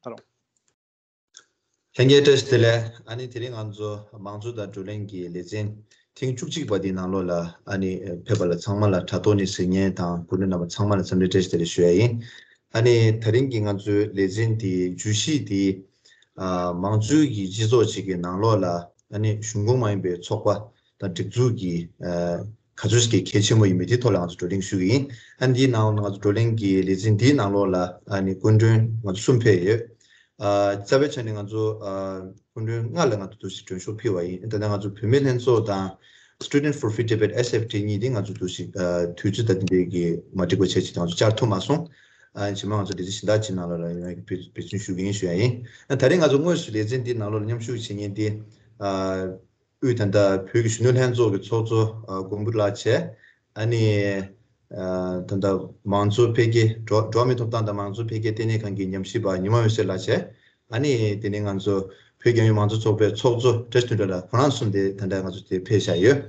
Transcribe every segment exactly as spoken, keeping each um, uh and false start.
ད་རུང་། ལྷན་རྒྱས་བཀྲ་ཤིས་བདེ་ལེགས། ཨ་ནི་དེ་རིང་ང་ཚོ་མང་གཙོ་དང་བགྲོ་གླེང་གི་ལེ་ཚན་ཐེངས་བཅུ་གཅིག་པ་འདིའི་ནང་ལོགས་ལ། ཨ་ནི་ཕེབས་པ་ལ་ཚང་མ་ལ་དྲ་ཐོག་ནས་གཟིགས་མཁན་དང་སྐུ་མགྲོན་རྣམ་པ་ཚང་མ་ལ་འཚམས་འདྲི་བཀྲ་ཤིས་བདེ་ལེགས་ཞུ་ཡ་ཡིན། ཨ་ནི་དེ་རིང་གི་ང་ཚོའི་ལེ་ཚན་འདིའི་བརྗོད་གཞི་འདི། ཨ་མང་གཙོའི་གི་སྤྱི་ཚོགས་ཅིག་གི་ནང་ལོགས་ལ། ཨ་ནི་གཞུང་ཁོངས་མ་ཡིན་པའི་ཚོགས་པ་དང་སྒྲིག་འཛུགས་ཀྱི་ཨ་ག་ཚོད་ཅིག་གལ་ཆེན་པོ་ཡིན་མིན་དེའི་ཐོག་ལ་ང་ཚོ་བགྲོ་གླེང་ཞུ་གི་ཡིན། ཨ་ནི་འདིའི་ནང་ང་ཚོ་བགྲོ་གླེང་གི་ལེ་ཚན་འདིའི་ནང་ལོགས་ལ། ཨ་ནི་སྐུ་མགྲོན་ང་ཚོ་གསུམ་ཕེབས་ཡོད། ཨ་རྩ་བའི་ཆ་ནས་ང་ཚོ་ཨ་སྐུ་མགྲོན་ལྔ་ལ་ང་ཚོ་འདུག་སེ་མགྲོན་ཤོག་ཕུལ་བ་ཡིན། ད་ལྟ་ང་ཚོ་བུད་མེད་ལྷན་ཚོགས་དང་Student for Free Tibet S F T གཉིས་དེ་ང་ཚོ་འདུག་སེ་ཨ་དུས་ཚོད་དང་དེ་འདྲའི་གི་མ་འགྲིག་པ་བྱས་ཅིག་ང་ཚོ་བཅར་ཐུབ་མ་སོང་། ཨ་རྗེས་མ་ང་ཚོ་ལེ་ཚན་གཞན་དག་ཅིག་ནང་ལོགས་ལ་ཡོང་ཡ་གི་འབད་འབད་བརྩོན་ཞུ་གི་ཡིན་ཞུ་ཡ་ཡིན། ཨ་ད་རེས་ང་ཚོ་དངོས་སུ་ལེ་ཚན་འདིའི་ནང་ལོགས་ལ་མཉམ་ཞུགས་བྱེད་མཁན་དེ། ཨ་དབུས་ད་ལྟ་བོད་ཀྱི་གཞོན་ནུ་ལྷན་ཚོགས་ཀྱི་ཚོགས་གཙོ་ཨ་མགོན་པོ་ལགས་བྱས། ཨ་ནི་ཨ་ད་ལྟ་མང་གཙོ་འཕེལ་རྒྱས་འགྲོ་འགྲོ་བ་མིའི་ཐོབ་ཐང་དང་མང་གཙོ་འཕེལ་རྒྱས་ལྟེ་གནས་ཁང་གི་ཉམས་ཞིབ་པ་ཉི་མ་འོད་ཟེར་ལགས་བྱས། ཨ་ནི་དེ་ནས་ང་ཚོ་བོད་རྒྱལ་ཡོངས་མང་གཙོ་ཚོགས་པའི་ཚོགས་གཙོ་བཀྲ་ཤིས་དོན་གྲུབ་ལགས། ཁོ་རང་གསུམ་དེ་ད་ལྟ་ང་ཚོ་དེ་ཕེབས་བཞག་ཡོད།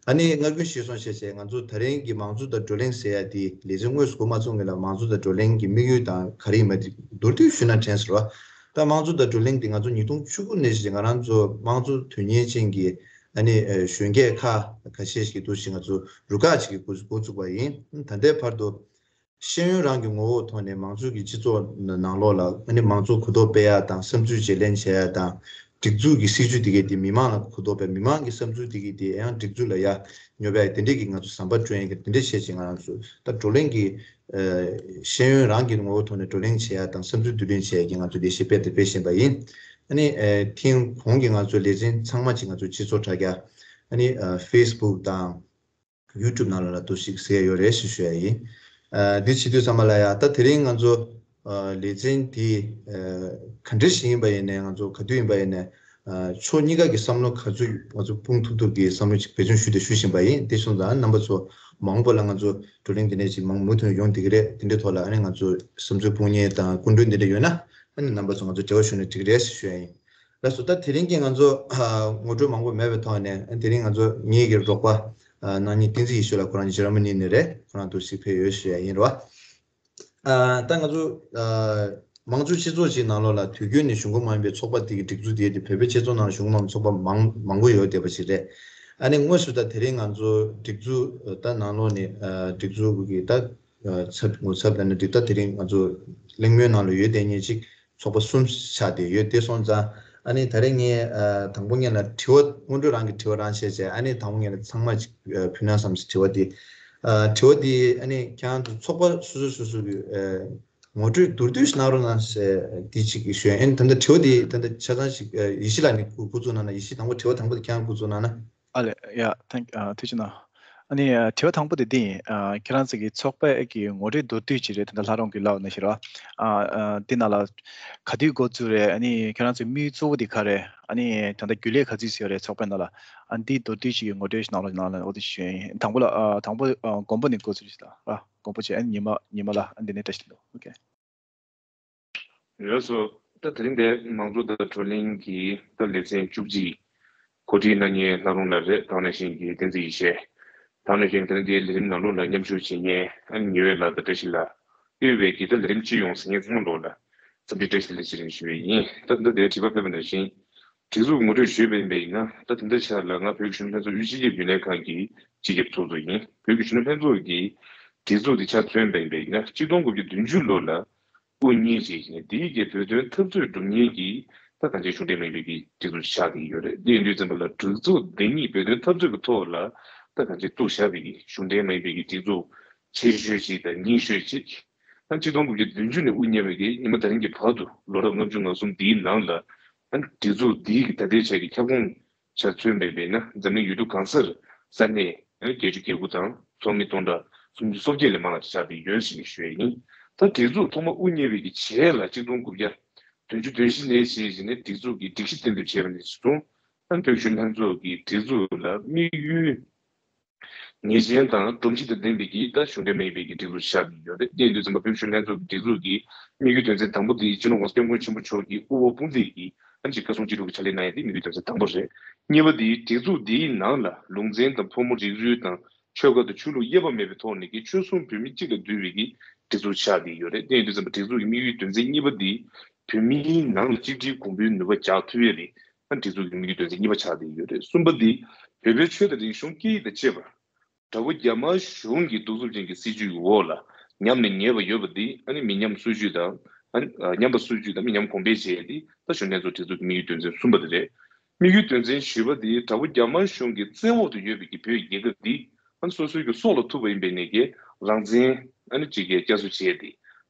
ཨ་ནི་སྔ་རྒྱུན་ཞུས་སོང་བྱས་བྱས་ང་ཚོ་དེ་རིང་གི་མང་གཙོ་དང་བགྲོ་གླེང་ཟེར་ཡ་དེ་ལེ་ཚན་དངོས་སུ་འགོ་མ་བཙུགས་སྔོན་ལ་མང་གཙོ་དང་བགྲོ་གླེང་གི་དམིགས་ཡུལ་དང་ག་རེ་ཡིན་མིན་དེ་མདོར་བསྡུས་ཞུས་ན་དྲན་སོང་བ། ད་དམངས་གཙོ་དང་བགྲོ་གླེང་འདི་ང་ཚོ་ཉིས་སྟོང་བཅུ་དགུ་ནས་བཟུང་ང་རང་ཚོ་དམངས་གཙོ་དོན་གཉེར་ཅན་གྱི་ཨ་ནི་ཨ་གཞོན་སྐྱེས་ཁག་ཁ་ཤས་ཤིག་གིས་འདུག་སེ་ང་ཚོ་རུ་ཁག་ཅིག་གི་འགོ་འགོ་བཙུགས་པ་ཡིན། ད་ལྟའི་བར་དུ་ཤེས་ཡོན་རང་གི་ངོ་བོའི་ཐོག་ནས་མང་གཙོ་གི་སྤྱི་ཚོགས་ནང་ལོགས་ལ་ཨ་ནི་མང་གཙོ་གོ་རྟོགས་སྤེལ་ཡ་དང་། བསམ་ཚུལ་བརྗེ་ལེན་བྱེད་ཡ་དང་། སྒྲིག་འཛུགས་ཀྱི་སྲིད་ཇུས་དེ་གས་དེ་མི་མང་ལ་གོ་རྟོགས་སྤེལ། མི་མང་གི་བསམ་ཚུལ་དེ་གས་དེ་ཡང་སྒྲིག་འཛུགས་ལ་ཡ་ཉོ་བའི་དེ་འདྲས་ཀྱི་ང་ཚོ་ཟམ་པ་སྐྲུན་ཡ་གི་དེ་འདྲས་བྱས་ཅིག་ང་རང་ཚོ་ད་བགྲོ་གླེང་གི་ཨ་ཤེས་ཡོན་རང་གི་ངོ་བོའི་ཐོག་ནས་བགྲོ་གླེང་བྱེད་ཡ་དང་བསམ་ཚུལ་བསྡུ་ལེན་བྱེད་ཡ་གི་ང་ཚོ་ལས་གཞི་སྤེལ་དང་སྤེལ་བཞིན་པ་ཡིན། ཨ་ནི་ཨ་ཐེངས་གོང་གི་ང་ཚོའི་ལེ་ཚན་ཚང་མ་ཅིག་ང་ཚོ་སྤྱི་ཚོགས་དྲ་རྒྱ་ཨ་ནི་ཨ་Facebook་དང་YouTube་ནང་ལ་འདུག་སེ་གཟིགས་ཡ་ཡོད་རེད་ཞེས་ཞུ་ཡ་ཡིན། ཨ་འདི་བྱེད་དུས་ཙམ་པ་ལ་ཡ་ད་དེ་རིང་ང་ཚོ་ཨ་ལེ་ཚན་འདི་ཨ་ག་འདྲ་ཞིག་ཡིན་པ་ཡིན་ནའི་ང་ཚོ་ག་དུས་ཡིན་པ་ཡིན་ནའི་ཨ་ཕྱོགས་གཉིས་ཀ་གི་བསམ་བློ་ག་ཚོད་ང་ཚོ་སྤུངས་ཐུབ་ཐུབ་ཀྱི་བསམ་བློ་ཅིག་བེད་སྤྱོད་ཞུས་ཏེ་ཞུ་བཞིན་པ་ཡིན། དེ་སོང་ཙང་རྣམ་པ་ཚོ་མང་པོ་ལ་ང་ཚོ་བགྲོ་གླེང་འདི་ནས་ཅིག་མང་མུ་མཐུད་ཡོང་བསྡད་ཀྱི་རེད། དེ་འདྲའི་ཐོག་ལ་ཨ་ནི་ང་ཚོ་བསམ་ཚུལ་སྤུངས་མཁན་དང་སྐུ་མགྲོན་འདི་འདྲ་ཡོད་ན་ཨ་ནི་རྣམ་པ་ཚོ་ང་ཚོ་འབྲེལ་བ་ཞུས་ན་འགྲིག་རེད་ཞེས་ཞུ་ཡ་ཡིན། ལགས་སོ། ད་དེ་རིང་གི་ང་ཚོ་ཨ་ངོ་སྤྲོད་མང་པོ་མེད་པའི་ཐོག་ནས། ཨ་དེ་རིང་ང་ཚོ་ངེད་ཀྱི་རོགས་པ་ཨ་གནང་མཁན་བསྟན་འཛིན་ཡེ་ཤེས་ལགས། ཁོ་རང་ཇར་མ་ནི་ནས་རེད། ཁོ་རང་འདུག་སེ་ཕེབས་ཡོད་ཞུ་ཡ་ཡིན་རེད་བ། ཨ་ད་ང་ཚོ་ཨ་དམངས་གཙོའི་སྤྱི་ཚོགས་ཅིག་ནང་ལོགས་ལ་དུས་རྒྱུན་ནས་གཞུང་ཁོངས་མ་ཡིན་པའི་ཚོགས་པ་དེ་གི་སྒྲིག་འཛུགས་དེ་དེ་བོད་པའི་སྤྱི་ཚོགས་ནང་ལ་གཞུང་ཁོངས་མ་ཡིན་པའི་ཚོགས་པ་མང་མང་པོ་ཡོད་བསྡད་པ་ཞིག་རེད། ཨ་ནི་དངོས་སུ་ད་དེ་རིང་ང་ཚོ་སྒྲིག་འཛུགས་ད་ནང་ལོགས་ནས་ཨ་སྒྲིག་འཛུགས་ཀྱི་ད་ཨ་ཚབ་ངོ་ཚབ་ལ་ནི་འདི་ད་དེ་རིང་ང་ཚོ་གླེང་མོལ་ནང་ལ་ཡོད་བསྡད་མཁན་ཅིག་ཚོགས་པ་གསུམ་ཆགས་བསྡད་ཡོད། དེ་སོང་ཙང་ཨ་ནི་ད་རེས་ངས་ཨ་དང་པོ་ཉིད་ལ་དྲི་བ་སྔོན་འགྲོ་རང་གི་དྲི་བ་རང་བྱས་བྱས། ཨ་ནི་དང་པོ་ཉིད་ལ་ཚང་མ་ཅིག་ཨ་ཕུལ་ན་བསམ་སོང་། དྲི་བ་འདི་ཨ་དྲི་བ་འདི་ཨ་ནི་ཁྱེད་རང་ཚོ་ཚོགས་པ་སོ་སོ་སོ་སོ་གི་ཨ་ངོ་སྤྲོད་མདོར་བསྡུས་ཤིག་གནང་རོགས་གནང་ཟེར་འདི་གཅིག་གིས་ཞུ་ཡ་ཡིན། ད་ལྟ་དྲི་བ་འདི་ད་ལྟ་ཆ་ཚང་ཞིག་ཨ་ཡེ་ཤེས་ལགས་ནས་འགོ་འགོ་བཙུགས་གནང་ན། ཡེ་ཤེས་དང་པོ་དྲི་བ་དང་པོ་དེ་ཁྱེད་རང་འགོ་བཙུགས་གནང་ན། ཨ་ལས། ཡ། ཐེངས་ཨ་ཐུགས་རྗེ་གནང་། ཨ་ནི་ཨ་དྲི་བ་དང་པོ་དེ་འདི་ཡིན། ཨ་ཁྱེད་རང་ཚོ་གི་ཚོགས་པའི་ཨེ་གི་ངོ་སྤྲོད་མདོར་བསྡུས་ཅིག་རེད། ད་ལྟ་ལྷ་རོང་གི་ལབ་ན་ཤེས་ར། ཨ་ཨ་འདི་ནང་ལ་ག་དུས་འགོ་བཙུགས་རེད། ཨ་ནི་ཁྱེད་རང་ཚོའི་དམིགས་ཡུལ་གཙོ་བོ་དེ་ག་རེད། ཨ་ནི་ད་ལྟ་རྒྱུན་ལས་ག་ཚོད་ཡོད་རེད་ཚོགས་པའི་ནང་ལ། ཨ་འདི་མདོར་བསྡུས་ཅིག་གི་ངོ་སྤྲོད་ཞིག་གནང་རོགས་གནང་ལབ་ཨོ་དེ་ཞུ་ཡ་ཡིན། དང་པོ་ལ་ཨ་དང་པོ་ཨ་མགོན་པོ་ནས་འགོ་བཙུགས་ཤིག་ད་ར། མགོན་པོ་བྱས། ཨ་ནི་ཉི་མ་ཉི་མ་ལ། ཨ་འདི་ནས་བཀྲ་ཤིས་བདེ་ལེགས། ཨོ་ཁེ། ལགས་སོ། ད་དེ་རིང་འདིར་མང་གཙོ་དང་བགྲོ་གླེང་གི་ད་ལེ་ཚན་བཅུ་གཅིག་གོ་སྒྲིག་གནང་མཁན་ལྷ་རོང་ལགས་རེད། དེ་ནང་བཞིན་གྱི་བསྟན་འཛིན་ཡེ་ཤེས། དེ་ནང་བཞིན་དེ་རིང་འདིའི་ལས་རིམ་ནང་ལོགས་ལ་མཉམ་ཞུགས་བྱེད་མཁན་ཨ་ནི་ཉི་འོད་ལགས་དང་བཀྲ་ཤིས་ལགས། དབུས་པའི་གི་ད་ལས་རིམ་སྤྱི་ཡོངས་ཟེར་མཁན་ཚང་མ་ལོགས་ལ་འཚམས་འདྲི་བཀྲ་ཤིས་བདེ་ལེགས་ཞུ་ཡ་ཡིན། ད་ད་འདིར་དྲི་བ་ཕེབས་པ་ནང་བཞིན་སྒྲིག་འཛུགས་ངོ་སྤྲོད་ཞུས་པ་ཡིན་པ་ཡིན་ན། ད་དེ་འདྲ་ཆགས་ལ་ང་བོད་ཀྱི་གཞོན་ནུ་ལྷན་ཚོགས་དབུས་སྤྱི་ཁྱབ་རྒྱུན་ལས་ཁང་གི་སྤྱི་ཁྱབ་ཚོགས་གཙོ་ཡིན། བོད་ཀྱི་གཞོན་ནུ་ལྷན་ཚོགས་ཀྱི་སྒྲིག་འཛུགས་དེ་ཆ་མཚོན་པ་ཡིན་པ་ཡིན་ན། གཅིག་སྟོང་དགུ་བརྒྱ་བདུན་ཅུ་ལོ་ལ་དབུ་བརྙེས་རྗེས་ནས་དེའི་རྗེས་བོད་དོན་འཐབ་རྩོད་སྒྲུབ་མཁན་གྱི་ད་གང་ཅི་གཞུང་འབྲེལ་མ་ཡིན་པའི་གི་སྒྲིག་འཛུགས་ཆགས་ཀྱི་ཡོད་རེད། དེ་ཡིན་དུས་ཙམ་པ་ལ་སྒྲིག་འཛུགས་འདི་ཉིད་བོད་དོན་འཐབ་རྩོད་ཀྱི་ཐོག་ལ་ད་གང་ཅི་བཙུགས་བཞག་པའི་གི་གཞུང་འབྲེལ་མ་ཡིན་པའི་གི་སྒྲིག་འཛུགས་ཆེ་ཤོས་ཤིག་དང་རྙིང་ཤོས་ཤིག་ད་གཅིག་སྟོང་དགུ་བརྒྱ་བདུན་ཅུ་ནས་དབུ་བརྙེས་པའི་གི་ཉི་མ་ད་རིང་གི་བར་དུ་ལོ་རབས་ལྔ་བཅུ་ང་གསུམ་འདིའི་ནང་ལ། ད་སྒྲིག་འཛུགས་འདིའི་གི་ད་ལྟའི་ཆ་གི་ཁྱབ་ཁོངས་ཆ་མཚོན་པ་ཡིན་ན། འཛམ་གླིང་ཡུལ་གྲུ་གང་སར་ས་གནས་བརྒྱད་ཅུ་གྱ་དགུ་དང་ཚོགས་མི་སྟོང་ཕྲག་སུམ་ཅུ་སོ་བརྒྱད་ལས་མང་བ་ཆགས་བསྡད་ཡོད་ཅེས་ཞུ་ཡས་ཡིན། ད་སྒྲིག་འཛུགས་ཐོག་མ་དབུ་བརྙེས་པའི་གི་རྗེས་ལ་གཅིག་སྟོང་དགུ་བརྒྱ་བདུན་ཅུ་དོན་བཞི་ནས་བྱས་བྱས་ནས་སྒྲིག་འཛུགས་ཀྱི་སྒྲིག་གཞི་གཏན་འབེབས་བྱས་པ་ནས་བཟུང་། ད་བོད་གཞོན་ལྷན་ཚོགས་ཀྱི་སྒྲིག་འཛུགས་ལ་དམིགས་ཡུལ་ངེས་ཅན་དང་སྒྲོམ་གཞི་དང་ལྡན་པའི་གི་ད་གཞུང་འབྲེལ་མ་ཡིན་པའི་གི་སྒྲིག་འཛུགས་ཆགས་ཀྱི་ཡོད་རེད། དེ་ཡིན་དུས་ཙམ་པ་བོད་གཞོན་ལྷན་ཚོགས་ཀྱི་སྒྲིག་འཛུགས་ཀྱི་དམིགས་ཡུལ་དོན་ཚན་དང་པོ་དེ་སྤྱི་ནོར་༸གོང་ས་༸སྐྱབས་མགོན་ཆེན་པོ་མཆོག་གི་དབུ་འོག་དཔུང་སྡེ་གི་ཨ་ནི་བཀའ་གསུང་སྤྱི་ཁྱབ་ཀྱི་ཕྱག་ལས་གནང་ཡ་དེ་དམིགས་ཡུལ་དོན་ཚན་དང་པོ་རེད། གཉིས་པ་དེ་སྒྲིག་འཛུགས་དེའི་ནང་ལ་ལུང་ཚན་དང་ཕོ་མོ་རིགས་རུས་དང་ཆོལ་ཁ་དང་ཆོས་ལུགས་དབྱེ་བ་མེད་པའི་ཐོག་ནས་ཀྱི་ཆོལ་གསུམ་བོད་མི་གཅིག་ལ་འདུས་པའི་གི་སྒྲིག་འཛུགས་ཆགས་བསྡད་ཡོད་རེད། དེ་ཡིན་དུས་ཙམ་པ་སྒྲིག་འཛུགས་ཀྱི་དམིགས་ཡུལ་དོན་ཚན་གཉིས་པ་དེ་ བོད་མིའི་ནང་ལ་གཅིག་སྒྲིལ་གོང་བུའི་ནུས་པ་རྒྱག་ཐུབ་ཡས་ལ་ཨ་ནི་སྒྲིག་འཛུགས་ཀྱི་དམིགས་ཡུལ་དོན་ཚན་གཉིས་པ་ཆགས་བསྡད་ཡོད་རེད། གསུམ་པ་འདི་བོད་པའི་ཆོས་དང་རིག་གཞུང་སྐད་ཡིག་དང་བཅས་པ། དགྲ་བོ་རྒྱ་དམར་གཞུང་གི་གདུག་རྩུབ་ཅན་གྱི་སྲིད་བྱུས་ཀྱི་འོག་ལ་ཉམས་ནས་ཉེས་པ་ཡོད་པ་འདི་ཨ་ནི་མི་ཉམས་སྲིད་བྱུས་དང་ཨ་ནི་ཉམས་པ་སྲིད་བྱུས་དང་མི་ཉམས་གོང་འཕེལ་བྱས་ཏེ་ད་གཞོན་ལྷན་ཚོགས་སྒྲིག་འཛུགས་ཀྱི་དམིགས་ཡུལ་དོན་ཚན་གསུམ་པ་དེ་རེད། དམིགས་ཡུལ་དོན་ཚན་བཞི་པ་དེ་དགྲ་བོ་རྒྱ་དམར་གཞུང་གི་བཙན་འོག་ཏུ་ཡོད་པའི་གི་བོད་རྒྱལ་ཁབ་འདི་ཨ་ནི་སོ་སོའི་གི་སྲོག་ལ་ཐུག་པ་ཡིན་པའི་ནས་ཀྱི་རང་བཙན་ཨ་ནི་ཅིག་གི་བསྐྱར་གསོ་བྱས་ཏེ་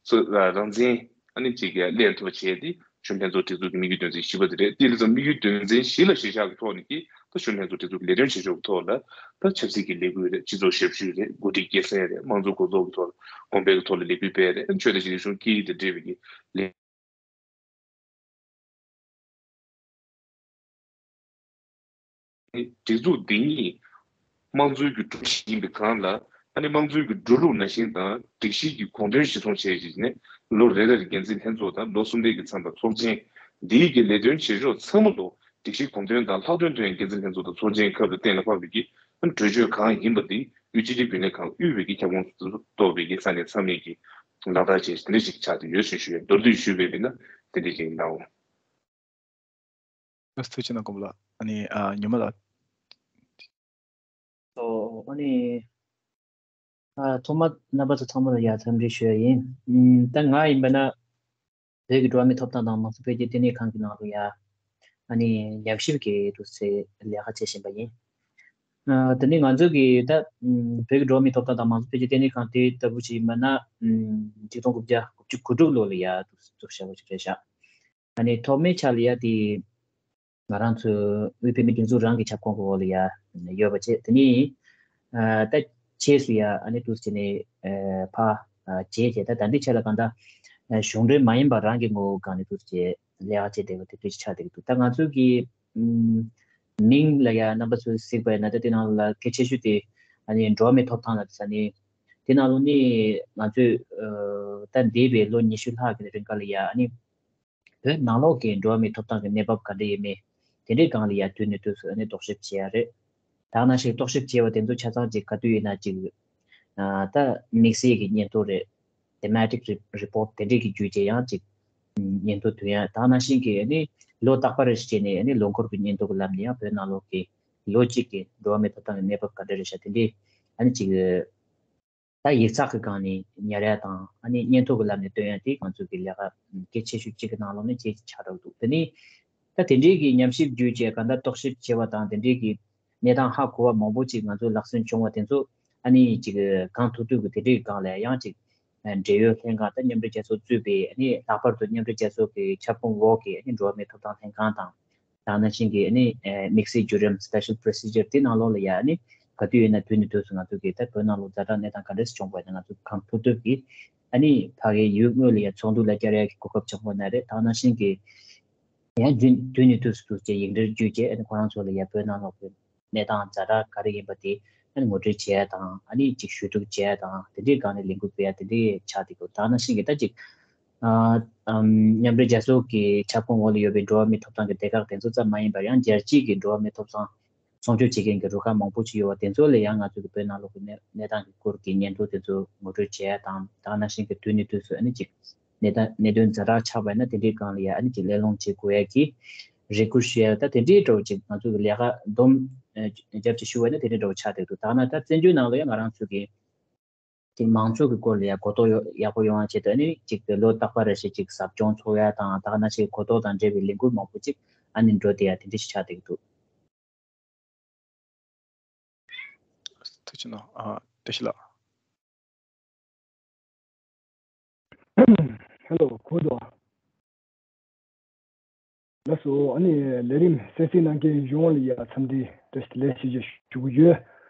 སོ་རང་བཙན་ཨ་ནི་ཅིག་གི་ལེན་ཐུབ་པ་བྱས་ཏེ། གཞོན་ལྷན་ཚོགས་སྒྲིག་འཛུགས་ཀྱི་དམིགས་ཡུལ་དོན་ཚན་བཞི་པ་དེ་རེད། དེ་ལ་ཙམ་དམིགས་ཡུལ་དོན་ཚན་བཞི་ལ་གཞི་བཞག་གི་ཐོག་ནས་ཀྱི་ད་གཞོན་ལྷན་ཚོགས་སྒྲིག་འཛུགས་ཀྱི་ལས་དོན་བྱེད་ཕྱོགས་ཀྱི་ཐོག་ལ་ད་ཆབ་སྲིད་ཀྱི་ལས་འགུལ་རེད། སྤྱི་ཚོགས་ཞབས་ཞུ་རེད། འགོ་ཁྲིད་སྐྱེད་སྲིང་རེད། དམངས་གཙོ་འགོ་ཚུགས་ཀྱི་ཐོག་ལ་གོང་འཕེལ་གྱི་ཐོག་ལ་ལས་འགུལ་སྤེལ་རེད། ཆོས་དང་རིག་གཞུང་སྐད་ཡིག་དང་འབྲེལ་བའི་གི་ལས། སྒྲིག་འཛུགས་འདི་ཉིད་དམངས་གཙོའི་གི་གྲུ་བཞི་ཡིན་པའི་སྒང་ལ་ཨ་ནི་དམངས་གཙོའི་གི་འགྲོ་ལུགས་ནང་བཞིན་དང་སྒྲིག་གཞིའི་གི་དགོངས་དོན་གཞིར་བཟུང་བྱས་བྱས་ནས་ལོ་རེ་རེར་འགན་འཛིན་ལྷན་ཚོགས་དང་ལོ་གསུམ་པའི་གི་མཚམས་དང་ཚོགས་ཆེན་འདིའི་གི་ལས་དོན་བྱེད་ཕྱོགས་ཚང་མ་ལོ་སྒྲིག་གཞིའི་དགོངས་དོན་དང་ལྷག་དོན་དོན་འགན་འཛིན་ལྷན་ཚོགས་དང་ཚོགས་ཆེན་ཁག་ཏུ་གཏན་ལ་ཕབ་པའི་གི་གྲོས་ཆོད་གང་ཡིན་པ་འདི་དབུས་སྤྱི་བདེ་ལས་ཁང་དབུས་པའི་གི་ཁྱབ་ཁོངས་སུ་གཏོགས་པའི་གི་ས་གནས་ཚང་མས་གི་ལག་བསྟར་བྱས་དེ་འདྲ་ཞིག་ཆགས་ཏེ་ཡོད་ཞེས་ཞུ་ཡས། མདོར་བསྡུས་ཞུས་པ་ཡིན་ན་དེ་འདྲ་ཞིག་གནང་འོང་། ཐུགས་རྗེ་གནང་། དགོངས་པ་ལ་ཨ་ནི་ཨ་ཉི་མ་ལགས། ཨོ་ཨ་ནི་ཨ་ཐོག་མ་རྣམ་པ་ཚོ་ཚང་མ་ལ་ཡ་འཚམས་འདྲི་ཞུ་ཡ་ཡིན། ཨམ་ད་ང་ཡིན་པ་ན་བོད་ཀྱི་འགྲོ་བ་མིའི་ཐོབ་ཐང་དང་མང་གཙོ་འཕེལ་རྒྱས་ལྟེ་གནས་ཁང་གི་ནང་དུ་ཡ་ཨ་ནི་ཉམས་ཞིབ་ཀྱི་དུས་ཚོད་ལས་ཀ་བྱེད་བཞིན་པ་ཡིན། ཨ་དེ་ནི་ང་ཚོ་གི་ད་ཨམ་བོད་ཀྱི་འགྲོ་བ་མིའི་ཐོབ་ཐང་དང་མང་གཙོ་འཕེལ་རྒྱས་ལྟེ་གནས་ཁང་དེ་ལྟ་བུ་ཞིག་ཡིན་པ་ན་ཨམ་ཆིག་སྟོང་དགུ་བརྒྱ་དགུ་བཅུ་གོ་དྲུག་ལོ་ལ་ཡ་འདུག་འཛུགས་བྱས་པ་ཞིག་རེད་ཤག་ཨ་ནི་ཐོག་མའི་ཆ་ལ་ཡ་དེ་ང་རང་ཚོའི་དབུས་བོད་མིའི་སྒྲིག་འཛུགས་རང་གི་ཁྱབ་ཁོངས་ཀྱི་འོག་ལ་ཡ་ཡོད་པ་བྱས། དེ་ནི་ཨ་ད་ཕྱིས་སུ་ཡ་ཨ་ནི་འདུག་བྱས་ནས་ཨ་ཕར་ཨ་བྱས་བྱས་ད་ད་ལྟའི་ཆ་ལ་གང་ལྟར་ཨ་གཞུང་འབྲེལ་མ་ཡིན་པ་རང་གི་ངོ་བོ་སྒང་ནས་འདུག་བྱས་ལས་ཀ་བྱས་བསྡད་པ་དེ་འདྲ་ཞིག་ཆགས་བསྡད་ཀྱི་འདུག་ད་ང་ཚོའི་གི་ཨམ་མིང་ལ་ཡ་རྣམ་པ་ཚོས་གཟིགས་པ་ཡིན་ན་ད་དེ་ནང་ལ་གལ་ཆེ་ཤོས་དེ་ཨ་ནི་འགྲོ་བ་མིའི་ཐོབ་ཐང་ལ་ཟེར་ནས་དེ་ནང་ལོགས་ནས་ང་ཚོས་ཨ་ད་འདས་པའི་ལོ་ཉི་ཤུ་ལྷག་གི་རིང་ག་ལ་ཡ་ཨ་ནི་བོད་ནང་ལོགས་ཀྱི་འགྲོ་བ་མིའི་ཐོབ་ཐང་གི་གནས་བབ་ག་འདྲ་ཡིན་མིན་དེ་འདྲའི་སྒང་ལ་ཡ་དུས་ནས་དུས་སུ་ཨ་ནི་རྟོག་ཞིབ་བྱེད་ཡ་རེད། ད་ནང་བཞིན་རྟོག་ཞིབ་བྱས་པ་དེ་ཚོ་ཆ་ཚང་ཅིག་ག་དུས་ཡིན་ན་ཅིག་ཨ་ད་དམིགས་བསལ་གྱི་སྙན་ཐོ་རེད། Thematic Re- Report དེ་འདྲས་ཀྱི་བརྒྱུད་བྱས་ཡང་ཅིག་སྙན་ཐོ་ཐོན་ཡ། ད་ནང་བཞིན་གྱི་ཨ་ནི་ལོ་རྟག་པར་རེ་བྱས་ནས་ཨ་ནི་ལོ་འཁོར་གྱི་སྙན་ཐོ་གི་ལམ་ནས་ཡང་བོད་ནང་ལོགས་ཀྱི་ལོ་གཅིག་གི་འགྲོ་བ་མིའི་ཐོབ་ཐང་གི་གནས་བབ་ག་འདྲ་རེད་ཤག་དེ་འདྲས་ཨ་ནི་ཅིག་ད་ཡིག་ཚགས་ཀྱི་སྒང་ནས་ཉར་ཡ་དང་ཨ་ནི་སྙན་ཐོ་གི་ལམ་ནས་སྟོན་ཡ་དེ་ང་ཚོ་གི་ལས་ཀ་གལ་ཆེ་ཤོས་གཅིག་གི་ནང་ལོགས་ནས་གཅིག་ཆགས་འགྲོ་གི་འདུག་དེ་ནི་ད་དེ་འདྲའི་གི་ཉམས་ཞིབ་བརྒྱུད་བྱས་གང་ལྟར་རྟོག་ཞིབ་བྱས་པ་དང་དེ་འདྲའི་གི་གནས་སྟངས་ཧ་གོ་བ་མང་པོ་ཅིག་ང་ཚོ་ལག་སོན་བྱུང་བ་དེ་ཚོ་ཨ་ནི་ཅིག་གང་ཐུབ་ཐུབ་ཀྱི་དེ་འདྲའི་སྒང་ལ་ཡང་ཅིག་འབྲེལ་ཡོད་ལྷན་ཁང་དང་མཉམ་འབྲེལ་རྒྱལ་ཚོགས་གཙོས་པའི་ཨ་ནི་ལྷག་པར་དུ་མཉམ་འབྲེལ་རྒྱལ་ཚོགས་ཀྱི་ཁྱབ་ཁོངས་འོག་གི་ཨ་ནི་འགྲོ་བ་མིའི་ཐོབ་ཐང་ལྷན་ཁང་དང་། ད་ནང་བཞིན་གྱི་ཨ་ནི་ཨེ་དམིགས་བསལ་བརྒྱུད་རིམ་Special Procedure དེ་ནང་ལོགས་ལ་ཡ་ཨ་ནི་ག་དུས་ཡིན་ན་དུས་ནས་དུས་སུ་ང་ཚོ་གི་ད་བོད་ནང་ལོགས་ཛ་དྲག་གནས་སྟངས་ག་འདྲས་བྱུང་བ་ཡིན་ན་ང་ཚོ་གང་ཐུབ་ཐུབ་ཀྱིས་ཨ་ནི་ཕ་གིའི་ཡུལ་དངོས་ལ་ཡ་ཚོགས་འདུ་ལ་བཅར་ཡ་གི་གོ་སྐབས་བྱུང་བ་ན་རེད། ད་ནང་བཞིན་གྱི་ཡང་དུས་དུས་ནས་དུས་སུ་དུས་ཀྱི་ཡིག་འབྲེལ་བརྒྱུད་བྱས་ཨ་ནི་ཁོ་རང་ཚོ་ལ་ཡ་བོད་ནང་ལོགས་ཀྱི་གནས་སྟངས་ཛ་དྲག་ག་རེ་ཡིན་པ་དེ་ཨ་ནི་ངོ་སྤྲོད་བྱེད་ཡ་དང་ཨ་ནི་ཅིག་ཞུ་གཏུག་བྱེད་ཡ་དང་དེ་འདྲའི་སྒང་ནས་ལས་འགུལ་སྤེལ་ཡ་དེ་འདྲའི་ཆགས་བསྡད་འདུག་ད་ནང་བཞིན་གྱི་ད་ཅིག་ཨ་ཨམ་མཉམ་འབྲེལ་རྒྱལ་ཚོགས་ཀྱི་ཁྱབ་ཁོངས་འོག་ལ་ཡོད་པའི་འགྲོ་བ་མིའི་ཐོབ་ཐང་གི་སྡེ་ཁག་དེ་ཚོ་ཙམ་མ་ཡིན་པར་ཡང་རྒྱལ་སྤྱིའི་གི་འགྲོ་བ་མིའི་ཐོབ་ཐང་སྲུང་སྐྱོབ་བྱེད་མཁན་གྱི་རུ་ཁག་མང་པོ་ཅིག་ཡོད་པ་དེ་ཚོ་ལ་ཡང་ང་ཚོ་གི་བོད་ནང་ལོགས་ཀྱི་གནས་གནས་སྟངས་ཀྱི་སྐོར་གྱི་སྙན་ཐོ་དེ་ཚོ་ངོ་སྤྲོད་བྱེད་ཡ་དང་ད་ག་ནང་བཞིན་གྱི་དུས་ནས་དུས་སུ་ཨ་ནི་ཅིག་གནས་སྟངས་གནད་དོན་ཛ་དྲག་ཆགས་པ་ཡིན་ན་དེ་འདྲའི་སྒང་ལ་ཡ་ཨ་ནི་ཅིག་གླེང་སློང་བྱེད་དགོས་ཡ་གི་རེ་སྐུལ་ཞུ་ཡ་ད་དེ་འདྲའི་འདྲ་བོ་ཅིག་ང་ཚོ་གི་ལས་ཀ་སྡོམ་རྒྱབ་ཅིག་ཞུ་བ་ཡིན་ན་དེ་འདྲའི་འདྲ་བོ་ཆགས་བསྡད་འདུག་ད་ནང་ད་བཙན་བྱོལ་ནང་ལ་ཡ་ང་རང་ཚོ་གི་ཅིག་མང་ཚོགས་ཀྱི་སྐོར་ལ་ཡ་གོ་རྟོགས་ཡོ་ཡག་པོ་ཡོང་བ་ཆེད་དུ་ཨ་ནི་ཅིག་ལོ་རྟག་པ་རེ་བཞིན་ཅིག་ཟབ་སྦྱོང་ཚོགས་ཡ་དང་ད་ག་ནང་བཞིན་གོ་རྟོགས་དང་འབྲེལ་བའི་ལས་འགུལ་མང་པོ་ཅིག་ཨ་ནི་འགྲོ་བསྡད་ཡ་དེ་འདྲ་ཞིག་ཆགས་བསྡད་ཀྱི་འདུག་ཐུགས་རྗེ་གནང་། ཨ་བཀྲ་ཤིས་ལགས། ཧེ་ལོ། གོ་འདུག་ལགས་སོ། ཨ་ནི་ལས་རིམ་གསན་གཟིགས་གནང་མཁན་ཡོངས་ལ་ཡ་འཚམས་འདྲི་བཀྲ་ཤིས་བདེ་ལེགས་ཞེས་བྱས་ཞུ་གི་ཡོད།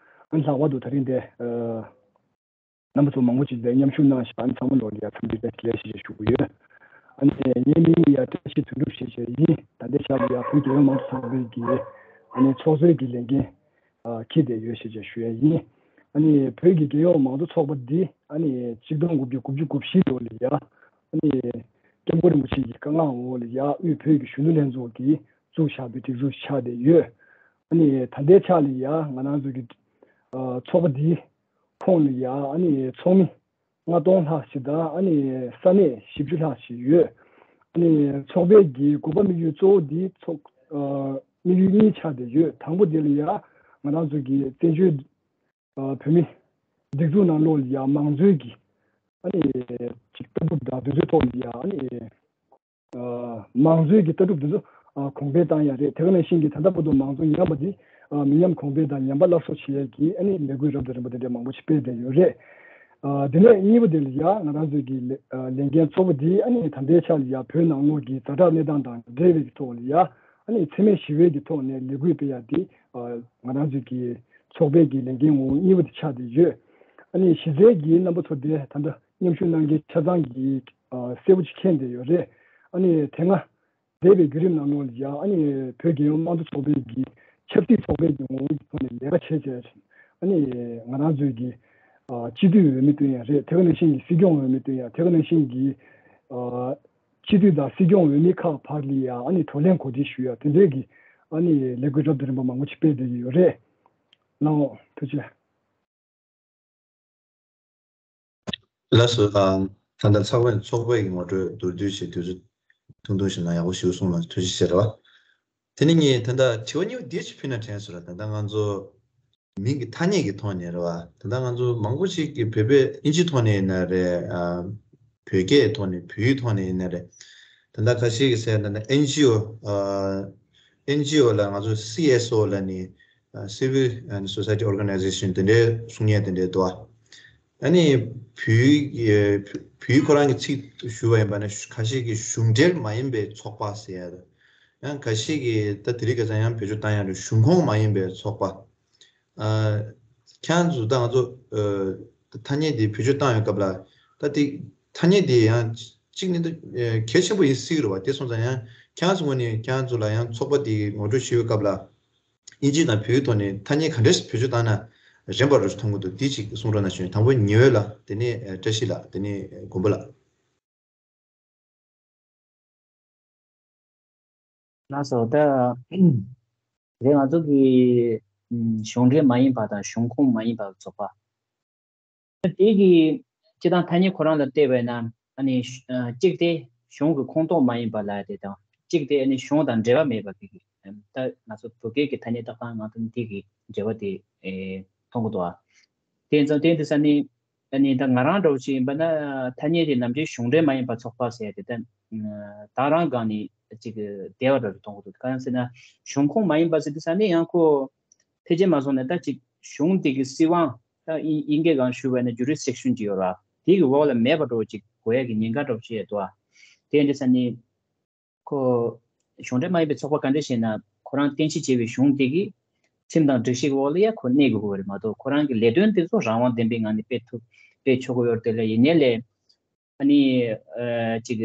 ཨ་ནི་ལྷག་པར་དུ་ད་རིང་འདི་ཨ་རྣམ་པ་ཚོ་མང་པོ་ཅིག་ལ་མཉམ་ཞུགས་གནང་བཞག་ཨ་ནི་ཚང་མ་ལོ་ལ་ཡ་འཚམས་འདྲི་བཀྲ་ཤིས་བདེ་ལེགས་ཞེས་བྱས་ཞུ་གི་ཡོད། ཨ་ནི་ངའི་མིང་ལ་ཡ་བཀྲ་ཤིས་དོན་གྲུབ་ཞེས་བྱས་ཡིན། ད་ལྟའི་ཆར་ལ་ཡ་བོད་རྒྱལ་ཡོངས་མང་གཙོ་ཚོགས་པའི་གི་ཨ་ནི་ཚོགས་གཙོའི་གི་ལས་འགན་ཨ་འཁྱེར་བསྡད་ཡོད་ཞེས་བྱས་ཞུ་ཡ་ཡིན། ཨ་ནི་བོད་ཀྱི་རྒྱལ་ཡོངས་མང་གཙོ་ཚོགས་པ་འདི་ཨ་ནི་ཆིག་སྟོང་དགུ་བརྒྱ་དགུ་བཅུ་གོ་བཞི་ལོ་ལ་ཡ་ཨ་ནི་སྐྱབས་མགོན་རིན་པོ་ཆེ་གི་བཀའ་མངགས་འོག་ལ་ཡ་དབུས་བོད་ཀྱི་གཞོན་ནུ་ལྷན་ཚོགས་ཀྱིས་བཙུགས་བཞག་པའི་སྒྲིག་འཛུགས་ཆགས་བསྡད་ཡོད། ཨ་ནི་ད་ལྟའི་ཆ་ལ་ཡ་ང་རང་ཚོ་གི་ཨ་ཚོགས་པ་འདིའི་ཁོངས་ལ་ཡ་ཨ་ནི་ཚོགས་མི་ལྔ་སྟོང་ལྷག་ཞིག་དང་ཨ་ནི་ས་གནས་བཞི་བཅུ་ལྷག་ཞིག་ཡོད། ཨ་ནི་ཚོགས་པའི་གི་དགོངས་པ་དམིགས་ཡུལ་གཙོ་བོ་འདི་ཚོགས་ཨ་དམིགས་ཡུལ་གཉིས་ཆགས་བསྡད་ཡོད། དང་པོ་དེ་ལ་ཡ་ང་རང་ཚོ་གི་བཙན་བྱོལ་ཨ་བོད་མི་སྒྲིག་འཛུགས་ནང་ལོགས་ལ་ཡ་མང་གཙོའི་གི་ཨ་ནི་ཅིག་ལྟ་གྲུབ་དང་དེ་ཚོའི་ཐོག་ལ་ཡ་ཨ་ནི་ཨ་མང་གཙོའི་གི་ལྟ་གྲུབ་དེ་ཚོ་ཨ་གོང་འཕེལ་བཏང་ཡ་རེད། དེ་ག་ནང་བཞིན་གྱི་ད་ལྟ་བར་དུ་མང་གཙོ་ཉམས་པ་འདི་ཨ་མི་ཉམས་གོང་འཕེལ་དང་ཉམས་པ་སླར་གསོ་བྱེད་ཡ་གི་ཨ་ནི་ལས་འགུལ་རབ་དང་རིམ་པ་དེ་འདྲ་མང་པོ་ཞིག་སྤེལ་བསྡད་ཡོད་རེད། ཨ་དེ་ནས་གཉིས་པ་དེ་ལ་ཡ་ང་རང་ཚོའི་གི་ལས་ཨ་ལས་འགན་གཙོ་བོ་འདི་ཨ་ནི་ད་ལྟའི་ཆ་ལ་ཡ་བོད་ནང་ལོགས་ཀྱི་ཛ་དྲག་གནས་སྟངས་དང་འབྲེལ་བའི་གི་ཐོག་ལ་ཡ་ཨ་ནི་འཚེ་མེད་ཞི་བའི་གི་ཐོག་ནས་ལས་འགུལ་སྤེལ་ཡ་འདི་ཨ་ང་རང་ཚོའི་གི་ཚོགས་པའི་གི་ལས་འགན་ངོ་བོ་གཉིས་པ་དེ་ཆགས་བསྡད་ཡོད། ཨ་ནི་གཞི་རྩའི་གི་རྣམ་པ་ཚོ་དེ་ད་ལྟ་མཉམ་ཞུགས་གནང་མཁན་ཆ་ཚང་གིས་ཨ་གསལ་པོ་ཅིག་མཁྱེན་བསྡད་ཡོད་རེད། ཨ་ནི་དེ་སྔ་འདས་པའི་བརྒྱུད་རིམ་ནང་ལོགས་ལ་ཡ་ཨ་ནི་བོད་རྒྱལ་ཡོངས་དམངས་གཙོ་ཚོགས་པའི་གི་ཆབ་སྲིད་ཚོགས་པའི་གི་ངོ་བོ་གི་ཐོག་ནས་ལས་ཀ་བྱས་བྱས་ཨ་ནི་ང་རང་ཚོའི་གི་ཨ་སྤྱི་འཐུས་འོས་མི་བཏོན་ཡ་རེད། དེ་ག་ནང་བཞིན་གྱི་སྲིད་སྐྱོང་འོས་མི་བཏོན་ཡ། དེ་ག་ནང་བཞིན་གྱི་ཨ་སྤྱི་འཐུས་དང་སྲིད་སྐྱོང་འོས་མི་ཁག་བར་ལ་ཡ་ཨ་ནི་བགྲོ་གླེང་གོ་སྒྲིག་ཞུ་ཡ་དེ་འདྲའི་གི་ཨ་ནི་ལས་འགུལ་རབ་དང་རིམ་པ་མང་པོ་ཅིག་སྤེལ་བསྡད་ཀྱི་ཡོད་རེད། ལགས་འོང་། ཐུགས་རྗེ་ཆེ། ལགས་སོ། ཨ་ད་ལྟ་ཚོགས་པའི་ཚོགས་པའི་ངོ་སྤྲོད་མདོར་བསྡུས་ཤིག་དུས་ཚོད་ཐུང་ཐུང་ཞིག་ནང་ཡག་པོ་ཞིག་གསུངས་ལ་ཐུགས་རྗེ་ཆེ་རེད་བ། དེ་ནས་ངས་ད་ལྟ་དྲི་བ་གཉིས་པ་འདི་ཞིག་ཕུལ་ན་དྲན་སོང་ར། ད་ལྟ་ང་ཚོ་མིང་གི་ཐ་སྙད་ཀྱི་ཐོག་ནས་རེད་བ། ད་ལྟ་ང་ཚོ་མང་པོ་ཞིག་གིས་བོད་པའི་ཨིན་ཇིའི་ཐོག་ནས་ཡིན་ན་རེད། ཨ་བོད་སྐད་ཐོག་ནས་བོད་ཡིག་ཐོག་ནས་ཡིན་ན་རེད། ད་ལྟ་ཁ་ཤས་ཀྱིས་ཟེར་ན་ཨེན་ཇི་ཨོ། ཨེན་ཇི་ཨོ་ལ་ང་ཚོ་སི་ཨེས་ཨོ་ལ་ནི་Civil and Society Organization དེ་འདྲའི་གསུང་ཡས་དེ་འདྲའི་འདུག་ཨ་ནི་བོད་ཡིག་བོད་ཡིག་ཁོ་རང་གི་ཚིག་ཞུ་བ་ཡིན་པ་ན་ཁ་ཤས་ཀྱིས་གཞུང་འབྲེལ་མ་ཡིན་པའི་ཚོགས་པ་ཟེར་ཡ་དང་། ཡང་ཁ་ཤས་ཀྱིས་ད་དེ་རིང་ཁ་སང་ཡང་བེད་སྤྱོད་བཏང་ཡ་རེད། གཞུང་ཁོངས་མ་ཡིན་པའི་ཚོགས་པ། ཨ་ཁྱེད་རང་ཚོ་ད་ང་ཚོ་ཨ་ཐ་སྙད་དེ་བེད་སྤྱོད་བཏང་ཡོད་སྐབས་ལ་ད་དེ་ཐ་སྙད་དེ་ཡང་གཅིག་ནི་ད་ཨ་གལ་ཆེན་པོ་ཡིན་སྲིད་ཀྱི་རེད་བ། དེ་སོང་ཙང་ཡང་ཁྱེད་རང་ཚོ་ངོས་ནས་ཁྱེད་རང་ཚོ་ལ་ཡང་ཚོགས་པ་དེ་ངོ་སྤྲོད་ཞུ་བའི་སྐབས་ལ་ཨིན་ཇི་དང་བོད་ཡིག་ཐོག་ནས་ཐ་སྙད་ག་འདྲས་བེད་སྤྱོད་བཏང་ན་རན་པ་རེད་མཐོང་གི་འདུག་འདི་གཅིག་གསུང་རོགས་གནང་ཞུ། དང་པོ་ཉི་འོད་ལགས། དེ་ནས་ཨ་བཀྲ་ཤིས་ལགས། དེ་ནས་ཨ་མགོན་པོ་ལགས། ལགས་སོ། ད་དེ་ང་ཚོ་གི་ཨམ་གཞུང་འབྲེལ་མ་ཡིན་པ་དང་གཞུང་ཁོངས་མ་ཡིན་པ་ཚོགས་པ། དེ་གི་སྤྱི་བཏང་ཐ་སྙད་ཁོ་རང་ལ་བལྟས་པས་ན་ཨ་ནི་ཨ་གཅིག་དེ་གཞུང་གི་ཁོངས་གཏོགས་མ་ཡིན་པ་ལབ་ཡ་དེ་དང་གཅིག་དེ་ཨ་ནི་གཞུང་དང་འབྲེལ་བ་མེད་པ་གི་གི་ཨམ་ད་ང་ཚོ་བོད་སྐད་ཀྱི་ཐ་སྙད་བཏགས་སྟངས་ནང་དུ་དེ་གི་འབྲེལ་བ་དེ་ཨེ་མཐོང་གི་འདུག་ཨ། དེ་ཙང་དེ་འདི་ས་ནི། ཨ་ནི་ད་ང་རང་འདྲ་བོ་ཅིག་ཡིན་པ་ན་ཐ་སྙད་དེ་ནམ་རྒྱུན་གཞུང་འབྲེལ་མ་ཡིན་པ་ཚོགས་པ་ཟེར་ཏེ་ད་ད་རང་སྒང་ནས་ཅིག་བདེ་བ་འདྲ་བོ་ཅིག་མཐོང་གི་འདུག་གང་ཡིན་ཟེར་ན་གཞུང་ཁོངས་མ་ཡིན་པ་ཟེར་དུས་ས་ནས་ཡང་ཁོ་ཕལ་ཆེར་མ་སོང་ན་ད་ཅིག་གཞུང་དེ་གི་སྲིད་དབང་ད་དབྱིན་དབྱིན་སྐད་སྒང་ཞུ་བས་ན་ཇུ་རིས་ཌིག་ཤན་ཅིག་ཡོད་ར། དེ་གི་འོག་ལ་མེད་པ་འདྲ་བོ་ཅིག་གོ་ཡ་གི་ཉེན་ཁ་འདྲ་བོ་ཅིག་ཡོད་དོ། དེ་འདྲ་ས་ནས། ཁོ་གཞུང་འབྲེལ་མ་ཡིན་པའི་ཚོགས་པ་ག་འདྲ་ཞེ་ན་ཁོ་རང་རྟེན་གཞི་བྱས་པའི་གཞུང་དེ་གི་ཁྲིམས་དང་སྒྲིག་གཞི་གི་འོག་ལ་ཡ་ཁོ་གནས་དགོས་ཀྱི་རེད་མ་གཏོགས་ཁོ་རང་གི་ལས་དོན་དེ་ཚོ་རང་དབང་ལྡན་པའི་ངང་ནས་སྤེལ་ཐུབ་སྤེལ་ཆོག་གི་ཡོད་རེད་དེ་ལས་ཡིན་ནའི་ལས་ཨ་ནི་ཨ་ཅིག་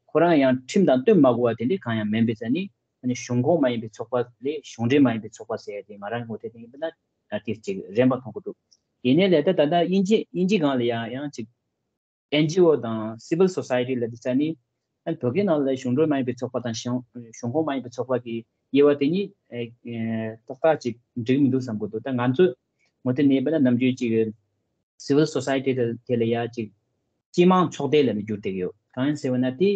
ཁོ་རང་ཡང་ཁྲིམས་དང་བསྟུན་མ་དགོས་པ་དེ་འདྲའི་གང་ཡང་མིན་པའི་ས་ནི་ཨ་ནི་གཞུང་ཁོངས་མ་ཡིན་པའི་ཚོགས་པ་ལས་གཞུང་འབྲེལ་མ་ཡིན་པའི་ཚོགས་པ་ཟེར་ཡ་དེ་ང་རང་གི་ངོས་ཐད་ནས་ཡིན་པ་ན་ཨ་དེ་ཅིག་རན་པ་མཐོང་གི་འདུག་ཡིན་ནའི་ལས་ད་ད་ལྟ་དབྱིན་ཇི་དབྱིན་ཇི་སྒང་ལ་ཡང་ཡང་ཅིག་ཨེན་ཇི་ཨོ་དང་སི་ཝིལ་སོ་སའི་ཊི་ལབ་དུས་ཙ་ནི་ཨ་ནི་བོད་སྐད་ནང་ལ་གཞུང་འབྲེལ་མ་ཡིན་པའི་ཚོགས་པ་དང་གཞུང་གཞུང་ཁོངས་མ་ཡིན་པའི་ཚོགས་པ་གི་དབྱེ་བ་དེ་གཉིས་ཨེ་ཨེ་ཏག་ཏག་ཅིག་འགྲིག་མི་འདུག་བསམ་གྱི་འདུག་ད་ང་ཚོས་ངོ་དེ་ནས་དཔེར་ན་ནམ་རྒྱུན་ཅིག་སི་ཝིལ་སོ་སའི་ཊི་དེ་དེ་ལ་ཡ་ཅིག་སྤྱི་དམངས་ཚོགས་སྡེ་ལབ་ནས་བསྒྱུར་བསྡད་ཀྱི་ཡོད། གང་ཡིན་ཟེར་བ་ན་དེ་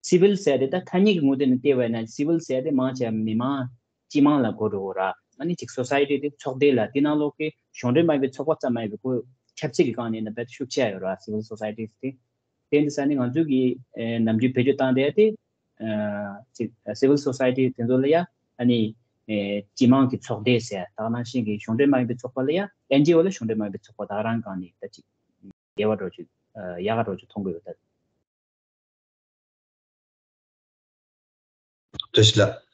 སི་ཝིལ་ཟེར་དེ་ད་ཐ་སྙད་ཀྱི་ངོས་དེ་ནས་བལྟས་པ་ཡིན་ན་སི་ཝིལ་ཟེར་དེ་མང་ཆེ་བ་མི་མང་སྤྱི་དམངས་ལ་གོ་འགྲོ་གི་ར། ཨ་ནི་ཅིག་སོ་སའི་ཊི་དེ་ཚོགས་སྡེ་ལ་དེ་ནང་ལོགས་ཀྱི་གཞུང་འབྲེལ་མ་ཡིན་པའི་ཚོགས་པ་ཙམ་མ་ཡིན་པའི་ཁོ་ཆབ་སྲིད་ཀྱི་སྒང་ནས་ན་དཔེ་ཤུགས་ཆེ་ཡ་ཡོད་ར་སི་ཝིལ་སོ་སའི་ཊི་དེ། དེ་འདི་ས་ནི་ང་ཚོས་ཀྱི་ཨེ་ནམ་རྒྱུན་བེད་སྤྱོད་བཏང་བསྡད་ཡ་དེ་ཨ་ཅིག་སི་ཝིལ་སོ་སའི་ཊི་དེ་ཚོ་ལ་ཡ་ཨ་ནི་ཨེ་སྤྱི་དམངས་ཀྱི་ཚོགས་སྡེ་ཟེར་ད་ག་ནང་བཞིན་གྱི་གཞུང་འབྲེལ་མ་ཡིན་པའི་ཚོགས་པ་ལ་ཡ་ཨེན་ཇི་ཨོ་ལ་གཞུང་འབྲེལ་མ་ཡིན་པའི་ཚོགས་པ་ད་ག་རང་སྒང་ནས་ད་ཅིག་བདེ་བ་འདྲ་ཅིག་ཨ་ཡག་ག་འདྲ་ཅིག་མཐོང་གི་ཡོད་ད། བཀྲ་ཤིས་ལགས།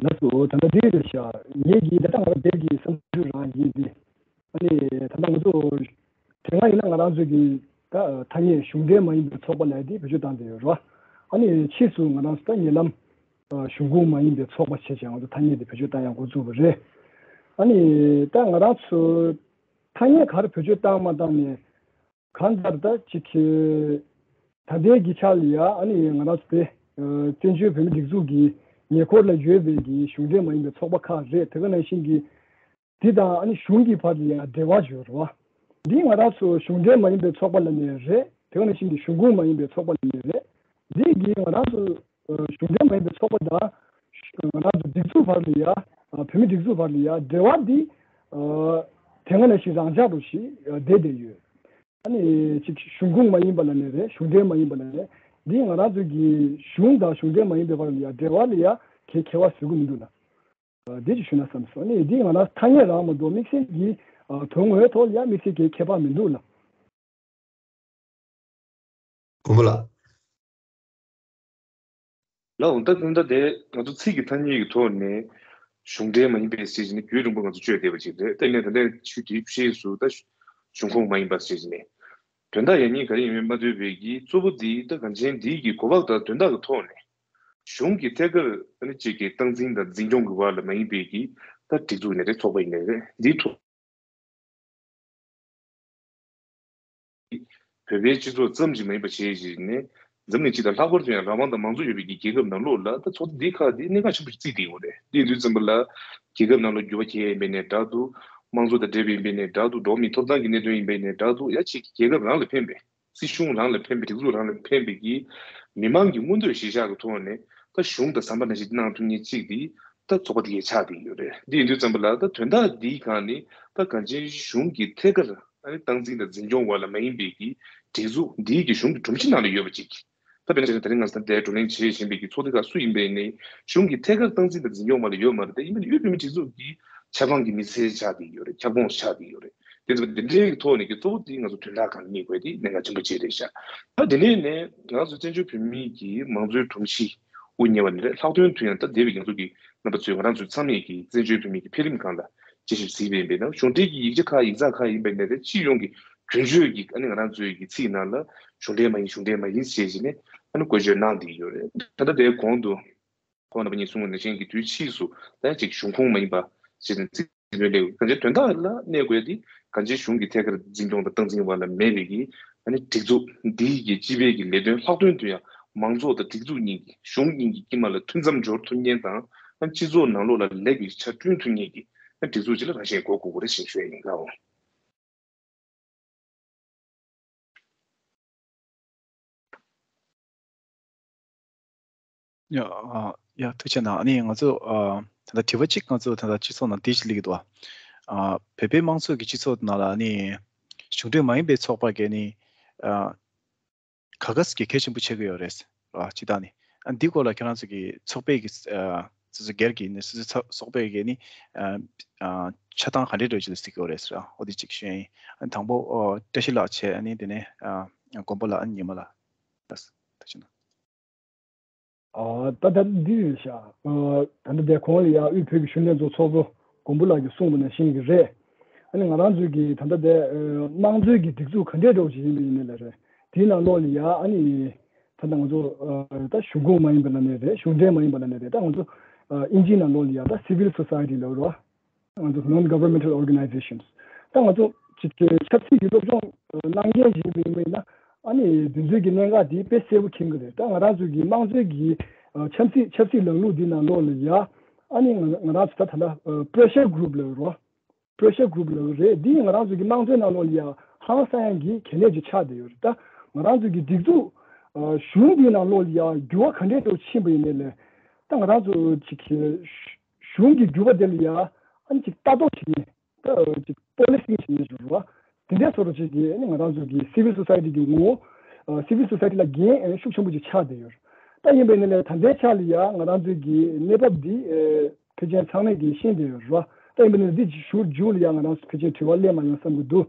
ལགས་སོ། ད་ལྟ་འདི་རེད་ཤག་ངེད་ཀྱིས་ད་ལྟ་ང་རང་བོད་ཀྱི་བསམ་ཚུལ་རང་ཡིན་ཏེ། ཨ་ནི་ད་ལྟ་ང་ཚོ་དེ་སྔ་ཡིན་ན་ང་རང་ཚོ་གི་ད་ཐ་སྙད་གཞུང་འབྲེལ་མ་ཡིན་པའི་ཚོགས་པ་ལབ་དེ་བེད་སྤྱོད་བཏང་བསྡད་ཡོད་རེད་བ། ཨ་ནི་ཕྱིས་སུ་ང་རང་ཚོ་ད་ཉེ་ལམ་གཞུང་ཁོངས་མ་ཡིན་པའི་ཚོགས་པ་བྱས་བྱས་ང་ཚོ་ཐ་སྙད་དེ་བེད་སྤྱོད་བཏང་ཡག་འགོ་བཙུགས་པ་རེད། ཨ་ནི་ད་ང་རང་ཚོ་ཐ་སྙད་ག་རེ་བེད་སྤྱོད་བཏང་མ་བཏང་ནས། གང་ལྟར་ད་ཅིག་གི་ད་ལྟའི་གི་ཆ་ལ་ཡ་ཨ་ནི་ང་རང་ཚོ་དེ་བཙན་བྱོལ་བོད་མི་སྒྲིག་འཛུགས་ཀྱི་ཉེ་འཁོར་ལ་ཡོད་པའི་གི་གཞུང་འབྲེལ་མ་ཡིན་པའི་ཚོགས་པ་ཁག་རེད། དེ་ག་ནང་བཞིན་གྱི་འདི་དང་ཨ་ནི་གཞུང་གི་བར་ལ་ཡ་འབྲེལ་བ་ཡོད་རེད་བ། འདི་ང་རང་ཚོ་གཞུང་འབྲེལ་མ་ཡིན་པའི་ཚོགས་པ་ལ་ནས་རེད། དེ་ག་ནང་བཞིན་གྱི་གཞུང་ཁོངས་མ་ཡིན་པའི་ཚོགས་པ་ནས་རེད། འདི་གིས་ང་རང་ཚོ་གཞུང་འབྲེལ་མ་ཡིན་པའི་ཚོགས་པ་དང་ང་རང་ཚོ་སྒྲིག་འཛུགས་བར་ལ་ཡ་བོད་མི་སྒྲིག་འཛུགས་བར་ལ་ཡ་འབྲེལ་བ་འདི་དེ་སྔ་ནང་བཞིན་རང་འཇགས་རུ་ཞིག་བསྡད་བསྡད་ཡོད། ཨ་ནི་ཅིག་གཞུང་ཁོངས་མ་ཡིན་པ་ལ་ནས་རེད། གཞུང་འབྲེལ་མ་ཡིན་པ་ལ་ནས་འདི་ང་རང་ཚོ་གི་གཞུང་དང་གཞུང་འབྲེལ་མ་ཡིན་པའི་བར་ལ་ཡ་འབྲེལ་བ་ལ་ཡ་གལ་ཁྱད་པར་བཟོ་གི་མི་འདུག་ལ། འདི་ཅིག་ཞུ་ན་བསམ་སོང་། ཨ་ནི་འདི་ང་རང་ཐ་སྙད་རང་མ་གཏོགས་དམིགས་བསལ་གྱི་དོན་དངོས་ཐོག་ལ་ཡ་དམིགས་བསལ་གྱི་ཁྱད་པར་མི་འདུག་ལ། མགོན་པོ་ལགས། ལའོ། ད་ད་ལྟ་དེ་ང་ཚོ་ཚིག་གི་ཐ་སྙད་ཀྱི་ཐོག་ནས་གཞུང་འབྲེལ་མ་ཡིན་པའི་ཞེས་བྱས་ནས་རྒྱུན་རིང་པོ་ང་ཚོ་བརྗོད་བསྡད་པ་ཅིག་རེད། དེ་ནས་ད་ལྟ་ཆུ་དེའི་ཕྱིས་སུ་ད་གཞུང་ཁོངས་མ་ཡིན་པ་ཞེས་བྱས་ནས་དོན་དག་ཡང་སྙིང་ག་རེ་ཡིན་མིན་མ་ཐོས་པའི་གི་གཙོ་བོ་འདི་ད་གང་ཅན་འདིའི་གི་གོ་བག་དང་དོན་དག་གི་ཐོག་ནས་གཞུང་གི་ཐད་ཀར་ཨ་ནི་གཅིག་གི་སྟངས་འཛིན་དང་འཛིན་སྐྱོང་གི་བར་ལ་མ་ཡིན་པའི་གི་ད་སྒྲིག་འཛུགས་ཡིན་ནའི་རེད། ཚོགས་པ་ཡིན་ནའི་རེད། འདིའི་ཐོག་བོད་པའི་སྤྱི་ཚོགས་ཙམ་ཞིག་མ་ཡིན་པ་བྱས་བྱས་ནས་འཛམ་གླིང་སྤྱི་དང་ལྷག་པར་དུ་ཡང་རང་དབང་དང་མང་གཙོ་ཡོད་པའི་གི་རྒྱལ་ཁབ་ནང་ལོགས་ལ་ད་ཚོགས་སྡེ་འདི་ཁག་འདི་གནད་འགག་ཆེན་པོ་ཞིག་བརྩིས་བསྡད་ཡོད་རེད། འདི་ཡིན་དུས་ཙམ་པ་ལ་རྒྱལ་ཁབ་ནང་ལ་འགྱུར་བ་ཁྱེར་ཡ་ཡིན་པ་ཡིན་ནའི་འདྲ་འདུག། དམངས་གཙོ་དང་འབྲེལ་བ་ཡིན་པ་ཡིན་ནའི་འདྲ་འདུག། འགྲོ་བ་མིའི་ཐོབ་ཐང་གི་གནད་དོན་ཡིན་པ་ཡིན་ནའི་འདྲ་འདུག། ཡ་གཅིག་རྒྱལ་ཁབ་རང་ལ་ཕན་པའི། སྲིད་གཞུང་རང་ལ་ཕན་པའི། སྒྲིག་འཛུགས་རང་ལ་ཕན་པའི་གི་མི་མང་གི་མངོན་འདོད་གཞིར་བཞག་གི་ཐོག་ནས་ད་གཞུང་དང་ཟམ་པ་ནང་བཞིན་གནང་ཐུབ་མཁན་གཅིག་དེ་ད་ཚོགས་པ་དེ་གས་ཆགས་བསྡད་ཡོད་རེད། འདི་ཡིན་དུས་ཙམ་པ་ལ་ད་དོན་དག་འདིའི་སྒང་ནས་ད་གང་ཅན་གཞུང་གི་ཐད་ཀར་ཨ་ནི་སྟངས་འཛིན་དང་འཛིན་སྐྱོང་བ་ལ་མ་ཡིན་པའི་གི་སྒྲིག་འཛུགས་འདིའི་གི་གཞུང་གི་སྒྲོམ་གཞི་ནང་ལ་ཡོད་པ་ཅིག། ད་དཔེར་ན་ཆ་བཞག་ད་རིང་ང་ཚོ་དེ་བགྲོ་གླེང་བྱེད་བཞིན་པའི་གི་ཚོགས་སྡེ་ཁག་སུ་ཡིན་པ་ཡིན་ནའི་གཞུང་གི་ཐད་ཀར་སྟངས་འཛིན་དང་འཛིན་སྐྱོང་བ་ལ་ཡོད་མ་རེད། ད་ཡིན་པ་ནི་དབུས་བོད་མིའི་སྒྲིག་འཛུགས་ཀྱི་ཆབ་འབངས་ཀྱི་མི་སེར་ཆགས་བསྡད་ཡོད་རེད། ཁྱབ་ཁོངས་ཆགས་བསྡད་ཡོད་རེད། དེ་ཚོ་དེ་འདྲའི་ཐོག་ནས་ཀྱི་གཙོ་བོ་དེ་ང་ཚོ་དོན་དག་སྒང་རྙེད་དགོས་དེ་གནད་འགག་ཆེན་པོ་གཅིག་རེད་ཤག། ད་དེ་ནས་ནས་ང་ཚོ་བཙན་བྱོལ་བོད་མིའི་གི་མང་གཙོའི་སྒྲོམ་གཞི་དབུ་བརྙེས་པ་ནས་རེད། ལྷག་དོན་དུ་ཡང་ད་འདས་པའི་ང་ཚོ་གི་རྣམ་པ་ཚོས་ང་རང་ཚོའི་ཚང་མས་ཀྱི་བཙན་བྱོལ་བོད་མིའི་གི་འཕེལ་རིམ་སྒང་ལ་དཔྱད་ཞིབ་གཟིགས་པ་ཡིན་པས་ན་གཞུང་འབྲེལ་གྱི་ཡིག་ཆ་ཁག་ཡིག་ཚགས་ཁག་ཡིན་པ་ནས་རེད། སྤྱི་ཡོངས་ཀྱི་རྒྱུན་སྤྱོད་ཀྱི་ཨ་ནི་ང་རང་ཚོའི་གི་ཚིག་ནང་ལ་གཞུང་འབྲེལ་མ་ཡིན་གཞུང་འབྲེལ་མ་ཡིན་ཞེས་བྱས་ནས་ཨ་ནི་བཀོལ་སྤྱོད་གནང་བསྡད་ཡོད་རེད། ད་ལྟ་དེའི་གོང་དུ། ཁོང་རྣམ་པ་གཉིས་གསུངས་པ་ནང་བཞིན་གྱི་དུས་ཕྱིས་སུ་ད་ཅིག་གཞུང་ཁོངས་མ་ཡིན་པ་ཞེས་ནས་རྩིས་འདོན་སླེབས་ཡོད། གང་ཅི་དོན་དག་ལ་གནས་དགོས་དེ་གང་ཅི་གཞུང་གི་ཐད་ཀར་འཛིན་སྐྱོང་དང་སྟངས་འཛིན་བ་ལ་མེད་པའི་གི་ཨ་ནི་སྒྲིག་འཛུགས་འདིའི་གི་སྤྱི་པའི་གི་ལས་དོན་ལྷག་དོན་དུ་ཡང་མང་ཚོགས་དང་སྒྲིག་འཛུགས་གཉིས་ཀྱི་གཞུང་གཉིས་ཀྱི་དཀྱིལ་མ་ལ་མཐུན་མཚམས་སྦྱོར་ཐུབ་མཁན་དང་ཨ་ནི་སྤྱི་ཚོགས་ནང་ལོགས་ལ་ལེགས་པའི་ཆ་བསྐྲུན་ཐུབ་མཁན་གྱི་ཨ་ནི་སྒྲིག་འཛུགས་ཅིག་ལ་རང་བཞིན་དགོས་དགོས་ཀྱི་རེད་ཞེས་ཞུ་ཡ་ཡིན་ལགས། ཡ་ཨ་ཡ་ཐུགས་རྗེ་གནང་། ཨ་ནི་ང་ཚོ་ཨ་ད་ལྟ་དྲི་བ་གཅིག་ང་ཚོ་ད་ལྟ་སྤྱི་ཚོགས་ནང་འདི་ཞིག་སླེབས་ཀྱི་འདུག་ཨ། བོད་པའི་དམངས་གཙོ་གི་སྤྱི་ཚོགས་ནང་ལ་ཨ་ནི་གཞུང་འབྲེལ་མ་ཡིན་པའི་ཚོགས་པ་གས་ནི་ཨ་ག་ག་ཟེ་གི་གལ་ཆེན་པོ་ཆགས་ཀྱི་ཡོད་རེད་ཨ། སྤྱི་བཏང་ནི་ཨ་འདི་སྐོར་ལ་ཁྱེད་རང་ཚོ་གི་ཚོགས་པའི་གི་ཨ་སོ་སོ་སྒེར་གྱི་ནི་སོ་སོའི་ཚོགས་པའི་གི་ནི་ཨ་ཨ་ཆགས་སྟངས་ག་འདྲའི་འདྲ་ཅིག་ལ་གཟིགས་ཀྱི་ཡོད་རེད་ཟེར་ཨ། འོ་འདི་གཅིག་ཞུ་ཡ་ཡིན། ཨ་དང་པོ་ཨ་བཀྲ་ཤིས་ལགས་བྱས། ཨ་ནི་དེ་ནས་ཨ་མགོན་པོ་ལགས། ཨ་ཉི་མ་ལགས། ལགས་སོ། ཐུགས་རྗེ་གནང་། ཨ་ད་ད་འདི་རེད་ཤག། ཨ་ད་ལྟ་དེ་གོང་ལ་ཡ་དབུས་བོད་ཀྱི་གཞོན་ནུ་ལྷན་ཚོགས་ཚོགས་གཙོ་མགོན་པོ་ལགས་ཀྱིས་གསུངས་པ་ནང་བཞིན་གྱི་རེད། ཨ་ནི་ང་རང་ཚོའི་གི་ད་ལྟ་དེ་ཨ་དམངས་གཙོའི་གི་སྒྲིག་འཛུགས་ག་འདྲའི་འདྲ་བོ་ཞིག་ཡིན་པ་ཡིན་ནའི་ལ་རེད། དེའི་ནང་ལོགས་ལ་ཡ་ཨ་ནི་ད་ལྟ་ང་ཚོ་ཨ་ད་གཞུང་ཁོངས་མ་ཡིན་པ་ལ་ནི་རེད། གཞུང་འབྲེལ་མ་ཡིན་པ་ལ་ནི་རེད། ད་ང་ཚོ་ཨ་དབྱིན་ཇིའི་ནང་ལོགས་ལ་ཡ་ད་civil society་ལབ་རོགས། ང་ཚོ་non governmental organizations། ད་ང་ཚོ་ཅིག་ཆབ་སྲིད་ཀྱི་སློབ་སྦྱོང་གནང་མཁན་ཞིག་ཡིན་པ་ཡིན་ན་ཨ་ནི་དེ་ཚོའི་གི་གནད་འགག་དེ་དཔེ་གསལ་པོ་མཁྱེན་གྱི་རེད། ད་ང་རང་ཚོའི་གི་དམངས་གཙོའི་གི་ཆབ་སྲིད་ཆབ་སྲིད་ལམ་ལུགས་འདི་ནང་ལོགས་ལ་ཡ་ཨ་ནི་ང་ང་རང་ཚོ་ད་ད་ལྟ་pressure group་ལབ་རོ། pressure group་ལབ་རེད། འདི་ང་རང་ཚོའི་གི་དམངས་གཙོའི་ནང་ལོགས་ལ་ཡ་ཧང་སང་ཡ་གི་གལ་གནད་ཅིག་ཆགས་བསྡད་ཡོད་རེད། ད་ང་རང་ཚོའི་གི་སྒྲིག་འཛུགས་གཞུང་འདིའི་ནང་ལོགས་ལ་ཡ་འགྱུར་བ་ག་འདྲའི་འགྲོ་ཕྱིན་པ་ཡིན་ནའི་ལས་ད་ང་རང་ཚོ་ཅིག་གཞུང་གི་འགྱུར་བ་དེ་ལ་ཡ་ཨ་ནི་ཅིག་ལྟ་རྟོག་བྱེད་མཁན་ད་ཅིག་པོ་ལི་སིང་བྱེད་མཁན་ཞིག་རེད་བ། དེ་འདྲའི་བཟོ་འདྲ་ཅིག་གིས་ཨ་ནི་ང་རང་ཚོ་གི་civil society་གི་ངོ་བོ། civil society་ལ་འགན་ཤུགས་ཆེན་པོ་ཅིག་ཆགས་བསྡད་ཡོད། ད་ཡིན་པའི་ནི་ལས་ད་ལྟའི་ཆ་ལ་ཡ་ང་རང་ཚོའི་གི་གནས་བབ་འདི་ཕལ་ཆེར་ཚང་མས་གི་ཤེས་བསྡད་ཡོད་རེད་བ། ད་ཡིན་པའི་ནི་འདི་ཞུ་རྒྱུ་ལ་ཡ་ང་རང་ཚོ་ཕལ་ཆེར་དྲི་བ་སླེབས་མ་ཡོང་བསམ་གི་འདུག།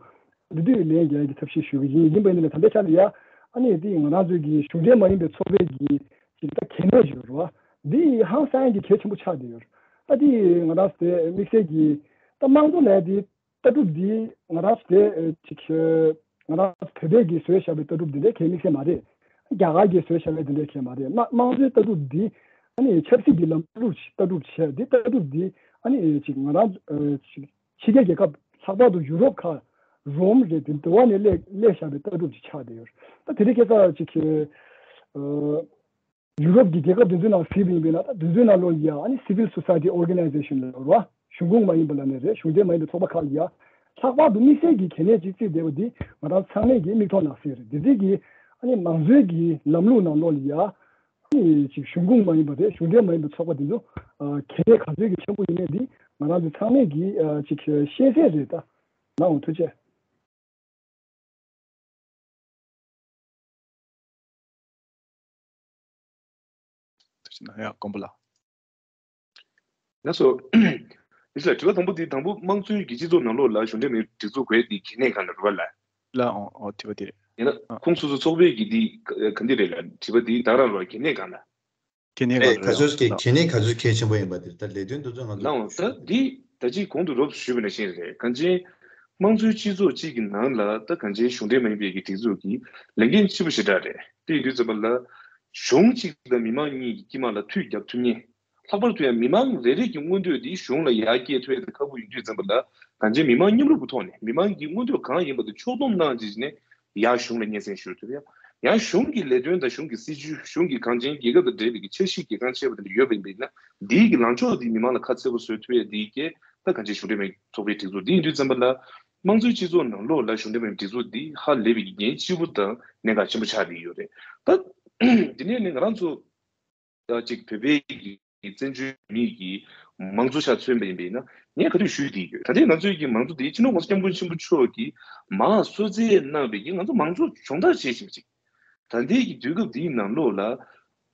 འདི་དུས་ལན་རྒྱག་གི་ཐབས་ཤེས་ཞུ་གི་ཡིན། ཡིན་པའི་ནི་ལས་ད་ལྟའི་ཆ་ལ་ཡ་ཨ་ནི་འདི་ང་རང་ཚོའི་གི་གཞུང་འབྲེལ་མ་ཡིན་པའི་ཚོགས་པའི་གི་ཅིག་ད་གལ་གནད་ཞིག་རེད་བ། འདི་ཧང་སང་གི་གལ་ཆེན་པོ་ཆགས་བསྡད་ཡོད། ད་འདི་ང་རང་ཚོ་དེ་དམིགས་བསལ་གྱི་ད་དམངས་གཙོ་ལས་དེ་ལྟ་གྲུབ་འདི་ང་རང་ཚོ་དེ་ཅིག་ང་རང་ཚོ་བོད་པས་ཀྱིས་བཟོས་བཞག་པའི་ལྟ་གྲུབ་འདི་འདྲའི་གལ་དམིགས་བསལ་མ་རེད། རྒྱ་གར་གྱིས་བཟོས་བཞག་པའི་འདི་འདྲའི་གལ་མ་རེད། དམངས་དམངས་གཙོའི་ལྟ་གྲུབ་འདི་ཨ་ནི་ཆབ་སྲིད་ཀྱི་ལམ་ལུགས་ཤིག་ལྟ་གྲུབ་བྱས་འདི་ལྟ་གྲུབ་འདི་ཨ་ནི་ཅིག་ང་རང་ཚོ་ཅིག་ཕྱི་རྒྱལ་རྒྱལ་ཁབ་ལྷག་པར་དུ་ཡུ་རོབ་ཁག་རོམ་རེད་དེ་འདི་བ་ནས་སླེབས་སླེབས་བཞག་པའི་ལྟ་གྲུབ་ཅིག་ཆགས་བསྡད་ཡོད། ད་དེ་རིང་ཁ་སང་ཅིག་ཡུ་རོབ་ཀྱི་རྒྱལ་ཁབ་དེ་ཚོའི་ནང་གཟིགས་པ་ཡིན་པས་ན་ད་དེ་ཚོའི་ནང་ལོགས་ལ་ཡ་ཨ་ནི་civil society organization་ལ་རོ། གཞུང་ཁོངས་མ་ཡིན་པ་ལ་ནི་རེད། གཞུང་འབྲེལ་མ་ཡིན་པའི་ཚོགས་པ་ཁག་ལ་ཡ་ ལྷག་པར་དུ་དམིགས་བསལ་གྱི་གལ་གནད་ཅིག་བརྩིས་བསྡད་པ་འདི་ང་རང་ཚང་མས་ཀྱི་མིག་མཐོང་ནང་གསལ་རེད། དེ་དུས་ཀྱི་ཨ་ནི་མང་གཙོའི་གི་ལམ་ལུགས་ནང་ལོགས་ལ་ཡ་ཨ་ནི་ཅིག་གཞུང་ཁོངས་མ་ཡིན་པ་དེ་གཞུང་འབྲེལ་མ་ཡིན་པའི་ཚོགས་པ་དེ་ཚོ་གལ་གནད་ག་ཚོད་ཀྱི་ཆེན་པོ་ཡིན་མིན་འདི་ང་རང་ཚོ་ཚང་མས་ཀྱི་ཅིག་ཤེས་གསལ་རེད། ད་ནའང་ཐུགས་རྗེ་ཆེ། ཐུགས་རྗེ་གནང་། ཡ་དཀོན་པོ་ལགས། ལགས་སོ། ཡིན་ཟེར་དྲི་བ་དང་པོ་འདི་དང་པོ་དམངས་གཙོའི་གི་སྤྱི་ཚོགས་ནང་ལོགས་ལ་གཞུང་འབྲེལ་མིན་སྒྲིག་འཛུགས་དགོས་འདི་གལ་གནད་གང་ལ་རུ་བ་ལ། ལ་ཨོ་ཨོ་དྲི་བ་འདི་རེད། ཡིན་ན་ཨ། ཁོངས་སོ་སོ་ཚོགས་པའི་གི་འདི་ག་འདི་རེད་ལ་དྲི་བ་འདི་ད་རང་རུ་བ་གལ་གནད་གང་ལ། གལ་གནད་གང་ལ་རེད། ག་ཚོད་ཀྱི་གལ་གནད་ག་ཚོད་གལ་ཆེན་པོ་ཡིན་པ་དེ་ད་ལས་དོན་དེ་ཚོ་ང་ཚོ་ལའང་ད་འདི་ད་ཅིག་གོང་དུ་རོབ་ཞུས་པ་ནང་བཞིན་རེད། གང་ཅི་དམངས་གཙོའི་སྤྱི་ཚོགས་གཅིག་གི་ནང་ལ་ད་གང་ཅི་གཞུང་འབྲེལ་མ་ཡིན་པའི་གི་སྒྲིག་འཛུགས་ཀྱི་ལས་འགན་ཆེ་པོ་ཞེ་དྲག་རེད། དེ་ཡིན་དུས་ཙམ་པ་ལ་གཞུང་གཅིག་དང་མི་མང་གཉིས་ཀྱི་དཀྱིལ་མ་ལ་མཐུད་རྒྱག་ཐུབ་མཁན། ལྷག་པར་དུ་ཡང་མི་མང་རེ་རེ་གི་མངོན་འདོད་འདི་གཞུང་ལ་ཡར་སྐྱེལ་ཐུབ་ཡ་དེ་ཁག་པོ་ཡིན་དུས་ཙམ་པ་ལ་གང་ཅི་མི་མང་མཉམ་རུབ་ཀྱི་ཐོག་ནས་མི་མང་གི་མངོན་འདོད་གང་ཡིན་པ་དེ་ཕྱོགས་བསྡོམས་གནང་བྱས་ནས་ཡར་གཞུང་ལ་སྙན་སེང་ཞུ་ཐུབ་ཡ། ཡང་གཞུང་གི་ལས་དོན་དང་གཞུང་གི་སྲིད་ཇུས་གཞུང་གི་གངས་ཅན་རྒྱལ་ཁབ་དང་འབྲེལ་བའི་གི་འཆར་གཞི་གལ་འགངས་ཆེ་བ་དེ་འདྲ་ཡོད་པ་ཡིན་པས་ན་འདིའི་གི་ལངས་ཕྱོགས་འདི་མི་མང་ལ་ཁ་གསལ་པོ་བཟོ་ཐུབ་ཡ་འདིའི་གི་ད་གང་ཅི་གཞུང་འབྲེལ་མའི་ཚོགས་པའི་སྒྲིག་འཛུགས་འདི་ཡིན་དུས་ཙམ་པ་ལ་དམངས་གཙོའི་སྤྱི་ཚོགས་ནང་ལོགས་ལ་གཞུང་འབྲེལ་མའི་སྒྲིག་འཛུགས་འདི་ཧ་ལས་པའི་གི་འགན་ལྕི་པོ་དང་གནད་འགག་ཆེན་པོ་ཆགས་བསྡད་ཡོད་རེད། ད་འདི་ནས་ནི་ང་རང་ཚོ་ད་ཅིག་བོད་པའི་གི་བཙན་བྱོལ་མི་གི་མང་གཙོ་ཆ་མཚོན་པ་ཡིན་པས་ན་ངས་ག་དུས་ཞུས་བསྡད་ཡོད། ད་ལྟའི་ང་ཚོའི་གི་མང་གཙོ་དེ་སྤྱི་ནོར་༸གོང་ས་༸སྐྱབས་མགོན་ཆེན་པོ་མཆོག་གིས་མར་གསོལ་སྩལ་གནང་བའི་གི་ང་ཚོ་མང་གཙོ་སྦྱོང་བརྡར་བྱེད་བཞིན་པ་ཅིག་ད་ལྟའི་གི་དུས་སྐབས་འདིའི་ནང་ལོགས་ལ་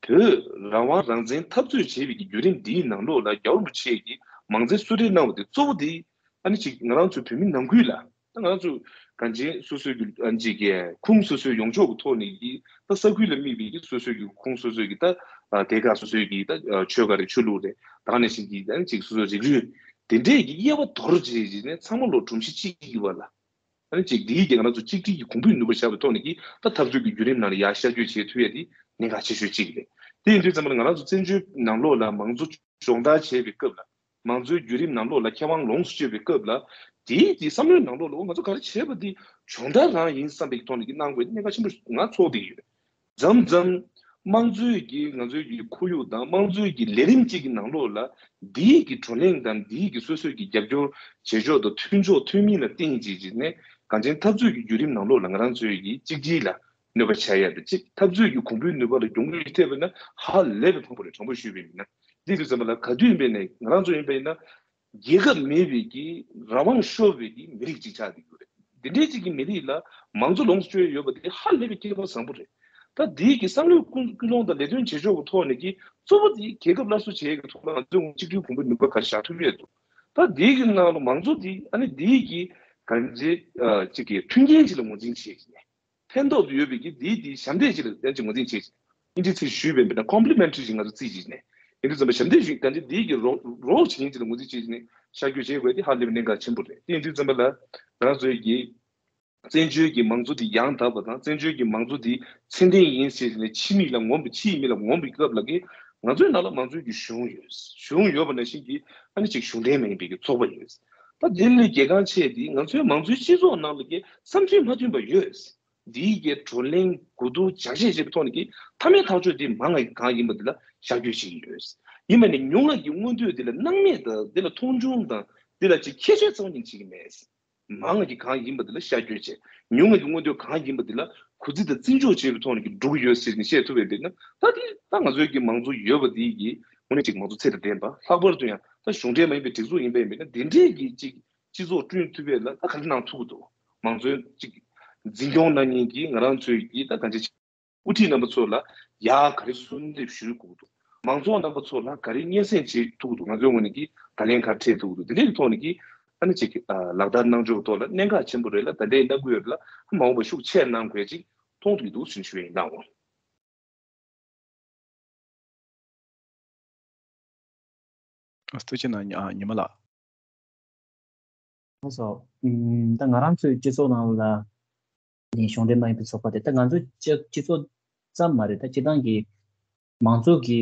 བོད་རང་དབང་རང་བཙན་འཐབ་རྩོད་བྱེད་པའི་གི་བརྒྱུད་རིམ་འདིའི་ནང་ལོགས་ལ་རྒྱལ་བ་རིན་པོ་ཆེ་གིས་མང་བཙན་གསོལ་རས་གནང་བ་དེ་གཙོ་བོ་དེ་ཨ་ནི་ཅིག་ང་རང་ཚོ་བོད་མི་ནང་ཁུལ་ལ་ད་ང་རང་ཚོ་གངས་ཅན་སོ་སོའི་གི་ཨ་ནི་ཅིག་གི་ཁུངས་སོ་སོའི་ཡོངས་ཁྱབ་ཀྱི་ཐོག་ནས་གི་ད་ས་ཁུལ་ལ་དམིགས་པའི་གི་སོ་སོའི་གི་ཁུངས་སོ་སོའི་གི་ད་ཨ་སྡེ་ཁག་སོ་སོའི་གི་ད་ཨ་ཆོལ་ཁ་རེད་ཆོས་ལུགས་རེད་ད་ག་ནང་བཞིན་གི་ཨ་ནི་ཅིག་སོ་སོའི་རིགས་རུས་དེ་འདྲས་གི་དབྱེ་བ་དོར་བྱས་བྱས་ནས་ཚང་མ་ལོ་སྒྲོམ་གཞི་གཅིག་གི་བར་ལ། ཨ་ནི་ཅིག་འདིའི་རྒྱལ་ཁབ་ཚོ་གཅིག་སྒྲིལ་གྱི་གོང་འཕེལ་ནུས་པ་བཞག་པའི་ཐོག་ནས་ཀྱི་ད་འཐབ་རྩོད་ཀྱི་བརྒྱུད་རིམ་ནང་ལ་ཡར་ཤར་བསྐྱོད་བྱེད་ཐུབ་ཡ་དེ་གནད་འགག་ཆེ་ཤོས་གཅིག་རེད། དེ་ཡིན་དུས་ཙམ་པ་ལ་ང་རང་ཚོ་བཙན་བྱོལ་ནང་ལོགས་ལ་མང་གཙོ་སྦྱོང་བརྡར་བྱེད་པའི་སྐབས་ལ་མང་གཙོའི་བརྒྱུད་རིམ་ནང་ལོགས་ལ་མཁས་དབང་ལོངས་སུ་སྤྱོད་པའི་སྐབས་ལ་དེའི་དེ་བསམ་བློའི་ནང་ལོགས་ལ་འོ་ང་ཚོ་ག་རེ་བྱས་པ་འདི་སྦྱོང་བརྡར་རང་ཡིན་བསམ་པའི་ཐོག་ནས་ཀྱི་གནང་དགོས་གནད་འགག་ཆེན་པོ་ང་ཚོགས་བསྡད་ཡོད། མཚམས་མཚམས་དམངས་གཙོའི་གི་ང་ཚོའི་གི་ཁོར་ཡུག་དང་དམངས་གཙོའི་གི་ལས་རིམ་གཅིག་གི་ནང་ལོགས་ལ་འདིའི་གི་བགྲོ་གླེང་དང་འདིའི་གི་སོ་སོའི་གི་རྒྱབ་སྐྱོར་བྱེད་ཕྱོགས་དང་མཐུན་ཕྱོགས་མཐུན་མིན་ལ་བརྟེན་བྱས་བྱས་ནས་གངས་ཅན་འཐབ་རྩོད་ཀྱི་བརྒྱུད་རིམ་ནང་ལོགས་ལ་ང་རང་ཚོའི་གི་གཅིག་སྒྲིལ་ལ་གནོད་པ་ཆགས་ཡ་དང་གཅིག་འཐབ་རྩོད་ཀྱི་གོང་འཕེལ་ནུས་པ་ལ་གྱོང་གུད་ཐེབས་པ་ན་ཧ་ལས་པའི་ཕངས་པོ་རེད། དྲང་པོ་ཞུས་པ་ཡིན་ན་འདི་དུས་ཙམ་པ་ལ་ག་དུས་ཡིན་པའི་ནས་ང་རང་ཚོ་ཡིན་པ་ཡིན་ན། རྒྱལ་ཁབ་མེད་པའི་གི་རང་དབང་ཤོར་བའི་གི་མི་རིགས་ཅིག་ཆགས་བསྡད་ཡོད་རེད། འདི་འདྲའི་ཅིག་གི་མི་རིགས་ལ་མང་གཙོ་ལོངས་སུ་སྤྱོད་ཡོད་པ་དེ་ཧ་ལས་པའི་སྐལ་པ་བཟང་པོ་རེད། ད་འདིའི་གི་བསམ་བློའི་ཀུན་ཀུན་སློང་དང་ལས་དོན་བྱེད་ཕྱོགས་ཀྱི་ཐོག་ནས་ཀྱི་གཙོ་བོ་དེ་རྒྱལ་ཁབ་སླར་གསོ་བྱེད་ཡས་ཀྱི་ཐོག་ལ་ང་ཚོས་གཅིག་སྒྲིལ་གོང་འཕེལ་ནུས་པ་ག་རེ་བཞག་ཐུབ་ཡོད་འདུག་ད་འདིའི་གི་ནང་ལ་མང་གཙོ་དེ་ཨ་ནི་འདིའི་གི་གང་ཅི་ཨ་ཅིག་གི་མཐུན་རྐྱེན་ཅིག་ལ་ངོས་འཛིན་བྱེད་ཀྱི་ནས། ཕན་ཐོགས་ཏུ་ཡོད་པའི་གི་དེའི་དེའི་ཞབས་འདེགས་ཅིག་ལ་ཡང་ཅིག་ངོས་འཛིན་བྱེད་ཅིག་ཨིན་ཇིའི་ཚིག་ཞུས་པའི་མེད་ན་ཀོམ་པི་ལི་མེན་ཊི་རི་ཅིག་ང་ཚོ་རྩིས་ཅིག་ནས་ཡིན་དུས་ཙམ་པ་ཞབས་འདེགས་ཞུས་གང་ཅི་དེའི་གི་རོགས་རོགས་བྱེད་ཡིན་ཅིག་ལ་ངོས་འཛིན་བྱེད་ཅིག་ནས་ཤར་བསྐྱོད་བྱེད་དགོས་དེ་ཧ་ལས་པའི་གནད་འགག་ཆེན་པོ་རེད། དེ་ཡིན་དུས་ཙམ་པ་ལ་ང་རང་ཚོའི་གི་བཙན་བྱོལ་གྱི་མང་གཙོ་དེ་ཡང་དག་པ་དང་བཙན་བྱོལ་གྱི་མང་གཙོ་དེ་ཚད་ལྡན་ཡིན་ཟེར་ནས་ཕྱི་མིག་ལ་ངོམ་པའི་ཕྱིའི་མིག་ལ་ངོམ་པའི་སྐབས་ལ་གི་ང་ཚོའི་ནང་ལ་མང་གཙོའི་གི་གཞུང་ཡོད། གཞུང་ཡོད་པ་ནང་བཞིན་གྱི་ཨ་ནི་ཅིག་གཞུང་འབྲེལ་མ་ཡིན་པའི་གི་ཚོགས་པ་ཡོད། ད་དེ་ལས་གལ་འགངས་ཆེ་དེ་ང་ཚོའི་མང་གཙོའི་སྤྱི་ཚོགས་ནང་ལ་གི་བསམ་ཚུལ་མ་མཐུན་པ་ཡོད། འདིའི་གི་བགྲོ་གླེང་གོ་བསྡུར་ལྗགས་བཤད་བྱེད་པའི་ཐོག་ནས་ཀྱི་མཐའ་མའི་ཐག་གཅོད་དེ་མང་ང་གང་ཡིན་པ་འདི་ལ་ཤར་བསྐྱོད་བྱེད་ཀྱི་ཡོད། ཡིན་པ་ནི་ཉུང་ང་གི་མངོན་འདོད་འདི་ལ་སྣང་མེད་དང་འདི་ལ་མཐོང་ཆུང་དང་འདི་ལ་ཅིག་ཁྱད་ཆོས་ཚང་ཉིད་བྱེད་ཀྱི་མེད། མང་ང་གི་གང་ཡིན་པ་འདི་ལ་ཤར་བསྐྱོད་བྱེད། ཉུང་ང་གི་མངོན་འདོད་གང་ཡིན་པ་འདི་ལ་གུས་བརྩི་དང་བརྩི་འཇོག་བྱེད་པའི་ཐོག་ནས་ཀྱི་འགྲོ་གི་ཡོད་ཟེར་ནས་བཤད་ཐུབ་པའི་འདི་ན་ད་འདི་ད་ང་ཚོའི་གི་མང་གཙོ་ཡོད་པ་འདི་གི་དངོས་གནས་ཅིག་མང་གཙོ་ཚད་དང་ལྡན་པ་ལྷག་པར་དུ་ཡང་ད་གཞུང་འབྲེལ་མ་ཡིན་པའི་སྒྲིག་འཛུགས་ཡིན་པ་ཡིན་པས་ན་འདི་འདྲའི་གི་ཅིག་སྤྱི་ཚོགས་བསྐྲུན་ཐུབ་པའི་ལ་ད་ག་རེ་གནང་ཐུབ་ཀྱི་འདུག་མང་གཙོའི་ཅིག་འཛིན་སྐྱོང་གནང་མཁན་གྱི་ང་རང་ཚོའི་གི་ད་གང་ཅི་དབུ་ཁྲིད་རྣམ་པ་ཚོ་ལ་ཡ་ག་རེ་གསོལ་འདེབས་ཞུ་དགོས་ཀྱི་འདུག་མང་ཚོགས་རྣམ་པ་ཚོ་ལ་ག་རེ་སྙན་སེང་བྱེད་ཐུབ་ཀྱི་འདུག་ང་ཚོའི་ངོས་ནས་ཀྱི་ད་ལན་ག་རེ་འཕྲད་ཐུབ་ཀྱི་འདུག་དེ་འདྲའི་ཐོག་ནས་ཀྱི་ཨ་ནི་ཅིག་ལག་བསྟར་གནང་ཕྱོགས་ཐོག་ལ་གནད་འགག་ཆེན་པོ་རེད་ལ་ད་ལྟའི་གནང་དགོས་ཡོད་ལ་མ་འོངས་པ་ཤུགས་ཆེ་གནང་དགོས་ཅིག་མཐོང་ཐུབ་ཀྱི་འདུག་ཞུ་ཞུ་ཡིན་གནང་འོང་། ཐུགས་རྗེ་གནང་། ཉི་མ་ལགས། ལགས་སོ། ད་ང་རང་ཚོའི་སྤྱི་ཚོགས་ནང་ལ་ནི་གཞུང་འབྲེལ་མ་ཡིན་པའི་ཚོགས་པ་དེ་ད་ང་ཚོའི་སྤྱི་སྤྱི་ཚོགས་ཙམ་མ་རེད། ད་སྤྱི་བཏང་གི་མང་གཙོ་གི་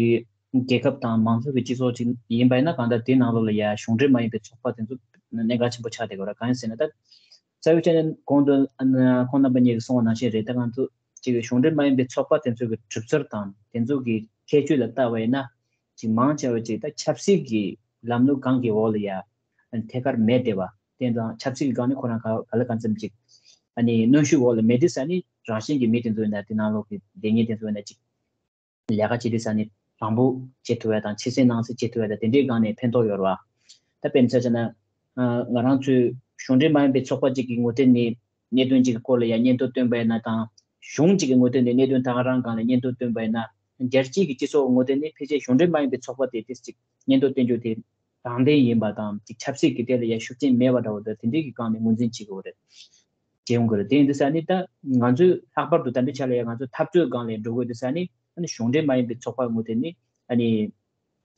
རྒྱལ་ཁབ་དང་མང་གཙོ་གི་སྤྱི་ཚོགས་ཅིག་ཡིན་པ་ཡིན་ན་གང་ལྟར་དེའི་ནང་ལོགས་ལ་ཡ་གཞུང་འབྲེལ་མ་ཡིན་པའི་ཚོགས་པ་དེ་ཚོ་གནད་འགག་ཆེན་པོ་ཆགས་བསྡད་ཡོད་རེད། གང་ཡིན་ཟེར་ན་ད་རྩ་བའི་ཆ་ནས་གོང་དུ་ཁོང་རྣམ་པ་གཉིས་ཀྱིས་གསུངས་པ་ནང་བཞིན་རེད། ད་ང་ཚོ་ཅིག་གཞུང་འབྲེལ་མ་ཡིན་པའི་ཚོགས་པ་དེ་ཚོ་གི་གྲུབ་ཚུལ་དང་དེ་ཚོ་གི་ཁྱད་ཆོས་ལ་ལྟ་བ་ཡིན་ན་ཅིག་མང་ཆེ་བ་ཅིག་ད་ཆབ་སྲིད་ཀྱི་ལམ་ལུགས་སྒང་གི་འོག་ལ་ཡ་ཐད་ཀར་མེད་བསྡད་པ་ དེ་དང་ཆབ་སྲིད་ཀྱི་སྒང་ནས་ཁོ་རང་ག་ག་ལ་གང་འཚམ་ཅིག་ཨ་ནི་གནོན་ཤུགས་འོག་ལ་མེད་དུས་ཙ་ནི་རང་བཞིན་གྱི་མི་དེ་ཚོ་ཡིན་ན་དེ་ནང་ལོགས་ཀྱི་སྡེ་ཉེ་དེ་ཚོ་ཡིན་ན་ཅིག་ལས་ཀ་བྱེད་དུས་ཙ་ནི་དྲང་པོ་བྱེད་ཐུབ་ཡ་དང་ཕྱི་གསལ་ནང་གསལ་བྱེད་ཐུབ་ཡ་དང་དེ་འདྲའི་སྒང་ནས་ཕན་ཐོགས་ཡོད་རེད་བ། ད་དཔེར་ན་ཆ་བཞག་ན་ང་རང་ཚོའི་གཞུང་འབྲེལ་མ་ཡིན་པའི་ཚོགས་པ་ཅིག་གི་ངོས་ཐད་ནས་གནད་དོན་ཅིག་གི་སྐོར་ལ་ཡ་སྙན་ཐོ་བཏོན་པ་ཡིན་ན་དང་གཞུང་ཅིག་གི་ངོས་ཐད་ནས་གནད་དོན་ད་ག་རང་སྒང་ལ་སྙན་ཐོ་བཏོན་པ་ཡིན་ན་རྒྱལ་སྤྱིའི་གི་སྤྱི་ཚོགས་ངོས་ཐད་ནས་ཕལ་ཆེར་གཞུང་འབྲེལ་མ་ཡིན་པའི་ཚོགས་པ་དེ་ཏིས་ཅིག་སྙན་ཐོ་བཏོན་རྒྱུ་དེ་དྲང་བདེན་ཡིན་པ་དང་ཅིག་ཆབ་སྲིད་ཀྱི་ཐད་ལ་ཡ་ཤུགས་རྐྱེན་མེད་པ་འདྲ་བོ་དང་དེ་འདྲའི་གི་སྒང་ནས་ངོས་འཛིན་བྱེད་དགོས་རེད། བྱེད་ཡོང་གི་རེད། དེ་ཡིན་དུས་ཙ་ནི་ད་ང་ཚོས་ལྷག་པར་དུ་ད་ལྟའི་ཆ་ལ་ཡ་ང་ཚོ་འཐབ་རྩོད་སྒང་ལ་འགྲོ་དགོས་དུས་ཙ་ནི་ཨ་ནི་གཞུང་འབྲེལ་མ་ཡིན་པའི་ཚོགས་པ་ངོས་ཐད་ནས་ཨ་ནི་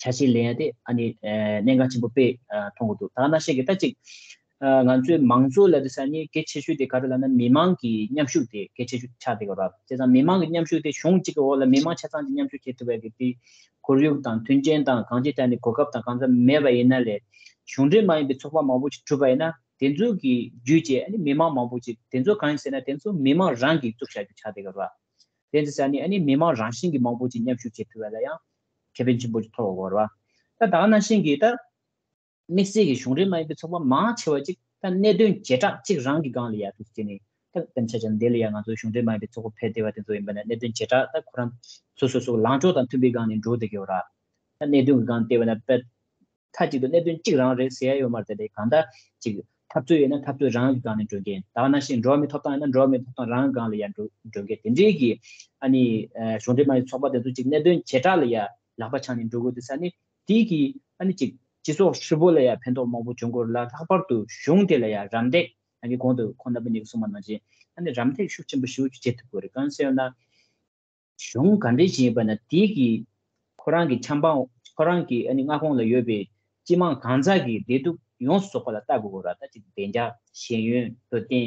ཆ་ཤས་ལེན་ཡ་དེ་ཨ་ནི་ཨ་གནད་འགག་ཆེན་པོ་དཔེ་ཨ་མཐོང་གི་འདུག་ད་ག་ནང་བཞིན་གྱི་ད་ཅིག་ཨ་ང་ཚོའི་མང་གཙོ་ལབ་དུས་ཙ་ནི་གལ་ཆེ་ཤོས་དེ་ག་རེ་ལབ་ན་མི་མང་གི་མཉམ་ཞུགས་དེ་གལ་ཆེ་ཤོས་ཆགས་བསྡད་ཡོད་རེད། བྱས་ཙང་མི་མང་གི་མཉམ་ཞུགས་དེ་གཞུང་གཅིག་གི་འོག་ལ་མི་མང་ཆ་ཚང་གི་མཉམ་ཞུགས་བྱེད་ཐུབ་པའི་གི་དེ་ཁོར་ཡུག་དང་མཐུན་རྐྱེན་དང་གང་ཅི་ལྟར་ནི་གོ་སྐབས་དང་གང་ཙམ་མེད་པ་ཡིན་ན་ལས་གཞུང་འབྲེལ་མ་ཡིན་པའི་ཚོགས་པ་མང་པོ་ཞིག་གྲུབ་པ་ཡིན་ན་དེ་ཚོ་གི་བརྒྱུད་བྱས་ཨ་ནི་མི་མང་མང་པོ་ཅིག་དེ་ཚོ་གང་ཡིན་ཟེར་ན་དེ་ཚོ་མི་མང་རང་གིས་བཙུགས་བཞག་རྒྱུ་ཆགས་བསྡད་ཡོད་རེད། དེ་ཚོ་ཟེར་ནས་ཨ་ནི་མི་མང་རང་བཞིན་གྱིས་མང་པོ་ཅིག་མཉམ་ཞུགས་བྱེད་ཐུབ་པ་ལ་ཡང་ཁེ་ཕན་ཆེན་པོ་ཅིག་ཐོགས་ཡོད་རེད་བ། ད་ད་ག་ནང་བཞིན་གྱི་ད་དམིགས་བསལ་གྱི་གཞུང་འབྲེལ་མ་ཡིན་པའི་ཚོགས་པ་མང་ཆེ་བ་ཅིག་ད་གནད་དོན་བྱེ་བྲག་གཅིག་རང་གི་སྒང་ལ་ཡར་འདུག་ཟེར་ནས་ད་དཔེར་ན་ཆ་བཞག་ན་འདི་ལ་ཡང་ང་ཚོ་གཞུང་འབྲེལ་མ་ཡིན་པའི་ཚོགས་པ་ཕེབས་བསྡད་པ་དེ་ཚོ་ཡིན་པ་ན་གནད་དོན་བྱེ་བྲག་ད་ཁོ་རང་སོ་སོ་སོ་ལངས་ཕྱོགས་དང་མཐུན་པའི་སྒང་ནས་འགྲོ་བསྡད་ཀྱི་ཡོད་རེད། ད་གནད་དོན་གྱི་སྒང་བལྟས་པ་ན་དཔེ་མཐའ་གཅིག་ཏུ་གནད་དོན་གཅིག་རང་རེད་ཟེར་ཡ་ཡོད་མ་རེད། དེ་ལས་གང་ལྟར་ཅིག་འཐབ་རྩོད་ཡོད་ན་འཐབ་རྩོད་རང་གི་སྒང་ནས་འགྲོ་མཁན། ད་ག་ནང་བཞིན་འགྲོ་བ་མིའི་ཐོབ་ཐང་ཡོད་ན་འགྲོ་བ་མིའི་ཐོབ་ཐང་རང་གི་སྒང་ལ་ཡར་འགྲོ་འགྲོ་མཁན་དེ་འདྲའི་གི་ཨ་ནི་ཨ་གཞུང་འབྲེལ་མ་ཡིན་ཚོགས་པ་དེ་ཚོ་ཅིག་གནད་དོན་བྱེ་བྲག་ལ་ཡར་ལག་པ་འཆང་ནས་འགྲོ་དགོས་དུས་ཙ་ནི་དེའི་གི་ཨ་ནི་ཅིག་སྤྱི་ཚོགས་ཧྲིལ་པོ་ལ་ཡར་ཕན་ཐོགས་མང་པོ་བྱུང་དགོས་ལ་ལྷག་པར་དུ་གཞུང་དེ་ལ་ཡར་རམ་འདེགས་ཨ་ནི་གོང་དུ་ཁོང་རྣམ་པ་གཉིས་ཀྱིས་གསུངས་པ་ནང་བཞིན་ཨ་ནི་རམ་འདེགས་ཤུགས་ཆེན་པོ་ཞེ་པོ་ཅིག་བྱེད་ཐུབ་དགོས་རེད། གང་ཟེར་ན། གཞུང་ག་འདྲ་ཞིག་ཡིན་པ་ན་དེའི་གི་ཁོ་རང་གི་ཆབ་འབངས་ཁོ་རང་གི་ཨ་ནི་མངའ་ཁོངས་ལ་ཡོད་པའི་སྤྱི་དམངས་གང་ཟག་གི་བདེ་སྡུག་ཡོངས་སུ་རྫོགས་པ་ལ་ལྟ་དགོས་ར། ད་ཅིག་བདེ་འཇགས་ཤེས་ཡོན་འཕྲོད་བསྟེན་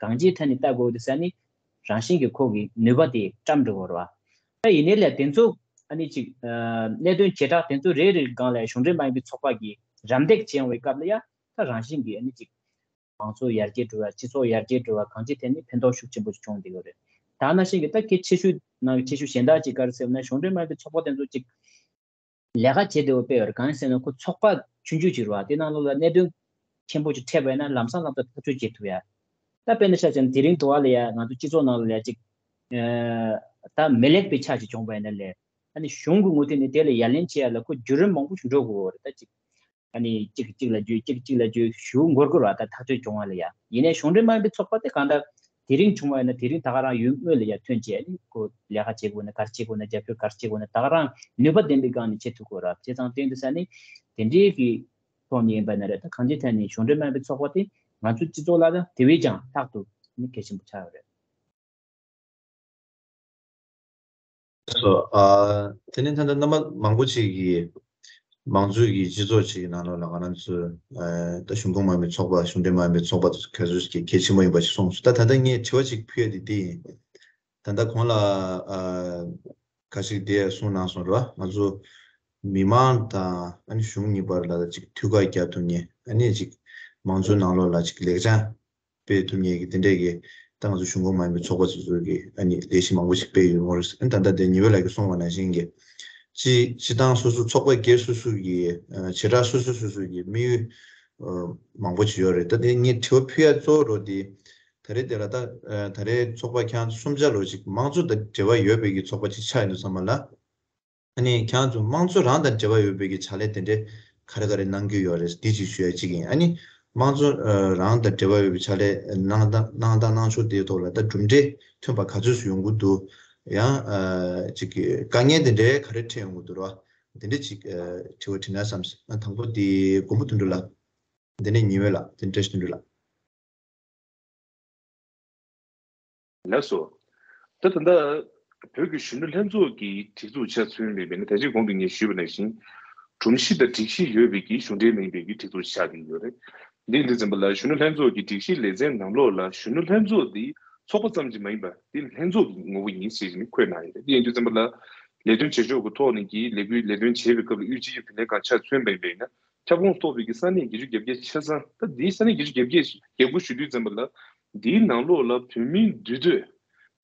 གང་ཅིའི་ཐད་ནས་ལྟ་དགོས་དུས་ཙ་ནི་རང་བཞིན་གྱི་ཁོ་གི་ནུས་པ་དེ་བཀྲམ་འགྲོ་དགོས་ར། ད་ཡིན་ནའི་ལས་དེ་ཚོ་ཨ་ནི་ཅིག་གནད་དོན་བྱེ་བྲག་དེ་ཚོ་རེ་རེའི་སྒང་ལ་གཞུང་འབྲེལ་མ་ཡིན་པའི་ཚོགས་པ་གིས་རམ་འདེགས་བྱེད་ཡོང་བའི་སྐབས་ལ་ཡ་ད་རང་བཞིན་གྱིས་ཨ་ནི་ཅིག་མང་གཙོ་ཡར་རྒྱས་འགྲོ་བ་སྤྱི་ཚོགས་ཡར་རྒྱས་འགྲོ་བ་གང་ཅིའི་ཐད་ནས་ཕན་ཐོགས་ཤུགས་ཆེན་པོ་ཞིག་བྱུང་བསྡད་ཡོད་རེད། ད་ནང་བཞིན་གྱི་ད་གལ་ཆེ་ཤོས་ནང་གི་ཆེ་ཤོས་གཞན་དག་ཅིག་ག་རེ་ཟེར་བ་ན་གཞུང་འབྲེལ་མ་ཡིན་པའི་ཚོགས་པ་དེ་ཚོ་ཅིག་ལས་ཀ་བྱེད་བདེ་བོ་དཔེ་ཡོད་རེད། གང་ཡིན་ཟེར་ན་ཁོ་ཚོགས་པ་ཆུང་ཆུང་ཅིག་རེད་བ། དེ་ནང་ལོགས་ལ་གནད་དོན་ཆེན་པོ་ཅིག་འཕྲད་པ་ཡིན་ན་ལམ་སང་ལམ་སང་ཐག་གཅོད་བྱེད་ཐུབ་ཡ། ད་དཔེར་ན་ཆ་བཞག་ན་དེ་རིང་དུ་བ་ལ་ཡ་ང་ཚོ་སྤྱི་ཚོགས་ནང་ལ་ཡ་ཅིག་ད་མི་ལེགས་པའི་ཆ་ཅིག་བྱུང་བ་ཡིན་ན་ལས་ཨ་ནི་གཞུང་གི་ངོས་ཐད་ནས་དེ་ལ་ཡ་ལན་བྱེད་ཡ་ལ་ཁོ་བརྒྱུད་རིམ་མང་པོ་ཞིག་འགྲོ་དགོས་རེད། ད་ཅིག་ཨ་ནི་གཅིག་གཅིག་ལ་བརྗོད་གཅིག་གཅིག་ལ་བརྗོད་ཞུ་འགོར་གི་རེད་བ། ད་ཐག་གཅོད་བྱུང་བ་ལ་ཡ། ཡིན་ནའི་གཞུང་འབྲེལ་མ་ཡིན་པའི་ཚོགས་པ་དེ་གང་ལྟར་དེ་རིང་བྱུང་བ་ཡིན་ན་དེ་རིང་ད་ག་རང་ཡུལ་དངོས་ལ་ཡ་ཐོན་བྱས་ཨ་ནི་ཁོ་ལས་ཀ་བྱེད་དགོས་ན་ག་རེ་བྱེད་དགོས་ན་རྒྱབ་སྐྱོར་ག་རེ་བྱེད་དགོས་ན་ད་ག་རང་ནུས་པ་ལྡན་པའི་སྒང་ནས་བྱེད་ཐུབ་དགོས་རེད་བ། བྱས་ཙང་དེ་འདི་ས་ནི་དེ་འདྲའི་གི་ཐོག་ནས་ཡིན་པ་ན་རེད། ད་གང་ཅིའི་ཐད་ནས་གཞུང་འབྲེལ་མ་ཡིན་པའི་ཚོགས་པ་དེ་ང་ཚོའི་སྤྱི་ཚོགས་ལ་ད་དེ་བས་ཀྱང་ལྷག་ཏུ་ནི་གལ་ཆེན་པོ་ཆགས་ཡོད་རེད། སོ། ཨ། དེ་ནས་ད་ལྟ་རྣམ་པ་མང་པོ་ཅིག་གིས་མང་གཙོའི་གི་སྤྱི་ཚོགས་ཅིག་གི་ནང་ལོགས་ལ་ང་རང་ཚོའི་ཨ་ད་གཞུང་ཁོངས་མ་ཡིན་པའི་ཚོགས་པ་གཞུང་འབྲེལ་མ་ཡིན་པའི་ཚོགས་པ་དེ་ཚོ་ག་ཚོད་ཅིག་གལ་ཆེན་པོ་ཡིན་པ་ཞིག་གསུངས་སོང་། ད་ད་ལྟ་ངས་དྲི་བ་ཅིག་ཕུལ་ཡ་དེ་འདི་ཡིན། ད་ལྟ་གོང་ལ་ཨ་ཁ་ཤས་དེ་གསུངས་གནང་སོང་རེད་བ། ང་ཚོ་མི་མང་དང་ཨ་ནི་གཞུང་གཉིས་བར་ལ་ཅིག་མཐུད་ཁ་རྒྱག་ཐུབ་མཁན་ཨ་ནི་ཅིག་མང་གཙོའི་ནང་ལོགས་ལ་ཅིག་ལེགས་བྱང་སྤེལ་ཐུབ་མཁན་གྱི་དེ་འདྲས་ཀྱི་ད་ང་ཚོ་གཞུང་ཁོངས་མ་ཡིན་པའི་ཚོགས་པ་སོ་སོ་གི་ཨ་ནི་ལས་གཞི་མང་པོ་ཞིག་སྤེལ་ཡོད་མ་རེད། ཨ་ནི་ད་ལྟ་དེ་ཉི་འོད་ལགས་ཀྱིས་གསུངས་པ་ནང་བཞིན་གྱི་སྤྱི་སྤྱི་བཏང་སོ་སོ་ཚོགས་པ་སྒེར་སོ་སོ་གི་ཨ་བྱེ་བྲག་སོ་སོ་སོ་སོ་གི་དམིགས་ཡུལ་ཨ་མང་པོ་ཅིག་ཡོད་རེད། ད་དེ་ངས་དྲི་བ་ཕུལ་ཡ་གཙོ་བོ་རོ་དེ་ད་རེས་དེ་ལ་ད་ཨ་ད་རེས་ཚོགས་པ་ཁྱེད་རང་ཚོ་གསུམ་ཆ་ལོ་ཅིག་མང་གཙོ་དང་འབྲེལ་བ་ཡོད་པའི་གི་ཚོགས་པ་ཅིག་ཆགས་ཡོད་འདུག་བསམ་པ་ལ། ཨ་ནི་ཁྱེད་རང་ཚོ་དམངས་གཙོ་རང་དང་འབྲེལ་བ་ཡོད་པའི་གི་ཕྱག་ལས་དེ་འདྲས་ག་རེ་ག་རེ་གནང་གི་ཡོད་རེད། འདི་ཅིག་ཞུ་ཡ་གཅིག་ཡིན། ཨ་ནི་དམངས་གཙོ་ཨ་རང་དང་འབྲེལ་བ་ཡོད་པའི་ཕྱག་ལས་གནང་སྟངས་གནང་སྟངས་གནང་ཕྱོགས་དེའི་ཐོག་ལ་ད་གྲུབ་འབྲས་ཐོན་པ་ག་ཚོད་ཙམ་ཡོང་གི་འདུག་ཡང་ཨ་ཅིག་གི་དཀའ་ངལ་དེ་འདྲས་ག་རེ་འཕྲད་ཡོང་གི་འདུག་ར། དེ་འདྲས་ཅིག་ཨ་དྲི་བ་དྲིས་ན་བསམ། ཨ་དང་པོ་དེ་མགོན་པོ་དོན་གྲུབ་ལགས། དེ་ནས་ཉི་འོད་ལགས། དེ་ནས་བཀྲ་ཤིས་དོན་གྲུབ་ལགས། ལགས་སོ། ད་ད་ལྟ་བོད་ཀྱི་གཞོན་ནུ་ལྷན་ཚོགས་ཀྱི་སྒྲིག་འཛུགས་ཆ་མཚོན་པ་ཡིན་ན་ད་ཅི་གོང་དུ་ངས་ཞུས་པ་ནང་བཞིན་སྒྲོམ་གཞི་དང་སྒྲིག་གཞི་ཡོད་པའི་གི་གཞུང་འབྲེལ་མ་ཡིན་པའི་གི་སྒྲིག་འཛུགས་ཆགས་ཀྱི་ཡོད་རེད། འདི་འདི་ཙམ་པ་ལ་གཞོན་ནུ་ལྷན་ཚོགས་ཀྱི་སྒྲིག་གཞི་ལེ་ཚན་ནང་ལོགས་ལ་གཞོན་ནུ་ལྷན་ཚོགས་འདི་ཚོགས་པ་ཙམ་གྱིས་མ་ཡིན་པ་འདི་ལྷན་ཚོགས་ཀྱི་ངོ་བོ་ཡིན་ཞེས་ནི་འཁོད་གནང་ཡོད་རེད། འདི་ཡིན་དུས་ཙམ་པ་ལ་ལས་དོན་བྱེད་ཕྱོགས་ཀྱི་ཐོག་ནས་ཀྱི་ལས་འགུལ་ལས་དོན་བྱེད་པའི་སྐབས་ལ་དབུས་སྤྱི་ཁྱབ་བུད་མེད་ཁང་ཆ་མཚོན་པ་ཡིན་ན། ཁྱབ་ཁོངས་གཏོགས་པའི་གི་ས་གནས་བརྒྱད་ཅུ་གྱ་བརྒྱད་ཆ་ཚང་ད་འདིའི་ས་གནས་བརྒྱད་ཅུ་གྱ་བརྒྱད་བརྒྱད་དགུ་ཞུ་དུས་ཙམ་པ་ལ་འདིའི་ནང་ལོགས་ལ་བོད་མིའི་འདུས་སྡོད་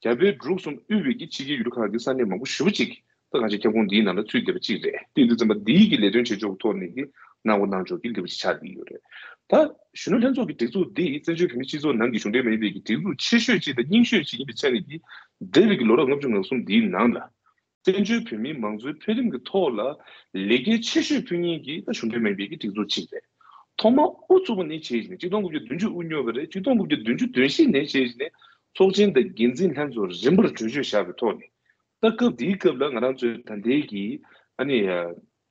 རྒྱ་བལ་འབྲུག་གསུམ་དབུས་པའི་གི་ཕྱི་རྒྱལ་ཡུལ་ཁག་གི་ས་གནས་མང་པོ་ཞེ་པོ་ཅིག་ ད་གང་ཅི་ཁྱབ་ཁོངས་འདིའི་ནང་ལ་ཚུད་བསྡད་པ་གཅིག་རེད། དེ་ཡིན་དུས་ཙམ་པ་འདིའི་གི་ལས་དོན་བྱེད་ཕྱོགས་ཐོག་ནས་ཀྱི་གནང་དགོས་གནང་ཕྱོགས་ཀྱི་འདི་པ་ཅིག་ཆགས་བསྡད་ཡོད་རེད། ད་གཞོན་ནུ་ལྷན་ཚོགས་ཀྱི་སྒྲིག་འཛུགས་འདི་བཙན་བྱོལ་བོད་མིའི་སྤྱི་ཚོགས་ནང་གི་གཞུང་འབྲེལ་མ་ཡིན་པའི་གི་སྒྲིག་འཛུགས་ཆེ་ཤོས་གཅིག་དང་རྙིང་ཤོས་གཅིག་ཡིན་པའི་ཆ་ནས་ཀྱི་འདས་པའི་གི་ལོ་རབས་ལྔ་བཅུ་ང་གསུམ་འདིའི་ནང་ལ། བཙན་བྱོལ་བོད་མིའི་མང་གཙོའི་འཕེལ་རིམ་གྱི་ཐོག་ལ་ལེགས་སྐྱེས་ཆེ་ཤོས་ཕུལ་མཁན་གྱི་ད་གཞུང་འབྲེལ་མ་ཡིན་པའི་གི་སྒྲིག་འཛུགས་གཅིག་རེད། ཐོག་མར་དབུ་བཙུགས་པ་ནས་བྱས་བཞིན་ཆིག་སྟོང་དགུ་བརྒྱ་བདུན་ཅུ་དབུ་བརྙེས་པ་རེད། ཆིག་སྟོང་དགུ་བརྒྱ་བདུན་ཅུ་དོན་བཞི་ནས་བྱས་བཞིན་ཚོགས་ཆེན་དང་འགན་འཛིན་ལྷན་ཚོགས་རིམ་པར་གྲོས་ཆོད་བཞག་པའི་ཐོག་ནས། ད་སྐབས་དེའི་སྐབས་ལ་ང་རང་ཚོའི་ད་ལྟའི་གི་ཨ་ནི་ཨ་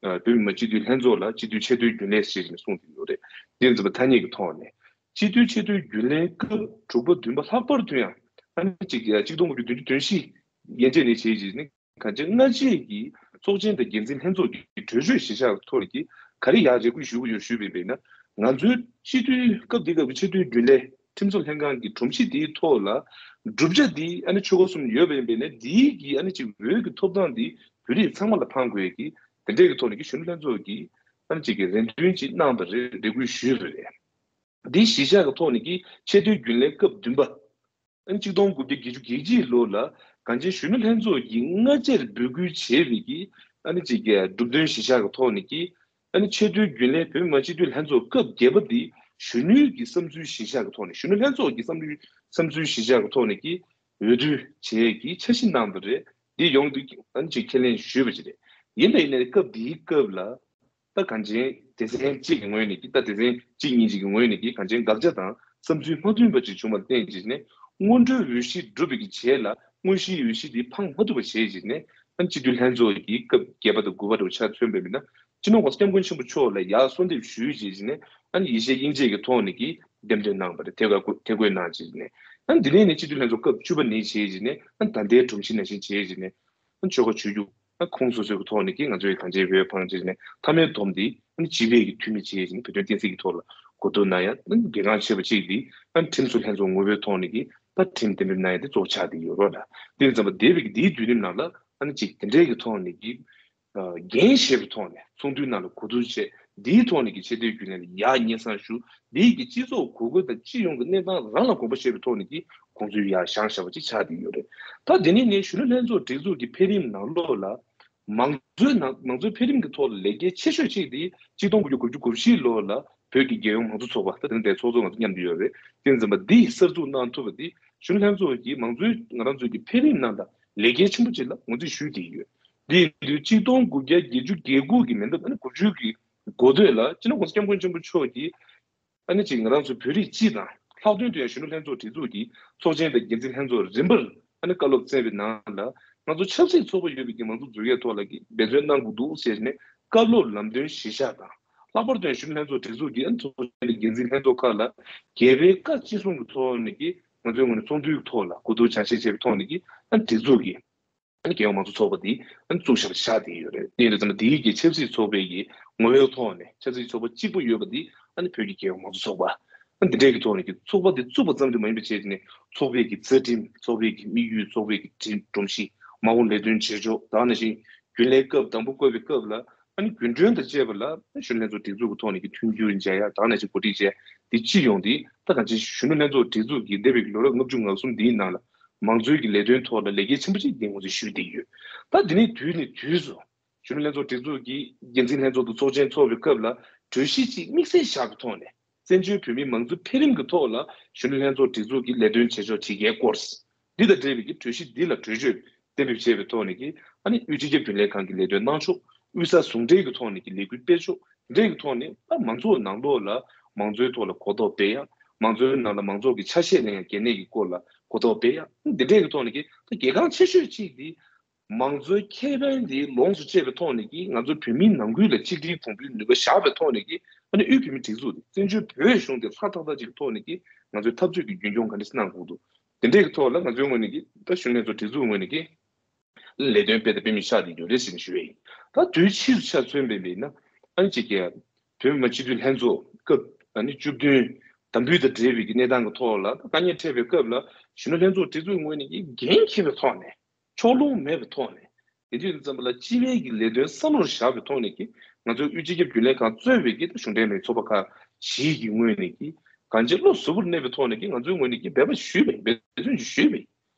ཨ་བོད་མི་མང་སྤྱི་འཐུས་ལྷན་ཚོགས་ལ་སྤྱི་འཐུས་ཆེས་མཐོའི་རྒྱུན་ལས་ཞེས་བཞིན་གསུངས་ཏེ་ཡོད་རེད། དེ་ཚོ་ཐ་སྙད་ཀྱི་ཐོག་ནས་སྤྱི་འཐུས་ཆེས་མཐོའི་རྒྱུན་ལས་སྐབས་དྲུག་པ་བདུན་པ་ལྷག་པར་དུ་ཡང་ཨ་ནི་གཅིག་ཆིག་སྟོང་དགུ་བརྒྱ་བདུན་ཅུ་དོན་བཞི་ཡན་ཆད་ནས་བྱས་བཞིན་གང་ཅི་སྔ་རྗེས་ཀྱི་ཚོགས་ཆེན་དང་འགན་འཛིན་ལྷན་ཚོགས་ཀྱི་གྲོས་ཆོད་གཞི་བཞག་ཐོག་ནས་ཀྱི་ག་རེ་ཡག་རེ་སྐུལ་ཞུ་གི་ཡོད་ཞུས་པ་ཡིན་པས་ན། ང་ཚོའི་སྤྱི་འཐུས་སྐབས་དེ་སྐབས་ཀྱི་ཆེས་མཐོའི་རྒྱུན་ལས་ཁྲིམས་བཟོ་ལྷན་ཁང་གི་སྒྲོམ་གཞི་དེའི་ཐོག་ལ་གྲུབ་ཆ་དེ་ཨ་ནི་ཆོལ་ཁ་གསུམ་ཡོད་པ་ཡིན་པས་ན། དེའི་གི་ཨ་ནི་ཅིག་འོས་ཀྱི་ཐོབ་ཐང་དེ་བོད་རིགས་ཚང་མ་ལ་འཕང་དགོས་ཀྱི་དེ་འདྲས་ཀྱི་ཐོག་ནས་ཀྱི་གཞོན་ནུ་ལྷན་ཚོགས་ཀྱིས་ཨ་ནི་ཅིག་གི་རེ་འདུན་ཅིག་གནང་བ་རེད། རེ་སྐུལ་ཞུས་པ་རེད། འདི་གཞི་བཞག་གི་ཐོག་ནས་ཀྱི་ཆེས་མཐོའི་རྒྱུན་ལས་སྐབས་བདུན་པ། ཨ་ནི་ཆིག་སྟོང་དགུ་བརྒྱ་བརྒྱད་ཅུ་གྱ་གཅིག་ལོ་ལ་གངས་ཅན་གཞོན་ནུ་ལྷན་ཚོགས་ཀྱིས་སྔ་རྗེས་འབོད་སྐུལ་བྱས་པའི་གི་ཨ་ནི་ཅིག་གི་གྲུབ་དོན་གཞི་བཞག་གི་ཐོག་ནས་ཀྱི་ཨ་ནི་ཆེས་མཐོའི་རྒྱུན་ལས་བོད་མི་མང་སྤྱི་འཐུས་ལྷན་ཚོགས་སྐབས་བརྒྱད་པ་འདི་གཞོན་ནུའི་གི་བསམ་ཚུལ་གཞི་བཞག་གི་ཐོག་ནས། གཞོན་ནུ་ལྷན་ཚོགས་ཀྱི་བསམ་ཚུལ་བསམ་ཚུལ་གཞི་བཞག་གི་ཐོག་ནས་ཀྱི་འོས་བསྡུ་བྱས་ཀྱི་འཆར་གཞི་གནང་བ་རེད། འདི་ཡོང་དུས་ཨ་ནི་ཅིག་ཁས་ལེན་ཞུས་པ་ཅིག་རེད། ཡིན་པ་ཡིན་ནའི་སྐབས་འདིའི་སྐབས་ལ། ད་གངས་ཅན་སྡེ་ཚན་གཅིག་གི་ངོས་ནས་ཀྱི་ད་སྡེ་ཚན་གཅིག་གཉིས་ཅིག་གི་ངོས་ནས་ཀྱི་གངས་ཅན་དགག་བྱ་དང་བསམ་ཚུལ་མ་མཐུན་པ་ཅིག་བྱུང་བར་བརྟེན་བྱས་ནས་སྔོན་འགྲོའི་འོས་གཞི་བསྒྲུབས་པའི་གི་རྗེས་ལ་དངོས་གཞིའི་འོས་གཞི་དེ་འཕངས་མ་ཐུབ་པ་བྱས་བྱས་ནས། ཨ་ནི་སྤྱི་འཐུས་ལྷན་ཚོགས་ཀྱི་སྐབས་བརྒྱད་པ་དང་དགུ་པ་འདྲ་བོ་ཆ་མཚོན་པ་ཡིན་ན། སྤྱི་ནོར་༸གོང་ས་༸སྐྱབས་མགོན་ཆེན་པོ་མཆོག་ལ་ཡར་གསོལ་འདེབས་ཞུས་བྱས་ནས། ཨ་ནི་ཡིད་ཆེས་དབྱིངས་ཆེས་ཀྱི་ཐོག་ནས་ཀྱི་འདེམས་ཐོན་གནང་བ་རེད། ཐད་ཀར་ཐད་བསྐོས་གནང་བྱས་ནས། ཨ་ནི་འདི་ནས་ནི་སྤྱི་འཐུས་ལྷན་ཚོགས་སྐབས་བཅུ་པ་ནས་བྱས་བྱས་ནས། ཨ་ནི་ད་ལྟའི་སྒྲོམ་གཞི་ནང་བཞིན་བྱས་བྱས་ནས། ཆོལ་ཁ་ཆོས་བརྒྱུད་ཁོངས་སོ་སོའི་ཐོག་ནས་ཀྱི་ང་ཚོའི་གངས་ཅན་བོད་ཕན་ཆེ་ནས་མཐའ་མའི་སྡོམ་འདི་སྤྱི་པའི་གི་འཐུས་མི་བྱས་ནས་བོད་དོན་བསྟན་སྲིད་ཀྱི་ཐོག་ལ་གོ་བསྡུར་གནང་ཡ། གལ་འགངས་ཆེ་བ་གཅིག་འདི་ཁྲིམས་བཟོ་ལྷན་ཚོགས་ངོ་བོའི་ཐོག་ནས་ཀྱི་ད་ཁྲིམས་གཏན་འབེབས་གནང་ཡ་དེ་གཙོ་བོ་ཆགས་བསྡད་ཡོད་རེད་ལ། དེ་ཙམ་པ་འདས་པའི་གི་འདིའི་དུས་རིམ་ནང་ལ་ཨ་ནི་ཅིག་དེ་འདྲའི་གི་ཐོག་ནས་ཀྱི་འགན་བཞེས་པའི་ཐོག་ནས་ཚོགས་འདུའི་ནང་ལ་གོ་བསྡུར་བྱས། འདིའི་ཐོག་ནས་ཀྱི་ཆེས་མཐོའི་རྒྱུན་ལས་ལ་ཡར་སྙན་སེང་ཞུ། འདིའི་གི་སྤྱི་ཚོགས་གོ་སྐབས་དང་སྤྱི་ཡོངས་ཀྱི་གནས་སྟངས་རང་ལ་དགོངས་པ་བཞེས་པའི་ཐོག་ནས་ཀྱི་དགོངས་ཚུལ་ཡར་བཞེངས་བཞག་པ་ཅིག་ཆགས་བསྡད་ཡོད་རེད། ད་དེ་ནས་ནས་གཞོན་ནུ་ལྷན་ཚོགས་སྒྲིག་འཛུགས་ཀྱི་འཕེལ་རིམ་ནང་ལོགས་ལ། མང་གཙོའི་ནང་མང་གཙོའི་འཕེལ་རིམ་གྱི་ཐོག་ལ་ལེགས་སྐྱེས་ཆེ་ཤོས་གཅིག་དེ་ཆིག་སྟོང་དགུ་བརྒྱ་དགུ་བཅུ་གོ་བཞི་ལོ་ལ་བོད་ཀྱི་རྒྱལ་ཡོངས་མང་གཙོ་ཚོགས་པ། ད་དེ་ནི་དེ་ཚོགས་གཙོ་ང་ཚོ་མཉམ་དུ་ཡོད་རེད། དེ་ཙམ་པ་འདི་གསར་འཛུགས་གནང་ཐུབ་པ་འདི་གཞོན་ནུ་ལྷན་ཚོགས་ཀྱིས་མང་གཙོའི་ང་རང་ཚོའི་གི་འཕེལ་རིམ་ནང་ལ་ལེགས་སྐྱེས་ཆེན་པོ་ཅིག་ལ་ངོས་འཛིན་ཞུས་བསྡད་ཡོད། འདི་ཡིན་དུས་ཆིག་སྟོང་དགུ་བརྒྱ་བརྒྱད་ཅུ་གྱ་དགུ་གི་མེ་འདབས་ཨ་ནི་དགུ་བཅུ་གི་འགོ་སྟོད་ལ་སྤྱི་ནོར་༸གོང་ས་༸སྐྱབས་མགོན་ཆེན་པོ་མཆོག་གིས། ཨ་ནི་ཅིག་ང་རང་ཚོ་བོད་རིགས་སྤྱི་དང་ལྷག་དོན་དུ་ཡང་གཞོན་ནུ་ལྷན་ཚོགས་སྒྲིག་འཛུགས་ཀྱི་ཚོགས་ཆེན་དང་འགན་འཛིན་ལྷན་ཚོགས་རིམ་པར་ཨ་ནི་བཀའ་སློབ་སྩལ་བའི་ནང་ལ། ང་ཚོ་ཆབ་སྲིད་ཚོགས་པ་ཡོད་པའི་གི་མང་གཙོ་འཛུགས་ཡས་ཐོག་ལ་གི་འབད་བརྩོན་གནང་དགོས་འདུག་ཟེར་ནས་བཀའ་སློབ་ལམ་སྟོན་གཞི་བཞག་དང་། ལྷག་པར་དུ་ཡང་གཞོན་ནུ་ལྷན་ཚོགས་སྒྲིག་འཛུགས་ཀྱི་ཨ་ནི་ཚོགས་ཆེན་དང་འགན་འཛིན་ལྷན་ཚོགས་ཁག་ལ་རྒྱལ་བའི་བཀའ་ཅི་གསུང་གི་ཐོག་ནས་ཀྱི་ང་ཚོའི་ངོས་ནས་ཚོགས་འདུའི་ཐོག་ལ་གོ་བསྡུར་བྱ་བཞག་བྱས་པའི་ཐོག་ནས་ཀྱི་ཨ་ནི་སྒྲིག་འཛུགས་ཀྱི། ཨ་ནི་རྒྱལ་ཡོངས་མང་གཙོ་ཚོགས་པ་འདི་ཨ་ནི་བཙུགས་བཞག་པ་ཆགས་བསྡད་ཡོད་རེད། དེ་ཡིན་དུས་ཙམ་པ་འདིའི་གི་ཆབ་སྲིད་ཚོགས་པའི་གི་ངོ་བོའི་ཐོག་ནས་ཆབ་སྲིད་ཚོགས་པ་གཅིག་པུ་ཡོད་པ་འདི་ཨ་ནི་བོད་ཀྱི་རྒྱལ་ཡོངས་མང་གཙོ་ཚོགས་པ། ཨ་ནི་འདི་འདྲའི་གི་ཐོག་ནས་ཀྱི་ཚོགས་པ་འདི་བཙུགས་པ་ཙམ་དུ་མ་ཡིན་པ་བྱས་ནས་ཚོགས་པའི་གི་རྩ་ཁྲིམས། ཚོགས་པའི་གི་དམིགས་ཡུལ། ཚོགས་པའི་གི་སྒྲིག་སྒྲོམ་གཞི། མ་འོངས་ལས་དོན་བྱེད་ཕྱོགས། ད་ག་ནང་བཞིན་རྒྱུན་ལས་སྐབས་དང་པོ་བསྐོས་པའི་སྐབས་ལ་ཨ་ནི་རྒྱུན་གྲོན་དང་བཅས་པ་ལ་གཞོན་ནུ་ལྷན་ཚོགས་སྒྲིག་འཛུགས་ཀྱི་ཐོག་ནས་ཀྱི་མཐུན་འགྱུར་མཇལ་ཡ། ད་ག་ནང་བཞིན་གོ་སྒྲིག་བྱས། འདི་སྤྱི་ཡོངས་འདི་ད་ག་ནང་བཞིན་གཞོན་ནུ་ལྷན་ཚོགས་སྒྲིག་འཛུགས་ཀྱི་འདས་པའི་གི་ལོ་རབས་ལྔ་བཅུ་ང་གསུམ་འདིའི་ནང་ལ། མང་གཙོའི་གི་ལས་དོན་ཐོག་ལ་ལེགས་སྐྱེས་ཆེན་པོ་ཅིག་འདི་ངོས་འཛིན་ཞུས་བསྡད་ཡོད། ད་འདི་ནས་དུས་ནས་དུས་སུ་གཞོན་ནུ་ལྷན་ཚོགས་སྒྲིག་འཛུགས་ཀྱི་འགན་འཛིན་ལྷན་ཚོགས་དང་ཚོགས་ཆེན་ཚོགས་པའི་སྐབས་ལ་གྲོས་གཞི་ཅིག་དམིགས་བསལ་བཞག་པའི་ཐོག་ནས། བཙན་བྱོལ་བོད་མིའི་མང་གཙོའི་འཕེལ་རིམ་གྱི་ཐོག་ལ་གཞོན་ནུ་ལྷན་ཚོགས་སྒྲིག་འཛུགས་ཀྱི་ལས་དོན་བྱེད་ཕྱོགས་ཇི་དགེའི་སྐོར། འདི་དང་འབྲེལ་བའི་གི་གྲོས་གཞི་འདི་ལ་གྲོས་ཆོད་གཏན་འབེབས་བྱས་པའི་ཐོག་ནས་ཀྱི་ཨ་ནི་དབུས་སྤྱི་ཁྱབ་རྒྱུན་ལས་ཁང་གི་ལས་དོན་གནང་ཕྱོགས། དབུས་ས་ཟུང་འབྲེལ་གྱི་ཐོག་ནས་ཀྱི་ལས་འགུལ་སྤེལ་ཕྱོགས། འདི་འདྲའི་གི་ཐོག་ནས་ད་མང་ཚོགས་ནང་ལོགས་ལ་མང་གཙོའི་ཐོག་ལ་གོ་རྟོགས་སྤེལ་ཡ། མང་གཙོའི་ནང་ལ་མང་ཚོགས་ཀྱི་ཆ་ཤས་ལེན་ཡ་གལ་གནད་ཀྱི་སྐོར་ལ་གོ་རྟོགས་སྤེལ་ཡ། འདི་འདྲའི་གི་ཐོག་ནས་ཀྱི་ད་གལ་འགངས་ཆེ་ཤོས་གཅིག་འདི། མང་གཙོའི་ཁེ་ཕན་འདི་ལོངས་སུ་སྤྱད་པའི་ཐོག་ནས་ཀྱི་ང་ཚོ་བོད་མིའི་ནང་ཁུལ་ལ་ཆིག་སྒྲིལ་གོང་འཕེལ་ནུས་པ་བཞག་པའི་ཐོག་ནས་ཀྱི་ཨ་ནི་དབུས་བོད་མིའི་སྒྲིག་འཛུགས་འདི་བཙན་བྱོལ་བོད་གཞུང་འདི་ལྷ་ཐག་ཐག་ཅིག་གི་ཐོག་ནས་ཀྱི་ང་ཚོའི་འཐབ་རྩོད་ཀྱི་རྒྱུན་སྐྱོང་ག་འདྲ་སེ་གནང་དགོས་འདུག་དེ་འདྲའི་གི་ཐོག་ལ་ང་ཚོའི་ངོས་ནས་ཀྱི་ད་གཞོན་ནུ་ལྷན་ཚོགས་སྒྲིག་འཛུགས་ངོས་ནས་ཀྱི་ལས་དོན་སྤེལ་དང་སྤེལ་མུས་ཆགས་བསྡད་ཡོད་རེད་ཟེར་ནས་ཞུ་ཡ་ཡིན། ད་དུས་ཕྱིས་སུ་ཆ་མཚོན་པ་ཡིན་ན། ཨ་ནི་གཅིག་གི་བོད་མི་མང་སྤྱི་འཐུས་ལྷན་ཚོགས་སྐབས་ཨ་ནི་བཅུ་བདུན་དམ་འབུལ་དང་འབྲེལ་བའི་གི་གནས་སྟངས་ཀྱི་ཐོག་ལ་ད་དཀའ་ངལ་འཕྲད་པའི་སྐབས་ལ་གཞོན་ནུ་ལྷན་ཚོགས་སྒྲིག་འཛུགས་ངོས་ནས་ཀྱི་འགན་འཁྱེར་བའི་ཐོག་ནས་ཕྱོགས་ལྷུང་མེད་པའི་ཐོག་ནས་དེ་དུས་ཙམ་པ་ལ་སྤྱི་པའི་གི་ལས་དོན་བསམ་བློར་བཞག་པའི་ཐོག་ནས་ཀྱི་ང་ཚོའི་དབུས་སྤྱི་ཁྱབ་རྒྱུན་ལས་ཁང་གཙོས་པའི་གི་ད་གཞུང་འབྲེལ་མའི་ཚོགས་པ་ཁག་བཞི་གི་ངོས་ནས་ཀྱི་གང་ཅི་བློ་གཟུ་བོར་གནས་པའི་ཐོག་ནས་ཀྱི་ང་ཚོའི་ངོས་ནས་ཀྱི་འབད་པ་ཞུས་པའི་འབད་བརྩོན་ཞིག་ཞུས་པའི།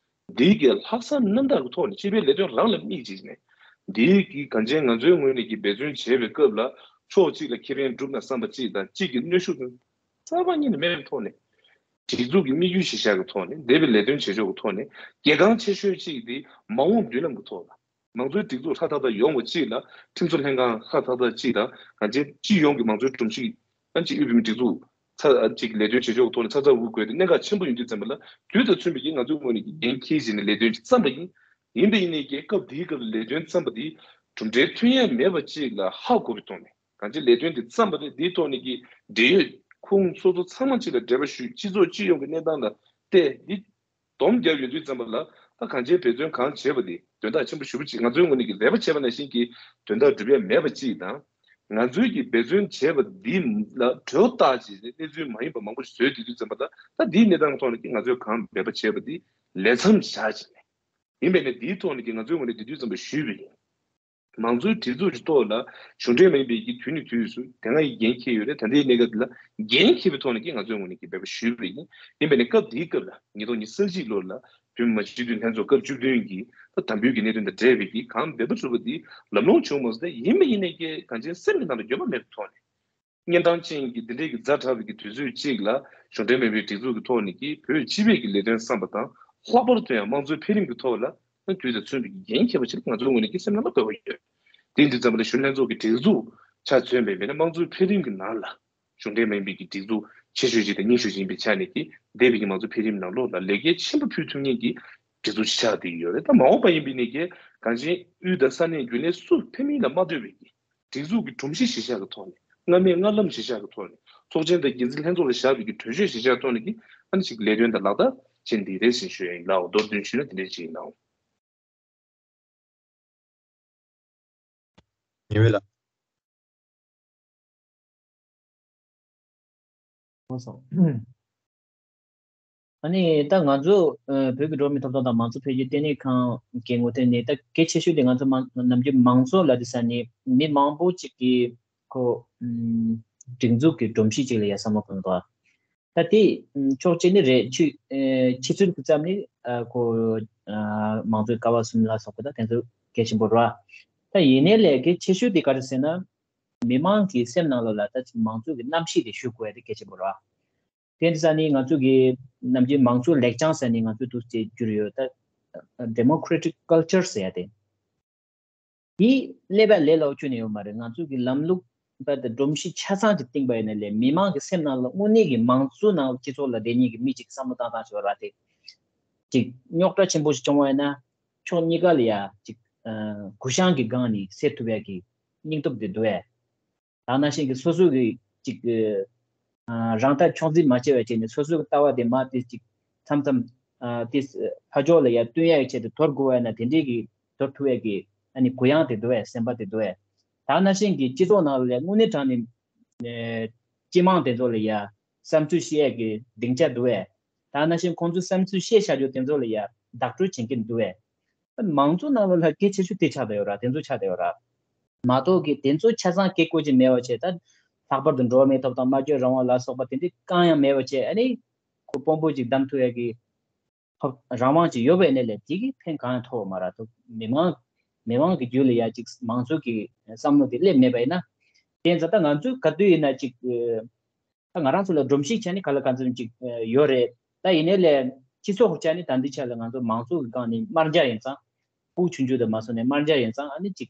འདི་གའི་ལྷག་བསམ་རྣམ་དག་གི་ཐོག་ནས་སྤྱི་པའི་ལས་དོན་རང་ལ་དམིགས་བྱས་ནས་ འདིའི་གི་གང་ཅན་ང་ཚོའི་ངོས་ནས་ཀྱི་འབད་བརྩོན་བྱེད་པའི་སྐབས་ལ་ཕྱོགས་གཅིག་ལ་ཁེ་ཕན་སྒྲུབ་ན་བསམ་པ་གཅིག་དང་གཅིག་གི་གནོན་ཤུགས་རྩ་བ་ཉིད་ནས་མེད་པའི་ཐོག་ནས། སྒྲིག་འཛུགས་ཀྱི་དམིགས་ཡུལ་གཞིར་བཞག་གི་ཐོག་ནས་འདས་པའི་ལས་དོན་བྱེད་ཕྱོགས་ཀྱི་ཐོག་ནས་གལ་འགངས་ཆེ་ཤོས་གཅིག་དེ་མ་འོངས་མདུན་ལམ་གྱི་ཐོག་ལ་མང་གཙོའི་སྒྲིག་འཛུགས་ཧྲ་ཐག་ཐག་ཡོང་བ་གཅིག་ལ་ཁྲིམས་བཟོ་ལྷན་ཁང་ཧྲ་ཐག་ཐག་གཅིག་དང་གང་ཅན་སྤྱི་ཡོངས་ཀྱི་མང་གཙོའི་སྒྲོམ་གཞི་ཡང་གཅིག་དབུས་བོད་མིའི་སྒྲིག་འཛུགས་ཚ་གཅིག་ལས་དོན་བྱེད་ཕྱོགས་ཀྱི་ཐོག་ནས་ཚ་ཚ་འུར་འུར་དགོས་དེ་གནད་འགག་ཆེན་པོ་ཡིན་དུས་ཙམ་པ་ལ་དུས་དང་མཐུན་པའི་གི་ང་ཚོའི་ངོས་ནས་ཀྱི་འགན་འཁྱེར་བྱས་ནས་ལས་དོན་བརྩམས་པ་ཡིན། ཡིན་པ་ཡིན་ནའི་ཀྱི་སྐབས་དེའི་སྐབས་ལ་ལས་དོན་བརྩམས་པ་དེ་གྲུབ་འབྲས་ཐོན་ཡས་མེད་པ་གཅིག་ལ་ཧ་གོ་བའི་ཐོག་ནས་གང་ཅི་ལས་དོན་དེ་བརྩམས་པ་རེད། དེའི་ཐོག་ནས་ཀྱི་འབྲེལ་ཡོད་ཁོངས་སོ་སོ་ཚང་མ་གཅིག་ལ་འབྲེལ་བ་ཞུས། སྤྱི་ཚོགས་སྤྱི་ཡོངས་ཀྱི་གནས་སྟངས་ལ་བལྟས་འདི་སྡོམ་བརྒྱབ་ཡོང་དུས་ཙམ་པ་ལ་ད་གང་ཅིའི་འབད་བརྩོན་གང་བྱས་པ་དེ་དོན་དག་ཆེན་པོ་ཞེ་པོ་ཅིག་ང་ཚོའི་ངོས་ནས་ཀྱི་རེ་བ་བྱས་པ་ནང་བཞིན་གྱི་དོན་དག་འགྲུབ་ཡས་མེད་པ་གཅིག་དང་། ང་ཚོའི་ཀྱི་འབད་བརྩོན་བྱས་པ་འདི་ལ་གྲོས་བཏགས་བྱས་ནས་གནས་ཚུལ་མ་ཡིན་པ་མང་པོ་ཞིག་བཟོས་བསྡད་དུས་ཙམ་པ་ད་ད་འདིའི་གནས་སྟངས་ཐོག་ནས་ཀྱི་ང་ཚོས་གང་འབད་པ་བྱས་པ་འདི་ལས་མཚམས་བཞག་བྱས་ནས། ཡིན་པས་ན་འདིའི་ཐོག་ནས་ཀྱི་ང་ཚོའི་ངོས་ནས་དེ་དུས་ཙམ་པ་ཞུས་པ་ཡིན། མང་གཙོའི་སྒྲིག་འཛུགས་ཀྱི་ཐོག་ལ་གཞུང་འབྲེལ་མ་ཡིན་པའི་ཀྱི་དུས་ནས་དུས་སུ་དེ་སྔ་ཡི་འགན་འཁྱེར་ཡོད་རེད། ད་ལྟའི་གནས་སྐབས་འདི་ལ་འགན་འཁྱེར་བའི་ཐོག་ནས་ཀྱི་ང་ཚོའི་ངོས་ནས་ཀྱི་འབད་པ་ཞུས་པ་ཡིན། ཡིན་པས་ན་སྐབས་འདིའི་སྐབས་ལ་ཉིས་སྟོང་ཉི་ཤུ་རྩ་གཅིག་ལོ་ལ་བོད་མི་མང་སྤྱི་འཐུས་ལྷན་ཚོགས་སྐབས་བཅུ་བདུན་གྱི་ད་དམ་འབུལ་གྱི་གནད་དོན་དང་འབྲེལ་བའི་ཀྱི་གང་འབད་པ་བྱུང་བ་འདི་ལམ་ལྷོང་བྱུང་མ་སོང་། ད་ཡིན་པ་ཡིན་ནས་ཀྱི་གང་ཅན་སེམས་ཀྱི་ནང་དུ་འགྱོད་པ་མེད་པའི་ཐོག་ནས། གཉན་འཕྲང་ཅན་གྱི་འདི་འདྲའི་གི་ཛ་དྲག་པའི་གི་དུས་ཚོད་ཅིག་ལ་གཞུང་འབྲེལ་མིན་པའི་སྒྲིག་འཛུགས་ཀྱི་ཐོག་ནས་ཀྱི་བོད་སྤྱི་པའི་གི་ལས་དོན་བསམ་པ་དང་ལྷག་པར་དུ་ཡང་དམངས་གཙོའི་འཕེལ་རིམ་གྱི་ཐོག་ལ་དུས་དང་མཚུངས་པའི་གི་འགན་འཁྱེར་བ་ཞིག་ང་ཚོའི་ངོས་ནས་ཀྱི་སེམས་ནང་ལ་འཁོར་བ་ཡོད། དེ་འདི་ཙམ་པ་ལ་གཞོན་ལྷན་ཚོགས་ཀྱི་སྒྲིག་འཛུགས་ཆ་མཚོན་པའི་མེད་ན་དམངས་གཙོའི་འཕེལ་རིམ་གྱི་ནང་ལ་གཞུང་འབྲེལ་མིན་པའི་གི་སྒྲིག་འཛུགས་ཆེ་ཤོས་ཅིག་དང་རྙིང་ཤོས་ཅིག་ཡིན་པའི་ཆ་ནས་ཀྱི་འདས་པའི་གི་དམངས་གཙོའི་འཕེལ་རིམ་ནང་ལོགས་ལ་ལེགས་སྐྱེས་ཆེན་པོ་ཕུལ་ཐུབ་མཁན་གྱི་སྒྲིག་འཛུགས་ཅིག་ཆགས་བསྡད་ཡོད་རེད། ད་མ་འོངས་པ་ཡིན་པའི་ནས་ཀྱི་གང་ཅན་དབུས་དང་ས་གནས་རྒྱུན་ལས་སུ་ཕེབས་མིན་ལ་མ་ལྟོས་པའི་གི་སྒྲིག་འཛུགས་ཀྱི་སྒྲོམ་གཞི་གཞིར་བཞག་གི་ཐོག་ནས་སྔ་མའི་སྔ་ལམ་གཞིར་བཞག་གི་ཐོག་ནས་ཚོགས་ཆེན་དང་འགན་འཛིན་ལྷན་ཚོགས་ལ་བཞག་པའི་གི་གྲོས་ཆོད་གཞིར་བཞག་ཐོག་ནས་ཀྱི་ཨ་ནི་ཅིག་ལས་དོན་དང་ལག་བསྟར་བྱེད་འདི་རེད་ཟེར་ཞུ་ཡ་ཡིན་ལགས། མདོར་བསྡུས་ཞུས་ན་དེ་འདྲ་ཅིག་ཡིན་ལགས། ཉེ་བའི་ལགས། ཨ་ནི་ད་ང་ཚོ་ཨ་བོད་ཀྱི་འགྲོ་བ་མིའི་ཐོབ་ཐང་དང་མང་གཙོ་འཕེལ་རྒྱས་ལྟེ་གནས་ཁང་གི་ངོས་ཐད་ནས་ད་གལ་ཆེ་ཤོས་དེ་ང་ཚོ་མང་ནམ་རྒྱུན་མང་གཙོ་ལབ་དུས་ཙ་ནས་མི་མང་པོ་ཅིག་གིས་ཁོ་ཨམ་སྒྲིག་འཛུགས་ཀྱི་སྒྲོམ་གཞི་ཅིག་ལ་ཡ་བསམ་བློ་གཏོང་དགོས། ད་དེ་ཕྱོགས་གཅིག་ནས་རེད། ཆུ་ཨ་ཆུ་ཚོད་ཀྱི་ཙམ་ནས་ཨ་ཁོ་ཨ་མང་གཙོའི་ཀ་བ་གསུམ་ལ་སོགས་པ་ད་དེ་ཚོ་གལ་ཆེན་པོ་རེད། ད་ཡིན་ནའི་ལས་གལ་ཆེ་ཤོས་དེ་ག་རེ་ཟེར་ན། མི་མང་གི་སེམས་ནང་ལོགས་ལ་ད་ཅིག་མང་གཙོ་གི་རྣམ་ཤེས་དེ་ཞུགས་དགོས་ཡ་དེ་གལ་ཆེན་པོ་རེད། དེ་འདྲ་ས་ནི་ང་ཚོ་གི་ནམ་རྒྱུན་མང་གཙོ་ལེགས་བྱང་ཟེར་ནི་ང་ཚོས་འདུག་ཅེས་བསྒྱུར་ཡོད། ད་democratic culture ཟེར་ཡ་དེ། དེ་ཀླད་པ་ལས་སླ་པོ་ཁྱོན་ནས་ཡོད་མ་རེད། ང་ཚོ་གི་ལམ་ལུགས་ད་ལྟ་སྒྲོམ་གཞི་ཆ་ཚང་ཅིག་བཏིང་པ་ཡིན་ན་ལས་མི་མང་གི་སེམས་ནང་ལ་དངོས་གནས་ཀྱི་མང་གཙོ་ནང་སྤྱི་ཚོགས་ལ་བསྡད་མཁན་གྱི་མི་གཅིག་བསམ་བློ་བཏང་སྟངས་ཤིག་ཡོད་རེད་དེ། ཅིག་རྙོག་དྲ་ཆེན་པོ་ཞིག་བྱུང་བ་ཡིན་ན་ཕྱོགས་གཉིས་ཀ་ལ་ཡ་ཅིག་ཨ་གུ་བཤངས་ཀྱི་སྒང་ནས་སེལ་ཐུབ་ཡ་གི་སྙིང་སྟོབས་དེ་འདུག་ཨེ། ད་ནང་བཞིན་གྱི་སོ་སོ་གི་ཅིག་ཨ་རང་ཐག་ཆོད་འཛིན་མ་བྱས་པ་བྱས་ནས་སོ་སོ་གི་ལྟ་བ་དེ་མར་དེ་ཅིག་མཚམས་མཚམས་ཨ་དེ་ཕར་ཕྱོགས་ལ་ཡ་བསྟུན་ཡ་གི་ཆེད་དུ་དོར་དགོས་པ་ཡིན་ན་དེ་འདྲའི་གི་དོར་ཐུབ་ཡ་གི་ཨ་ནི་གུ་ཡངས་དེ་འདུག་ཨེ། སེམས་པ་དེ་འདུག་ཨེ། ད་ནང་བཞིན་གྱི་སྤྱི་ཚོགས་ནང་ལ་ཡ་དངོས་གནས་དྲང་གནས་ཨ་སྤྱི་དམངས་དེ་ཚོ་ལ་ཡ་བསམ་ཚུལ་བཤད་ཡ་གི་སྡིངས་ཆ་འདུག་ཨེ། ད་ནང་བཞིན་ཁོང་ཚོའི་བསམ་ཚུལ་བཤད་བཞག་རྒྱུ་དེ་ཚོ་ལ་ཡ་བདག་སྤྲོད་བྱེད་མཁན་འདུག་ཨེ། མང་གཙོ་ནང་ལོགས་ལ་གལ་ཆེ་ཤོས་དེ་ཆགས་བསྡད་ཡོད་ར། དེ་ཚོ་ཆགས་བསྡད་ཡོད་ར། མ་གཏོགས་ཀྱི་དེ་ཚོ་ཆ་ཚང་བཀས་བཀོད་ཅིག་མེད་པ་བྱས། ད་ལྷག་པར་དུ་འགྲོ་བ་མིའི་ཐོབ་ཐང་སྨྲ་བརྗོད་རང་དབང་ལ་སོགས་པ་དེ་འདྲའི་གང་ཡང་མེད་པ་བྱས། ཨ་ནི་ཁོ་དཔོན་པོ་ཅིག་བདམས་ཐུབ་ཡ་གི་ཐོབ་རང་དབང་ཅིག་ཡོད་པ་ཡིན་ན་ལས་དེ་གི་ཕན་གང་ཡང་ཐོགས་མ་རེད། ཐོབ་མི་མང་མི་མང་གི་རྒྱུད་ལ་ཡ་ཅིག་མང་གཙོ་གི་བསམ་བློ་དེ་སླེབས་མེད་པ་ཡིན་ན། དེ་ཚོ་ད་ང་ཚོས་ག་དུས་ཡིན་ན་ཅིག་ད་ང་རང་ཚོ་ལ་སྒྲོམ་གཞི་ཆ་ནས་ག་ལ་ག་ཚོད་ཅིག་ཡོད་རེད། ད་ཡིན་ནའི་ལས་སྤྱི་ཚོགས་ཀྱི་ཆ་ནས་ད་འདི་ཆ་ལ་ང་ཚོ་མང་གཙོ་གི་སྒང་ནས་དམར་འབྱར་ཡིན་ཙང་། ཕྲུ་གུ་ཆུང་ཆུང་དང་མ་སོང་ནས་དམར་འབྱར་ཡིན་ཙང་། ཨ་ནི་ཅིག་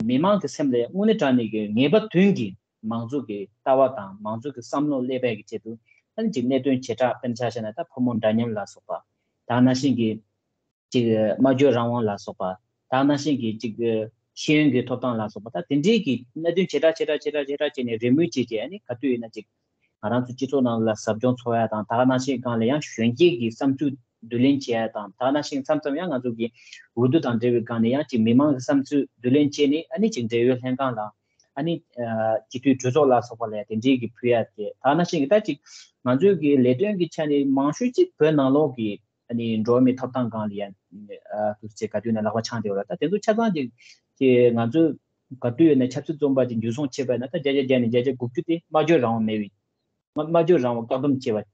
མི་མང་གི་སེམས་ལ་དངོས་གནས་དྲང་གནས་ཀྱི་ངེས་པ་དོན་གྱི་མང་གཙོ་གི་ལྟ་བ་དང་མང་གཙོ་གི་བསམ་བློ་སླེབས་པའི་གི་ཆེད་དུ། ཨ་ནི་ཅིག་གནད་དོན་བྱེ་བྲག་དཔེར་ན་ཆ་བཞག་ན་ད་ཕོ་མོ་འདྲ་མཉམ་ལ་སོགས་པ། ད་ནང་བཞིན་གྱི་ཅིག་སྨྲ་བརྗོད་རང་དབང་ལ་སོགས་པ། ད་ནང་བཞིན་གྱི་ཅིག་ཤེས་ཡོན་གྱི་ཐོབ་ཐང་ལ་སོགས་པ། ད་དེ་འདྲའི་གི་གནད་དོན་ཆེ་དྲགས་ཆེ་དྲགས་ཆེ་དྲགས་ཆེ་དྲགས་བྱས་ནས་རེས་མོས་བྱས་བྱས། ཨ་ནི་ག་དུས་ཡིན་ན་ཅིག་ང་རང་ཚོ་སྤྱི་ཚོགས་ནང་ལ་ཟབ་སྦྱོང་འཚོགས་ཡ་དང་། ད་ག་ནང་བཞིན་སྒང་ལ་ཡང་གཞོན་སྐྱེས་ཀྱི་བསམ་ཚུལ་བསྡུ་ལེན་བྱེད་ཡ་དང་། ད་ག་ནང་བཞིན་མཚམས་མཚམས་ཡང་ང་ཚོ་གི་འོས་བསྡུ་དང་འབྲེལ་བའི་སྒང་ནས་ཡང་ཅིག་མི་མང་གི་བསམ་ཚུལ་བསྡུ་ལེན་བྱས་ནས། ཨ་ནི་ཅིག་འབྲེལ་ཡོད་ལྷན་ཁང་ལ། ཨ་ནི་ཨ་སྤྱི་འཐུས་གྲོས་ཚོགས་ལ་སོགས་པ་ལ་ཡང་དེ་འདྲའི་གི་ཕུལ་ཡ་དེ། ད་ག་ནང་བཞིན་གི་ད་ཅིག་ང་ཚོའི་གི་ལས་དོན་གི་ཆ་ནས་མང་ཤོས་ཅིག་བོད་ནང་ལོགས་ཀྱི་ཨ་ནི་འགྲོ་བ་མིའི་ཐོབ་ཐང་སྒང་ལ་ཡང་ཨ་དུས་ཚོད་ག་དུས་ན་ལག་པ་འཆང་བསྡད་ཡོད་རེད། ད་དེ་ཚོ་ཆ་ཚང་ཅིག་ཅིག་ང་ཚོས་ག་དུས་ཡོད་ན་ཆབ་སྲིད་བཙོན་པ་ཅིག་འཇུ་བཟུང་བྱས་པ་ཡིན་ན། ད་བརྒྱ་ཆ་བརྒྱ་ནས་བརྒྱ་ཆ་དགུ་བཅུ་དེ་སྨྲ་བརྗོད་རང་དབང་མེད་པའི། སྨྲ་སྨྲ་བརྗོད་རང་དབང་བཀག་སྡོམ་བྱས་པ།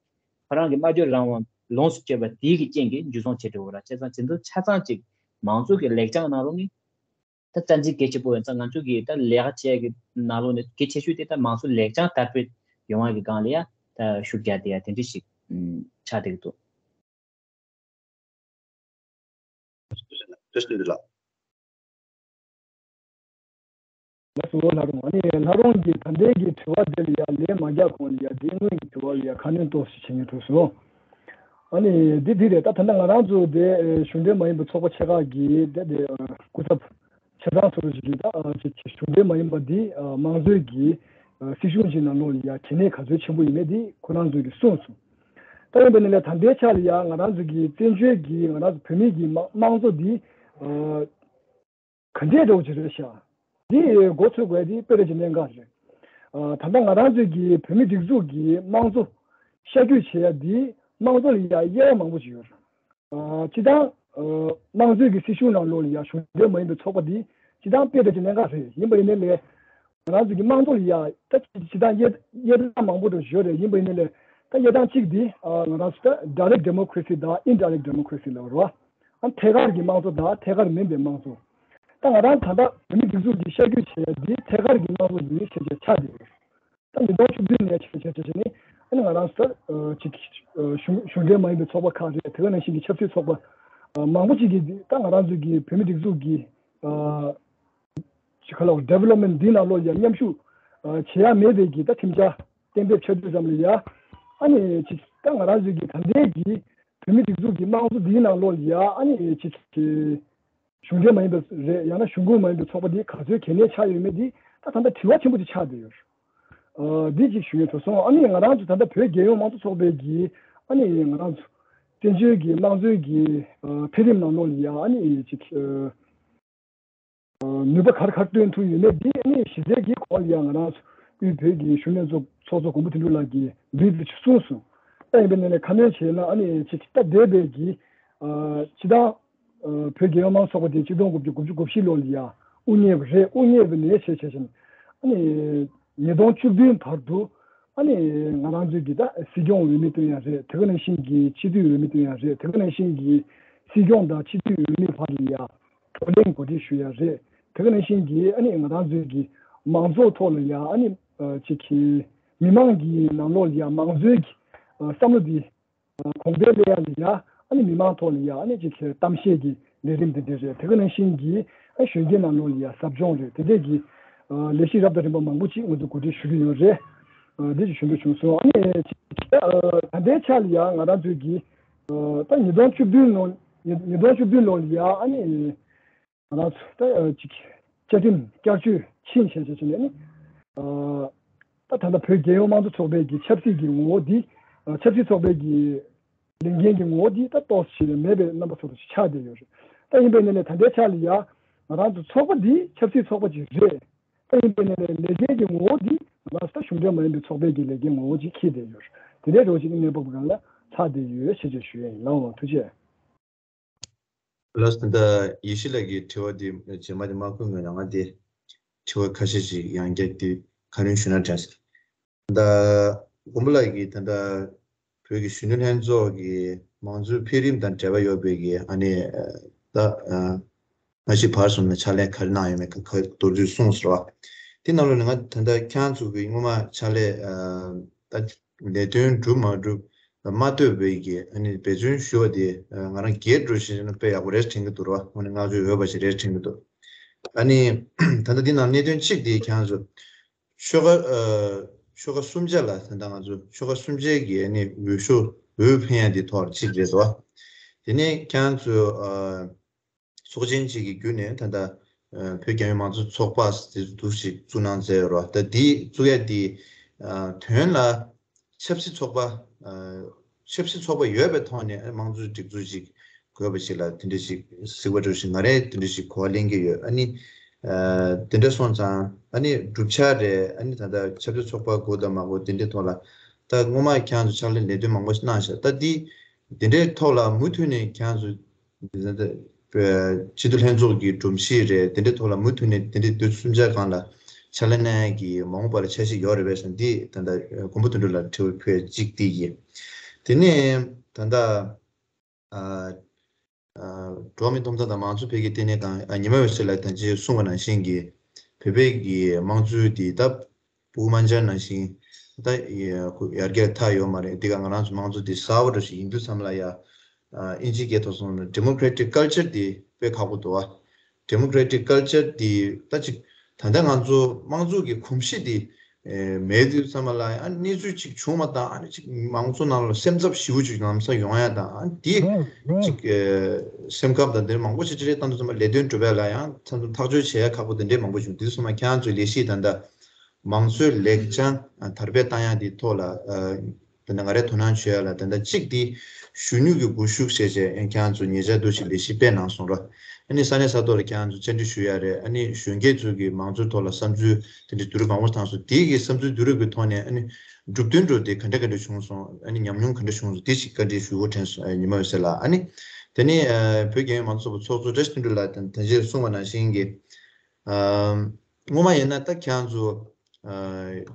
ཁོ་རང་གི་སྨྲ་བརྗོད་རང་དབང་ལོངས་སུ་སྤྱོད་པ་དེའི་གི་རྐྱེན་གྱིས་འཇུ་བཟུང་བྱས་འགྲོ་གི་རེད། བྱས་ཙང་དེ་ཚོ་ཆ་ཚང་ཅིག་མང་གཙོ་གི་ལེགས་བྱང་ནང་ལོགས་ནས། ད་ ད་རྩ་འཛིན་གལ་ཆེ་པོ་ཡིན་ཙང་ང་ཚོ་གིས་ད་ལས་ཀ་བྱེད་ཡ་གི་ནང་ལོགས་ནས་གལ་ཆེ་ཤོས་དེ་ད་མང་གཙོ་ལེགས་བྱང་དར་སྤེལ་ཡོང་བ་གི་སྒང་ལ་ཡ་ད་ཤུགས་རྒྱག་དེ་ཡ་དེ་འདྲ་ཞིག་ཆགས་བསྡད་ཀྱི་འདུག་བཀྲ་ཤིས་བདེ་ལེགས། ལགས་སོ། ལྷ་རོང་། ཨ་ནི་ལྷ་རོང་གི་ད་ལྟའི་གི་དྲི་བ་དེ་ལ་ཡ་ལན་མ་རྒྱག་གོང་ལ་ཡ་དེའི་སྔོན་གྱི་དྲི་བ་ལ་ཡ་ཁ་སྣོན་ཏོག་ཙམ་བྱེད་སྙིང་འདོད་སོང་། ཨ་ནི་འདི་འདི་རེད། ད་ད་ལྟ་ང་རང་ཚོ་དེ་གཞུང་འབྲེལ་མ་ཡིན་པའི་ཚོགས་པ་ཆེ་ཁག་གི་དེ་དེ་སྐུ་ཚབ་ཆེ་ཚང་ཚོ་ཞིག་གིས་ད་གཞུང་འབྲེལ་མ་ཡིན་པ་འདི་དམངས་གཙོའི་གི་སྲིད་གཞུང་ཅིག་ནང་ལོགས་ལ་ཡ་གལ་གནད་ག་ཚོད་ཆེན་པོ་ཡིན་མེད་འདི་ཁོ་རང་ཚོས་གི་གསུངས་སོང་། ད་ཡིན་པ་ནི་ལས་ད་ལྟའི་ཆ་ལ་ཡ་ང་རང་ཚོ་གི་བཙན་བྱོལ་གི་ང་རང་ཚོ་བོད་མི་གི་དམངས་དམངས་གཙོ་འདི་ག་འདྲས་འགྲོ་གི་རེད་ཤག་འདི་མགོ་ཚོས་དགོས་འདི་དཔེ་རེ་ཅིག་གནད་འགག་རེད། ད་ལྟ་ང་རང་ཚོའི་གི་བོད་མི་སྒྲིག་འཛུགས་ཀྱི་དམངས་གཙོ་ཤར་བསྐྱོད་བྱེད་ཡ་འདི་དམངས་གཙོ་ལ་ཡ་དབྱེ་བ་མང་པོ་ཞིག་ཡོད་རེད། སྤྱི་བཏང་དམངས་གཙོའི་གི་སྲིད་གཞུང་ནང་ལོགས་ལ་ཡ་གཞུང་འབྲེལ་མ་ཡིན་པའི་ཚོགས་པ་འདི་སྤྱི་བཏང་དཔེ་རེ་ཅིག་གནད་འགག་རེད། ཡིན་པ་ཡིན་ནའི་ལས། ང་རང་ཚོ་གི་དམངས་གཙོ་ལ་ཡ་ད་སྤྱི་བཏང་དབྱེ་དབྱེ་སྟངས་མང་པོ་འདྲ་ཞིག་ཡོད་རེད། ཡིན་པ་ཡིན་ནའི་ལས་ད་དབྱེ་སྟངས་གཅིག་འདི་ང་རང་ཚོ་ད་direct democracy་དང་indirect democracy་ལབ་རེད་བ། ཨ་ཐད་ཀར་གྱི་དམངས་གཙོ་དང་ཐད་ཀར་མིན་པའི་དམངས་གཙོ། ད་ང་རང་ད་ལྟ་བོད་མི་སྒྲིག་འཛུགས་ཀྱི་ཤར་བསྐྱོད་བྱས་འདི་ཐད་ཀར་གྱི་དམངས་གཙོ་ཡིན་ཞེས་བྱས་ཆགས་བསྡད་ཡོད། ད་ཉིས་སྟོང་བཅུ་བདུན་ནས་བྱས་བྱས་བྱས་ནས་ཨ་ནི་ང་རང་ཚོ་ད་ཅིག་གཞུང་འབྲེལ་མ་ཡིན་པའི་ཚོགས་པ་ཁག་རེད། དེ་ག་ནང་བཞིན་གྱི་ཆབ་སྲིད་ཚོགས་པ་མང་པོ་ཅིག་གིས་འདི་ད་ང་རང་ཚོ་གི་བོད་མི་སྒྲིག་འཛུགས་ཀྱི་ཅིག་ག་ལ་development་འདི་ནང་ལོགས་ཡ་མཉམ་ཞུགས་བྱེད་ཡ་མེད་པའི་གི་ད་ཁྲིམས་འཆར་གཏན་འབེབས་ཆགས་དུས་ཙམ་ལ་ཡ། ཨ་ནི་ཅིག་ད་ང་རང་ཚོའི་གི་ད་ལྟའི་གི་བོད་མི་སྒྲིག་འཛུགས་ཀྱི་དམངས་གཙོ་འདིའི་ནང་ལོགས་ཡ་ཨ་ནི་ཅིག་གཞུང་འབྲེལ་མ་ཡིན་པ་རེད་ཡང་ན་གཞུང་ཁོངས་མ་ཡིན་པའི་ཚོགས་པ་འདི་ག་ཚོད་གལ་གནད་ཆགས་ཡོད་མེད་འདི་ད་ད་ལྟ་དྲི་བ་ཆེན་པོ་ཅིག་ཆགས་བསྡད་ཡོད་རེད། འདི་ཅིག་ཞུ་ཡས་འགྲོ་སོང་། ཨ་ནི་ང་རང་ཚོ་ད་ལྟ་བོད་རྒྱལ་ཡོངས་དམངས་གཙོ་ཚོགས་པའི་གི་ཨ་ནི་ང་རང་ཚོ་བཙན་བྱོལ་གྱི་དམངས་གཙོའི་གི་འཕེལ་རིམ་ནང་ལོགས་ལ་ཡ་ཨ་ནི་ཅིག་ནུས་པ་ག་རེ་ག་རེ་བཏོན་ཐུབ་ཡོད་མེད་འདི་ཨ་ནི་གཞི་རྩའི་གི་སྐོར་ལ་ཡང་ང་རང་ཚོ་དབུས་བོད་ཀྱི་གཞོན་ནུ་ལྷན་ཚོགས་ཚོགས་གཙོ་མགོན་པོ་དོན་གྲུབ་ལགས་ཀྱིས་འདི་འདྲ་ཞིག་གསུངས་སོང་། ད་ཡིན་པའི་ནང་ནས་ཁ་སྣོན་བྱས་ན་ཨ་ནི་ཅིག་ད་འདས་པའི་གི་སྤྱི་བཏང་བོད་རྒྱལ་ཡོངས་མང་ཚོགས་པ་དེ་གཅིག་སྟོང་དགུ་བརྒྱ་དགུ་བཅུ་གོ་བཞི་ལོ་ལ་ཡང་དབུ་བརྙེས་པ་རེད། དབུ་བརྙེས་པ་ནས་བྱས་བྱས་བྱས་ཨ་ནི་ཉིས་སྟོང་བཅུ་བདུན་བར་དུ་ཨ་ནི་ང་རང་ཚོའི་གི་ད་སྲིད་སྐྱོང་འོས་མི་བཏོན་ཡ་རེད། དེ་ག་ནང་བཞིན་གྱི་སྤྱི་འཐུས་འོས་མི་བཏོན་ཡ་རེད། དེ་ག་ནང་བཞིན་གྱི་སྲིད་སྐྱོང་དང་སྤྱི་འཐུས་འོས་མི་བར་ལ་ཡ་བགྲོ་གླེང་གོ་སྒྲིག་ཞུ་ཡ་རེད། དེ་ག་ནང་བཞིན་གྱི་ཨ་ནི་ང་རང་ཚོའི་གི་མང་ཚོགས་ཐོག་ལ་ཡ་ཨ་ནི་ཅིག་གི་མི་མང་གི་ནང་ལོགས་ལ་ཡ་མང་གཙོའི་གི་བསམ་བློ་འདི་གོང་འཕེལ་སླེབས་ཡ་ལ་ཡ་ཨ་ནི་མི་མང་ཐོག་ལ་ཡ་ཨ་ནི་ཅིག་གི་གཏམ་བཤད་ཀྱི་ལས་རིམ་དེ་འདྲ་རེད། དེ་ག་ནང་བཞིན་གྱི་ཨ་གཞོན་སྐྱེས་ནང་ལོགས་ལ་ཡ་ཟབ་སྦྱོང་རེད། དེ་འདྲས་ཀྱི་ལས་གཞི་རབ་དང་རིམ་པ་མང་པོ་ཅིག་ང་ཚོ་གོ་སྒྲིག་ཞུ་གི་ཡོད་རེད། འདི་ཅིག་ཞུ་འདོད་བྱུང་སོང་། ཨ་ནི་ད་ལྟའི་ཆ་ལ་ཡ་ང་རང་ཚོའི་གི་ད་ཉིས་སྟོང་བཅུ་བདུན་ལོ་ཉིས་ཉིས་སྟོང་བཅུ་བདུན་ལོ་ལ་ཡ་ཨ་ནི་ང་རང་ཚོ་ད་ཅིག་བཅའ་ཁྲིམས་བསྐྱར་བཅོས་ཕྱིན་བྱས་བྱས་བྱས་ནས་ནི་ད་ད་ལྟ་བོད་རྒྱལ་ཡོངས་དམངས་གཙོ་ཚོགས་པའི་གི་ཆབ་སྲིད་ཀྱི་ངོ་བོ་འདི་ཆབ་སྲིད་ཚོགས་པའི་གི་ལས་འགན་གྱི་ངོ་བོ་འདི་ད་ཏོག་ཙམ་ཞིག་ལས་མེད་པའི་རྣམ་པ་ཚོ་ཞིག་ཆགས་བསྡད་ཡོད་རེད། ད་ཡིན་པའི་ནི་ནས་ད་ལྟའི་ཆ་ལ་ཡ་ང་རང་ཚོ་ཚོགས་པ་འདི་ཆབ་སྲིད་ཚོགས་པ་ཅིག་རེད། ད་ཡིན་པའི་ནི་ནས་ལས་འགན་གྱི་ངོ་བོ་འདི་ང་རང་ཚོ་ད་གཞུང་འབྲེལ་མ་ཡིན་པའི་ཚོགས་པའི་གི་ལས་འགན་ངོ་བོ་ཅིག་འཁྱེར་བསྡད་ཡོད་རེད། དེ་འདྲའི་འགྲོ་ཞིག་གི་གནས་བབ་སྒང་ལ་ཆགས་བསྡད་ཡོད་ཞེས་བཅས་ཞུ་ཡས་ཡིན། ལགས་འོང་། ཐུགས་རྗེ་ཆེ། ལགས་སོ། ད་ཡེ་ཤེས་ལགས་ཀྱི་དྲི་བ་འདི་རྗེས་མ་འདི་མ་ཁུར་སྔོན་ལ་ང་འདི་དྲི་བ་ཁ་ཤས་ཤིག་ཡང་བསྐྱར་འདི་ཁ་སྣོན་ཞུ་ན་དྲན་སོང་། ད་མགོན་པོ་ལགས་ཀྱིས་ད་ལྟ་བོད་ཀྱི་གཞོན་ནུ་ལྷན་ཚོགས་ཀྱི་མང་གཙོའི་འཕེལ་རིམ་དང་འབྲེལ་བ་ཡོད་པའི་གི་ཨ་ནི་ད་སྔ་ཕྱི་བར་གསུམ་ལ་ཕྱག་ལས་ག་རེ་གནང་ཡོད་མེད་ཁ་ཁ་མདོར་བསྡུས་གསུངས་སོང་བ། དེ་ནང་ལོགས་ནས་ང་ད་ལྟ་ཁྱེད་རང་ཚོ་གི་སྔོན་མ་ཕྱག་ལས་ད་ལས་དོན་གྲུབ་མ་གྲུབ་མ་ལྟོས་པའི་གི་ཨ་ནི་འབད་བརྩོན་ཞུ་བ་དེ་ང་རང་སྒེར་འགྲོ་བཞིན་དཔེ་ཡག་པོ་རེད་དྲན་གྱི་འདུག་ར། དངོས་གནས་བསྔགས་བརྗོད་འོས་པ་ཞིག་རེད་དྲན་གྱི་འདུག་ཨ་ནི་ད་ལྟ་འདི་ནང་གནད་དོན་གཅིག་དེ་ཁྱེད་རང་ཚོ་ཆོལ་ཁ་ཨ་ཆོལ་ཁ་གསུམ་ཆ་ལ་ད་ལྟ་ང་ཚོ་ཆོལ་ཁ་གསུམ་ཆའི་གི་ཨ་ནི་འོས་ཤོག་འོས་འཕེན་ཡ་དེ་ཐོག་གཅིག་རེད་དོ། དེ་ནས་ཁྱེད་རང་ཚོ་ཨ་ཚོགས་ཆེན་གཅིག་གི་བརྒྱུད་ནས་ད་ལྟ་ཨ་བོད་རྒྱལ་ཡོངས་མང་གཙོ་ཚོགས་པ་དེ་འདུག་ཞིག་བཙུགས་གནང་མཛད་ཡོད་རེད་བ། ད་འདི་བཙུགས་ཡ་དེ་ཨ་དོན་ལ་ཆབ་སྲིད་ཚོགས་པ་ཨ་ཆབ་སྲིད་ཚོགས་པ་ཡོད་པའི་ཐོག་ནས་ཨ་དམངས་གཙོའི་སྒྲིག་འཛུགས་ཤིག་དགོས་པ་ཞིག་ལ་དེ་འདྲ་ཞིག་གཟིགས་པ་འདྲ་ཞིག་ང་རས་དེ་འདྲ་ཞིག་གོ་བ་ལེན་གྱི་ཡོད། ཨ་ནི་ཨ་དེ་འདྲ་སོང་ཙང་ཨ་ནི་བསྒྲུབ་བྱ་རེད། ཨ་ནི་ད་ལྟ་ཆབ་སྲིད་ཚོགས་པ་དགོས་དང་མ་དགོས་དེ་འདྲའི་ཐོག་ལ་ད་སྔོན་མ་ཁྱེད་རང་ཚོ་ཕྱག་ལས་ལས་དོན་མང་པོ་ཞིག་གནང་ཤག་ད་འདི་དེ་འདྲའི་ཐོག་ལ་མུ་མཐུད་ནས་ཁྱེད་རང་ཚོ་འདི་ད་ལྟ་སྤྱི་འཐུས་ལྷན་ཚོགས་ཀྱི་སྒྲོམ་གཞི་རེད། དེ་འདྲའི་ཐོག་ལ་མུ་མཐུད་ནས་དེ་འདྲའི་དུས་གསུམ་ཆ་སྒང་ལ་ཕྱག་ལས་གནང་ཡ་གི་མ་འོངས་པར་འཆར་གཞི་ཡོད་རེད་པས་ཟེར། འདི་ད་ལྟ་མགོན་པོ་དོན་གྲུབ་ལ་དྲི་བ་ཕུལ་ཡ་གཅིག་འདི་ཡིན། དེ་ནས་ད་ལྟ་ཨ་ འགྲོ་བ་མིའི་ཐོབ་ཐང་དང་མང་གཙོ་འཕེལ་རྒྱས་ལྟེ་གནས་ཁང་ཉི་མ་འོད་ཟེར་ལགས་ད་ཅི་གསུངས་པ་ནང་བཞིན་གྱི་བོད་པའི་གི་དམངས་གཙོའི་དེ་ད་ཕྲུ་གུ་དམར་འབྱར་ནང་བཞིན་ད་ཡར་རྒྱས་ཐག་ཡོད་མ་རེད། འདི་ག་ང་རང་ཚོ་དམངས་གཙོ་འདི་གསར་པ་འདྲ་ཞིག་ཡིན་དུས་ཙམ་ལ་ཡ་ཨིན་ཇི་སྐད་ཐོག་སོང་ན་democratic culture འདི་དཔེ་ཁག་པོ་འདུག་བ། democratic culture འདི་ད་ཅིག་ད་ལྟ་ང་ཚོ་དམངས་གཙོ་གི་གོམས་གཤིས་འདི་མེད་དུས་ཙམ་ལ་ཡང་གནས་ཚུལ་ཅིག་བྱུང་བ་དང་ཨ་ནི་ཅིག་མང་གཙོ་ནང་ལ་སེམས་འཚབ་ཞེ་པོ་ཅིག་ལམ་སང་ཡོང་ཡ་དང་ཨ་ནི་དེ་ཅིག་སེམས་ཁམས་དང་དེ་མང་པོ་ཞིག་ཅི་རེད་བཏང་དུས་ཙམ་པ་ལས་དོན་སྒྲུབ་ཡ་ལ་ཡང་ཚང་ཚང་ཐག་གཅོད་བྱེད་ཡ་ཁག་པོ་དེ་འདྲས་མང་པོ་བྱུང་། དེ་ཚོ་མ་ཁྱེད་རང་ཚོའི་ལས་གཞི་ད་ལྟ་མང་གཙོའི་ལེགས་བྱང་དར་སྤེལ་བཏང་ཡ་དེ་ཐོག་ལ་ད་ལྟ་ང་རའི་དོ་སྣང་བྱེད་ཡ་ལ་ད་ལྟ་གཅིག་དེ་གཞོན་ནུ་གི་སྒུལ་ཤུགས་བྱས་བྱས་ཡང་ཁྱེད་རང་ཚོ་ཉེ་ཆར་དུ་ཞིག་ལས་གཞི་སྤེལ་གནང་སོང་ར། ཨ་ནི་ས་གནས་ས་ཐོག་ལ་ཁྱེད་རང་ཚོ་བཅར་འདྲི་ཞུ་ཡ་རེད། ཨ་ནི་གཞོན་སྐྱེས་ཚོ་གི་མང་གཙོའི་ཐོག་ལ་བསམ་ཚུལ་དེ་འདྲ་བསྡུ་རུབ་མང་པོ་བཏང་སོང་། དེ་གི་བསམ་ཚུལ་བསྡུ་རུབ་ཀྱི་ཐོག་ནས་ཨ་ནི་གྲུབ་དོན་འགྲོ་དེ་ག་འདྲ་ག་འདྲ་བྱུང་སོང་། ཨ་ནི་ཉམས་མྱོང་ག་འདྲ་བྱུང་སོང་། དེ་ཞིག་བཀའ་འདྲི་ཞུ་དགོས་དྲན་སོང་ཉི་མ་འོད་ཟེར་ལགས། ཨ་ནི་དེ་ནི་བོད་རྒྱལ་ཡོངས་མང་གཙོ་ཚོགས་པ་ཚོགས་གཙོ་བཀྲ་ཤིས་དོན་གྲུབ་ལགས་དང་ད་ཅི་གསུངས་པ་ནང་བཞིན་གྱི་སྔོན་མ་ཡིན་ན་ད་ཁྱེད་རང་ཚོ་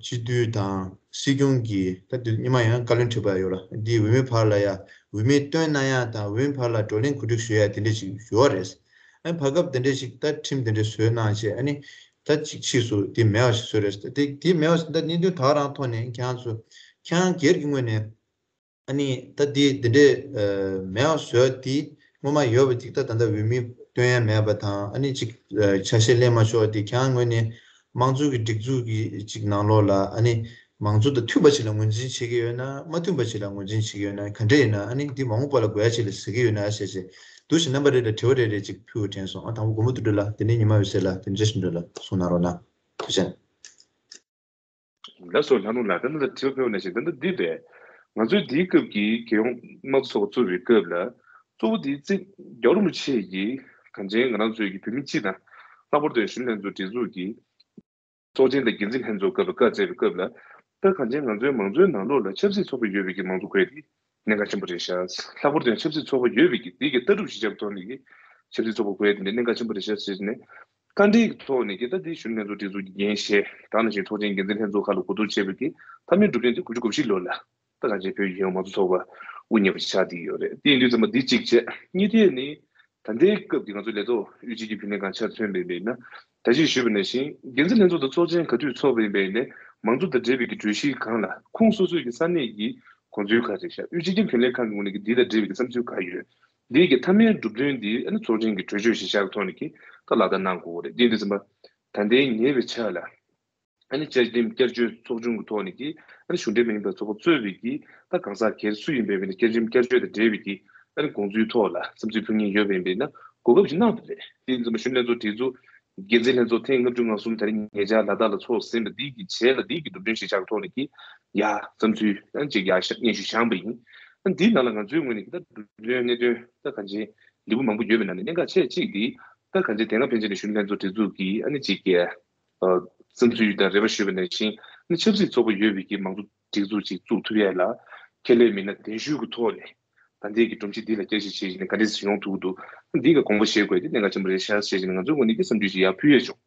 སྤྱི་འཐུས་དང་སྲིད་སྐྱོང་གི་ད་དུས་སྔོན་མ་ཡང་བཀའ་བློན་ཁྲི་པ་ཡོད་ར། འདིའི་འོས་མིའི་བར་ལ་ཡ་འོས་མི་བཏོན་གནང་ཡ་དང་འོས་མིའི་བར་ལ་བགྲོ་གླེང་གོ་སྒྲིག་ཞུ་ཡ་དེ་འདྲ་ཞིག་ཡོད་རེད། ཨ་ནི་བར་སྐབས་དེ་འདྲ་ཞིག་ད་ཁྲིམས་དེ་འདྲ་བཟོས་གནང་བྱས་ཨ་ནི་ད་ཅིག་ཕྱིས་སུ་དེ་མེད་པ་ཞིག་བཟོས་རེད། དེ་དེ་མེད་པ་ཞིག་ད་གནད་དོན་ད་ག་རང་ཐོག་ནས་ཁྱེད་རང་ཚོ་ཁྱེད་རང་སྒེར་གྱི་ངོས་ནས། ཨ་ནི་ད་འདི་འདི་འདྲའི་མེད་པ་བཟོས་དེ་སྔོན་མ་ཡོད་པ་ཅིག་ད་ད་ལྟ་འོས་མི་བཏོན་ཡ་མེད་པ་དང་ཨ་ནི་ཅིག་ཆ་ཤས་ལེན་མ་ཆོག་དེ་ཁྱེད་རང་ངོས་ནས་དམངས་གཙོ་གི་སྒྲིག་འཛུགས་ཀྱི་ཅིག་ནང་ལོགས་ལ་ཨ་ནི་མང་གཙོ་དང་མཐུན་པ་ཞིག་ལ་ངོས་འཛིན་བྱེད་ཀྱི་ཡོད་ན་མ་མཐུན་པ་ཞིག་ལ་ངོས་འཛིན་བྱེད་ཀྱི་ཡོད་ན་ག་འདྲ་ཡིན་ན་ཨ་ནི་འདི་མ་འོངས་པ་ལ་དགོས་ཡ་ཞིག་ལ་ཟེར་གྱི་ཡོད་ན་ཞེས་བྱས་འདུག་ཞེས་རྣམ་པ་རེ་རེ་དྲི་བ་རེ་རེ་ཅིག་ཕུལ་བ་དྲན་སོང་། ཨ་དང་པོ་མགོན་པོ་དོན་གྲུབ་ལགས་དེ་ནས་ཉི་མ་འོད་ཟེར་ལགས་དེ་འདྲ་ཞིག་འདྲ་ལ་གསུང་གནང་རོགས་གནང་། ཐུགས་རྗེ་ཆེ། ལགས་སོ། ལྷ་ནུ་ལགས་ད་ནི་ལ་དྲི་བ་ཕེབས་ནས་ཤིང་ད་ནི་འདི་རེད། ང་ཚོའི་འདིའི་སྐབས་ཀྱི་རྒྱལ་ཡོངས་དམངས་གཙོ་ཚོགས་པ་བཙུགས་པའི་སྐབས་ལ་གཙོ་བོ་དེ་རྩིས་རྒྱལ་བ་རིན་པོ་ཆེ་ཡིས་གངས་ཅན་ང་རང་ཚོའི་གི་བོད་མི་སྤྱི་དང་ལྷག་པར་དུ་གཞོན་ལྷན་ཚོགས་སྒྲིག་འཛུགས་ཀྱི་ཚོགས་ཆེན་དང་འགན་འཛིན་ལྷན་ཚོགས་སྐབས་ལ་བཀའ་སྩལ་བའི་སྐབས་ལ་ད་གངས་ཅན་ང་ཚོའི་མང་གཙོའི་ནང་ལོགས་ལ་ཆབ་སྲིད་ཚོགས་པ་ཡོད་པའི་གི་མང་གཙོ་དགོས་དེ། གནད་འགག་ཆེན་པོ་རེད་ཤག་ལྷག་པར་དུ་ཡང་ཆབ་སྲིད་ཚོགས་པ་ཡོད་པའི་གི་དེ་གི་ལྟ་གྲུབ་གཞི་བཞག་ཐོག་ནས་ཀྱི་ཆབ་སྲིད་ཚོགས་པ་དགོས་ཡ་དེ་འདྲའི་གནད་འགག་ཆེན་པོ་རེད་ཤག་ཟེར་ནས་བཀའ་འདྲིའི་ཐོག་ནས་ཀྱི་ད་དེ་གཞོན་ལྷན་ཚོགས་སྒྲིག་འཛུགས་ཀྱི་འགན་བཞེས་ད་ནང་བཞིན་ཚོགས་ཆེན་འགན་འཛིན་ལྷན་ཚོགས་ཁག་ལ་གོ་བསྡུར་བྱས་པའི་གི་མཐའ་མའི་གྲུབ་དོན་དེ་དགུ་བཅུ་གོ་བཞི་ལོ་ལ་ད་གང་ཅི་བོད་ཀྱི་ཡོངས་མང་གཙོ་ཚོགས་པ་དབུ་བརྙེས་པ་ཆགས་བསྡད་ཡོད་རེད། དེ་ཡིན་དུས་ཙམ་པ་འདི་གཅིག་བྱས་གཉིས་དེ་ནི། ད་ལྟའི་སྐབས་ཀྱི་ང་ཚོ་ལས་ཐོག་དབུས་སྤྱི་ཁྱབ་རྒྱུན་ལས་ཁང་ཆ་མཚོན་པ་ཡིན་པ་ཡིན་ན། ད་ཅི་ཞུས་པ་ནང་བཞིན་འགན་འཛིན་ལྷན་ཚོགས་དང་ཚོགས་ཆེན་ག་དུས་ཚོགས་པ་ཡིན་པ་ཡིན་ནའི་མང་གཙོ་དང་འབྲེལ་བའི་གི་གྲོས་གཞིའི་སྒང་ལ་ཁོངས་སོ་སོའི་གི་ས་གནས་ཀྱི་དགོངས་ཚུལ་ག་རེ་བཞག་དབུས་སྤྱི་ཁྱབ་རྒྱུན་ལས་ཁང་གི་ངོས་ནས་ཀྱི་འདི་དང་འབྲེལ་བའི་གི་བསམ་ཚུལ་ག་ཡོད། འདི་གི་མཐའ་མའི་གྲུབ་དོན་འདི་ཨ་ནི་ཚོགས་ཆེན་གྱི་གྲོས་ཆོད་གཞི་བཞག་ཐོག་ནས་ཀྱི་ད་ལག་བསྟར་གནང་དགོས་རེད། འདི་འདི་ཙམ་པ་ད་ལྟའི་ཉེ་བའི་ཆར་ལ། ཨ་ནི་བཅའ་ཁྲིམས་བསྐྱར་བཅོས་ཚོགས་ཆུང་གི་ཐོག་ནས་ཀྱི་ཨ་ནི་གཞུང་འབྲེལ་མ་ཡིན་པའི་ཚོགས་པ་གཙོས་པའི་ཀྱི་ད་གང་ཟག་སྒེར་སུ་ཡིན་པའི་བའི་ནི་བཅའ་ཁྲིམས་བསྐྱར་བཅོས་དང་འབྲེལ་བའི་ཀྱི་ཨ་ནི་དགོངས་ཚུལ་ཐོག་ལ་བསམ་ཚུལ་ཕུལ་མཁན་ཡོད་པ་ཡིན་པས་ན་གོ་སྐབས་ཤིག་གནང་བ་རེད། དེ་ཡིན་ཙང་གཞོན་ལྷན་ཚོགས་སྒྲིག་འཛུགས་འགན་འཛིན་ལྷན་ཚོགས་ཐེངས་ལྔ་བཅུ་ང་གསུམ་དེ་རིང་ཉེ་ཆར་ལ་དྭགས་ལ་ཚོགས་ཟིན་པ་འདི་གི་རྗེས་ལ་འདི་གི་གྲུབ་དོན་གཞི་བཞག་ཐོག་ནས་ཀྱི་ཡ་བསམ་ཚུལ་ཨ་ནི་ཅིག་ཡ་ཤ་སྙན་ཞུ་བཞག་པ་ཡིན། ཨ་ནི་འདིའི་ནང་ལ་ང་ཚོའི་ངོས་ནས་ཀྱི་ད་གྲུབ་དོན་གནད་དོན་ད་གང་ཅི་ལེགས་པོ་མང་པོ་ཡོད་པའི་ནང་ནས་གནད་འགག་ཆེ་གཅིག་འདི་ད་གང་ཅི་དེ་སྔ་ཕན་ཆད་ནས་གཞོན་ལྷན་ཚོགས་སྒྲིག་འཛུགས་ཀྱི་ཨ་ནི་ཅིག་གི་བསམ་ཚུལ་དང་རེ་བ་ཞུས་པ་ནང་བཞིན་ནི་ཆབ་སྲིད་ཚོགས་པ་ཡོད་པའི་གི་མང་གཙོ་སྒྲིག་འཛུགས་ཅིག་བཙུགས་ཐུབ་ཡས་ལ་ཁེ་ལས་མི་སྣ་གདན་ཞུ་གི་ཐོག་ནས་ད་ལྟའི་གི་སྒྲོམ་གཞི་འདི་ལ་བསྐྱར་ཞིབ་བྱས་ནས་ག་འདྲས་སེ་ཡོང་ཐུབ་ཀྱི་འདུག་འདི་ག་དགོངས་པ་བཞེས་དགོས་དེ་གནད་འགག་ཆེན་པོ་རེད་ཤག་བྱས་ནས་ང་ཚོའི་ངོས་ནས་ཀྱི་བསམ་ཚུལ་ཞིག་ཡར་ཕུལ་ཡས་བྱུང་།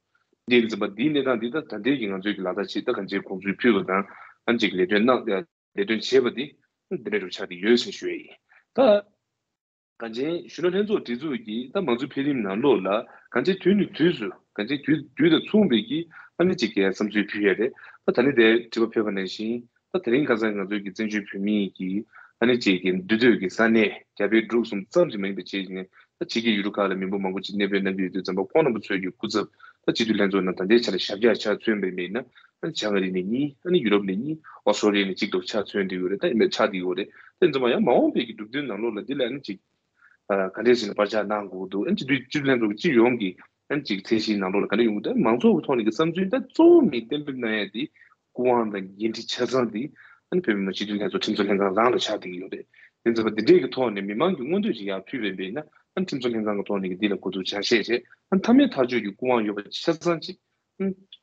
འདི་ཡིན་ཙམ་པ་འདིའི་གནས་སྟངས་འདི་ད་ད་ལྟའི་གི་ང་ཚོའི་གི་ལག་བསྟར་བྱེད་ད་གང་ཅིའི་དགོངས་ཚུལ་ཕུལ་བ་དང་ཨ་ཅིག་ལས་དོན་གནང་ལས་དོན་བྱེད་པ་འདི་འདི་འདྲ་རུ་ཆགས་ཀྱི་ཡོད་ཟེར་ཞུ་ཡས་ཡིན། ད། གངས་ཅན་གཞོན་ནུ་ལྷན་ཚོགས་སྒྲིག་འཛུགས་ཀྱིས་ད་མང་གཙོའི་འཕེལ་རིམ་ནང་ལོགས་ལ་གངས་ཅན་དུས་ནས་དུས་སུ་གངས་ཅན་དུས་དུས་དང་མཚུངས་པའི་གི་ཨ་ནི་གཅིག་གི་བསམ་ཚུལ་ཕུལ་ཡ་རེད། ད་ད་ནི་དེ་དྲི་བ་ཕེབས་པ་ནང་བཞིན་ད་དེ་རིང་ཁ་སང་ང་ཚོའི་གི་བཙན་བྱོལ་བོད་མིའི་གི་ཨ་ནི་གཅིག་གི་འདུས་སྡོད་ཀྱི་ས་གནས་རྒྱ་བལ་འབྲུག་གསུམ་ཙམ་གྱི་མ་ཡིན་པ་བྱས་ནས་ད་ཕྱི་རྒྱལ་ཡུལ་གྲུ་ཁག་ལ་མི་འབོར་མང་པོ་ཅིག་གནས་སྤོས་གནང་གི་ཡོད་དུས་ཙམ་པ་ཁོང་རྣམ་པ་ཚོའི་གི་སྐུ་ཚབ་ད་སྤྱི་འཐུས་ལྷན་ཚོགས་ནང་ད་ལྟའི་ཆ་ལ་ཞབས་བཀྱག་ཆ་མཚོན་པའི་མེད་ན་ཨ་ནི་བྱང་ཨ་རི་ནས་གཉིས་ཨ་ནི་ཡུ་རོབ་ནས་གཉིས་ཨོ་སི་ཀྲོ་ལི་ཡ་ནས་གཅིག་ཏུ་ཆ་མཚོན་དེ་ཡོད་རེད། ད་ཡིན་པའི་ཆ་དེ་ཡོད་རེད། དེ་ཚོ་མ་ཡང་མ་འོངས་པའི་གི་གྲུབ་དོན་ནང་ལོགས་ལ་འདི་ལ་ཨ་ནི་ཅིག་ཨ་ག་འདྲས་ཟེར་ན་བར་ཆད་གནང་དགོས་འདུག་ཨ་ནི་སྤྱི་འཐུས་སྤྱི་འཐུས་ལྷན་ཚོགས་ཀྱི་སྤྱི་ཡོངས་ཀྱི་ཨ་ནི་ཅིག་ཚད་གཞིའི་ནང་ལོགས་ལ་ག་འདྲས་ཡོང་གི་འདུག་མང་ཚོགས་ཀྱི་ཐོག་ནས་ཀྱི་བསམ་ཚུལ་ད་གཙོ་བོ་མི་གཏན་འབེབས་གནང་ཡ་དེ་སྐུ་དབང་དང་འགན་འཁྲི་ཆ་ཚང་དེ་ཨ་ནི་བོད་མི་མང་སྤྱི་འཐུས་ལྷན་ཚོགས་ཁྲིམས་བཟོ་ལྷན་ཁང་རང་ལ་ཆགས་བསྡད་ཀྱི་ཡོད་རེད། དེ་ཚོ་འདི་འདྲས་ཀྱི་ཐོག་ནས་མི་མང་གི་མངོན་འདོད་ཅིག་ཡར་ཕུལ་བས་པས་ན་ཨ་ནི་ཁྲིམས་བཟོ་ལྷན་ཁང་གི་ཐོག་ནས་ཀྱི་འདི་ལ་གོ་བསྡུར་ཆ་ཤས་བྱས་ཨ་ནི་མཐའ་མའི་ཐག་གཅོད་ཀྱི་སྐུ་དབང་ཡོད་པ་ཆ་ཚང་ཅིག་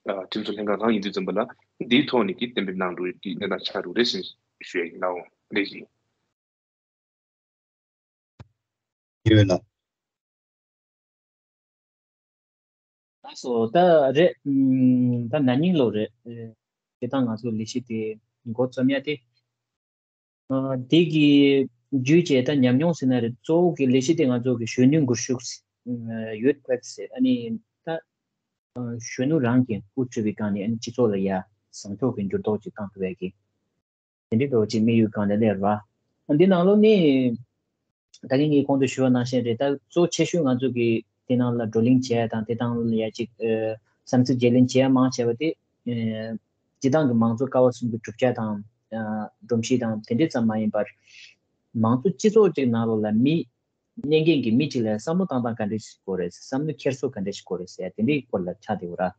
ཨ་ཁྲིམས་བཟོ་ལྷན་ཁང་རང་ཡིན་དུས་ཙམ་པ་ལ་འདིའི་ཐོག་ནས་ཀྱི་གཏན་འབེབས་གནང་འགྲོ་ཡི་གནས་སྟངས་ཆགས་འགྲོ་རེད་ཟེར་ཞུ་ཡ་ཡིན། ལགས་འོང་རེད་ཞིག་ཡོད་ལ། ལགས་སོ། ད་རེད། ཨམ། ད་ན་ནིང་ལོ་རེད། ཨེ། དེ་དང་ང་ཚོ་ལས་གཞི་དེ་འགོ་རྩོམ་ཡ་དེ། ཨ། དེ་གི་ བརྒྱུད་བྱས་ད་ཉམས་མྱོང་ཟེར་ན་རེད། གཙོ་བོ་གི་ལས་གཞི་དེ་ང་ཚོ་གི་གཞོན་ནུའི་འགུལ་ཤུགས་ཡོད་ཁོད་ཟེར། ཨ་ནི་ད་གཞོན་ནུ་རང་གི་འགོ་ཁྲིད་པའི་སྒང་ནས་ཨ་ནི་སྤྱི་ཚོགས་ལ་ཡ་བཟང་ཕྱོགས་ཀྱི་འགྱུར་ལྡོག་ཅིག་བཏང་ཐུབ་ཡ་གི་དེ་འདྲའི་འགྲོ་ཅིག་དམིགས་ཡུལ་སྒང་ནས་སླེབས་ར། འདི་ནང་ལོགས་ནས་ད་གིན་ངས་གོང་དུ་ཞུས་པ་ནང་བཞིན་རེད། ད་གཙོ་ཆེ་ཤོས་ང་ཚོ་གི་དེ་ནང་ལ་བགྲོ་གླེང་བྱས་དང་དེ་དང་ལ་ཡ་ཅིག་ཨ་བསམ་ཚུལ་བརྗེ་ལེན་བྱས་མང་ཆེ་བ་དེ་ཨ་སྤྱི་བཏང་གི་མང་གཙོ་ཀ་བ་གསུམ་གྱི་གྲུབ་ཆ་དང་ཨ་སྒྲོམ་གཞི་དང་དེ་འདྲ་ཙམ་མ་ཡིན་པར། མང་གཙོ་སྤྱི་ཚོགས་ཅིག་ནང་ལོགས་ལ་མི་གནས་མཁན་གྱི་མི་གཅིག་ལ་བསམ་བློ་བཏང་སྟངས་ག་འདྲ་ཞིག་དགོས་རེད། བསམ་བློ་འཁྱེར་སོ་ག་འདྲ་ཞིག་དགོས་རེད་ཟེར་ཡ་དེ་འདྲའི་སྐོར་ལ་ཆགས་བསྡད་ཡོད་ར།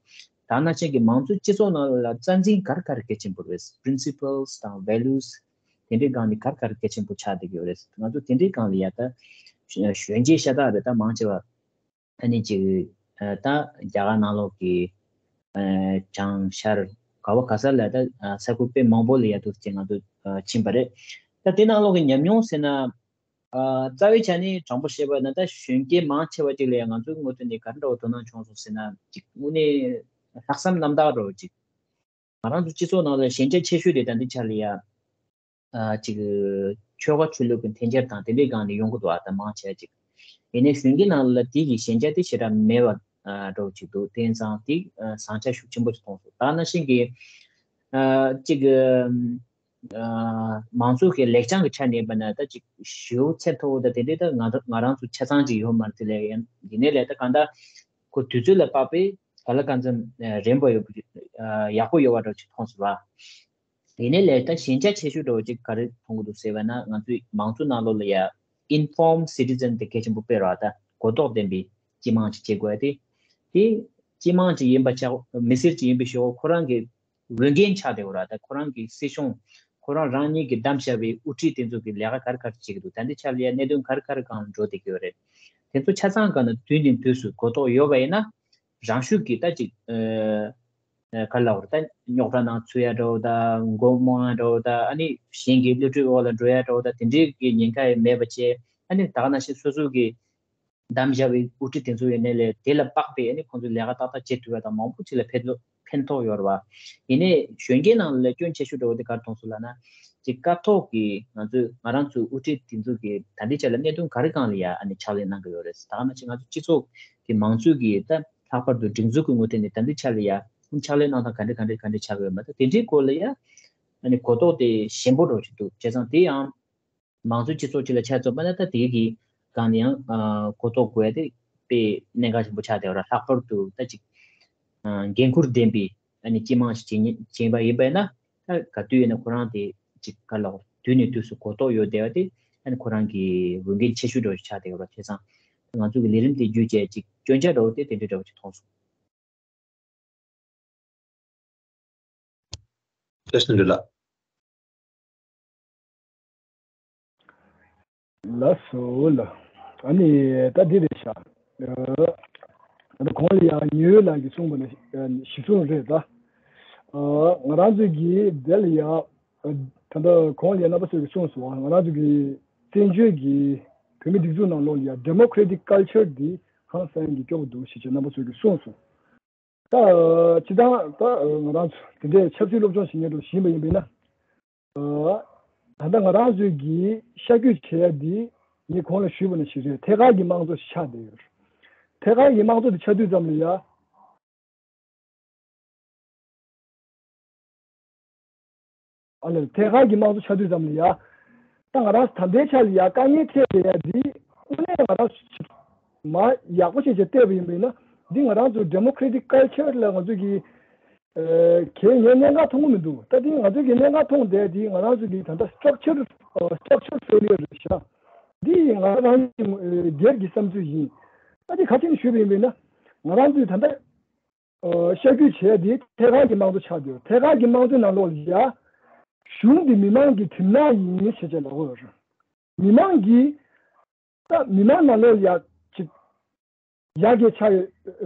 ད་ནང་བཞིན་གྱི་མང་གཙོ་སྤྱི་ཚོགས་ནང་ལ་རྩ་འཛིན་ག་རེ་ག་རེ་གལ་ཆེན་པོ་རེད། Principles དང་Values དེ་འདྲའི་སྒང་ནས་ག་རེ་ག་རེ་གལ་ཆེན་པོ་ཆགས་བསྡད་ཡོད་རེད། ང་ཚོ་དེ་འདྲའི་སྒང་ལ་ཡ་ད་གཞོན་སྐྱེས་ཤ་སྟག་རེད། ད་མང་ཆེ་བ་ཨ་ནི་ཅིག་ཨ་ད་རྒྱ་གར་ནང་ལོགས་ཀྱི་ཨ་བྱང་ཤར་ག་བ་ག་ས་ལ་ད་ཨ་ས་ཁུལ་དཔེ་མང་པོ་ལ་ཡ་འདུག་ཅེས་ང་ཚོ་ཨ་ཕྱིན་པ་རེད། ད་དེ་ནང་ལོགས་ཀྱི་ཉམས་མྱོང་ཟེར་ན། ཨ་རྩ་བའི་ཆ་ནས་དྲང་པོ་བཤད་པ་ན་ད་གཞོན་སྐྱེས་མང་ཆེ་བ་ཅིག་ལ་ཡང་ང་ཚོའི་ངོས་ཐོག་ནས་ག་འདྲ་བ་དོ་སྣང་བྱུང་སོང་ཟེར་ན། ཅིག་དངོས་གནས་ལྷག་བསམ་རྣམ་དག་འདྲ་བོ་ཅིག་ང་རང་ཚོ་སྤྱི་ཚོགས་ནང་ལ་ཞན་ཆ་ཆེ་ཤོས་དེ་ད་འདི་ཆ་ལ་ཡ་ཨ་ཅིག་ཆོལ་ཁ་ཆོས་ལུགས་ཀྱི་འཐེན་འཁྱེར་དང་དེ་འདྲའི་སྒང་ནས་ཡོང་གི་འདུག་ཨ་ད་མང་ཆེ་བ་ཅིག་ཡིན་ནའི་གཞོན་སྐྱེས་ནང་ལ་དེ་གི་ཞན་ཆ་དེ་ཞེ་དྲག་མེད་པ་ཨ་འདྲ་བོ་ཅིག་འདུག་དེ་ཡིན་ཙང་དེ་ཨ་བཟང་ཆ་ཤུགས་ཆེན་པོ་ཞིག་མཐོང་སོང་། ད་ནང་བཞིན་གྱི་ཨ་ཅིག་ཨ་མང་ཚོགས་ཀྱི་ལེགས་བྱང་གི་ཆ་ནས་ཡིན་པ་ན་ད་ཅིག་ཞེ་པོ་ཚད་མཐོ་བོ་དང་དེ་འདྲའི་ད་ང་ང་རང་ཚོ་ཆ་ཚང་ཅིག་ཡོད་མ་རེད། དེ་ལས་ཡིན་ཡིན་ནའི་ལས་ད་གང་ལྟར་ཁོ་དུས་ཚོད་ལ་དཔག་པའི་ག་ལ་གང་འཚམ་རན་པོ་ཡོད་པ་ཡག་པོ་ཡོད་པ་འདྲ་ཅིག་མཐོང་སོང་བ། ཡིན་ནའི་ལས་ད་ཞན་ཆ་ཆེ་ཤོས་འདྲ་བོ་ཅིག་ག་རེ་མཐོང་གི་འདུག་ཟེར་བ་ན། ང་ཚོའི་མང་གཙོ་ནང་ལོགས་ལ་ཡ་Informed Citizen དེ་གལ་ཆེན་པོ་དཔེ་ར། ད་གོ་རྟོགས་ལྡན་པའི་སྤྱི་དམངས་ཅིག་བྱེད་དགོས་ཡ་དེ་དེ་སྤྱི་དམངས་ཅིག་ཡིན་པ་ཆགས། མི་སེར་ཅིག་ཡིན་པའི་ཞོར་ཁོ་རང་གི་འོས་འགན་ཆགས་བསྡད་ཡོད་ར། ད་ཁོ་རང་གི་སྲིད་གཞུང་ཁོ་རང་རང་ཉིད་ཀྱིས་བདམས་བཞག་པའི་དབུ་ཁྲིད་དེ་ཚོ་གི་ལས་ཀ་ག་རེ་ག་རེ་བྱེད་ཀྱི་འདུག་ད་འདི་ཆ་ལ་ཡ་གནད་དོན་ག་རེ་ག་རེ་སྒང་ལ་འགྲོ་བསྡད་ཀྱི་ཡོད་རེད། དེ་ཚོ་ཆ་ཚང་སྒང་ལ་དུས་ནས་དུས་སུ་གོ་རྟོགས་ཡོད་པ་ཡིན་ན་རང་ཤུགས་ཀྱིས་ད་ཅིག་ཨ་ཨ་ག་རེ་ལབ་དགོས་རེད། ད་རྙོག་དྲ་ནང་ཚུད་ཡ་འདྲ་བོ་དང་མགོ་རྨོངས་ཡ་འདྲ་བོ་དང་ཨ་ནི་གཞན་གྱི་བསླུ་བྲིད་འོག་ལ་འགྲོ་ཡ་འདྲ་བོ་དང་དེ་འདྲའི་གི་ཉེན་ཁ་ཡང་མེད་པ་བྱས། ཨ་ནི་ད་ག་ནང་བཞིན་སོ་སོ་གི་བདམས་བཞག་པའི་དབུ་ཁྲིད་དེ་ཚོ་ཡིན་ནའི་ལས་དེ་ལ་དཔག་པའི་ཨ་ནི་ཁོང་ཚོས་ལས་ཀ་ཏག་ཏག་བྱེད་ཐུབ་པ་དང་མང་པོ་ཅིག་ལ་ཕན་ཐོགས་ཕན་ཐོགས་ཡོད་རེད་བ། ཡིན་ནའི་གཞོན་སྐྱེས་ནང་ལ་སྐྱོན་ཆེ་ཤོས་འདྲ་བོ་དེ་ག་རེ་མཐོང་སོང་ལབ་ན། ཅིག་སྐབས་ཐོག་གི་ང་ཚོས་ང་རང་ཚོའི་དབུ་ཁྲིད་དེ་ཚོ་གིས་ད་ལྟའི་ཆ་ལ་གནད་དོན་ག་རེ་སྒང་ལ་ཡ་ཨ་ནི་ཕྱག་ལས་གནང་གི་ཡོད་རེད། ད་ག་ནང་བཞིན་ང་ཚོ་སྤྱི་ཚོགས་ཀྱི་མང་གཙོའི་གི་ད་ལྷག་པར་དུ་སྒྲིག་འཛུགས་ཀྱི་ངོས་ཐད་ནས་ད་ལྟའི་ཆ་ལ་ཡ་ཕྱག་ལས་གནང་སྟངས་ག་འདྲ་ག་འདྲ་ག་འདྲ་ཆགས་ཀྱི་ཡོད་མ་རེད། ད་དེ་འདྲའི་སྐོར་ལ་ཡ་ཨ་ནི་གོ་རྟོགས་དེ་ཞན་པོ་འདྲ་བོ་ཅིག་འདུག་བྱས་ཙང་དེ་ཡང་། མང་གཙོའི་སྤྱི་ཚོགས་གཅིག་ལ་ཆ་མཚོན་པ་ན་ད་དེའི་གི་སྒང་ནས་ཡང་ཨ་གོ་རྟོགས་དགོས་ཡ་དེ་དཔེ་གནད་འགག་ཆེན་པོ་ཆགས་བསྡད་ཡོད་ར། ལྷག་པར་དུ་ད་ཅིག་ཨ་འགན་འཁུར་ལྡན་པའི་ཨ་ནི་སྤྱི་དམངས་ཤིག་བྱེད་ཉེ་བྱེད་པ་ཡིན་པས་ན། ད་ག་དུས་ཡིན་ན་ཁོ་རང་དེ་ཅིག་ག་ལ་དུས་ནས་དུས་སུ་གོ་རྟོགས་ཡོད་བསྡད་པ་དེ་ཨ་ནི་ཁོ་རང་གི་འོས་འགན་ཆེ་ཤོས་འདྲ་བོ་ཞིག་ཆགས་བསྡད་ཡོད་ར། བྱས་ཙང་ང་ཚོ་གི་ལས་རིམ་དེ་བརྒྱུད་བྱས་ཅིག་སྐྱོན་ཆ་འདྲ་བོ་དེ་དེ་འདྲ་འདྲ་བོ་ཅིག་མཐོང་སོང་། བཀྲ་ཤིས་བདེ་ལེགས། ལགས་སོ་ལགས། ཨ་ནི་ད་འདི་རེད་ཤག་ཨ་ད་གོང་ལ་ཡང་ཉི་འོད་ལགས་ཀྱིས་གསུངས་པ་ནི་ཨ་གཞི་བཟུང་རེད་ད། ཨ་ང་རང་ཚོ་གིས་དེ་ལ་ཡང་ཨ་ད་ལྟ་གོང་ལ་ཡང་རྣམ་པ་ཚོས་ཀྱིས་གསུངས་སོང་། ང་རང་ཚོ་གི་བཙན་བྱོལ་གྱི་བོད་མི་སྒྲིག་འཛུགས་ནང་ལོགས་ལ་ཡང་democratic culture འདི་ཧང་སང་གི་སྐྱོ་པོ་འདུག་ཞེས་བྱས་རྣམ་པ་ཚོས་ཀྱིས་གསུངས་སོང་། ད་སྤྱི་བཏང་ད་ང་རང་ཚོ་དེ་འདྲའི་ཆབ་སྲིད་སློབ་སྦྱོང་བྱེད་མཁན་འདྲ་བོ་ཞིག་ཡིན་པ་ཡིན་པས་ན། ད་ལྟ་ང་རང་ཚོས་ཀྱིས་ཤ་སྐྱོད་བྱེད་ཡ་འདི་ངས་གོང་ལ་ཞུས་པ་ནང་བཞིན་རེད། ཐད་ཀར་གྱི་དམངས་གཙོ་ཞིག་ཆགས་བསྡད་ཡོད་རེད། ཐད་ཀར་གྱི་དམངས་གཙོ་དེ་ཆགས་དུས་ཙམ་ལ་ཡ། ཨ་ལས་ཐད་ཀར་གྱི་དམངས་གཙོ་ཆགས་དུས་ཙམ་ལ་ཡ། ད་ང་རང་ད་ལྟའི་ཆ་ལ་ཡ་དཀའ་ངལ་འཕྲད་བསྡད་ཡ་འདི་དངོས་གནས་ང་རང་མ་ཡག་པོ་བྱས་བྱས་བལྟས་པ་ཡིན་པས་ན། འདི་ང་རང་ཚོའི་democratic culture ལ་ང་ཚོ་གི་ཨ་གལ་ངས་གནད་འགག་མཐོང་གི་མི་འདུག་ད་འདི་ང་ཚོ་གི་གནད་འགག་མཐོང་བསྡད་འདི་ང་རང་ཚོ་གི་ད་ལྟ་structure ཨ་structure failure རེད་ཤག་འདི་ང་རང་གི་སྒེར་གྱི་བསམ་ཚུལ་ཡིན། ད་འདི་ག་ཅིག་ནས་ཞུས་པ་ཡིན་པས་ན། ང་རང་ཚོས་ད་ལྟ་ཨ་ཤ་སྐྱོད་བྱས་ཏེ་ཐད་ཀར་གྱི་དམངས་གཙོ་ཆགས་བསྡད་ཡོད། ཐད་ཀར་གྱི་དམངས་གཙོའི་ནང་ལོགས་ལ་ཡ་གཞུང་འདི་མི་མང་གི་གྲིབ་ནག་ཡིན་ཞེས་བྱས་ལབ་ཀྱི་ཡོད་རེད། མི་མང་གིས་ད་མི་མང་ནང་ལོགས་ལ་ཡ་ཅིག་ཡར་རྒྱས་ཆགས་ཡོད།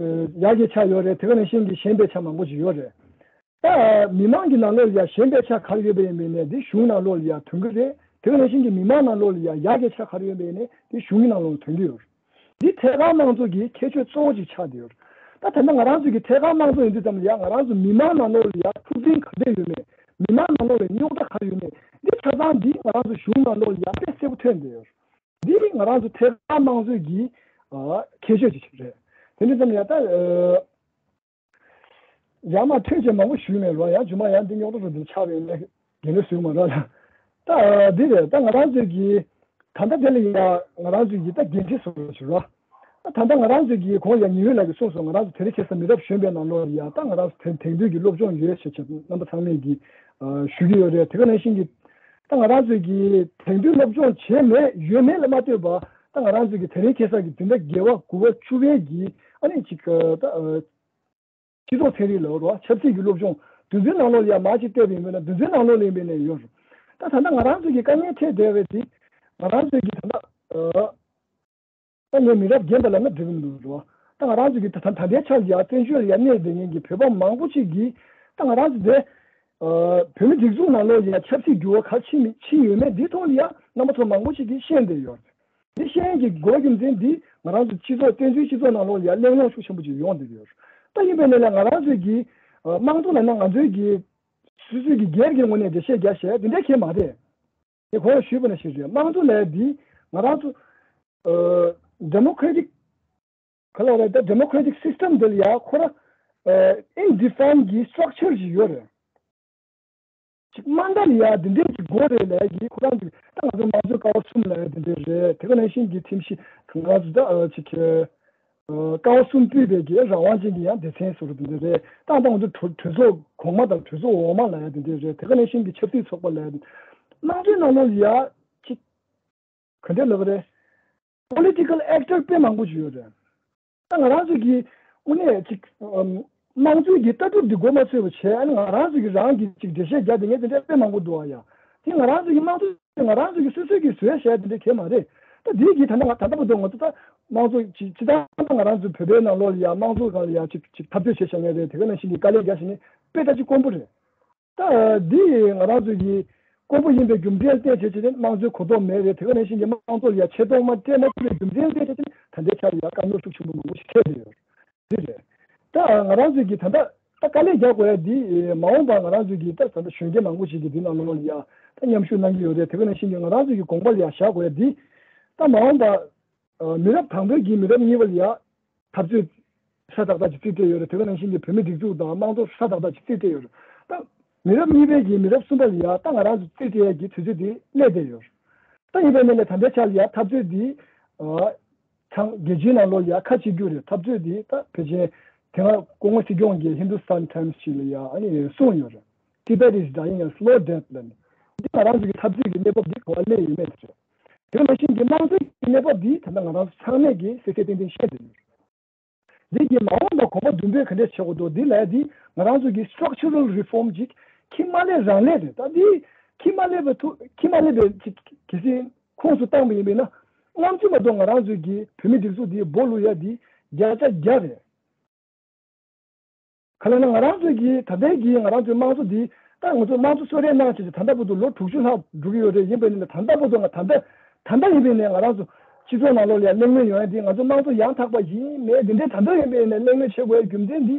ཨ་ཡར་རྒྱས་ཆགས་ཡོད་རེད། དེ་ག་ནང་བཞིན་གྱི་ཞན་པའི་ཆ་མང་པོ་ཞིག་ཡོད་རེད། ད་མི་མང་གི་ནང་ལོགས་ལ་ཡ་ཞན་པའི་ཆ་ག་རེ་ཡོད་པ་ཡིན་པས་ནས་འདི་གཞུང་ནང་ལོགས་ལ་ཡ་ཐོན་གྱི་རེད། དེ་ག་ནང་བཞིན་གྱི་མི་མང་ནང་ལོགས་ལ་ཡ་ཡར་རྒྱས་ཆ་ག་རེ་ཡོད་པ་ཡིན་ནས་འདི་གཞུང་གི་ནང་ལོགས་ལ་ཐོན་གྱི་ཡོད་རེད། འདི་ཐད་ཀར་དམངས་གཙོ་གི་ཁྱད་ཆོས་གཙོ་བོ་ཅིག་ཆགས་བསྡད་ཡོད་རེད། ད་ད་ལྟ་ང་རང་ཚོ་གི་ཐད་ཀར་དམངས་གཙོ་ཡིན་དུས་ཙམ་ལ་ཡ་ང་རང་ཚོ་མི་མང་ནང་ལོགས་ལ་ཡ་འཁྲུག་འཛིང་ག་འདྲས་ཡོད་མེད། མི་མང་ནང་ལོགས་ལ་རྙོག་དྲ་ག་རེ་ཡོད་མེད། འདི་ཆ་ཚང་འདི་ང་རང་ཚོ་གཞུང་ནང་ལོགས་ལ་ཡང་དཔེ་གསལ་པོ་ཐོན་བསྡད་ཡོད། འདི་ང་རང་ཚོ་ཐད་ཀར་དམངས་གཙོའི་གི་ཨ་ཁྱད་ཆོས་ཅིག་རེད། དེ་འདྲ་ཙམ་ཡང་ད་ཨ་ཡང་མ་ཐོན་ཆེན་མང་པོ་ཞུས་མེད་རོགས། ཡང་རྗེས་མ་ཡང་འདི་རྙོག་དྲ་རུ་འདི་ཆགས་པའི་གནས་འགན་ལེན་ཞུས་མ་རོགས་ལ། ད་འདི་རེད། ད་ང་རང་ཚོའི་གི་ད་ལྟ་དེ་ལ་ཡང་ང་རང་ཚོའི་གི་ད་འགན་འཁྲི་བཟོ་རོགས་ཞུ་རོགས། ད་ད་ལྟ་ང་རང་ཚོའི་གི་གོང་ཡང་ཉི་འོད་ལགས་ཀྱིས་གསུངས་སོང་། ང་རང་ཚོ་དེ་རིང་ཁ་སང་མི་རབས་གཞོན་པའི་ནང་ལོགས་ལ་ཡང་ད་ང་རང་ཚོ་དེང་དེང་དུས་ཀྱི་སློབ་སྦྱོང་ཡོད་ཞེས་བྱས་རྣམ་པ་ཚང་མས་གི་ཨ་ཞུ་གི་ཡོད་རེད། དེ་ག་ནང་བཞིན་གྱི་ད་ང་རང་ཚོའི་གི་དེང་དུས་སློབ་སྦྱོང་བྱས་མེད་ཡོད་མེད་ལ་མ་ལྟོས་པར་ད་ང་རང་ཚོའི་གི་དེ་རིང་ཁ་སང་གི་འཛིན་གྲྭ་བརྒྱད་པ་དགུ་པ་བཅུ་པའི་གི་ཨ་ནི་ཅིག་ཨ་ད་ཨ་སྤྱི་ཚོགས་ཚན་རིག་ལ་རོགས་ཆབ་སྲིད་ཀྱི་སློབ་སྦྱོང་དེ་ཚོའི་ནང་ལོགས་ལ་ཡང་མར་ཅིག་བལྟས་པ་ཡིན་པ་ན་དེ་ཚོའི་ནང་ལོགས་ལ་ཡིན་པ་ནས་ཡོད་རེད། ད་ད་ལྟ་ང་རང་ཚོའི་གི་དཀའ་ངལ་འཕྲད་བསྡད་པའི་དེ་ང་རང་ཚོའི་གི་ད་ལྟ་ཨ། ད་ངས་མི་རབས་རྒན་པ་ལབ་ན་འགྲིག་གི་མི་འདུག་རོ། ད་ང་རང་ཚོ་གི་ད་ད་ད་ལྟའི་ཆར་ཡ་བཙན་བྱོལ་ལ་ཡ་གནས་བསྡད་མཁན་གྱི་བོད་པ་མང་པོ་ཅིག་གིས་ད་ང་རང་ཚོ་དེ་ཨ་བོད་མི་སྒྲིག་འཛུགས་ནང་ལོགས་ཡ་ཆབ་སྲིད་འགྱུར་བ་ག་ཕྱིན་མི་ཕྱིན་ཡོད་མེད་འདི་ཐོག་ལ་ཡ་རྣམ་པ་ཚོ་མང་པོ་ཅིག་གིས་ཤེས་བསྡད་ཡོད། འདི་ཤེས་ཡོན་གྱི་དགོས་རྒྱུ་མཚན་འདི་ང་རང་ཚོ་སྤྱི་ཚོགས་བཙན་བྱོལ་སྤྱི་ཚོགས་ནང་ལོགས་ཡ་གླེང་སློང་ཤུགས་ཆེན་པོ་ཅིག་ཡོང་བསྡད་ཡོད། ད་ཡིན་པའི་ནས་ལ་ང་རང་ཚོའི་གི་ཨ་དམངས་གཙོ་ལབ་ན་ང་ཚོའི་གི་སོ་སོའི་གི་སྒེར་གྱི་ངོས་ནས་འགྲེལ་བཤད་རྒྱག་བྱས་དེ་འདྲ་གང་ཡང་མ་རེད། དེ་གོང་ལ་ཞུས་པ་ནང་བཞིན་རེད། དམངས་གཙོ་ལབ་ཡ་འདི་ང་རང་ཚོ་ཨ་democratic ག་ལ་རེད། ད་democratic system འདི་ལ་ཡ་ཁོ་ར་ཨ་in defined གི་structure ཞིག་ཡོད་རེད། ཅིག་དམའ་མཐའ་ལ་ཡ་འདི་འདྲའི་ཅིག་དགོས་རེད་ལབ་ཡ་གི་ཁོ་རང་གི་ད་ང་ཚོ་དམངས་གཙོའི་ཀ་བ་གསུམ་ལབ་ཡ་འདི་འདྲ་རེད། དེ་ག་ནང་བཞིན་གྱི་ཁྲིམས་གཞི་ང་ཚོ་ད་ཨ་ཅིག་ཨ་ཀ་བ་གསུམ་སྤུས་པའི་གི་རང་དབང་ཅན་གྱི་ཡང་སྡེ་ཚན་བཟོ་འདྲ་འདི་འདྲ་རེད། ད་ལྟ་ང་ཚོ་གྲོས་གྲོས་ཚོགས་གོང་མ་དང་གྲོས་ཚོགས་འོག་མ་ལབ་ཡ་འདི་འདྲ་རེད། དེ་ག་ནང་བཞིན་གྱི་ཆབ་སྲིད་ཚོགས་པ་ལབ་ཡ་འདི་དམངས་གཙོའི་ནང་ལོགས་ལ་ཡ་ཅིག་ག་འདྲ་ལབ་དགོས་རེད། Political actor དཔེ་མང་པོ་ཅིག་ཡོད་རེད། ད་ང་རང་ཚོ་གི་དངོས་གནས་ཅིག་ཨམ་དམངས་གཙོའི་གི་ལྟ་གྲུབ་འདི་མགོ་མ་ཚོས་པ་བྱས། ཨ་ནི་ང་རང་ཚོ་གི་རང་གི་ཅིག་འགྲེལ་བཤད་རྒྱག་བསྡད་མཁན་དེ་འདྲ་དཔེ་མང་པོ་འདུག་ཨ་ཡ། དེ་ང་རང་ཚོ་གི་དམངས་གཙོ་ང་རང་ཚོ་གི་སོ་སོ་གི་བཟོས་བྱས་དེ་འདྲ་གང་ཡང་མ་རེད། ད་འདི་གི་ད་ལྟ་ང་ད་ལྟ་བར་དུ་ང་ཚོ་ད་དམངས་གཙོ་ཅིག་ཅིག་ད་ང་རང་ཚོ་བོད་པའི་ནང་ལོགས་ལ་ཡ་དམངས་གཙོ་སྒང་ལ་ཡ་ཅིག་ཅིག་འཐབ་རྩོད་བྱས་བཞག་མཁན་རེད། དེ་ག་ནང་བཞིན་གྱི་དཀའ་ལས་རྒྱག་བཞིན་ནི་དཔེ་ལྟ་ཅིག་དཀོན་པོ་རེད། ད་འདི་ང་རང་ཚོ་གི་དཀོན་པོ་ཡིན་པའི་རྒྱུ་མཚན་བལྟས་བྱས་བྱས་ནས་དམངས་གཙོའི་གོ་རྟོགས་མེད་རེད། དེ་ག་ནང་བཞིན་གྱི་དམངས་གཙོ་ལ་ཡ་ཆེ་མཐོང་མ་སྤྲད་མ་ཐུབ་པའི་རྒྱུ་མཚན་བལྟས་བྱས་བྱས་ནས་ད་ལྟའི་ཆ་ལ་ཡ་དཀའ་རྙོག་ཤུགས་ཆེན་པོ་མང་པོ་ཞིག་འཕྲད་བསྡད་ཡོད། འདི་རེད། ད་ང་རང་ཚོ་གི་ད་ལྟ་ད་དཀའ་ལས་རྒྱག་དགོས་ཡ་འདི་མ་འོངས་པ་ང་རང་ཚོ་གི་ད་ད་ལྟ་གཞོན་སྐྱེས་མང་པོ་ཞིག་གི་འདི་ནང་ལོགས་ལ་ཡ་ད་མཉམ་ཞུགས་གནང་གི་ཡོད་རེད། དེ་ག་ནང་བཞིན་གྱི་ང་རང་ཚོ་གི་དགོངས་པ་ལ་ཡ་བཞག་དགོས་ཡ་འདི་ད་མ་འོངས་པ་ཨ་མི་རབས་དང་པོའི་གི་མི་རབས་གཉིས་པ་ལ་ཡ་འཐབ་རྩོད་ཧྲ་ཏག་ཏག་ཅིག་རྩིས་སྤྲད་ཡོད་རེད། དེ་ག་ནང་བཞིན་གྱི་བོད་མི་སྒྲིག་འཛུགས་དང་དམངས་གཙོ་ཧྲ་ཏག་ཏག་ཅིག་རྩིས་སྤྲད་ཡོད་རེད། ད་མི་རབས་གཉིས་པའི་གི་མི་རབས་གསུམ་པ་ལ་ཡ་ད་ང་རང་ཚོ་རྩིས་སྤྲད་ཡ་གི་དུས་ཚོད་དེ་སླེབས་བསྡད་ཡོད་རེད། ད་ཡིན་པའི་ནང་ལ་ད་ལྟའི་ཆ་ལ་ཡ་འཐབ་རྩོད་འདི་ཨ་ཚང་རྒྱལ་སྤྱིའི་ནང་ལོགས་ལ་ཡ་ཁ་གཅིག་གྱུར་རེད། འཐབ་རྩོད་འདི་ད་ཕལ་ཆེར་དེ་སྔ་སྐུ་ངོ་སྲིད་སྐྱོང་གིས་Hindustan Times ཞིག་ལ་ཡ་ཨ་ནི་གསུངས་ཡོད་རེད། Tibet is dying a slow death ལབ་ནས། འདི་ང་རང་ཚོ་གི་འཐབ་རྩོད་ཀྱི་གནས་བབ་འདི་ག་པར་སླེབས་ཡོད་མེད་དེ་རེད། དེ་ནང་བཞིན་གྱི་དམངས་གཙོའི་གནས་བབ་འདི་ད་ལྟ་ང་རང་ཚོ་ཚང་མས་ཀྱིས་གསལ་གསལ་ཏན་ཏན་ཤེས་བསྡད་ཡོད། འདི་གི་མ་འོངས་པ་གོམ་པ་མདུན་སྤོས་ག་འདྲས་བྱེད་དགོས་འདུག་འདི་ལ་འདི་ང་རང་ཚོ་གི་structural reform ཅིག་ཁྱི་མ་ལས་རང་ལས་རེད། ད་འདི་ཁྱི་མ་ལས་པའི་ཐུ་ཁྱི་མ་ལས་པའི་ཅིག་གལ་སྲིད་ཁོངས་སུ་བཏང་པ་ཡིན་པས་ན་སྔ་ཕྱི་མ་གཏོགས་ང་རང་ཚོ་གི་བོད་མི་སྒྲིག་འཛུགས་འདི་སྦོ་ལུག་ཡ་འདི་བརྒྱ་ཆ་བརྒྱ་རེད། ག་ལ་ན་ང་རང་ཚོའི་གི་ད་ལྟའི་གི་ང་རང་ཚོའི་དམངས་གཙོ་འདི་ད་ང་ཚོ་དམངས་གཙོ་གསོལ་རས་གནང་བྱས་ཏེ་ད་ལྟ་བར་དུ་ལོ་དྲུག་ཅུ་ལྷག་འགྲོ་གི་ཡོད་རེད། ཡིན་པས་ནི་ད་ལྟ་བར་དུ་ང་ད་ལྟ་ད་ལྟ་ཡིན་པས་ནི་ང་རང་ཚོ་སྤྱི་ཚོགས་ནང་ལོགས་ལ་ཡང་གླེང་མོལ་ཡོང་ཡ་འདི་ང་ཚོ་དམངས་གཙོ་ཡང་དག་པ་ཡིན་མེད་འདི་འདྲའི་ད་ལྟ་ཡིན་པས་ནི་གླེང་མོལ་བྱེད་དགོས་ཡ་རྒྱུ་མཚན་འདི་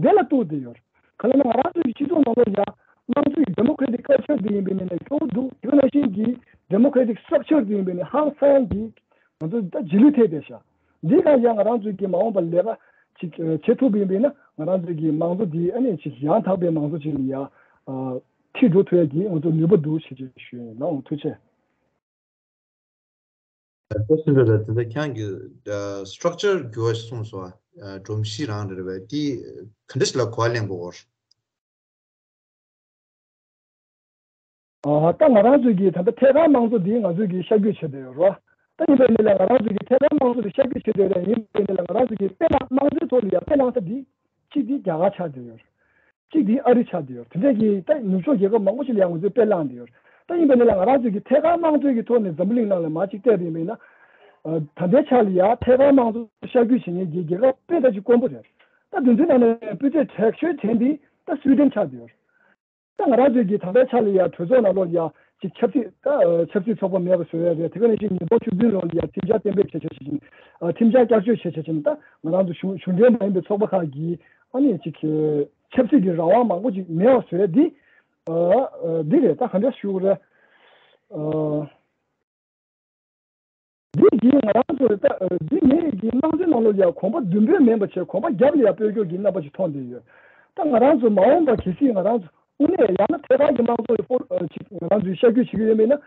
འདི་ལ་གཏུགས་ཏེ་ཡོད། ག་ལ་ན་ང་རང་ཚོའི་སྤྱི་ཚོགས་ནང་ལོགས་ལ་ཡང་དམངས་གཙོའི་democratic culture འདི་ཡིན་པས་ནི་སྐྱོ་བོ་འདུག་དེ་ནང་བཞིན་གྱི་democratic structure འདི་ཡིན་པས་ནི་ཧང་སང་གི་ང་ཚོ་ད་རྗེས་ལུས་ཐེབས་བསྡད་ཤག་འདི་ག་ཡང་ང་རང་ཚོའི་གི་མ་འོངས་པ་ལས་ཀ་ཅིག་བྱེད་ཐུབ་པ་ཡིན་པས་ན་ང་རང་ཚོའི་གི་དམངས་གཙོ་འདི་ཨ་ནི་ཅིག་ཡང་དག་པའི་དམངས་གཙོ་ཅིག་ལ་ཡ་ཁྲིད་འགྲོ་ཐུབ་ཡ་གི་ང་ཚོ་ནུས་པ་འདུག་ཞེས་ཅིག་ཞུ་ཡིན། ལགས་འོང་། ཐུགས་རྗེ་ཆེ། ཨ་ཁོ་སུ་འདྲ་ལ་དེ་འདྲ་ཁྱང་གི་structure འགྱུར་བ་གསུངས་སོ། སྒྲོམ་གཞི་རང་རེད་བས། དེ་ག་འདྲ་ཞིག་ལ་གོ་བ་ལེན་དགོས་སྐོར། ཨ་ད་ང་རང་ཚོའི་གི་ད་ལྟ་ཐད་ཀར་དམངས་གཙོ་འདི་ང་ཚོའི་གི་ཤར་བསྐྱོད་བྱེད་བསྡད་ཡོད་རོ། ད་ཡིན་པའི་ནི་ལ་ང་རང་ཚོའི་གི་ཐད་ཀར་དམངས་གཙོ་འདི་ཤར་བསྐྱོད་བྱེད་བསྡད་ཡོད་རེད། ཡིན་པའི་ནི་ལ་ང་རང་ཚོའི་གི་དཔེ་བླངས་དམངས་གཙོའི་ཐོག་ལ་ཡང་དཔེ་བླངས་ས་འདི་གཅིག་འདི་རྒྱ་གར་ཆགས་བསྡད་ཡོད་རེད། གཅིག་འདི་ཨ་རི་ཆགས་བསྡད་ཡོད་རེད། དེ་འདྲ་གི་ད་ནུབ་ཕྱོགས་རྒྱལ་ཁབ་མང་པོ་ཞིག་ལ་ཡང་ང་ཚོས་དཔེ་བླངས་བསྡད་ཡོད་རེད། ད་ཡིན་པའི་ནི་ལ་ང་རང་ཚོའི་གི་ཐད་ཀར་དམངས་གཙོའི་གི་ཐོག་ནས་འཛམ་བུ་གླིང་ནང་ལ་མར་གཅིག་བལྟས་པ་ཡིན་པས་ན། ད་ལྟའི་ཆ་ལ་ཡང་ཐད་ཀར་དམངས་གཙོ་ཤར་བསྐྱོད་བྱེད་མཁན་གྱི་རྒྱལ་ཁབ་དཔེ་ད་ཅིག་དཀོན་པོ་རེད། ད་དེ་ཚོའི་ནང་ནས་སྤུས་ཚད་གྲགས་ཤོས་དྲན་འདི་ད་སུའི་ཌེན་ཆགས་བསྡད་ཡོད་རེད། ད་ང་རང་ཚོའི་གི་ད་ལྟའི་ཆ་ལ་ཡ་གྲོས་ཚོགས་ནང་ལོགས་ལ་ཡ་ཅིག་ཆབ་སྲིད་ད་ཆབ་སྲིད་ཚོགས་པ་མེད་པ་བཟོ་ཡ་རེད། དེ་ག་ནང་བཞིན་ཉིས་སྟོང་བཅུ་བདུན་ལོ་ལ་ཡ་ཁྲིམས་འཆར་གཏན་འབེབས་བྱས་བྱས་བྱས་ཅིག་ཁྲིམས་འཆར་བསྐྱར་བཅོས་བྱས་བྱས་ཅིག་ད་ང་རང་ཚོ་གཞུང་གཞུང་འབྲེལ་མ་ཡིན་པའི་ཚོགས་པ་ཁག་གིས་ཨ་ནི་ཅིག་ཆབ་སྲིད་ཀྱི་རང་དབང་མང་པོ་ཅིག་མེད་པ་བཟོ་ཡ་འདི་འདི་རེད། ད་ག་འདྲ་ཞུ་དགོས་རེད། འདི་གིས་ང་རང་ཚོ་ད་འདི་ངེད་ཀྱི་དམངས་གཙོའི་ནང་ལོགས་ལ་ཡང་གོམ་པ་མདུན་སྤོས་མིན་པ་བྱས་གོམ་པ་རྒྱབ་ལ་ཡང་སྤོས་སྐྱོར་གྱི་རྣམ་པ་ཞིག་མཐོང་བསྡད་ཡོད། ད་ང་རང་ཚོ་མ་འོངས་པ་གལ་སྲིད་ང་རང་ཚོ་དངོས་གནས་ཡང་ན་ཐད་ཀར་གྱི་དམངས་གཙོ་ཡི་ཕོ་ཅིག་ང་རང་ཚོས་ཤར་བསྐྱོད་བྱེད་ཀྱི་ཡོད་མེད་ན།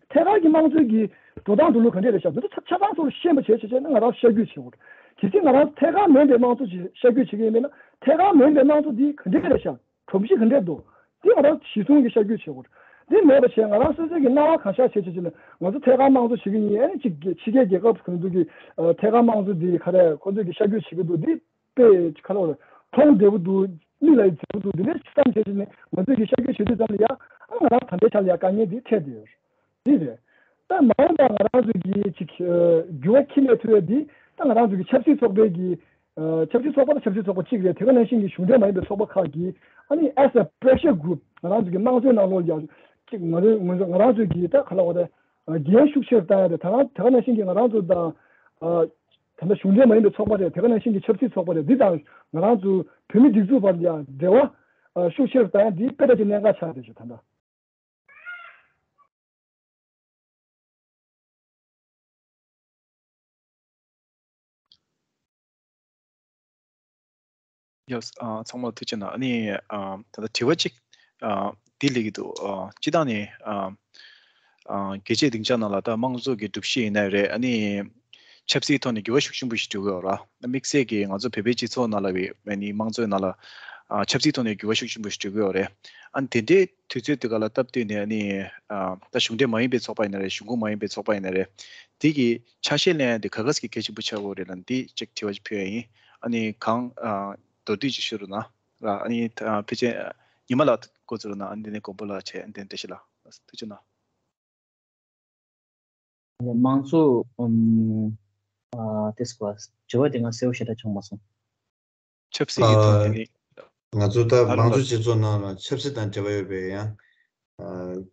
ཐད་ཀར་གྱི་དམངས་གཙོའི་གི་འགྲོ་སྟངས་འགྲོ་ལུགས་ག་འདྲས་རེད་ཤག་འདི་ཚོ་ཆ་ཆ་ཚང་ཚོར་ཤེས་པ་བྱས་བྱས་བྱས་ན་ང་རང་ཤར་བསྐྱོད་བྱེད་དགོས། གལ་སྲིད་ང་རང་ཐད་ཀར་མིན་པའི་དམངས་གཙོ་ཞིག་ཤར་བསྐྱོད་བྱེད་ཀྱི་ཡོད་མེད་ན་ཐད་ཀར་མིན་པའི་དམངས་གཙོ་འདི་ག་འདྲས་རེད་ཤག་གྲུབ་གཞི་ག་འདྲས་འདུག་འདི་ང་རང་གཞི་བཟུང་གི་ཤར་བསྐྱོད་བྱེད་དགོས། འདི་མེད་པ་བྱས་ང་རང་སོ་སོའི་གི་སྣང་བ་གང་ཤར་བྱས་བྱས་བྱས་ན་ང་ཚོ་ཐད་ཀར་དམངས་གཙོ་བྱེད་ཀྱི་ཡིན། ཨ་ནི་གཅིག་ཕྱི་རྒྱལ་རྒྱལ་ཁབ་ཁོང་ཚོ་གི་ཐད་ཀར་དམངས་གཙོ་འདི་ག་རེ་ཁོང་ཚོ་གི་ཤར་བསྐྱོད་བྱེད་ཀྱི་འདུག་འདི་དཔེ་ག་རེ་མཐོང་བདེ་པོ་འདུག་མིག་ལ་ཡང་མཛེས་པོ་འདུག་འདི་འདྲ་བསམ་བྱས་བྱས་ནས་ང་ཚོས་ཀྱི་ཤར་བསྐྱོད་བྱེད་དུས་ཙམ་ལ་ཡ་ཨ་ང་རང་ད་ལྟའི་ཆ་ལ་ཡ་དཀའ་ངལ་འདི་འཕྲད་བསྡད་ཡོད། འདི་རེད། ད་མ་འོངས་པ་ང་རང་ཚོ་གི་ཅིག་འགྱུར་བ་ཁྱེར་ལས་ཐུབ་ཡ་འདི་ད་ང་རང་ཚོ་གི་ཆབ་སྲིད་ཚོགས་པའི་གི་ཆབ་སྲིད་ཚོགས་པ་དང་ཆབ་སྲིད་ཚོགས་པ་གཅིག་རེད། དེ་ག་ནང་བཞིན་གྱི་གཞུང་འབྲེལ་མ་ཡིན་པའི་ཚོགས་པ་ཁག་གིས་ཨ་ནི་as a pressure group ང་རང་ཚོ་གི་དམངས་གཙོའི་ནང་ལོགས་ལ་ཡ་ཅིག་ང་ཚོ་ང་ཚོ་ང་རང་ཚོ་གི་ད་ག་ལ་བ་ད་འགན་ཤུགས་ཆེར་བཏང་ཡ་རེད། ད་རང་དེ་ག་ནང་བཞིན་གྱི་ང་རང་ཚོ་དང་ད་ལྟ་གཞུང་འབྲེལ་མ་ཡིན་པའི་ཚོགས་པ་རེད། དེ་ག་ནང་བཞིན་གྱི་ཆབ་སྲིད་ཚོགས་པ་རེད། འདི་དང་ང་རང་ཚོ་བོད་མི་སྒྲིག་འཛུགས་བར་ལ་ཡ་འབྲེལ་བ་ཤུགས་ཆེར་བཏང་ཡ་འདི་དཔེ་ད་ཅིག་གནད་འགག་ཆགས་བསྡད་ཤག་ད་ལྟ། ཡོ། ཨ། ཚང་མ་ལ་ཐུགས་རྗེ་གནང་། ཨ་ནི་ཨ་ད་ལྟ་དྲི་བ་གཅིག་ཨ་འདི་སླེབས་ཀྱི་འདུག་ཨ་སྤྱི་བཏང་ནས་ཨ་ཨ་རྒྱལ་སྤྱིའི་སྡིངས་ཆ་ནང་ལ་ད་དམངས་གཙོ་གི་སྒྲུབ་གཞི་ཡིན་ནའི་རེད། ཨ་ནི་ཆབ་སྲིད་ཐོག་ནས་འགྱུར་བ་ཤུགས་ཆེན་པོ་ཞིག་འགྲོ་གི་ཡོད་ར། དམིགས་བསལ་གྱིས་ང་ཚོ་བོད་པའི་སྤྱི་ཚོགས་ནང་ལ་བའི་ཨ་ནི་དམངས་གཙོའི་ནང་ལ་ཨ་ཆབ་སྲིད་ཐོག་ནས་འགྱུར་བ་ཤུགས་ཆེན་པོ་ཞིག་འགྲོ་གི་ཡོད་རེད། ཨ་ནི་དེ་འདྲའི་དུས་ཚོད་དེ་ག་ལ་སྟབས་བསྟུན་ནས་ཨ་ནི་ཨ་ད་གཞུང་འབྲེལ་མ་ཡིན་པའི་ཚོགས་པ་ཡིན་ན་རེད། གཞུང་གི་མ་ཡིན་པའི་ཚོགས་པ་ཡིན་ན་རེད། དེ་གི་ཆ་ཤས་ལེན་ཡ་དེ་ག་ག་ཟིག་གལ་ཆེན་པོ་ཆགས་ཡོད་རེད་ལབ་ན་འདི་གཅིག་དྲི་བ་ཅིག་ཕུལ་ཡ་ཡིན། ཨ་ནི་གང་ཨ་མདོར་བསྡུས་ཅིག་ཞུ་རོགས་གནང་ར། ཨ་ནི་ཨ་ཕལ་ཆེར་ཉི་མ་ལགས་འགོ་འཛུགས་རོགས་གནང་། ཨ་ནི་དེ་ནས་མགོན་པོ་ལགས་བྱས། ཨ་ནི་དེ་ནས་བཀྲ་ཤིས་ལགས། ཐུགས་རྗེ་གནང་། དམངས་གཙོ་ཨམ་ཨ་དེ་སྐོར་དྲི་བ་དེ་ང་གསལ་པོ་ཞེ་དྲག་བྱུང་མ་སོང་། ཆབ་སྲིད་ཀྱི་ཐོག་ནས་ནི། ང་ཚོ་ད་ཨ་རོ་དམངས་གཙོ་ལགས། སྤྱི་ཚོགས་ནང་ལ་ཆབ་སྲིད་དང་འབྲེལ་བ་ཡོད་པའི་ཡང་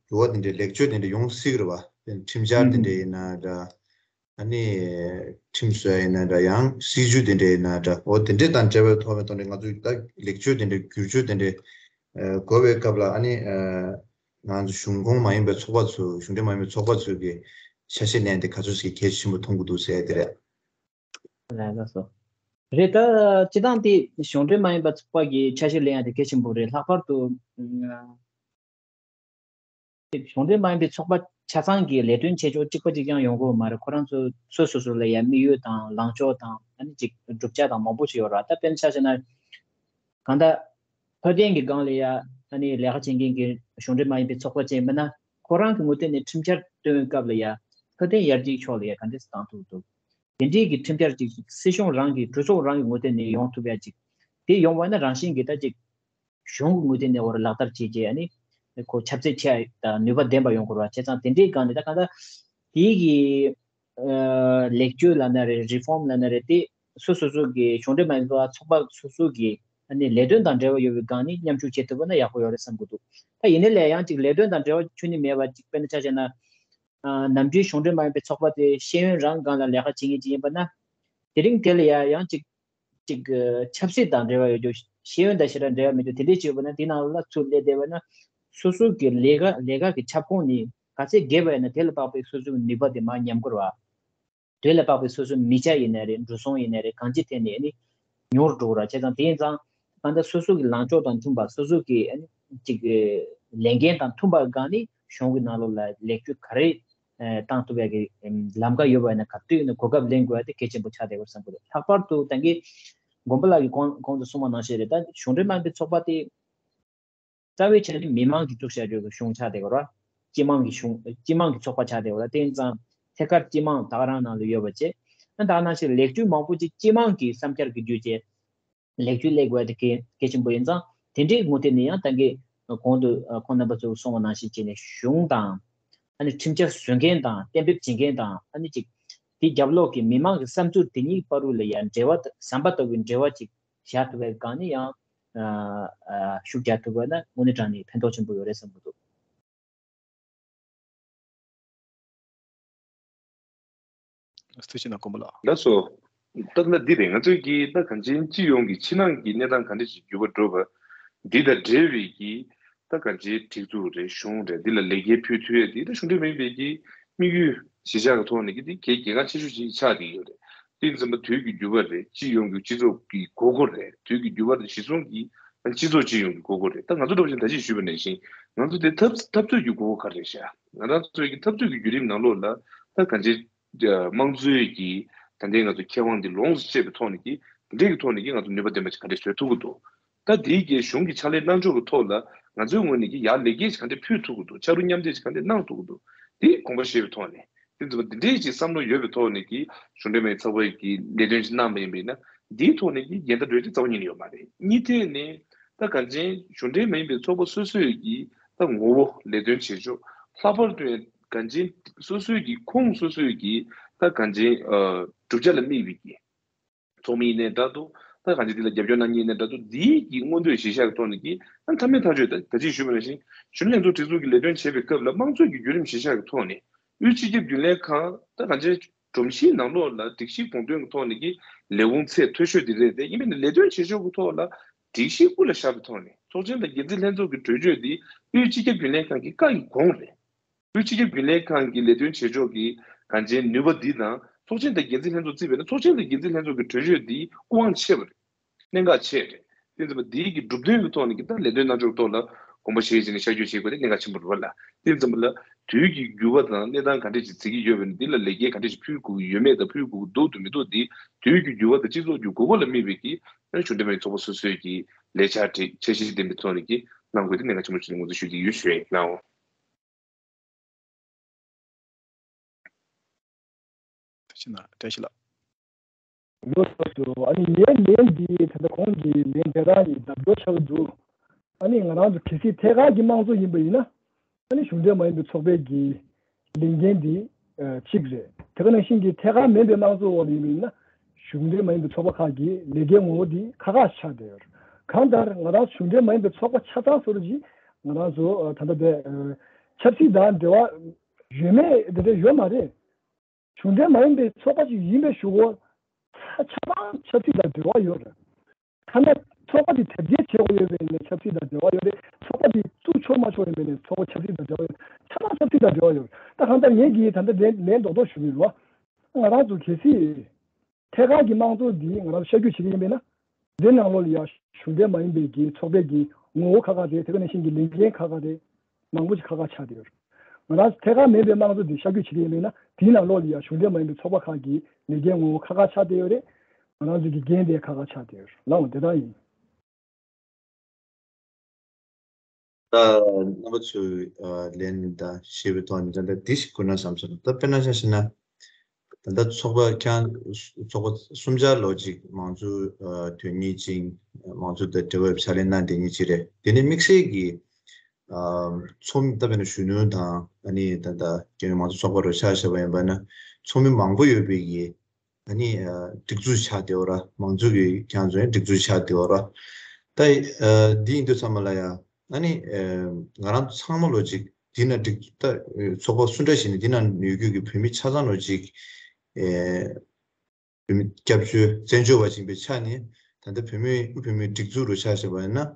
འགྱུར་བ་དེ་འདྲའི་ལེགས་བཅོས་དེ་འདྲ་ཡོང་སྲིད་ཀྱི་རེད་བ། ཁྲིམས་འཆར་དེ་འདྲ་ཡིན་ན་འདྲ། ཨ་ནི་ཁྲིམས་བཟོ་ཡ་ཡིན་ན་འདྲ། ཡང་སྲིད་ཇུས་དེ་འདྲ་ཡིན་ན་འདྲ། འོ་དེ་འདྲ་དང་འབྲེལ་བའི་ཐོག་ནས་ཐོག་ནས་ང་ཚོས་ད་ལེགས་བཅོས་དེ་འདྲ་བསྒྱུར་བཅོས་དེ་འདྲ་དགོས་པའི་སྐབས་ལ། ཨ་ནི་ང་ཚོ་གཞུང་ཁོངས་མ་ཡིན་པའི་ཚོགས་པ་ཚོ་གཞུང་འབྲེལ་མ་ཡིན་པའི་ཚོགས་པ་ཚོས་ཀྱི་ཆ་ཤས་ལེན་དེ་ག་ཚོད་ཅིག་གལ་ཆེན་པོ་མཐོང་གི་འདུག་ཟེར་ཡ་དེ་རེད། ལགས་སོ། རེད། ད་སྤྱི་བཏང་དེ་གཞུང་འབྲེལ་མ་ཡིན་པ་ཚོགས་པ་གི་ཆ་ཤས་ལེན་ཡ་དེ་གལ་ཆེན་པོ་རེད། ལྷག་པར་དུ་ཨ་གཞུང་འབྲེལ་མ་ཡིན་པའི་ཚོགས་པ་ཆ་ཚང་གི་ལས་དོན་བྱེད་ཕྱོགས་གཅིག་པ་གཅིག་རྐྱང་ཡོང་གི་ཡོད་མ་རེད། ཁོ་རང་ཚོ་སོ་སོ་སོ་ལ་ཡ་དམིགས་ཡུལ་དང་ལངས་ཕྱོགས་དང་ཨ་ནི་ཅིག་བསྒྲུབ་བྱ་དང་མང་པོ་ཞིག་ཡོད་རེད། ད་དཔེར་ན་ཆ་བཞག་ན་གང་ལྟར་འཕྲོད་བསྟེན་གྱི་སྒང་ལ་ཡ་ཨ་ནི་ལས་ཀ་བྱེད་མཁན་གྱི་གཞུང་འབྲེལ་མ་ཡིན་པའི་ཚོགས་པ་ཅིག་ཡིན་པ་ན་ཁོ་རང་གི་ངོས་སྟེང་ནས་ཁྲིམས་འཆར་བཏོན་སྐབས་ལ་ཡ་འཕྲོད་བསྟེན་ཡར་རྒྱས་ཕྱོགས་ལ་ཡ་ག་འདྲས་སེ་བཏང་ཐུབ་འདུག་དེ་འདྲའི་གི་ཁྲིམས་འཆར་ཅིག་སྲིད་གཞུང་རང་གི་གྲོས་ཚོགས་རང་གི་ངོས་སྟེང་ནས་ཡོང་ཐུབ་ཡ་ཅིག་དེ་ཡོང་བ་ན་རང་བཞིན་གྱིས་ད་ཅིག་གཞུང་གི་ངོས་སྟེང་ནས་འོར་ལག་བསྟར་བྱས་རྗེས་ཨ་ནི་ཁོ་ཁྱབ་ཚད་ཆེ་དང་ནུས་པ་ལྡན་པ་ཡོང་དགོས་རེད་བ། བྱས་ཙང་དེ་འདྲའི་སྒང་ནས་ད་གང་ལྟར་དེའི་གི་ལེགས་བཅོས་ལབ་ན་རེད། རི་ཕོམ་ལབ་ན་རེད། དེ་སོ་སོ་སོ་གི་གཞུང་འབྲེལ་མ་ཡིན་པ་ཚོགས་པ་སོ་སོ་གི་ཨ་ནི་ལས་དོན་དང་འབྲེལ་བ་ཡོད་པའི་སྒང་ནས་མཉམ་ཞུགས་བྱེད་ཐུབ་པ་ན་ཡག་པོ་ཡོད་རེད་བསམ་གྱི་འདུག་ད་ཡིན་ནའི་ལས་ཡང་ཅིག་ལས་དོན་དང་འབྲེལ་བ་ཁྱོན་ནས་མེད་པ་ཅིག་དཔེར་ན་ཆ་བཞག་ན། ཨ་ནམ་རྒྱུན་གཞུང་འབྲེལ་མ་ཡིན་པའི་ཚོགས་པ་དེ་ཤེས་ཡོན་རང་སྒང་ལ་ལས་ཀ་བྱེད་མཁན་ཅིག་ཡིན་པ་ན། དེ་རིང་དེ་ལ་ཡ་ཡང་ཅིག་ཅིག་ཆབ་སྲིད་དང་འབྲེལ་བ་ཡོད་རྒྱུ། ཤེས་ཡོན་དང་ཞེ་དྲག་འབྲེལ་བ་མེད་རྒྱུ་དེ་འདྲས་བྱས་པ་ན་དེ་ནང་ལ་ཚུར་སླེབས་བསྡད་པ་ན། སོ་སོ་གི་ལས་ཀ་ལས་ཀ་གི་ཁྱབ་ཁོངས་ནི་ག་ཚད་རྒྱས་པ་ཡིན་ན་དེ་ལ་དཔག་པའི་སོ་སོའི་ནུས་པ་དེ་མར་ཉམས་ཀྱི་རེད་བ། དེ་ལ་དཔག་པའི་སོ་སོའི་མི་ཆ་ཡིན་ནའི་རེད། འགྲོ་སོང་ཡིན་ནའི་རེད། གང་ཅིའི་ཐད་ནས་ཨ་ནི་ཉུང་རུ་འགྲོ་གི་རེད། བྱས་ཙང་དེ་ཡིན་ཙང་ད་ལྟ་སོ་སོ་གི་ལངས་ཕྱོགས་དང་མཐུན་པ། སོ་སོ་གི་ཨ་ནི་ཅིག་ལས་འགན་དང་མཐུན་པ་སྒང་ནས་གཞུང་གི་ནང་ལོགས་ལ་ལེགས་བཅོས་ག་རེ་བཏང་ཐུབ་ཡ་གི་ལམ་ཁ་ཡོད་པ་ཡིན་ན་ག་དུས་ཡིན་ན་གོ་སྐབས་ལེན་དགོས་ཡ་དེ་གལ་ཆེན་པོ་ཆགས་བསྡད་ཡོད་བསམ་གི་འདུག་ལྷག་པར་དུ་ད་གིན་མགོན་པོ་ལགས་ཀྱིས་གོང་གོང་དུ་གསུངས་པ་ནང་བཞིན་རེད། ད་གཞུང་འབྲེལ་མ་ཡིན་པའི་ཚོགས་པ་དེ། རྩ་བའི་ཆ་ནས་མི་མང་གིས་བཙུགས་བཞག་རྒྱུ་གི་གཞུང་ཆགས་བསྡད་ཡོད་རེད། སྤྱི་དམངས་ཀྱི་གཞུང་སྤྱི་དམངས་ཀྱི་ཚོགས་པ་ཆགས་བསྡད་ཡོད་རེད། དེ་ཡིན་ཙང་ཐད་ཀར་སྤྱི་དམངས་ད་ག་རང་ནང་ལ་ཡོད་པ་བྱས། ཨ་ད་ནང་བཞིན་ལེགས་བཅོས་མང་པོ་ཅིག་སྤྱི་དམངས་ཀྱི་བསམ་འཆར་གྱི་བརྒྱུད་བྱས་ལེགས་བཅོས་སླེབས་དགོས་དེ་གལ་གལ་ཆེན་པོ་ཡིན་ཙང་། དེ་འདྲའི་ངོས་སྟེང་ནས་ཡང་ད་གིན་གོང་དུ་ཁོང་རྣམ་པ་ཚོས་གསུངས་པ་ནང་བཞིན་བྱས་ནས་གཞུང་དང་ཨ་ནི་ཁྲིམས་འཆར་བཟོ་མཁན་དང་གཏན་འབེབས་བྱེད་མཁན་དང་། ཨ་ནི་ཅིག་དེ་རྒྱབ་ལོགས་ཀྱི་མི་མང་གི་བསམ་ཚུལ་དེ་གཉིས་བར་དུ་ལ་ཡང་འབྲེལ་བ་ཟམ་པ་ལྟ་བུའི་འབྲེལ་བ་ཅིག་བཞག་ཐུབ་པའི་སྒང་ནས་ཡང་ཨ་ཤུགས་རྒྱག་ཐུབ་པ་ན་དངོས་གནས་དྲང་གནས་ཕན་ཐོགས་ཆེན་པོ་ཡོད་རེད་བསམ་གྱི་འདུག་ཐུགས་རྗེ་གནང་མགོན་པོ་ལགས། ལགས་སོ། སྟབས་ན་འདི་རེད། ང་ཚོས་ཀྱིས་ད་གང་ཅིའི་སྤྱི་ཡོངས་ཀྱི་ཕྱི་ནང་གི་གནས་སྟངས་ག་འདྲ་ཞིག་འགྱུར་བ་འགྲོ་བ་འདི་དང་འབྲེལ་བའི་གི་ ད་གང་ཅིའི་སྒྲིག་འཛུགས་རེད། གཞུང་རེད། འདི་ལ་ལེགས་སྐྱེས་ཕུལ་ཐུབ་ཡས་འདི་ད་གཞུང་འབྲེལ་མ་ཡིན་པའི་གི་དམིགས་ཡུལ་གཞི་བཞག་གི་ཐོག་ནས་ཀྱི་འདི་གལ་གལ་འགངས་ཆེ་ཤོས་ཅིག་ཆགས་བསྡད་ཡོད་རེད། དེ་ཡིན་ཙང་མ་དུས་ཀྱི་འགྱུར་བ་རེད། སྤྱི་ཡོངས་ཀྱི་སྤྱི་ཚོགས་ཀྱི་དགོས་མཁོ་རེད། དུས་ཀྱི་འགྱུར་བ་རེད། གཞི་བཟུང་གི་སྤྱི་ཚོགས་སྤྱི་ཡོངས་ཀྱི་དགོས་མཁོ་རེད། ད་ང་ཚོ་འདྲ་བོ་ཞིག་ད་ཅི་ཞུས་པ་ནང་བཞིན་ང་ཚོ་དེ་འཐབ་འཐབ་རྩོད་ཀྱི་དགོས་མཁོ་ག་རེ་རེད་ཤག་ང་རང་ཚོའི་གི་འཐབ་རྩོད་ཀྱི་བརྒྱུད་རིམ་ནང་ལོགས་ལ་ད་གང་ཅི་དམངས་གཙོའི་གི་ད་ལྟའི་ང་ཚོ་ཁེ་དབང་འདི་ལོངས་སུ་སྤྱད་པའི་ཐོག་ནས་ཀྱི་འདི་འདྲའི་གི་ཐོག་ནས་ཀྱི་ང་ཚོ་ནུས་པ་ལྡན་པ་ཅིག་ག་འདྲས་བཟོ་ཐུབ་ཀྱི་འདུག་ད་དེའི་གི་གཞུང་གི་ཕྱག་ལས་གནང་ཕྱོགས་ཀྱི་ཐོག་ལ་ང་ཚོའི་ངོས་ནས་ཀྱི་ཡར་ལེགས་སྐྱེས་ཅིག་ག་འདྲས་ཕུལ་ཐུབ་ཀྱི་འདུག་ཕྱག་རོགས་མཉམ་འདེགས་ཅིག་ག་འདྲས་གནང་ཐུབ་ཀྱི་འདུག་དེ་དགོངས་པ་བཞེས་པའི་ཐོག་ནས་དེ་ཚོ་འདི་འདྲའི་ཅིག་བསམ་བློ་ཡོད་པའི་ཐོག་ནས་ཀྱི་གཞུང་འབྲེལ་མ་ཡིན་ཚོགས་པའི་གི་ལས་དོན་ཅིག་གནང་པ་ཡིན་པས་ན་འདིའི་ཐོག་ནས་ཀྱི་འགལ་ཟླ་འགྲོ་ཡ་ཅིག་རྩ་བ་ཉིད་ནས་ཡོད་མ་རེད། གཉིས་ཐད་ནས་ད་གང་ཅན་གཞུང་འབྲེལ་མ་ཡིན་པའི་ཚོགས་པ་སོ་སོའི་གི་ད་ངོ་བོ་ལས་དོན་བྱེད་ཕྱོགས་ལྷག་པར་དུ་གང་ཅན་སོ་སོའི་གི་ཁོངས་སོ་སོའི་གི་ད་གང་ཅན་ཨ་གྲུབ་ཆ་ལ་དམིགས་པའི་གི་ཚོགས་མི་ཡིན་ནའི་འདྲ་འདུག་ད་གང་ཅི་འདི་ལ་རྒྱབ་སྐྱོར་གནང་མཁན་ཡིན་ནའི་འདྲ་འདུག་འདིའི་གི་མངོན་འདོད་གཞི་བཞག་གི་ཐོག་ནས་ཀྱི་ཨ་མཐའ་མའི་ཐག་གཅོད་ད་ད་ཅི་ཞུས་པ་ནང་བཞིན་གཞོན་ནུ་ལྷན་ཚོགས་སྒྲིག་འཛུགས་ཀྱི་ལས་དོན་བྱེད་པའི་སྐབས་ལ་དམངས་གཙོའི་གི་བརྒྱུད་རིམ་གཞི་བཞག་གི་ཐོག་ནས་དབུས་སྤྱི་ཁྱབ་རྒྱུན་ལས་ཁང་ད་གང་ཅི་སྒྲོམ་གཞིའི་ནང་ལོགས་ལ་སྒྲིག་གཞི་དགོངས་དོན་གྱི་ཐོག་ནས་ཀྱི་ལས་ཁུངས་ཚད་མཐོ་ཤོས་འདི་རེད་དེ་ཡིན་པས་ན་ལས་དོན་བྱེད་ཕྱོགས་ཀྱི་ཐོག་ལ་སྒྲིག་གཞི་དབུ་ལ་བཞག་པའི་ཐོག་ནས་ཚོགས་ཆེན་དང་འགན་འཛིན་ལྷན་ཚོགས་ཀྱི་གྲོས་ཆོད་འདི་དབུས་སྤྱི་ཁྱབ་རྒྱུན་ལས་ཁང་གི་བཀའ་ཡི་དགོངས་རེད། དབུས་སྤྱི་ཁྱབ་རྒྱུན་ལས་ཁང་གི་ལས་དོན་བྱེད་ཕྱོགས་ཀྱི་གང་ཅན་ནུས་པ་འདི་དང་ཚོགས་ཆེན་དང་འགན་འཛིན་ལྷན་ཚོགས་བརྩིས་པས་ན་ཚོགས་ཆེན་དང་འགན་འཛིན་ལྷན་ཚོགས་ཀྱི་གྲོས་ཆོད་འདི་སྐུ་དབང་ཆེ་བ་རེད། གནད་འགག་ཆེ་རེད། དེ་ཚོ་འདིའི་གི་གྲུབ་དོན་གྱི་ཐོག་ནས་ཀྱི་ད་ལས་དོན་གནང་ཕྱོགས་ཐོག་ལ་དགོངས་པ་བཞེས་བྱས་ནས་ཤར་བསྐྱོད་བྱེད་དགོས་དེ་གནད་འགག་ཆེན་པོ་རེད་བ་ལ། དེ་ཙམ་པ་ལ་དུས་ཀྱི་འགྱུར་བ་དང་གནས་སྟངས་ག་འདྲས་ཅིག་འཛིན་གྱི་ཡོད་པ་ནི་འདི་ལ་ལེགས་སྐྱེས་ག་འདྲས་ཅིག་ཕུལ་དགོས་ཀྱི་ཡོད་མེད་དང་ཕུལ་དགོས་ཀྱི་འདུག་འདུག་མི་འདུག་འདི་དུས་ཀྱི་འགྱུར་བ་དང་སྤྱི་ཚོགས་ཀྱི་དགོས་མཁོ་ལ་དམིགས་པའི་གི་གཞུང་འབྲེལ་མ་ཡིན་ཚོགས་པ་སོ་སོའི་གི་ལས་འཆར་དེ་འཆར་གཞི་ལྡན་པའི་ཐོག་ནས་ཀྱི་གནང་དགོས་དེ་གནད་འགག་ཆེན་པོ་ཞིག་ངོས་འཛིན་ཞུ་གི་ཡོད་ཞུ་ཡ་ཡིན་ནའོ། བཀྲ་ཤིས་ན་བཀྲ་ཤིས་ལགས། ཡོད་སོ་སོ་ཨ་ནི་ངའི་ལན་འདི་ད་ལྟ་གོང་གི་ལན་དེ་རང་ཡིན་ལྡབ་འགྱུར་ཆགས་ཀྱི་འདུག་ཨ་ནི་ང་རང་ཚོ་གལ་སྲིད་ཐད་ཀར་གྱི་དམངས་གཙོ་ཡིན་པ་ཡིན་ན་ཨ་ནི་གཞུང་འབྲེལ་མ་ཡིན་པའི་ཚོགས་པའི་གི་ལས་འགན་འདི་ཨ་གཅིག་རེད། དེ་ག་ནང་བཞིན་གྱི་ཐད་ཀར་མིན་པའི་དམངས་གཙོ་འོག་ལ་ཡིན་པ་ཡིན་ན་གཞུང་འབྲེལ་མ་ཡིན་པའི་ཚོགས་པ་ཁག་གི་ལས་འགན་ངོ་བོ་འདི་ཁག་ཁག་ཆགས་བསྡད་ཡོད་རེད། གང་ལྟར་ང་རང་གཞུང་འབྲེལ་མ་ཡིན་པའི་ཚོགས་པ་ཆ་ཚང་སོ་རུ་གྱིས་ང་རང་ཚོ་ཨ་ད་ལྟ་དེ་ཨ་ཆབ་སྲིད་དང་འབྲེལ་བ་ཡོད་མེད་དེ་འདྲ་ཡོད་མ་རེད། གཞུང་འབྲེལ་མ་ཡིན་པའི་ཚོགས་པ་ཞིག་ཡིན་པའི་གཞུག་གུ་ཆ་ཆ་ཚང་ཆབ་སྲིད་དང་འབྲེལ་བ་ཡོད་རེད། ཐ་ན་ཚོགས་པ་འདི་དེབ་སྐྱེལ་བྱེད་དགོས་ཡོད་པའི་ནས་ཆབ་སྲིད་དང་འབྲེལ་བ་ཡོད་རེད། ཚོགས་པ་འདི་བཙུགས་ཆོག་མ་ཆོག་ཡིན་པའི་ནས་ཚོགས་པ་ཆབ་སྲིད་དང་འབྲེལ་བ་ཡོད་རེད། ཆ་ཚང་ཆབ་སྲིད་དང་འབྲེལ་བ་ཡོད་རེད། ད་གང་ལྟར་ངས་ཀྱིས་ད་ལྟ་ལན་ལན་རྡོག་རྡོག་ཞུ་གི་ཡོད་རེད་བ། ང་རང་ཚོ་གལ་སྲིད་ཐད་ཀར་གྱི་དམངས་གཙོ་འདི་ང་རང་ཚོ་ཤར་བསྐྱོད་བྱེད་ཀྱི་ཡིན་པས་ན། འདི་ནང་ལོགས་ལ་ཡང་གཞུང་འབྲེལ་མ་ཡིན་པའི་གི་ཚོགས་པའི་གི་ངོ་བོ་ཁག་ཁག་རེད། དེ་ག་ནང་བཞིན་གྱི་ལས་འགན་ཁག་ཁག་རེད། མང་པོ་ཞིག་ཁག་ཁག་ཆགས་བསྡད་ཡོད་རེད། ང་རང་ཐད་ཀར་མིན་པའི་དམངས་གཙོ་འདི་ཤར་བསྐྱོད་བྱེད་ཀྱི་ཡིན་པས་ན་དེའི་ནང་ལོགས་ལ་ཡང་གཞུང་འབྲེལ་མ་ཡིན་པའི་ཚོགས་པ་ཁག་གི་ལས་འགན་ངོ་བོ་ཁག་ཁག་ཆགས་བསྡད་ཡོད་རེད། ང་རང་ཚོ་གི་འགན་དེ་ཁག་ཁག་ཆགས་བསྡད་ཡོད་རེད་ལའང་དེ་ལྟར་ཡིན། ད་རྣམ་པ་ཚོས་ཨ་ལན་དང་ཞེས་པའི་ཐོག་ནས་ད་ལྟ་འདི་ཞིག་དགོས་ན་བསམ་སོང་། ད་དཔེར་ན་ཆ་བཞག་ན་ད་ལྟ་ཚོགས་པ་ཁྱང་ཚོགས་པ་གསུམ་ཆར་ལོ་གཅིག་མང་གཙོ་ཨ་དོན་གཉེར་ཅིང་མང་གཙོ་དང་འབྲེལ་བའི་ཕྱག་ལས་གནང་བསྡད་མཁན་ཅིག་རེད། དེ་ནས་དམིགས་བསལ་གྱི་ཨ་ཚོགས་མི་ད་དཔེར་ན་གཞོན་ནུ་དང་ཨ་ནི་ད་ལྟ་རྒྱལ་ཡོངས་མང་གཙོ་ཚོགས་པ་རུ་ཆ་བཞག་པ་ཡིན་པ་ན་ཚོགས་མི་མང་པོ་ཡོད་པའི་གི་ཨ་ནི་ཨ་སྒྲིག་འཛུགས་ཆགས་བསྡད་ཡོད་ར། མང་གཙོ་གི་ཁྱེད་རང་ཚོའི་སྒྲིག་འཛུགས་ཆགས་བསྡད་ཡོད་ར། ད་ཨ་འདི་ཡིན་དུས་ཚང་མ་ལ་ཡ་ཨ་ནི་ཨ་ང་རང་ཚང་མ་ལོ་གཅིག་འདི་ན་སྒྲིག་ད་ཨ་ཚོགས་པ་སུ་འདྲ་ཞིག་ནས་འདི་ན་ཡོད་རྒྱུ་གི་བོད་མི་ཆ་ཚང་ལོ་གཅིག་ཨ་བོད་མི་སྐྱབས་བཅོལ་བཙན་བྱོལ་བ་ཞིག་ཡིན་པའི་ཆ་ནས་ད་ལྟ་བོད་མི་བོད་མིའི་སྒྲིག་འཛུགས་རུ་ཆ་བཞག་པ་ཡིན་ན།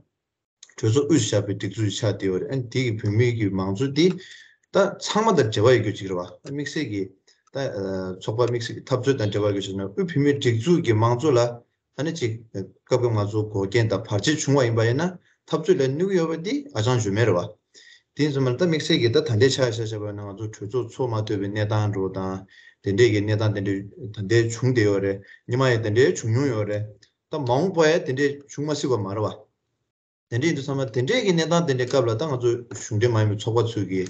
གྲོས་ཚོགས་དབུས་སུ་བཞག་པའི་སྒྲིག་འཛུགས་ཆགས་བསྡད་ཡོད་རེད། ཨ་ནི་དེ་གི་བོད་མི་གི་མང་གཙོ་འདི་ད་ཚང་མ་དང་འབྲེལ་བ་ཡོད་རྒྱུ་ཅིག་རེད་བ། དམིགས་བསལ་གྱི་ད་ཚོགས་པ་དམིགས་བསལ་གྱི་འཐབ་རྩོད་དང་འབྲེལ་བ་ཡོད་རྒྱུ་ཅིག་ན་དབུས་བོད་མིའི་སྒྲིག་འཛུགས་ཀྱི་མང་གཙོ་ལ་ཨ་ནི་ཅིག་སྐབས་སྐབས་ང་ཚོ་འགོག་རྐྱེན་དང་བར་ཆད་བྱུང་བ་ཡིན་པ་ཡིན་ན་འཐབ་རྩོད་ལ་གནོད་ཀྱི་ཡོད་པ་འདི་ཨ་ཅང་བརྗོད་མེད་རེད་བ། དེ་ཡིན་ཙང་མ་ད་དམིགས་བསལ་གྱི་ད་ད་ལྟའི་ཆ་བཞག་བཞག་པ་ན་ང་ཚོ་གྲོས་ཚོགས་ཚོགས་མ་ཐུབ་པའི་གནས་སྟངས་འགྲོ་དང་དེ་འདྲས་ཀྱི་གནས་སྟངས་དེ་འདྲས་ད་ལྟའི་བྱུང་བསྡད་ཡོད་རེད། སྔོན་མ་ཡང་དེ་འདྲས་བྱུང་མྱོང་ཡོད་རེད། ད་མ་འོངས་པ་ཡང་དེ་འདྲས་བྱུང་མ་སྲིད་པ་མ་རེད་བ། དེ་འདྲ་ཡིན་དུས་ཚང་མ་དེ་འདྲའི་གི་གནས་སྟངས་དེ་འདྲའི་སྐབས་ལ་ད་ང་ཚོ་གཞུང་འབྲེལ་མ་ཡིན་པའི་ཚོགས་པ་ཚོས་ཀྱི་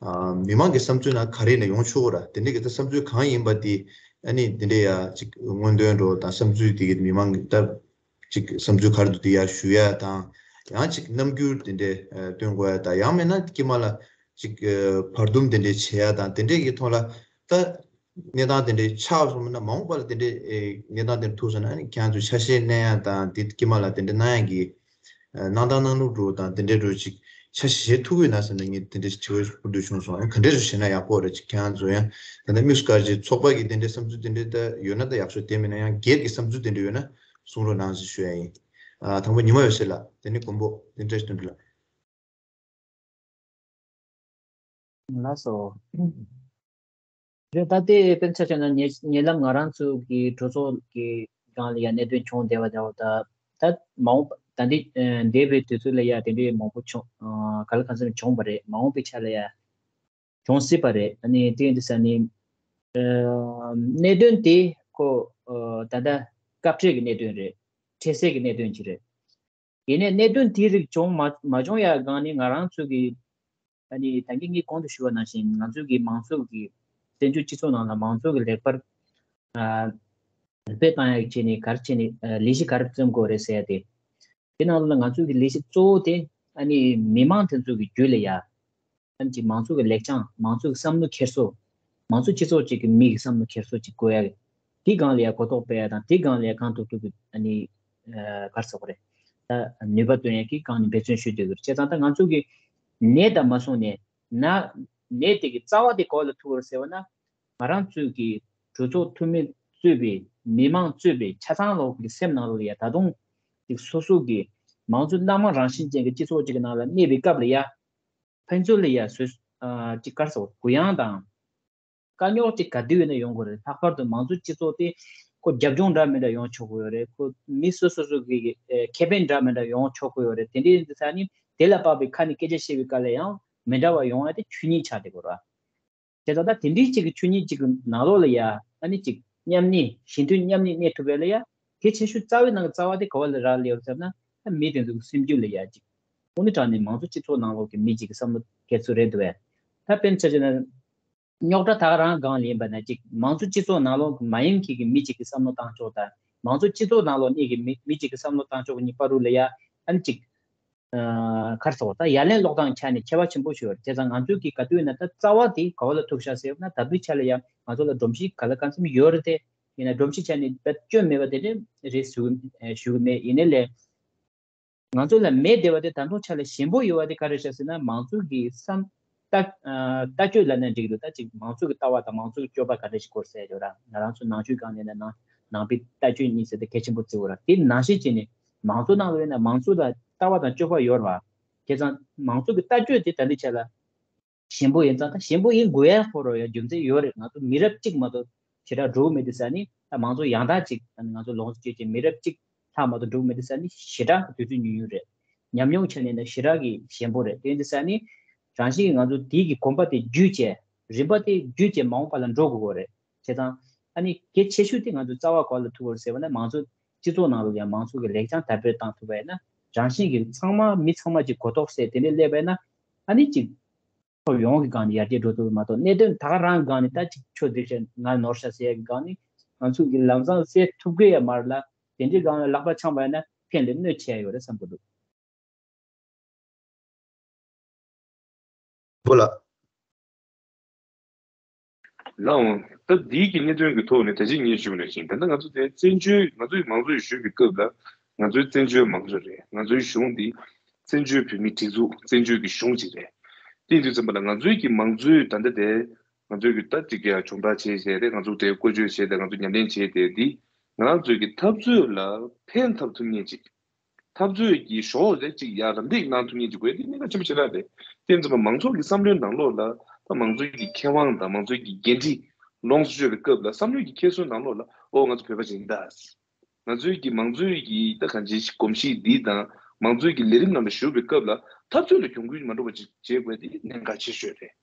ཨ་མི་མང་གི་བསམ་ཚུལ་ནང་ག་རེ་ཡིན་ན་ཡོང་ཆོག་གི་ར། དེ་འདྲའི་གི་ད་བསམ་ཚུལ་གང་ཡིན་པ་དེ་ཨ་ནི་དེ་འདྲའི་ཡ་ཅིག་སྔོན་འདོན་འགྲོ་དང་བསམ་ཚུལ་དེ་གི་མི་མང་གི་ད་ཅིག་བསམ་ཚུལ་ག་རེ་འདུག་དེ་ཡ་ཞུ་ཡ་དང་ཡང་ཅིག་རྣམ་འགྱུར་དེ་འདྲའི་ཨ་སྟོན་དགོས་ཡ་དང་ཡང་མིན་ན་དཀྱིལ་མ་ལ་ཅིག་ཨ་བར་འདུམ་དེ་འདྲའི་བྱེད་ཡ་དང་དེ་འདྲའི་གི་ཐོག་ལ་ད། གནས་སྟངས་དེ་འདྲའི་ཆགས་སོང་ན་མ་འོངས་པ་ལ་དེ་འདྲའི་ཨེ་གནས་སྟངས་དེ་འདྲ་ཐུག་སོང་ན་ཨ་ནི་ཁྱེད་རང་ཚོ་ཆ་ཤས་གནང་ཡ་དང་དེ་དཀྱིལ་མ་ལ་དེ་འདྲ་གནང་ཡ་གི་ཨ་གནང་སྟངས་གནང་ལུགས་འགྲོ་དང་དེ་འདྲའི་འགྲོ་ཅིག་ཆ་ཤས་ཐུག་གི་ན་ཟེར་ན་ངས་དེ་འདྲའི་དྲི་བ་ཞིག་ཕུལ་འདོད་བྱུང་སོང་། ཨ་ནི་ག་འདྲས་རུ་བྱས་ན་ཡག་པོ་རེད་ཅིག་ཁྱེད་རང་ཚོ་ཡང་ད་ལྟ་དམིགས་སུ་བཀར་ཅིག་ཚོགས་པ་གི་དེ་འདྲའི་བསམ་ཚུལ་དེ་འདྲའི་ད་ཡོད་ན་ད་ཡག་ཤོས་དེ་མིན་ན་ཡང་སྒེར་གྱི་བསམ་ཚུལ་དེ་འདྲ་ཡོད་ན་གསུང་རོགས་གནང་ཞེས་ཞུ་ཡ་ཡིན། ཨ་དང་པོ་ཉི་མ་འོད་ཟེར་ལགས་དེ་ནས་མགོན་པོ་དེ་འདྲ་ཞིག་དོན་འགྲུབ་ལགས། ལགས་སོ། རེད། ད་ལྟའི་དཔེར་ན་ཆ་བཞག་ན་ཉེ་ཉེ་ལམ་ང་རང་ཚོ་གི་གྲོས་ཚོགས་ཀྱི་སྒང་ལ་ཡང་གནད་དོན་བྱུང་བསྡད་པ་འདྲ་བོ། ད་ད་མ་འོངས་པ་ད་འདི་ཨ་འདས་པའི་དུས་ཚོད་ལ་ཡང་དེ་འདྲའི་མང་པོ་བྱུང་། ཨ་ག་ལ་གང་འཚམ་བྱུང་བ་རེད། མ་འོངས་པའི་ཆ་ལ་ཡང་བྱུང་སྲིད་པ་རེད། ཨ་ནི་དེ་ཡིན་དུས་ཙ་ནི་ཨ་གནད་དོན་དེ་ཁོ་ཨ་ད་ལྟ་སྐབས་འཕྲལ་གྱི་གནད་དོན་རེད། འཕྲལ་སེལ་གྱི་གནད་དོན་ཅིག་རེད། ཡིན་ནའི་གནད་དོན་དེ་རིགས་བྱུང་མ་མ་བྱུང་ཡ་སྒང་ནས་ང་རང་ཚོ་གི་ཨ་ནི་ད་གིན་ངས་གོང་དུ་ཞུས་པ་ནང་བཞིན་ང་ཚོ་གི་མང་ཚོགས་ཀྱི་བཙན་བྱོལ་སྤྱི་ཚོགས་ནང་ལ་མང་ཚོགས་ཀྱི་ལེགས་པར་ཨ་སྤེལ་བཏང་ཡ་བྱས་ནས་ག་རེ་བྱས་ནས་ཨ་ལས་གཞི་ག་རེ་བརྩམ་དགོས་རེད་ཟེར་ཡ་དེ། དེ་ནང་ལ་ང་ཚོ་གི་ལས་གཞི་གཙོ་བོ་དེ་ཨ་ནི་མི་མང་དེ་ཚོ་གི་རྒྱུད་ལ་ཡ། ཨ་ནི་ཅིག་མང་ཚོགས་ཀྱི་ལེགས་བྱང་། མང་ཚོགས་ཀྱི་བསམ་བློ་འཁྱེར་སོ། མང་ཚོགས་སྤྱི་ཚོགས་ཅིག་གི་མི་གི་བསམ་བློ་འཁྱེར་སོ་ཅིག་དགོས་ཡ། དེ་སྒང་ལ་ཡ་གོ་རྟོགས་སྤེལ་ཡ་དང་། དེ་སྒང་ལ་ཡ་གང་ཐུབ་ཐུབ་ཀྱི་ཨ་ནི་ཨ་ག་རེ་ཟེར་དགོས་རེད། ད་ནུས་པ་བཏོན་ཡ་གི་སྒང་ནས་འབད་བརྩོན་ཞུ་འདོད་ཀྱི་རེད། བྱས་ཙང་ད་ང་ཚོ་གི་ནད་དང་མ་སོང་ནས་ན་ནད་དེ་གི་རྩ་བ་དེ་ག་བ་ལ་ཐུག་པ་རེད་ཟེར་བ་ན། ང་རང་ཚོའི་གི་གྲོས་ཚོགས་འཐུས་མི་གཙོས་པའི་མི་མང་གཙོས་པའི་ཆ་ཚང་ལོག་གི་སེམས་ནང་ལ་ཡ་ད་དུང་ཅིག་སོ་སོ་གི་མང་གཙོ་སྣ་མང་རང་བཞིན་ཅན་གྱི་སྤྱི་ཚོགས་ཅིག་གི་ནང་ལ་གནས་པའི་སྐབས་ལ་ཡ། ཕན་ཚུན་ལ་ཡ་བཟོད་ཨ་ཅིག་ག་རེ་ཟེར་དགོས། གུ་ཡངས་དང་དཀའ་རྙོག་ཅིག་ག་དུས་ཡིན་ན་ཡོང་གི་རེད། ལྷག་པར་དུ་མང་གཙོའི་སྤྱི་ཚོགས་དེ་ཁོ་རྒྱབ་ལྗོངས་འདྲ་མི་འདྲ་ཡོང་ཆོག་གི་ཡོད་རེད། ཁོ་མི་སོ་སོ་སོ་གི་ཨེ་ཁེ་ཕན་འདྲ་མི་འདྲ་ཡོང་ཆོག་གི་ཡོད་རེད། དེ་འདྲ་ཡིན་དུས་ཙ་ནི་དེ་ལ་དཔག་པའི་ཁ་ནས་སྐད་ཆ་བཤད་པའི་སྐབས་ལ་ཡང་མི་འདྲ་བ་ཡོང་ཡ་དེ་ཆོས་ཉིད་ཆགས་བསྡད་ཡོད་རེད། དེ་ད་ལྟ་དེ་འདྲའི་ཅིག་གི་ཆོས་ཉིད་ཅིག་གི་ནང་ལོགས་ལ་ཡ་ཨ་ནི་ཅིག་མཉམ་གནས། ཞི་མཐུན་མཉམ་གནས་གནས་ཐུབ་ཡ་ལ་ཡ། གལ་ཆེ་ཤོས་རྩ་བའི་ནང་གི་རྩ་བ་དེ་ག་བ་ལ་རག་ལས་ཡོད་ཟེར་ན། ཨ་མི་དེ་ཚོ་གི་སེམས་རྒྱུད་ལ་ཡ་ཅིག་དངོས་གནས་དྲང་གནས་མང་གཙོ་སྤྱི་ཚོགས་ནང་ལོགས་ཀྱི་མི་ཅིག་གི་བསམ་བློ་འཁྱེར་ཚུལ་རེད་འདུག་བས། ད་དཔེར་ན་ཆ་བཞག་ན། རྙོག་དྲ་ད་ག་རང་སྒང་ལ་ཡིན་པ་ན་ཅིག་མང་གཙོ་སྤྱི་ཚོགས་ནང་ལོགས་ཀྱི་མ་ཡིན་མཁན་གྱི་མི་ཅིག་གི་བསམ་བློ་བཏང་ཕྱོགས་དང་། མང་གཙོ་སྤྱི་ཚོགས་ནང་ལོགས་གནས་ཀྱི་མི་མི་ཅིག་གི་བསམ་བློ་བཏང་ཕྱོགས་གཉིས་བར་དུ་ལ་ཡ་ཨ་ནི་ཅིག་ཨ་ག་རེ་ཟེར་དགོས། ད་ཡ་ལན་སློག་སྟངས་ཆ་ནས་ཁྱད་པར་ཆེན་པོ་ཞིག་ཡོད་རེད། བྱས་ཙང་ང་ཚོས་ཀྱི་ག་དུས་ཡིན་ན་ད་རྩ་བ་དེ་ག་བ་ལ་ཐུག་ཤག་ཟེར་ན། ད་དུས་ཆ་ལ་ཡང་ང་ཚོ་ལ་སྒྲོམ་གཞི་ག་ལ་གང་འཚམ་ཡོད་རེད་དེ། ཡིན་ན་སྒྲོམ་གཞི་ཆ་ནས་རྦད་སྐྱོན་མེད་པ་དེ་འདྲ་རེད་ཞུ་ཞུ་གི་མེད། ཡིན་ནའི་ལས་ང་ཚོ་ལ་མེད་བསྡད་པ་དེ་ད་དུང་ཆ་ལ་ཞན་པོ་ཡོད་པ་དེ་ག་རེ་ཤག་ཟེར་ན། མང་ཚོགས་ཀྱི་བསམ་ལྟ་ལྟ་སྤྱོད་ལབ་ན་འགྲིག་གི་འདུག་ད་ཅིག་མང་ཚོགས་ཀྱི་ལྟ་བ་དང་མང་ཚོགས་ཀྱི་སྤྱོད་པ་ག་འདྲ་ཞིག་སྐོར་ཟེར་ཡོད་ར། ང་རང་ཚོ་ནང་ཆོས་སྒང་ནས་ན་ནང་ནང་པའི་ལྟ་སྤྱོད་གཉིས་ཟེར་ཏེ་གལ་ཆེན་པོ་བརྩི་དགོས་ར། དེ་ནང་བཞིན་བྱས་ནས་མང་ཚོགས་ནང་ལ་ཡོད་ན་མང་ཚོགས་ལ་ལྟ་བ་དང་སྤྱོད་པ་ཡོད་ར་བ། བྱས་ཙང་མང་ཚོགས་ཀྱི་ལྟ་སྤྱོད་དེ་ད་ལྟའི་ཆ་ལ་ཞན་པོ་ཡིན་ཙང་། ད་ཞན་པོ་ཡིན་དགོས་ཡ་ཁོ་རང་ཡང་རྒྱུ་མཚན་ཡོད་རེད། ང་ཚོ་མི་རབས་གཅིག་མ་གཏོགས་ཞེ་དྲག་འགྲོ་གི་མེད་དུས་ཙ་ནི། ད་མང་ཚོགས་ཡང་དག་ཅིག་ང་ཚོ་ལོངས་སུ་སྤྱོད་ཀྱི་མི་རབས་གཅིག་ལྷག་མ་གཏོགས་འགྲོ་གི་མེད་དུས་ཙ་ནི་ཞེ་དྲག་གི་དུས་ཚོད་ཉུང་ཉུང་རེད། ཉམས་མྱོང་ཆ་ནས་ན་ཞེ་དྲག་གི་ཞན་པོ་རེད། དེ་ཡིན་དུས་ཙ་ནི་རང་བཞིན་གྱིས་ང་ཚོ་དེའི་གི་གོམ་པ་དེ་བརྒྱུད་བྱས། རིམ་པ་དེ་བརྒྱུད་བྱས་མ་འོངས་པ་ལ་འགྲོ་དགོས་ཀྱི་རེད། བྱས་ཙང་ཨ་ནི་གལ་ཆེ་ཤོས་དེ་ང་ཚོ་རྩ་བ་ག་ལ་ཐུག་པ་རེད་ཟེར་བ་ན། མང་ཚོགས་སྤྱི་ཚོགས་ནང་ལ་ཡང་མང་ཚོགས་ཀྱི་ལེགས་བྱང་དར་སྤེལ་བཏང་ཐུབ་པ་ཡིན་ན། རང་བཞིན་གྱིས་ཚང་མ་མི་ཚང་མ་ཅིག་གོ་རྟོགས་སད་དེ་འདྲ་སླེབས་པ་ཡིན་ན། ཨ་ནི་ཅིག་ཁོར་ཡོངས་ཀྱི་སྒང་ནས་ཡར་རྒྱས་འགྲོ་ཐུབ་མ་གཏོགས། གནད་དོན་ད་ག་རང་སྒང་ནས་ད་ཅིག་ཆོས་སྒྲིག་བྱས་ང་ནོར་ཤག་ཟེར་ཡ་གི་སྒང་ནས་ང་ཚོ་གི་ལམ་སང་སེལ་ཐུབ་ཀྱི་ཡོད་མ་རེད་ལ། དེ་འདྲའི་སྒང་ལ་ལག་པ་འཆང་བ་ཡིན་ན་ཕན་ལས་གནོད་ཆེ་ཡ་ཡོད་རེད་བསམ་གྱི་འདུག་བུ་ལགས། ལགས་འོང་། ད་འདིའི་གི་གནད་དོན་གྱི་ཐོག་ནས་ད་ཅི་ངས་ཞུས་པ་ནང་བཞིན། ད་ལྟ་ང་ཚོ་དེ་བཙན་བྱོལ་ང་ཚོའི་མང་གཙོའི་གཞུང་གི་སྐབས་ལ་ང་ཚོའི་བཙན་བྱོལ་མང་གཙོ་རེད། ང་ཚོའི་གཞུང་འདི་བཙན་བྱོལ་བོད་མིའི་སྒྲིག་འཛུགས་བཙན་བྱོལ་གྱི་གཞུང་ཅིག་རེད། དེ་ཡིན་དུས་ཙམ་པ་ལ་ང་ཚོའི་གི་མང་གཙོའི་ད་ལྟ་དེ་ང་ཚོའི་གི་ད་ཅིག་གི་སྦྱོང་བརྡར་བྱས་བྱས་ཏེ། ང་ཚོ་དེ་བཀོལ་སྤྱོད་བྱས་ཏེ། ང་ཚོ་ཉམས་ལེན་བྱས་ཏེ། འདི་ང་ཚོའི་གི་འཐབ་རྩོད་ལ་ཕན་ཐོགས་ཐུབ་མཁན་ཅིག་འཐབ་རྩོད་ཀྱི་ཞོར་རེ་ཅིག་ཡར་རམ་འདེགས་གནང་ཐུབ་མཁན་ཅིག་དགོས། དེ་གནད་འགག་ཆེན་པོ་ཞེ་དྲག་རེད། དེ་ཡིན་ཙམ་པ་མང་ཚོགས་ཀྱི་བསམ་བློའི་ནང་ལོགས་ལ། ད་མང་གཙོའི་གི་ཁེ་དབང་དང་མང་གཙོའི་གི་འགན་འཁྲི་ལོངས་སུ་སྤྱོད་པའི་སྐབས་ལ། བསམ་བློའི་གི་འཁྱེར་སོའི་ནང་ལོགས་ལ། ཨོ་ང་ཚོ་བོད་པ་ཅིག་ཡིན་ད། ང་ཚོའི་གི་མང་གཙོའི་གི་ད་གང་ཅིའི་གོམས་གཤིས་འདི་དང་། མང་གཙོའི་གི་ལས་རིམ་ནང་ལ་ཞུགས་པའི་སྐབས་ལ་འཐབ་རྩོད་ལ་གྱོང་གུན་མ་འགྲོ་བ་ཅིག་བྱེད་དགོས། དེ་གནད་འགག་ཆེ་ཤོས་རེད།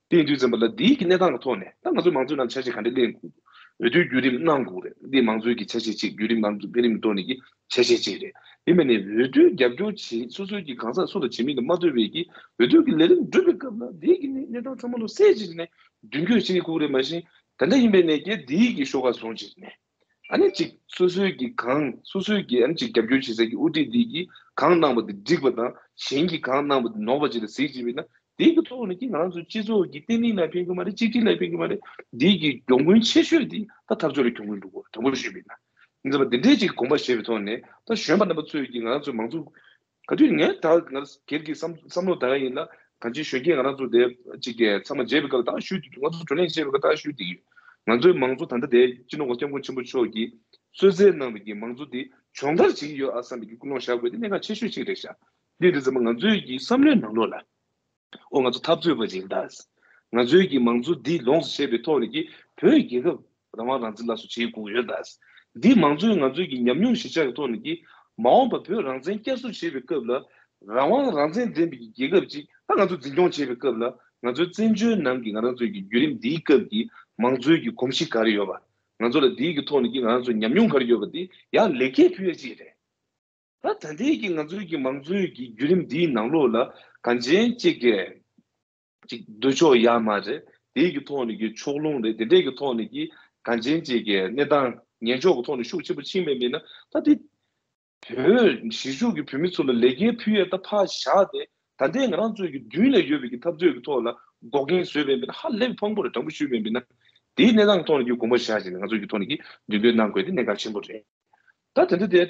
དེ་ཡིན་དུས་ཙམ་པ་ལ་འདིའི་གི་གནས་སྟངས་ཀྱི་ཐོག་ནས་ད་ང་ཚོ་མང་གཙོའི་ནང་འཆར་གཞི་ག་འདྲ་ལེན་དགོས། འོས་བསྡུའི་བརྒྱུད་རིམ་གནང་དགོས་རེད། འདི་མང་གཙོའི་གི་འཆར་གཞི་གཅིག་བརྒྱུད་རིམ་མང་གཙོའི་འཕེལ་རིམ་གྱི་ཐོག་ནས་ཀྱི་འཆར་གཞི་གཅིག་རེད། དེ་མིན་ནས་འོས་བསྡུའི་རྒྱབ་སྐྱོར་བྱེད། སོ་སོའི་གི་གང་ཟག་སུ་ལ་བྱེད་མིན་དང་མ་ལྟོས་པའི་གི་འོས་བསྡུ་གི་ལས་རིམ་སྒྲུབ་པའི་སྐབས་ལ་འདིའི་གི་གནས་གནས་སྟངས་ཚང་མ་ལ་གསལ་བྱེད་ནས་མདུན་སྐྱོད་བྱེད་དགོས་རེད། མ་གཞི་ད་ལྟ་ཡིན་པའི་ནས་ཀྱི་འདིའི་གི་ཤོག་ཁ་བཟུང་བྱེད་ནས། ཨ་ནི་ཅིག་སོ་སོའི་གི་གང་སོ་སོའི་གི་ཨ་ནི་ཅིག་རྒྱབ་སྐྱོར་བྱེད་སའི་གི་དབུ་ཁྲིད་འདི་གིས་གང་གནང་བ་འདི་འགྲིག་པ་དང་། གཞན་གྱིས་གང་གནང་བ་འདི་ནོར་བ་ཅིག་ལ་གཟིགས་བྱས་པས་ན། དེའི་གི་ཐོག་ནས་ཀྱི་ང་རང་ཚོ་སྤྱི་ཚོགས་ཀྱི་བརྟན་ལྷིང་ལ་ཕན་གི་མ་རེད། གཅིག་སྒྲིལ་ལ་ཕན་གི་མ་རེད། འདིའི་གི་གྱོང་གུན་ཆེ་ཤོས་འདི་ད་འཐབ་རྩོད་ལ་གྱོང་གུན་འགྲོ་གི་རེད། དྲང་པོ་ཞུས་པས་ན། ཡིན་ཙང་འདི་འདྲའི་ཅིག་དགོངས་པ་བཞེས་པའི་ཐོག་ནས། ད་གཞོན་པ་རྣམ་པ་ཚོས་ཀྱི་ང་རང་ཚོའི་མང་གཙོ་ག་དུས་ངས་ད་ང་སྒེར་གྱི་བསམ་བསམ་བློ་ད་ག་ཡིན་ལ། གང་ཅི་གཞོན་སྐྱེས་ང་རང་ཚོ་དེ་ཅིག་གི་ཚང་མ་མཇལ་བའི་སྐབས་ལ་ད་ཞུས། ང་ཚོ་བགྲོ་གླེང་བྱས་པའི་སྐབས་ད་ཞུས་བསྡད་ཀྱི་ཡོད། ང་ཚོའི་མང་གཙོ་ད་ལྟ་དེ་སྤྱི་ནོར་གོང་ས་སྐྱབས་མགོན་ཆེན་པོ་མཆོག་གིས་གསོལ་སྩལ་གནང་བའི་གི་མང་གཙོ་དེ་སྦྱོང་བརྡར་བྱེད་ཀྱི་ཡོད་ཨ་བསམ་པའི་གི་ཀུན་སློང་བཞག་དགོས། དེ་གནད་འགག་ཆེ་ཤོས་ཅིག་རེད་ཤག་འདི་འདི་ཚང་མ་ང་ཚོའི་གི་བསམ་བློའི་ནང་ལོགས་ལ། ཨོ་ང་ཚོ་འཐབ་རྩོད་པ་ཅིག་ཡིན་ད། ང་ཚོའི་གི་མང་གཙོ་འདི་ལོངས་སུ་སྤྱད་པའི་ཐོག་ནས་ཀྱི་བོད་རྒྱལ་ཁབ་རང་དབང་རང་བཙན་སླར་གསོ་བྱེད་དགོས་ཡོད་ད། འདི་མང་གཙོའི་ང་ཚོའི་གི་ཉམས་མྱོང་གཞིར་བཞག་གི་ཐོག་ནས་ཀྱི་མ་འོངས་པ་བོད་རང་བཙན་བསྐྱར་གསོ་བྱེད་པའི་སྐབས་ལ་རང་དབང་རང་བཙན་ལྡན་པའི་གི་རྒྱལ་ཁབ་ཅིག་ད་ང་ཚོ་འཛིན་སྐྱོང་བྱེད་པའི་སྐབས་ལ་ང་ཚོའི་བཙན་བྱོལ་ནང་གི་ང་རང་ཚོའི་གི་བརྒྱུད་རིམ་འདིའི་སྐབས་ཀྱི་མང་གཙོའི་གི་གོམས་གཤིས་ག་རེ་ཡོད་པ། ང་ཚོ་ལ་འདིའི་གི་ཐོག་ནས་ཀྱི་ང་རང་ཚོ་ཉམས་མྱོང་ག་རེ་ཡོད་པ་འདི་ཡང་ལེགས་སྐྱེས་ཕུལ་ཡ་ཅིག་རེད། ད་ད་ལྟའི་གི་ང་ཚོའི་གི་མང་གཙོའི་གི་བརྒྱུད་རིམ་འདིའི་ནང་ལོགས་ལ་གང་ཅན་གཅིག་གི་ཅིག་འདོད་ཕྱོགས་ཡག་མ་རེད། དེའི་གི་ཐོག་ནས་གི་ཕྱོགས་ལྷུང་རེད། དེ་འདྲའི་གི་ཐོག་ནས་གི་གང་ཅན་གཅིག་གི་གནས་སྟངས་ངན་ཕྱོགས་གི་ཐོག་ནས་ཤུགས་ཆེན་པོ་ཕྱིན་པ་ཡིན་ན་ད་དེ་བོད་གཞིས་བཞུགས་ཀྱི་བོད་མི་ཚོ་ལ་ལེགས་སྐྱེས་ཕུལ་ཡས་ད་ཕར་བཞག་སྟེ་ད་ལྟའི་ང་རང་ཚོའི་གི་མདུན་ལ་ཡོད་པའི་གི་འཐབ་རྩོད་ཀྱི་ཐོག་ལ་འགོག་རྐྱེན་བཟོས་པ་ཡིན་ན་ཧ་ལས་པའི་ཕངས་པོ་རེད། དྲང་པོ་ཞུས་པ་ཡིན་ན་དེའི་གནས་སྟངས་ཐོག་ནས་གི་དགོངས་པ་བཞག་བྱས་ནས་ང་ཚོའི་གི་ཐོག་ནས་གི་མདུན་སྐྱོད་གནང་དགོས་དེ་གནད་འགག་ཆེན་པོ་རེད། ད་དེ་འདྲ་དེ་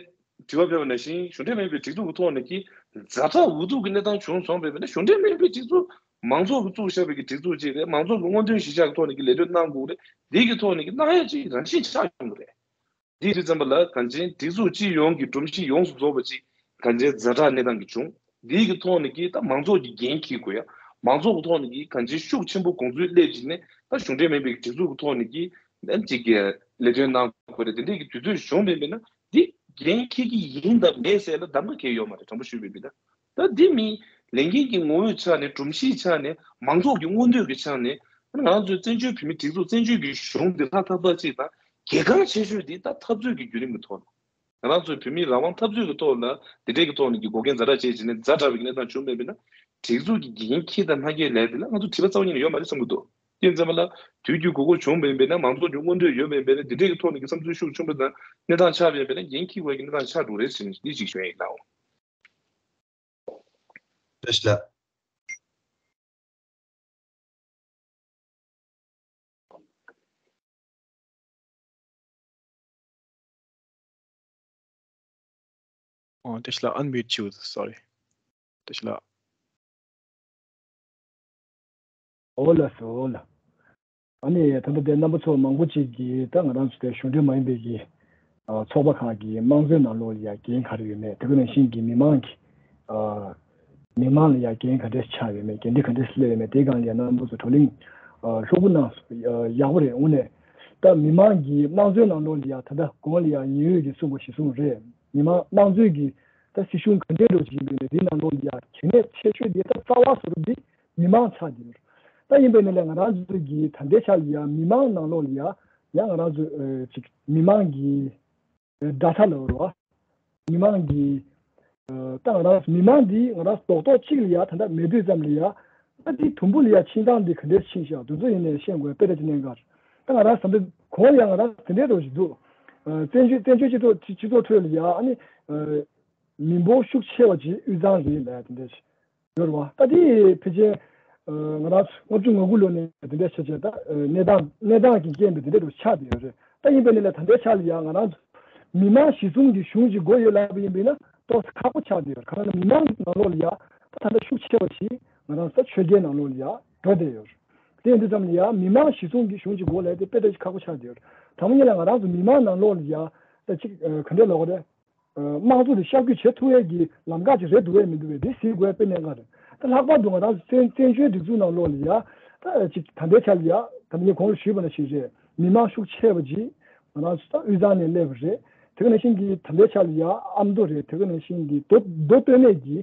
དྲི་བ་ཕེབས་པ་ནང་བཞིན་གཞུང་འབྲེལ་མིན་པའི་སྒྲིག་འཛུགས་ཀྱི་ཐོག་ནས་ཀྱི་ཛ་དྲག་འུ་ཐུག་གི་གནས་སྟངས་བྱུང་སོང་བས་ན་གཞུང་འབྲེལ་མིན་པའི་སྒྲིག་འཛུགས་མང་ཚོགས་ཀྱིས་བཙུགས་བཞག་པའི་གི་སྒྲིག་འཛུགས་ཅིག་རེད། མང་ཚོགས་ཀྱི་མངོན་འདོད་གཞིར་བཞག་གི་ཐོག་ནས་ཀྱི་ལས་དོན་གནང་དགོས་རེད། འདི་གི་ཐོག་ནས་ཀྱི་གནང་ཡ་ཅིག་རང་བཞིན་ཆགས་ཡོང་གི་རེད། འདིའི་དུས་ཙམ་པ་ལ་གང་ཅན་སྒྲིག་འཛུགས་སྤྱི་ཡོངས་ཀྱི་སྒྲོམ་གཞི་ཡོངས་སུ་རྫོགས་པ་ཅིག་གང་ཅན་ཛ་དྲག་གནས་སྟངས་ཀྱི་བྱུང་། འདིའི་གི་ཐོག་ནས་ཀྱི་ད་མང་ཚོགས་ཀྱི་འགན་འཁྱེར་དགོས་ཡ། མང་ཚོགས་ཀྱི་ཐོག་ནས་ཀྱི་གང་ཅན་ཤུགས་ཆེན་པོ་དགོངས་ཚུལ་སླེབས་ཀྱི་ནས་ད་གཞུང་འབྲེལ་མིན་པའི་སྒྲིག་འཛུགས་ཀྱི་ཐོག་ནས་ཀྱི་ནམ་ཅིག་གི་ལས་དོན་གནང་དགོས་རེད། དེ་འདྲའི་གི་དུས་ཚོད་བྱུང་བས་མིན་ན་འདི་འགན་འཁྱེར་གྱི་ཡིན་དང་མེད་ཟེར་ལ་གདམ་ག་གལ་ཡོད་མ་རེད། དྲང་པོ་ཞུས་པས་མིན་ན། ད་འདི་མི་ལས་འགན་གྱི་ངོ་བོའི་ཆ་ནས་སྒྲོམ་གཞིའི་ཆ་ནས་མང་ཚོགས་ཀྱི་མངོན་འདོད་ཀྱི་ཆ་ནས་ང་རང་ཚོའི་བཙན་བྱོལ་བོད་མི་སྒྲིག་འཛུགས་བཙན་བྱོལ་གྱི་གཞུང་འདི་ལྷ་ཐབས་ཐབས་ཅིག་དང་གལ་འགངས་ཆེ་ཤོས་འདི་ད་འཐབ་རྩོད་ཀྱི་བརྒྱུད་རིམ་གྱི་ཐོག་ནས་ང་རང་ཚོའི་བོད་མིའི་རང་དབང་འཐབ་རྩོད་ཀྱི་ཐོག་ལ་འདི་འདྲའི་གི་ཐོག་ནས་ཀྱི་འགོག་རྐྱེན་ཛ་དྲག་བྱས་བྱས་ནས་ཛ་དྲག་པའི་གནས་སྟངས་བྱུང་བས་མིན་ན་སྒྲིག་འཛུགས་ཀྱི་འགན་འཁྱེར་དང་མ་འཁྱེར་ལས་འདི་ལ་ང་ཚོ་དྲི་བ་རྩ་བ་ཉིད་ནས་ཡོད་མ་རེད་བསམ་གྱི་འདུག་དེ་ཡིན་ཙང་མ་ལ་དུས་རྒྱུན་གོ་སྐབས་བྱུང་བས་མིན་ན་མང་ཚོགས་ཀྱི་མངོན་འདོད་ཡོད་པས་མིན་ན་འདི་འདྲའི་གི་ཐོག་ནས་ཀྱི་བསམ་ཚུལ་ཤུགས་ཆེན་པོ་དང་གནས་སྟངས་ཆགས་པས་མིན་ན་འགན་འཁྱེར་དགོས་ཀྱི་གནས་སྟངས་ཆགས་འགྲོ་རེད་ཟེར་ནས་འདི་ཅིག་ཞུ་ཡ་ཡིན་ལགས། བཀྲ་ཤིས་ལགས། ཨོ། བཀྲ་ཤིས་ལགས། Unmute བྱེད། Sorry. བཀྲ་ཤིས་ལགས། འོ་ལགས་སོ། འོ་ལགས། ཨ་ནི་ད་ལྟ་དེ་རྣམ་པ་ཚོ་མང་པོ་ཅིག་གིས་ད་ང་རང་ཚོ་དེ་གཞུང་འབྲེལ་མ་ཡིན་པའི་གི་ཨ་ཚོགས་པ་ཁག་གི་དམངས་གཙོའི་ནང་ལོགས་ལ་ཡ་འགན་ག་རེ་ཡོད་མེད། དེ་ག་ནང་བཞིན་གྱི་མི་མང་གི་ཨ་མི་མང་ལ་ཡ་འགན་ག་འདྲས་ཆགས་ཡོད་མེད། འགན་འཁྲི་ག་འདྲས་སླེབས་ཡོད་མེད། དེའི་སྒང་ལ་ཡ་རྣམ་པ་ཚོ་བགྲོ་གླེང་ཨ་ལྷུག་པོ་གནང་སོང་། ཡག་པོ་རེད། དངོས་གནས་ད་མི་མང་གི་དམངས་གཙོའི་ནང་ལོགས་ལ་ཡ་ད་ལྟ་གོང་ལ་ཡ་ཉི་འོད་ཀྱིས་གསུངས་པ་གཞིར་བཟུང་རེད། མི་མང་དམངས་གཙོའི་གི་ད་སྲིད་གཞུང་ག་འདྲས་འགྲོ་བཞིན་པའི་ནས་དེའི་ནང་ལོགས་ལ་ཡ་གལ་གནད་ཆེ་ཤོས་དེ་ད་རྩ་བ་བཟོ་འདྲ་འདི་མི་མང་ཆགས་ཀྱི་ཡོད། ད་ཡིན་པའི་ནས་ལས་ང་རང་ཚོ་གི་ད་ལྟའི་ཆ་ལ་ཡ་མི་མང་ནང་ལོགས་ལ་ཡ་ཡ་ང་རང་ཚོ་ཨ་ཅིག་མི་མང་གི་ཨ་data ལབ་རོགས། མི་མང་གི་ཨ་ད་ང་རང་མི་མང་འདི་ང་རང་རྡོག་རྡོག་གཅིག་ལ་ཡ་ད་ལྟ་མེད་དུས་ཙམ་ལ་ཡ་ད་འདི་དུམ་བུ་ལ་ཡ་ཕྱིན་སྟངས་འདི་ག་འདྲས་ཕྱིན་ཤག་དེ་ཚོ་ཡིན་ནས་ཤེས་དགོས། དཔེ་ད་ཅི་གནད་འགག་རེད། ད་ང་རང་བསམ་པའི་གོང་ལ་ཡ་ང་རང་དེ་འདྲས་འགྲོ་བཞིན་འདུག་ཨ་བཙན་བྱོལ་བཙན་བྱོལ་སྤྱི་ཚོགས་སྤྱི་ཚོགས་ཁྲོད་ལ་ཡ་ཨ་ནི་ཨ་མི་འབོར་ཤུགས་ཆེ་བ་ཅིག་དབུས་གཙང་རེད་ལབ་ཡ་དེ་འདྲས་ཡོད་རེད་བ། ད་དེ་ཕལ་ཆེར་ཨ་ང་རང་ཚོ་ལྔ་བཅུ་ང་དགུ་ལོ་ནས་དེ་འདྲ་བྱས་བྱས་ད་ཨ་གནས་སྟངས་གནས་སྟངས་ཀྱི་རྐྱེན་པས་དེ་འདྲ་རུ་ཆགས་བསྡད་ཡོད་རེད། ད་ཡིན་པའི་ནི་ལས་ད་ལྟའི་ཆ་ལ་ཡང་ང་རང་ཚོ་མི་མང་གཞི་བཟུང་གི་གཞུང་ཅིག་དགོས་ཡོད་ལབ་པ་ཡིན་པས་ན་ཏོག་ཙམ་ཁག་པོ་ཆགས་བསྡད་ཡོད་རེད། གང་ལ་མི་མང་གི་ནང་ལོགས་ལ་ཡ་ད་ད་ལྟ་ཤུགས་ཆེ་བ་ཞིག་ང་རང་ཚོ་ཆོས་རྒྱལ་ནང་ལོགས་ལ་ཡ་འགྲོ་བསྡད་ཡོད་རེད། དེ་ཡིན་དུས་ཙམ་ལ་ཡ་མི་མང་གཞི་བཟུང་གི་གཞུང་ཅིག་དགོས་ལབ་དེ་དཔེ་ད་ཅིག་ཁག་པོ་ཆགས་བསྡད་ཡོད་རེད། དང་པོ་ཉིད་ལ་ང་རང་ཚོ་མི་མང་ནང་ལོགས་ལ་ཡ་ད་ཅིག་ག་འདྲས་ལབ་དགོས་རེད། དམངས་གཙོ་དེ་ཤར་བསྐྱོད་བྱེད་ཐུབ་ཡས་ཀྱི་ལམ་ཁ་ཅིག་རེད་འདུག་གས་མི་འདུག་གས་དེ་གཟིགས་དགོས་དཔེ་གནད་འགག་རེད། ད་ལྷག་པར་དུ་ང་རང་ཚོ་བཙན་བཙན་བྱོལ་སྒྲིག་འཛུགས་ནང་ལོགས་ལ་ཡ་ད་ཅིག་ད་ལྟའི་ཆ་ལ་ཡ་ད་ངས་གོང་ལ་ཞུས་པ་ནང་བཞིན་རེད། མི་མང་ཤུགས་ཆེ་བ་ཅིག་ང་རང་ཚོ་ད་དབུས་གཙང་ནས་སླེབས་པ་རེད། དེ་ག་ནང་བཞིན་གྱི་ད་ལྟའི་ཆ་ལ་ཡ་ཨ་མདོ་རེད། དེ་ག་ནང་བཞིན་གྱི་མདོ་མདོ་སྟོད་སྨད་ཀྱི་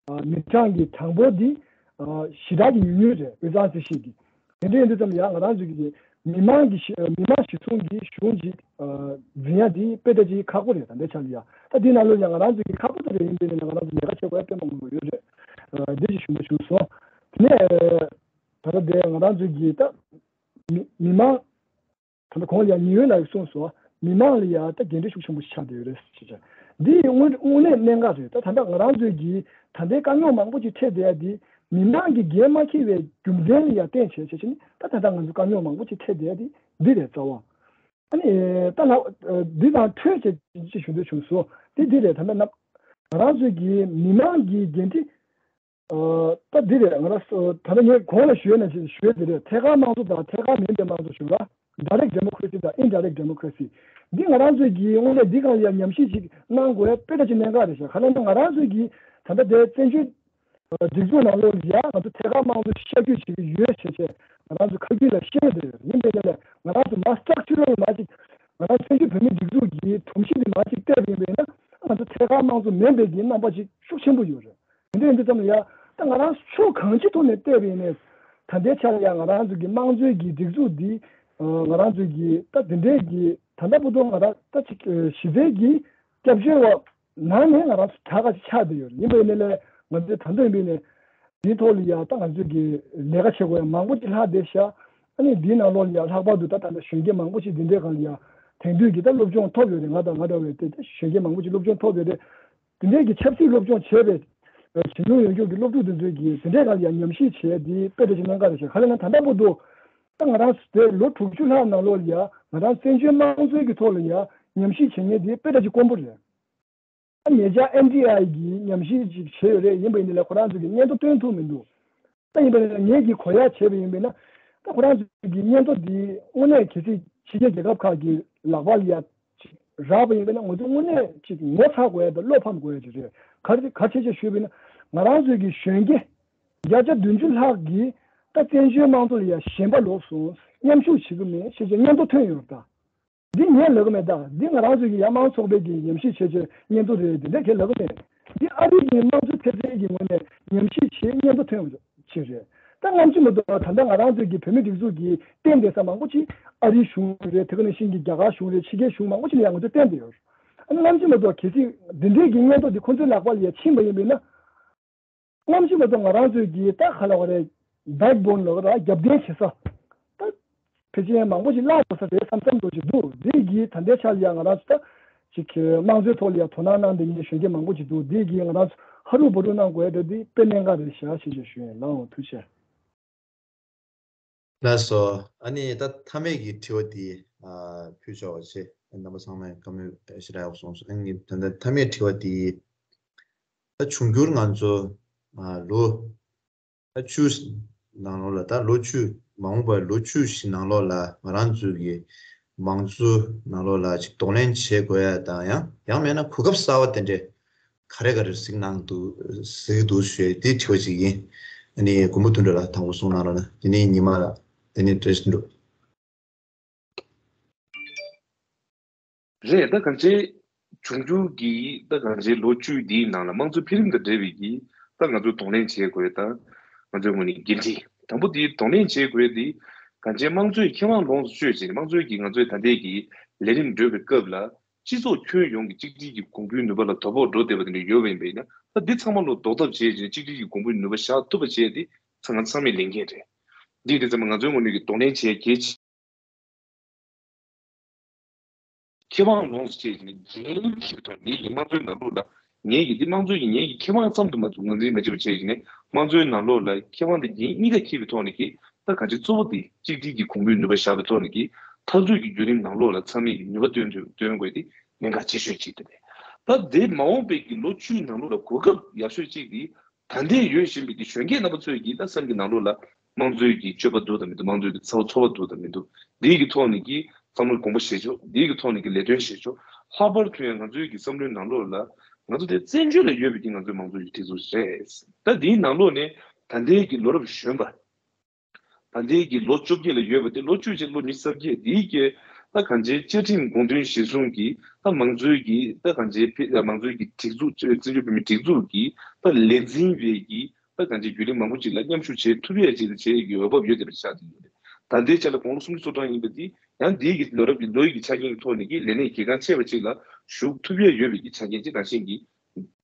ཨ་མི་གྲངས་ཀྱི་གྲངས་འབོར་འདི་ཨ་ཞེ་དྲག་གི་ཉུང་ཉུང་རེད། དབུས་གཙང་རྩིས་ཞིབ་ཀྱིས། དེ་འདྲ་ཡིན་དུས་ཙམ་ལ་ཡང་ང་རང་ཚོ་གི་མི་མང་གི་གཞི་མི་མང་གཞི་བཟུང་གི་གཞུང་ཅིག་ཨ་འཛིན་ཡ་འདི་དཔེ་ད་ཅིག་ཁག་པོ་རེད། ད་ལྟའི་ཆ་ལ་ཡ་ད་འདི་ནང་ལོགས་ཡང་ང་རང་ཚོ་གི་ཁག་པོ་ཙམ་རེ་ཡིན་པས་ན་ང་རང་ཚོ་ལས་ཀ་བྱེད་དགོས་ཡ་དཔེ་མང་པོ་ཡོད་རེད། ཨ་འདི་ཅིག་ཞུ་འདོད་བྱུང་སོང་། དེ་ནས་ཨ་ད་ལྟ་དེ་ང་རང་ཚོ་གི་ད་མི་མི་མང་ད་ལྟ་གོང་ལ་ཡང་ཉི་འོད་ལགས་ཀྱིས་གསུངས་སོང་། མི་མང་ལ་ཡང་ད་འགན་འཁྲི་ཤུགས་ཆེན་པོ་ཞིག་ཆགས་བསྡད་ཡོད་རེད་ཟེར་བྱས། འདི་དངོས་དངོས་གནས་གནད་འགག་རེད། ད་ད་ལྟ་ང་རང་ཚོའི་གི་ད་ལྟའི་དཀའ་རྙོག་མང་པོ་ཅིག་འཕྲད་བསྡད་ཡ་འདི་མི་མང་གི་འགན་མ་འཁྱེར་བའི་རྒྱུ་མཚན་ལ་ཡང་བརྟེན་བྱས་བྱས་བྱས་ནི་ད་ད་ལྟ་ང་ཚོ་དཀའ་རྙོག་མང་པོ་ཅིག་འཕྲད་བསྡད་ཡ་འདི་འདི་རེད་རྩ་བ། ཨ་ནི་ད་ལྷག་འདི་དང་འཕྲོས་བྱས་ཅིག་ཞུ་འདོད་བྱུང་སོང་། འདི་འདི་རེད། ད་ལྟ་ན་ང་རང་ཚོའི་གི་མི་མང་གི་འགན་འཁྲི་ཨ་ད་འདི་རེད། ང་རང་ཚོ་ད་ལྟ་ངས་གོང་ལ་ཞུས་ནས་ཞུས་འདི་རེད། ཐད་ཀར་དམངས་གཙོ་དང་ཐད་ཀར་མིན་པའི་དམངས་གཙོ་ཞུ་ར། Direct democracy དང་indirect democracy འདི་ང་རང་ཚོའི་གི་དངོས་གནས་འདི་གང་ཡང་ཉམས་ཞིབ་ཅིག་གནང་དགོས་ཡ་དཔེ་ད་ཅིག་གནད་འགག་རེད་ཤག་ག་ལ་ན་ང་རང་ཚོའི་གི་ད་ལྟ་དེ་བཙན་བྱོལ་སྒྲིག་འཛུགས་ནང་ལོགས་ལ་ཡ་ང་ཚོ་ཐད་ཀར་དམངས་གཙོ་ཤར་བསྐྱོད་བྱེད་ཀྱི་ཡོད་བྱས་བྱས་ ང་རང་ཚོ་ཁ་རྒྱུན་ལ་བཤད་ཡོད་དེ་ཡོད། ཡིན་པའི་ནི་ལས་ང་རང་ཚོ་མ་སི་ཊྲག་ཅར་ལ་མ་ཅིག་ང་རང་བཙན་བྱོལ་བོད་མིའི་སྒྲིག་འཛུགས་ཀྱི་སྒྲོམ་གཞི་འདི་མ་ཅིག་བལྟས་པ་ཡིན་པས་ན། ང་ཚོ་ཐད་ཀར་དམངས་གཙོ་མིན་པའི་གི་རྣམ་པ་ཅིག་ཤུགས་ཆེན་པོ་ཡོད་རེད། དེ་འདྲ་ཡིན་དུས་ཙམ་ལ་ཡ། ད་ང་རང་ཕྱོགས་གང་ཅིའི་ཐོག་ནས་བལྟས་པ་ཡིན་ནའི། ད་ལྟའི་ཆ་ལ་ཡ་ང་རང་ཚོ་གི་དམངས་གཙོའི་གི་སྒྲིག་འཛུགས་འདི། ཨ། ང་རང་ཚོ་གི་ད་དེ་འདྲའི་གི་ད་ལྟ་བར་དུ་ང་རང་ད་ཅིག་གཞི་རྩའི་གི་སྐྱབས་བཅོལ་བ་ནང་ནས་ང་རང་ཚོ་གྲགས་ཀ་ཅིག་ཆགས་བསྡད་ཡོད་རེད། ཡིན་པ་ཡིན་ནའི་ལས་ང་ཚོའི་ད་དུང་ཡིན་པ་ཡིན་ནའི། དེའི་ཐོག་ལ་ཡ་ད་ང་ཚོས་ཀྱི་ལས་ཀ་བྱེད་དགོས་ཡ་མང་པོ་ཅིག་ལྷག་བསྡད་ཤག་ཨ་ནི་འདིའི་ནང་ལོགས་ལ་ཡ་ལྷག་པར་དུ་ད་ད་ལྟ་གཞོན་སྐྱེས་མང་པོ་ཅིག་འདི་འདྲའི་སྒང་ལ་ཡ་དེང་དུས་ཀྱི་ད་སློབ་སྦྱོང་ཐོབ་ཡོད་རེད། ང་དང་ང་འདྲ་བའི་དེ་གཞོན་སྐྱེས་མང་པོ་ཅིག་སློབ་སྦྱོང་ཐོབ་ཡོད་རེད། འདི་འདྲའི་གི་ཆབ་སྲིད་སློབ་སྦྱོང་བྱས་པའི་བྱེད་མྱོང་ཡོད་མཁན་གྱི་སློབ་ཕྲུག་འདི་ཚོས་ཀྱི་འདི་འདྲའི་སྒང་ལ་ཡ་ཉམས་ཞིབ་བྱས་འདི་དཔེ་འདྲ་ཅིག་གནང་ག་རེད་ཤག་ག་ལ་ན་ད་ལྟ་བར་དུ་ད་ང་རང་དེ་ལོ་དྲུག་ཅུ་ལྷག་ནང་ལོགས་ལ་ཡ་ང་རང་བཙན་བྱོལ་དམངས་གཙོའི་གི་ཐོག་ལ་ཡ་ཉམས་ཞིབ་བྱེད་མཁན་འདི་དཔེ་འདྲ་ཅིག་དཀོན་པོ་རེད། ཉེ་ཆར་ཨེན་ཌི་ཨའི་གི་ཉམས་ཞིབ་ཅིག་བྱས་ཡོད་རེད། ཡིན་པ་ཡིན་ན་ལས་ཁོ་རང་ཚོ་གི་སྙན་ཐོ་བཏོན་ཐུབ་མི་འདུག་ད་ཡིན་པ་ཡིན་ན་ངེད་ཀྱིས་གོ་ཡག་བྱས་པ་ཡིན་པས་ན། ད་ཁོ་རང་ཚོ་གི་སྙན་ཐོ་འདི་དངོས་གནས་གལ་སྲིད་ཕྱི་རྒྱལ་རྒྱལ་ཁབ་ཁག་གི་ལག་པ་ལ་ཡ་ཅིག་རག་པ་ཡིན་པས་ན། ང་ཚོ་དངོས་གནས་ཅིག་ངོ་ཚ་དགོས་ཡ་དང་བློ་ཕམ་དགོས་ཡ་ཅིག་རེད། ག་རེ་ག་རེ་བྱས་བྱས་ཞུས་པ་ཡིན་ན། ང་རང་ཚོ་གི་གཞོན་སྐྱེས་བརྒྱ་ཆ་བདུན་ཅུ་ལྷག་གིས་ད་བཙན་བྱོལ་དམངས་གཙོ་ལ་ཡ་ཞེན་པ་ལོག་སོང་། མཉམ་ཞུགས་བྱེད་ཀྱི་མེད་ཞེས་བྱས་སྙན་ཐོ་ཐོན་ཡོད་རེད་ད། འདི་ངས་ལབ་ཀྱི་མེད་ད། འདི་ང་རང་ཚོ་གི་ཡ་དམངས་ཚོགས་པའི་གི་ཉམས་ཞིབ་བྱས་བྱས་སྙན་ཐོ་རེད། འདི་འདྲ་གས་ལབ་ཀྱི་མེད། འདི་ཨ་རི་གི་དམངས་གཙོ་ཚན་རྩལ་གྱི་ངོས་ནས་ཉམས་ཞིབ་བྱས་སྙན་ཐོ་ཐོན་ཡོད་ཅིག་རེད། ད་སྔ་ཕྱི་མ་གཏོགས་ད་ལྟ་ང་རང་ཚོའི་གི་བོད་མི་སྒྲིག་འཛུགས་ཀྱི་བསྟན་བསྡད་ས་མང་པོ་ཅིག་ཨ་རིའི་གཞུང་རེད། དེ་ག་ནང་བཞིན་གྱི་རྒྱ་གར་གཞུང་རེད། ཕྱི་རྒྱལ་གཞུང་མང་པོ་ཅིག་ལ་ཡང་ང་ཚོས་བསྟན་བསྡད་ཡོད། ཨ་ནི་སྔ་ཕྱི་མ་གཏོགས་གལ་སྲིད་འདི་འདྲའི་གི་སྙན་ཐོ་འདི་ཁོ་ཚོའི་ལག་པ་ལ་ཡ་ཕྱིན་པ་ཡིན་པས་ན། སྔ་ཕྱི་མ་གཏོགས་ང་རང་ཚོའི་གི་ད་ག་ལབ་དགོས་རེད། བེག་བོན་ལབ་དགོས་རེད། རྒྱབ་རྟེན་བྱེད་ས། ད་ཕལ་ཆེར་མང་པོ་ཞིག་བརླག་འགྲོ་ས་རེད་བསམ་བསམ་འདྲ་ཞིག་འདུག་འདི་གི་ད་ལྟའི་ཆ་ལ་ཡ་ང་རང་ཚོ་ད་ཅིག་གི་དམངས་གཙོའི་ཐོག་ལ་ཡ་དོ་སྣང་གནང་བསྡད་མཁན་གཞོན་སྐྱེས་མང་པོ་ཞིག་འདུག་འདི་གི་ང་རང་ཚོ་ཧ་རུ་བ་རུ་གནང་དགོས་ཡ་འདྲ་འདི་དཔེ་གནད་འགག་རེད་ཤག་ཞེས་ཞུ་ཡིན། ལགས་འོང་། ཐུགས་རྗེ་ཆེ། ལགས་སོ། ཨ་ནི་ད་མཐའ་མའི་གི་དྲི་བ་འདི་ཨ་ཕུལ་ཆོག་པ་བྱས། རྣམ་པ་ཚང་མས་བཀའ་མོལ་ཞེ་དྲག་ཡག་པོ་གསུངས་སོང་། ཨ་ནི་ད་ལྟ་མཐའ་མའི་དྲི་བ་འདི་ད་འབྱུང་འགྱུར་ང་ཚོ་ཨ་ལོ་ད་བཅུ་ནང་ལོགས་ལ། ད་ལོ་བཅུ་མ་འོངས་པའི་ལོ་བཅུ་ཞིག་ནང་ལོགས་ལ་ང་རང་ཚོའི་གི་མང་གཙོ་ནང་ལོགས་ལ་ཅིག་གདོང་ལེན་བྱེད་དགོས་ཡ་དང་། ཡང་ཡང་མེད་ན་གོ་སྐབས་གསར་པ་དེ་འདྲས་ག་རེ་ག་རེ་གཟིགས་གནང་འདུག་གཟིགས་འདུག་ཞུ་ཡ་དེ་དྲི་བ་ཅིག་ཡིན། ཨ་ནི་མགོན་པོ་དོན་གྲུབ་ལགས་དང་པོ་གསུང་གནང་རོགས་གནང་། དེ་ནས་ཉི་མ་ལགས། དེ་ནས་བཀྲ་ཤིས་དོན་གྲུབ། རེད། ད་གང་ཅི་འབྱུང་འགྱུར་གྱི་ད་གང་ཅི་ལོ་བཅུ་འདིའི་ནང་ལ་དམངས་གཙོའི་འཕེལ་རིམ་དང་འབྲེལ་བའི་གི་ད་ང་ཚོས་གདོང་ལེན་བྱེད་དགོས་དང་། ང་ཚོའི་ངོས་ནས་འགན་འཁྲི་དང་པོ་དེ་གདོང་ལེན་བྱེད་དགོས་དེ། གང་ཅི་དམངས་གཙོའི་ཁེ་དབང་ལོངས་སུ་སྤྱོད་བྱས་ནས། དམངས་གཙོའི་གི་ང་ཚོའི་ད་ལྟའི་གི་ལས་རིམ་བགྲོད་པའི་སྐབས་ལ། སྤྱི་ཚོགས་ཁྱོན་ཡོངས་ཀྱི་གཅིག་སྒྲིལ་གྱི་གོང་བུའི་ནུས་པ་ལ་དོ་ཕོག་འགྲོ་བསྡད་པ་དེ་འདྲ་ཡོད་པ་ཡིན་པས་ན། ད་འདི་ཚང་མ་ལ་ཟློག་ཐབས་བྱས་བྱས་ནས་གཅིག་སྒྲིལ་གྱི་གོང་བུའི་ནུས་པ་བཞག་ཐུབ་པ་བྱས་ཏེ་ཚང་མ་ཚང་མས་ལས་འགན་རེད། འདི་དེ་ཚང་མ་ང་ཚོའི་ངོས་ནས་ཀྱི་གདོང་ལེན་བྱས་གལ་ཆེ། ཁེ་དབང་ལོངས་སུ་སྤྱད་བྱས་ནས་འགན་འཁྱེར་ཐོག་ངེད་ཀྱི་དམངས་གཙོའི་ནང་ལོགས་ལ་ངེད་ཀྱི་འདི་དམངས་གཙོའི་གི་ངེད་ཀྱི་ཁེ་དབང་ཙམ་དུ་མ་ངོས་འཛིན་མ་བྱེད་པ་བྱས་བྱས་ནས། དམངས་གཙོའི་ནང་ལོགས་ལ་ཁེ་དབང་དང་འགན་གཉིས་ཀ་འཁྱེར་བའི་ཐོག་ནས་ཀྱི་ད་གང་ཅི་གཙོ་བོ་དེ་གཅིག་སྒྲིལ་གྱི་གོང་བུའི་ནུས་པ་བཞག་པའི་ཐོག་ནས་ཀྱི་འཐབ་རྩོད་ཀྱི་བརྒྱུད་རིམ་ནང་ལོགས་ལ་ཚང་མས་ཀྱི་ནུས་པ་བཏོན་ཐུབ་བཏོན་དགོས་དེ་གནད་འགག་ཆེ་ཤོས་གཅིག་དེ་རེད། ད་དེ་མ་འོངས་པའི་གི་ལོ་བཅུའི་ནང་ལོགས་ལ་གོ་སྐབས་ཡག་ཤོས་གཅིག་དེ། ད་ལྟའི་ཡོད་བཞིན་པའི་གི་གཞོན་སྐྱེས་རྣམ་པ་ཚོས་ཀྱི་ད་སེམས་ཀྱི་ནང་ལོགས་ལ་དམངས་གཙོའི་གི་སྤྱོད་པ་འདུག་དང་མི་འདུག། དམངས་གཙོའི་གི་ཚོ་འཚོ་བ་འདུག་དང་མི་འདུག། འདིའི་གི་ཐོག་ནས་ཀྱི་བསམ་བློ་དགོངས་པ་བཞེས་ཆོག། འདིའི་གི་ཐོག་ནས་ཀྱི་ལས་དོན་བྱེད་ཆོག། ལྷག་པར་དུ་ཡང་ང་ཚོའི་གི་བསམ་བློའི་ནང་ལོགས་ལ་ང་ཚོ་དེ་བཙན་བྱོལ་ལ་ཡོད་པའི་གི་ང་ཚོའི་དམངས་གཙོའི་གི་སྒྲིག་འཛུགས་རེད། ད་འདིའི་ནང་ལོགས་ནས་ད་ལྟའི་གི་ལོ་རབས་གཞོན་པ། ད་ལྟའི་གི་ལོ་བཅོ་བརྒྱད་ལ་ཡོད་པ་དེ། ལོ་བཅུ་བྱས་ལོ་ཉི་ཤུ་རྩ་བརྒྱད་འདིའི་གི་ད་གང་ཅིའི་བཅའ་ཁྲིམས་དགོངས་དོན་གཞིར་བཟུང་གི་ད་དམངས་གཙོའི་གི་ད་གང་ཅིའི་ཕི་དམངས་གཙོའི་གི་སྒྲིག་འཛུགས། བཙན་བྱོལ་བོད་མིའི་སྒྲིག་འཛུགས་ཀྱི་ད་ལས་འཛིན་པའི་གི་ད་གང་ཅིའི་བརྒྱུད་རིམ་མང་པོ་ཅིག་ལ་མཉམ་ཞུགས་བྱེད་ཐུབ་ཡས་ཅིག་ད་བྱེད་ཡོད་བབ་ཡོད་དེ་བ་ཆགས་ཀྱི་ཡོད་རེད། ད་ལྟའི་ཆ་ལ་དགུང་ལོ་སུམ་ཅུ་སོ་གྲངས་ཡིན་པ་འདི་ཡང་འདིའི་གི་ལོ་རབས་ཀྱི་ལོ་ཡི་གི་ཆ་རྐྱེན་གྱི་ཐོག་ནས་ཀྱི་ལས་གནས་གལ་འགངས་ཆེ་བ་ཅིག་ལ་ཞུགས་ཐུབ་ཡས་ཡོད་པའི་གི་ཆ་རྐྱེན་ཅིག་ནང་བཞིན་གྱི་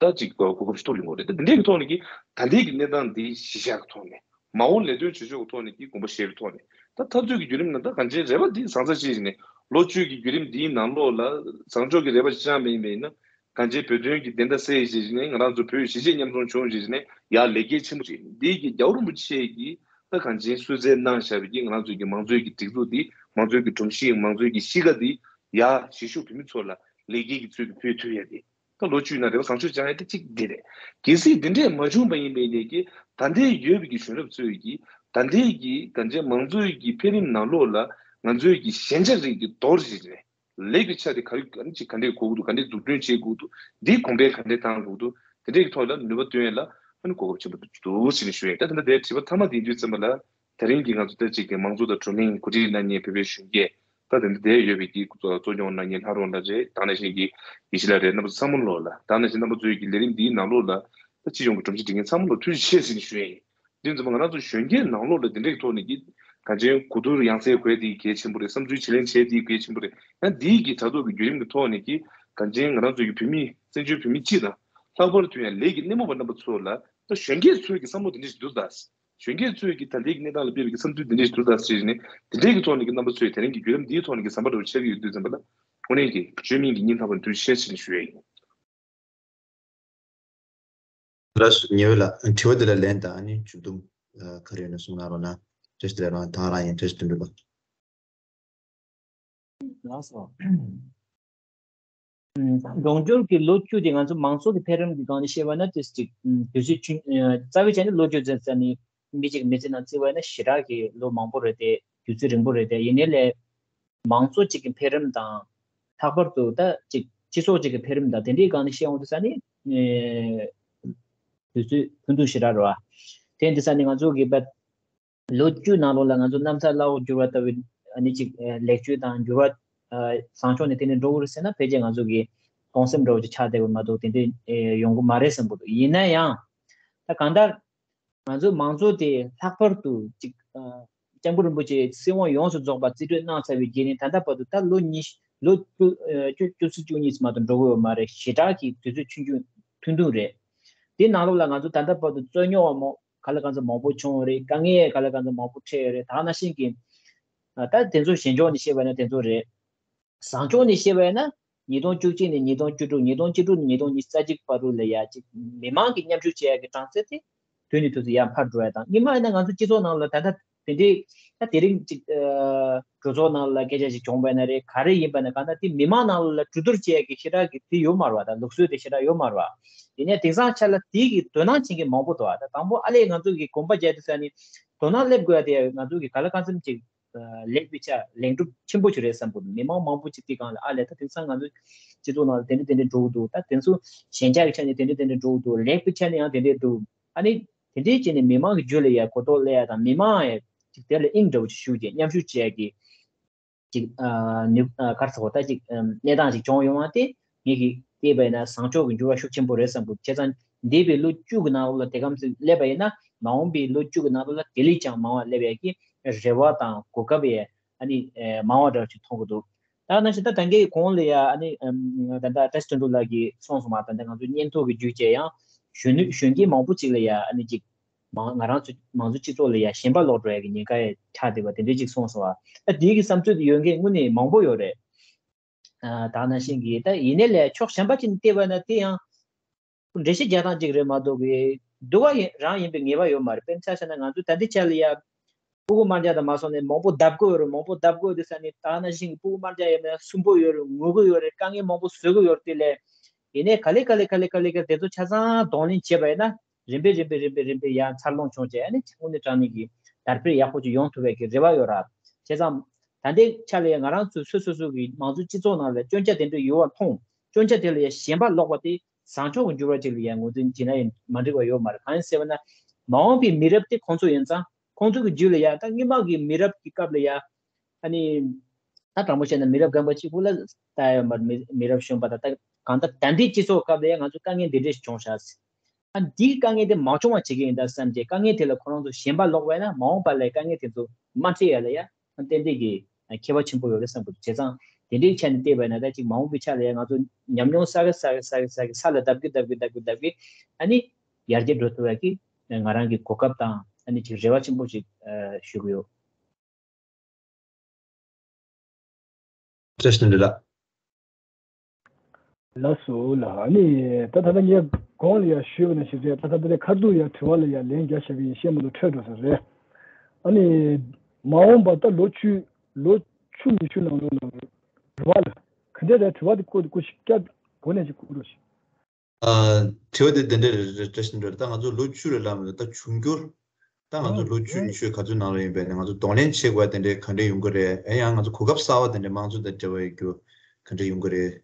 ད་ཅིག་གོ་སྐབས་ཤིག་ཐོབ་ཡོང་གི་རེད། ད་འདི་འདྲའི་གི་ཐོག་ནས་ཀྱི་ད་ལྟའི་གི་གནས་སྟངས་འདི་གཞི་བཞག་གི་ཐོག་ནས། མ་འོངས་ལས་དོན་བྱེད་ཕྱོགས་ཀྱི་ཐོག་ནས་ཀྱི་དགོངས་པ་བཞེས་པའི་ཐོག་ནས། ད་འཐབ་རྩོད་ཀྱི་བརྒྱུད་རིམ་ནང་ད་གང་ཅིའི་རེ་བ་འདི་བཟང་ས་ཅིག་ནས་ལོ་བཅུའི་གི་བརྒྱུད་རིམ་འདིའི་ནང་ལོགས་ལ་བཟང་ཕྱོགས་ཀྱི་རེ་བ་ཅིག་བཅངས་པ་ཡིན་པས་ན། གང་ཅིའི་བོད་དོན་གྱི་བདེན་མཐའ་གསལ་ཡས་ཅིག་ནས་ང་རང་ཚོ་བོད་གཞིས་བྱེས་མཉམ་འཛོམས་བྱུང་ཞིག་ནས་ཡར་ལེགས་སྐྱེས་ཆེན་པོ་ཅིག་འདི་གི་རྒྱལ་བ་རིན་པོ་ཆེ་གིས་ད་གང་ཅིའི་གསོལ་སྩལ་གནང་བཞག་པའི་གི་ང་རང་ཚོའི་གི་དམངས་གཙོའི་གི་སྒྲིག་འཛུགས་འདི། དམངས་གཙོའི་གི་སྒྲོམ་གཞི། དམངས་གཙོའི་གི་གཤིས་ཀ་འདི་ཡར་གཞིས་བཞུགས་བོད་མི་ཚོ་ལ་ལེགས་སྐྱེས་ཀྱི་ཚུལ་གྱིས་ཕུལ་ཐུབ་ཡས་དེ། ད་ལོ་བཅུའི་ནང་རེ་བ་བཟང་ཤོས་བཅངས་ཡ་དེ་གཅིག་འདི་རེད། གལ་སྲིད་འདི་འདྲས་མ་བྱུང་བ་ཡིན་པའི་ནས་ཀྱི་ད་ལྟའི་ཡོད་པའི་གི་གཞོན་རབས་ཚོས་ཀྱི་ད་ལྟའི་གི་གང་ཅི་མང་གཙོའི་གི་འཕེལ་རིམ་ནང་ལོགས་ལ་ང་ཚོའི་གི་ཞན་ཆ་རིགས་ཀྱི་རྡོ་རིགས་རེད། ལེགས་པའི་ཆ་དེ་ག་རེ་ག་འདྲས་ག་འདྲས་དགོས་ཀྱི་འདུག། ག་འདྲས་འཛུགས་སྐྲུན་བྱེད་དགོས་ཀྱི་འདུག། འདི་གོང་འཕེལ་ག་འདྲས་བཏང་དགོས་ཀྱི་འདུག། དེ་འདྲས་ཀྱི་ཐོག་ལ་ནུས་པ་བཏོན་ཡ་ལ་ཨ་ནི་གོ་སྐབས་ཆེན་པོ་འདུག་ཟེར་ནས་ཞུ་ཡ། ད་དེ་འདྲ་དེ་དྲི་བ་མཐའ་མ་དེ་ཡིན་དུས་ཙམ་པ་ལ། དེ་རིང་གི་ང་ཚོ་ད་ཅིག་གི་མང་གཙོ་དང་བགྲོ་གླེང་གོ་སྒྲིག་གནང་མཁན་བོད་པའི་གཞོན་སྐྱེས་ད་དེ་འདྲ་བསྡད་ཡོད་པའི་གི་གཙོ་གཙོ་སྐྱོང་གནང་མཁན་ལྷ་རོང་ལགས་རེད། དེ་ནང་བཞིན་གྱི་དགེ་བཤེས་ལགས་རེད། རྣམ་པ་ཚོ་ཚང་མ་ལོག་ལ་དེ་ནང་བཞིན་རྣམ་པ་ཚོའི་གི་ལས་རིམ་འདིའི་ནང་ལོགས་ལ་ད་སྤྱི་ཡོངས་ཀྱི་སྒྲོམ་གཞི་སྒྲིག་མཁན་ཚང་མ་ལོག་ཐུགས་རྗེ་ཆེ་ཟེར་ནས་ཞུ་ཡས་ཡིན། འདི་ཚོ་ང་རང་ཚོ་གཞོན་སྐྱེས་ནང་ལོགས་ལ་འདི་འདྲའི་ཐོག་ནས་ཀྱི་གང་ཅན་གོ་བསྡུར་ཡང་སེ་དགོས་དེ་གལ་ཆེན་པོ་རེད། བསམ་ཚུལ་བརྗེ་ལེན་བྱས་དེ་གལ་ཆེན་པོ་རེད། ཡང་འདིའི་གི་དྲ་ཐོག་གི་བརྒྱུད་རིམ་གྱི་ཐོག་ནས་ཀྱི་གང་ཅན་ང་རང་ཚོའི་གི་བོད་མི་བཙན་བྱོལ་བོད་མི་སྤྱི་དང་ལྷག་པར་དུ་ཡང་ལས་ཀྱི་སྣེ་མོ་བ་རྣམ་པ་ཚོ་ལ་ད་གཞོན་སྐྱེས་ཚོའི་གི་བསམ་བློ་འདི་འདྲ་ཞིག་འདུག་ད། གཞོན་སྐྱེས་ཚོས་ཀྱི་ད་ལྟའི་གནས་སྟངས་ལ་དཔག་པའི་གི་བསམ་ཚུལ་འདི་འདྲ་ཞིག་འདུག་ད་ཟེར་ནས་དེ་འདྲའི་གི་ཐོག་ནས་ཀྱི་རྣམ་པ་ཚོས་དེ་རིང་གི་བརྒྱུད་ལམ་འདིའི་ཐོག་ནས་ཀྱི་ཟམ་པ་འདྲ་བོ་ཆགས་ཀྱི་ཡོད་དུས་ཙམ་པ་ལ་དངོས་གནས་ཀྱི་བཅོས་མིན་གྱི་སྙིང་ཐག་པ་ནས་ཐུགས་རྗེ་ཆེ་ཞུ་ཡས་ཡིན། ལགས་སོ། ཉེ་བའི་ལ་དྲི་བ་འདི་ལ་ལན་དང་ཨ་ནི་མཇུག་སྡོམ་ག་རེ་ཡོད་ན་གསུང་གནང་རོགས་གནང་། བཀྲ་ཤིས་བདེ་ལེགས་རང་ད་རང་ཡིན། བཀྲ་ཤིས་བདེ་ལེགས། ལགས་སོ། འབྱུང་འགྱུར་གྱི་ལོ་བཅུ་དེ་ང་ཚོ་མང་གཙོ་གི་འཕེལ་རིམ་གྱི་སྒང་ནས་བཤད་པ་ན་ཏོག་ཙམ་ཅིག་དུས་ཚོད་ཆུང་རྩ་བའི་ཆ་ནས་ལོ་བཅུ་ཙམ་ཙམ་ནས་མི་གཅིག་མི་ཚེ་ནང་བརྩི་བ་ན་ཞེ་དྲག་གི་ལོ་མང་པོ་རེད་དེ་དུས་ཚོད་རིང་པོ་རེད་དེ་ཡིན་ནའི་ལས་མང་གཙོ་གཅིག་གི་འཕེལ་རིམ་དང་ལྷག་པར་དུ་ད་ཅིག་སྤྱི་ཚོགས་གཅིག་གི་འཕེལ་རིམ་དང་དེ་འདྲའི་སྒང་ནས་བཤད་འོང་དུས་ས་ནི་དུས་ཚོད་ཕུན་སུམ་ཞེ་དྲག་རེད་བ། དེ་འདི་ས་ནི་ང་ཚོ་གི་ལོ་བཅུ་ནང་ལོགས་ལ་ང་ཚོ་གནམ་ས་བླ་འོག་འགྱུར་བ་ལྟ་བུའི་ཨ་ནི་ཅིག་ལེགས་བཅོས་དང་འགྱུར་བ་བཟང་ཕྱོགས་ནས་དེ་ནས་འགྲོ་གི་རེད་ཟེར་ན་ཕལ་ཆེར་ང་ཚོ་གི་གདུང་སེམས་འདྲ་བོ་ཅིག་ཆགས་བསྡད་པ་མ་གཏོགས་དེ་འདྲ་ཡོང་གི་མ་རེད་བསམ་གི་འདུག་ཡིན་ན་ཡང་ད་གང་ལྟར་ང་ཚོ་མང་གཙོ་དེ་ལྷག་པར་དུ་ཅིག་སྐྱབས་མགོན་རིན་པོ་ཆེ་སྲིད་དབང་ཡོངས་སུ་རྫོགས་པ་རྩིས་སྤྲོད་གནང་ཚར་བའི་རྗེས་ནས་ད་ལྟ་བར་དུ་ད་ལོ་ཉི་ལོ་བཅུ་བཅུ་བཅུ་གཉིས་མ་གཏོགས་འགྲོ་གི་ཡོད་མ་རེད། ཞེ་དྲག་གི་དུས་ཚོད་ཆུང་ཆུང་ཐུང་ཐུང་རེད། དེ་ནང་ལོགས་ལ་ང་ཚོ་ད་ལྟ་བར་དུ་རྩོད་རྙོག་མང་ག་ལ་གང་འཚམ་མང་པོ་བྱུང་བ་རེད། དཀའ་ངལ་ག་ལ་གང་འཚམ་མང་པོ་འཕྲད་ཡོད་རེད། ད་ནང་བཞིན་གྱི་ད་དེ་ཚོ་ཞན་ཕྱོགས་ནས་བཤད་པ་ན་དེ་ཚོ་རེད། བཟང་ཕྱོགས་ནས་བཤད་པ་ཡིན་ན་ཉིས་སྟོང་བཅུ་གཅིག་ནས་ཉིས་སྟོང་བཅུ་དྲུག་ཉིས་སྟོང་བཅུ་དྲུག་ནས་ཉིས་སྟོང་ཉི་ཤུ་རྩ་གཅིག་བར་དུ་ལ་ཡ་ཅིག་མི་མང་གི་མཉམ་ཞུགས་བྱེད་ཡ་གི་གྲངས་ཚད་དེ་དུས་ནས་དུས་སུ་ཡར་འཕར་འགྲོ་ཡ་དང་སྔོན་མ་ཡིན་ན་ང་ཚོ་སྤྱི་ཚོགས་ནང་ལ་ད་ལྟ་དེ་འདྲའི་ད་དེ་རིང་ཅིག་གྲོས་ཚོགས་ནང་ལ་སྐད་ཆ་ཞིག་བྱུང་བ་ཡིན་ན་རེད། ག་རེ་ཡིན་པ་ན་གང་ལྟར་དེ་མི་མང་ནང་ལ་གྲོས་བསྡུར་བྱེད་ཡ་གི་ཞེ་དྲག་གི་དེ་ཡོད་མ་རེད་བ། ད་ལུགས་སྲོལ་དེ་ཞེ་དྲག་ཡོད་མ་རེད་བ། ཡིན་ནའི་དེང་སང་ཆ་ལ་དེ་གི་དོ་སྣང་བྱེད་མཁན་མང་པོ་འདུག་བ། ད་དང་པོ་ཨ་ལས་ང་ཚོ་གི་གོམ་པ་རྒྱག་དུས་ས་ནི་དོ་སྣང་སླེབས་དགོས་ཡ་དེ་ང་ཚོ་གི་ག་ལ་གང་འཚམ་ཅིག་ལེགས་པའི་ཆ་ལེགས་གྲུབ་ཆེན་པོ་ཞིག་རེད་བསམ་གི་འདུག་མི་མང་མང་པོ་ཅིག་དེ་སྒང་ལ་ཨ་ལས་ད་དེང་སང་ང་ཚོ་སྤྱི་ཚོགས་ནང་ལ་དེ་འདྲ་དེ་འདྲ་འགྲོ་གི་འདུག་ད་དེ་ཚོ་ཞན་ཆ་གི་ཆ་ནས་དེ་འདྲ་དེ་འདྲ་འགྲོ་གི་འདུག་ལེགས་པའི་ཆ་ནས་ཡང་དེ་འདྲ་འདུག་ཨ་ནི་དེ་འདྲའི་ཆ་ནས་མི་མང་གི་རྒྱུད་ལ་ཡ་གོ་རྟོགས་སླེབས་ཡ་དང་མི་མང་ཡ་ཅིག་དེ་ལ་དབྱིངས་འདྲ་བོ་ཅིག་ཞུགས་བྱས་མཉམ་ཞུགས་བྱས་ཀྱི་ཅིག་ཨ་ནུས་ཨ་ག་རེ་ཟེར་དགོས་ད་ཅིག་ཨམ་གནས་སྟངས་ཅིག་བྱུང་ཡོང་བ་དེ་ངེད་ཀྱིས་བལྟས་པ་ཡིན་ན་བཟང་ཕྱོགས་ཀྱི་འགྱུར་བ་ཤུགས་ཆེན་པོ་རེད་བསམ་གི་འདུག་བྱས་ཙང་འདས་པའི་ལོ་བཅུ་གི་ནང་ལོགས་ལ་དེ་ག་ཙམ་སླེབས་པ་ཡིན་ན་མ་འོངས་པའི་ལོ་བཅུ་གི་ནང་ལོགས་ལ་དེ་ལས་ཀྱང་མང་བ་སླེབས་ཡ་གི་རེ་བ་དང་གོ་སྐབས་ཡ་ཨ་ནི་ཨེ་མང་བ་འདྲ་ཅིག་མཐོང་གི་འདུག་ད་ནང་བཞིན་ད་ད་གའི་གོང་ལ་ཡ་ཨ་ནི་ཨམ་ད་ལྟ་བཀྲ་ཤིས་དོན་གྲུབ་ལགས་ཀྱིས་གསུངས་སོང་བ། ད་ལྟ་ང་ཚོ་སྙན་ཐོ་གི་བརྒྱུད་བྱས་ཡང་གཞོན་ནུ་གཞོན་སྐྱེས་མང་པོ་ཅིག་ལ་ཡ་ཨ་ནི་ཅིག་མང་ང་རང་ཚོ་མང་གཙོ་སྤྱི་ཚོགས་ལ་ཡ་ཞེན་པ་ལོག་འགྲོ་ཡ་གི་ཉེན་ཁ་ཡ་ཆགས་བསྡད་པ་དེ་འདྲ་ཅིག་གསུངས་སོང་བ། ད་དེའི་གི་བསམ་ཚུལ་དེ་ཡོད་མཁན་དངོས་གནས་མང་པོ་ཡོད་རེད། ཨ་ད་ནང་བཞིན་གྱི་ད་ཡིན་ནའི་ལས་ཕྱོགས་གཞན་པ་ཅིག་ནས་བལྟས་པ་ན་དེ་ཡང་འགྲེལ་བཤད་རྒྱག་སྟངས་ཅིག་རེད་མ་གཏོགས་གི་སྡུག་པ་ཡིན་རང་ཡིན་པའི་ངེས་པ་ཡོད་མ་རེད། དཔེར་ན་ཆ་བཞག་ན་ང་ཚོ་ད་ལྟའི་ཆ་ལ་ཡ་སྤུ་གུ་དམར་འབྱར་དང་མ་སོང་ནས་མང་པོ་བརྡབ་དགོས་ཡོད་རེད། མང་པོ་བརྡབ་དགོས་ཡོད་དུས་ས་ནས་ད་ནང་བཞིན་གྱི་སྤུ་གུ་དམར་འབྱར་ཡོད་མེད་སུན་པོ་ཡོད་རེད། ངུ་གི་ཡོད་རེད། དཀའ་ངལ་མང་པོ་བཟོ་གི་ཡོད་རེད། དེ་ལས་ཡིན་ནའི་ག་ལེ་ག་ལེ་ག་ལེ་ག་ལེ་ག་དེ་ཚོ་ཆ་ཚང་གདོང་ལེན་བྱས་པ་ཡིན་ན། རིམ་པས་རིམ་པས་རིམ་པས་རིམ་པས་ཡར་འཚར་ལོངས་བྱུང་བྱས་ཨ་ནི་དངོས་གནས་དྲང་གནས་ཀྱི་དར་སྤེལ་ཡག་པོ་ཅིག་ཡོང་ཐུབ་པའི་གི་རེ་བ་ཡོད་ར། བྱས་ཙང་ད་ལྟའི་ཆ་ལ་ཡང་ང་རང་ཚོ་སོ་སོ་སོ་གི་མང་གཙོ་སྤྱི་ཚོགས་ནང་ལ་སྐྱོན་ཆ་དེ་འདྲ་ཡོད་པ་མཐོང་། སྐྱོན་ཆ་དེ་ལ་ཡང་ཞེན་པ་ལོག་པ་དེ་བཟང་ཕྱོགས་ཀྱི་འགྱུར་བ་ཅིག་ལ་ཡང་ངོས་འཛིན་བྱེད་ན་ཡང་མ་འགྲིག་པ་ཡོད་མ་རེད། གང་ཡིན་ཟེར་བ་ན་མ་འོངས་པའི་མི་རབས་དེ་ཁོང་ཚོ་ཡིན་ཙང་ཁོང་ཚོ་གི་རྒྱུད་ལ་ཡང་ད་སྔོན་མ་གི་མི་རབས་ཀྱི་སྐབས་ལ་ཡང་ཨ་ནི། ད་དྲང་པོ་བཤད་ན་མི་རབས་རྒན་པ་གཅིག་པུ་ལ་ལྟ་ཡོད་མ་རེད། མི་མི་རབས་གཞོན་པ་དང་ད་གང་ལྟར་ད་ལྟའི་སྤྱི་ཚོགས་སྐབས་ལ་ཡང་ང་ཚོ་དཀའ་ངལ་འདི་འདྲས་ཤིག་བྱུང་ཤག་ཨ་འདིའི་དཀའ་ངལ་འདི་མ་བྱུང་བ་བྱེད་ཀྱི་ཡིན་ད་བསམ་བྱས་དཀའ་ངལ་དེ་ལ་ཁོ་རང་ཚོ་ཞེན་པ་ལོག་པས་ན་མ་འོངས་པ་ལ་དཀའ་ངལ་དེ་ཚོ་མ་འཕྲད་ཡ་ལ་ཡ་ཏན་ཏན་གྱི་ཁྱད་པར་ཆེན་པོ་ཡོད་རེད་བསམ་གྱི་འདུག་བྱས་ཙང་དེ་འདྲའི་ཆ་ནས་བལྟས་པ་ཡིན་ན་ད་ཅིག་མ་འོངས་པའི་ཆ་ལ་ཡ་ང་ཚོ་ཉམས་མྱོང་བསགས་གི་བསགས་གི་བསགས་གི་བསགས་གི་ས་ལ་བརྡབ་གི་བརྡབ་གི་བརྡབ་གི་བརྡབ་གི་ཨ་ནི་ཡར་རྒྱས་འགྲོ་ཐུབ་ཡ་གི་ང་རང་གི་གོ་སྐབས་དང་ཨ་ནི་ཅིག་རེ་བ་ཆེན་པོ་ཞིག་ཞུ་གི་ཡོད། བཀྲ་ཤིས་བདེ་ལེགས། ལགས་སོ་ལགས། ཨ་ནི་ད་ད་ལྟ་ངས་གོང་ལ་ཡང་ཞུས་པ་ནང་བཞིན་རེད། ད་ད་ལྟ་ཁ་ཐུག་ཡང་དྲི་བ་ལ་ཡང་ལན་རྒྱག་བཞག་གི་ཡིན་ཤེས་མ་གཏོགས་འཕྲོས་འགྲོ་ས་རེད། ཨ་ནི་མ་འོངས་པ་ད་ལོ་བཅུ་ལོ་བཅུ་ཉི་ཤུ་ནང་ལོགས་ལ་རེད་བ་ལ་ག་འདྲ་རེད། དྲི་བ་དེ་སྐོར་དེ་སྐོར་ཞིག་བསྐྱར་གོ་ནས་ཞིག་བསྐུར་རོགས་ཞུ། ཨ། དྲི་བ་དེ་དེ་འདྲ་རེད། བཀྲ་ཤིས་བདེ་ལེགས། ད་ང་ཚོ་ལོ་བཅུ་ལས་ལངས་མེད། ད་འབྱུང་འགྱུར་ད་ང་ཚོ་ལོ་བཅུ་ཉི་ཤུ་ག་ཚོད་ནང་ལ་ཡིན་པས་ནས་ང་ཚོ་གདོང་ལེན་བྱེད་དགོས་པ་དེ་འདྲའི་ག་འདྲ་ཡོང་གི་རེད། ཨེ་ཡང་ང་ཚོ་གོ་སྐབས་གསར་བ་དེ་འདྲའི་དམངས་གཙོ་དང་འབྲེལ་བའི་རྒྱུ་ག་འདྲ་ཡོང་གི་རེད།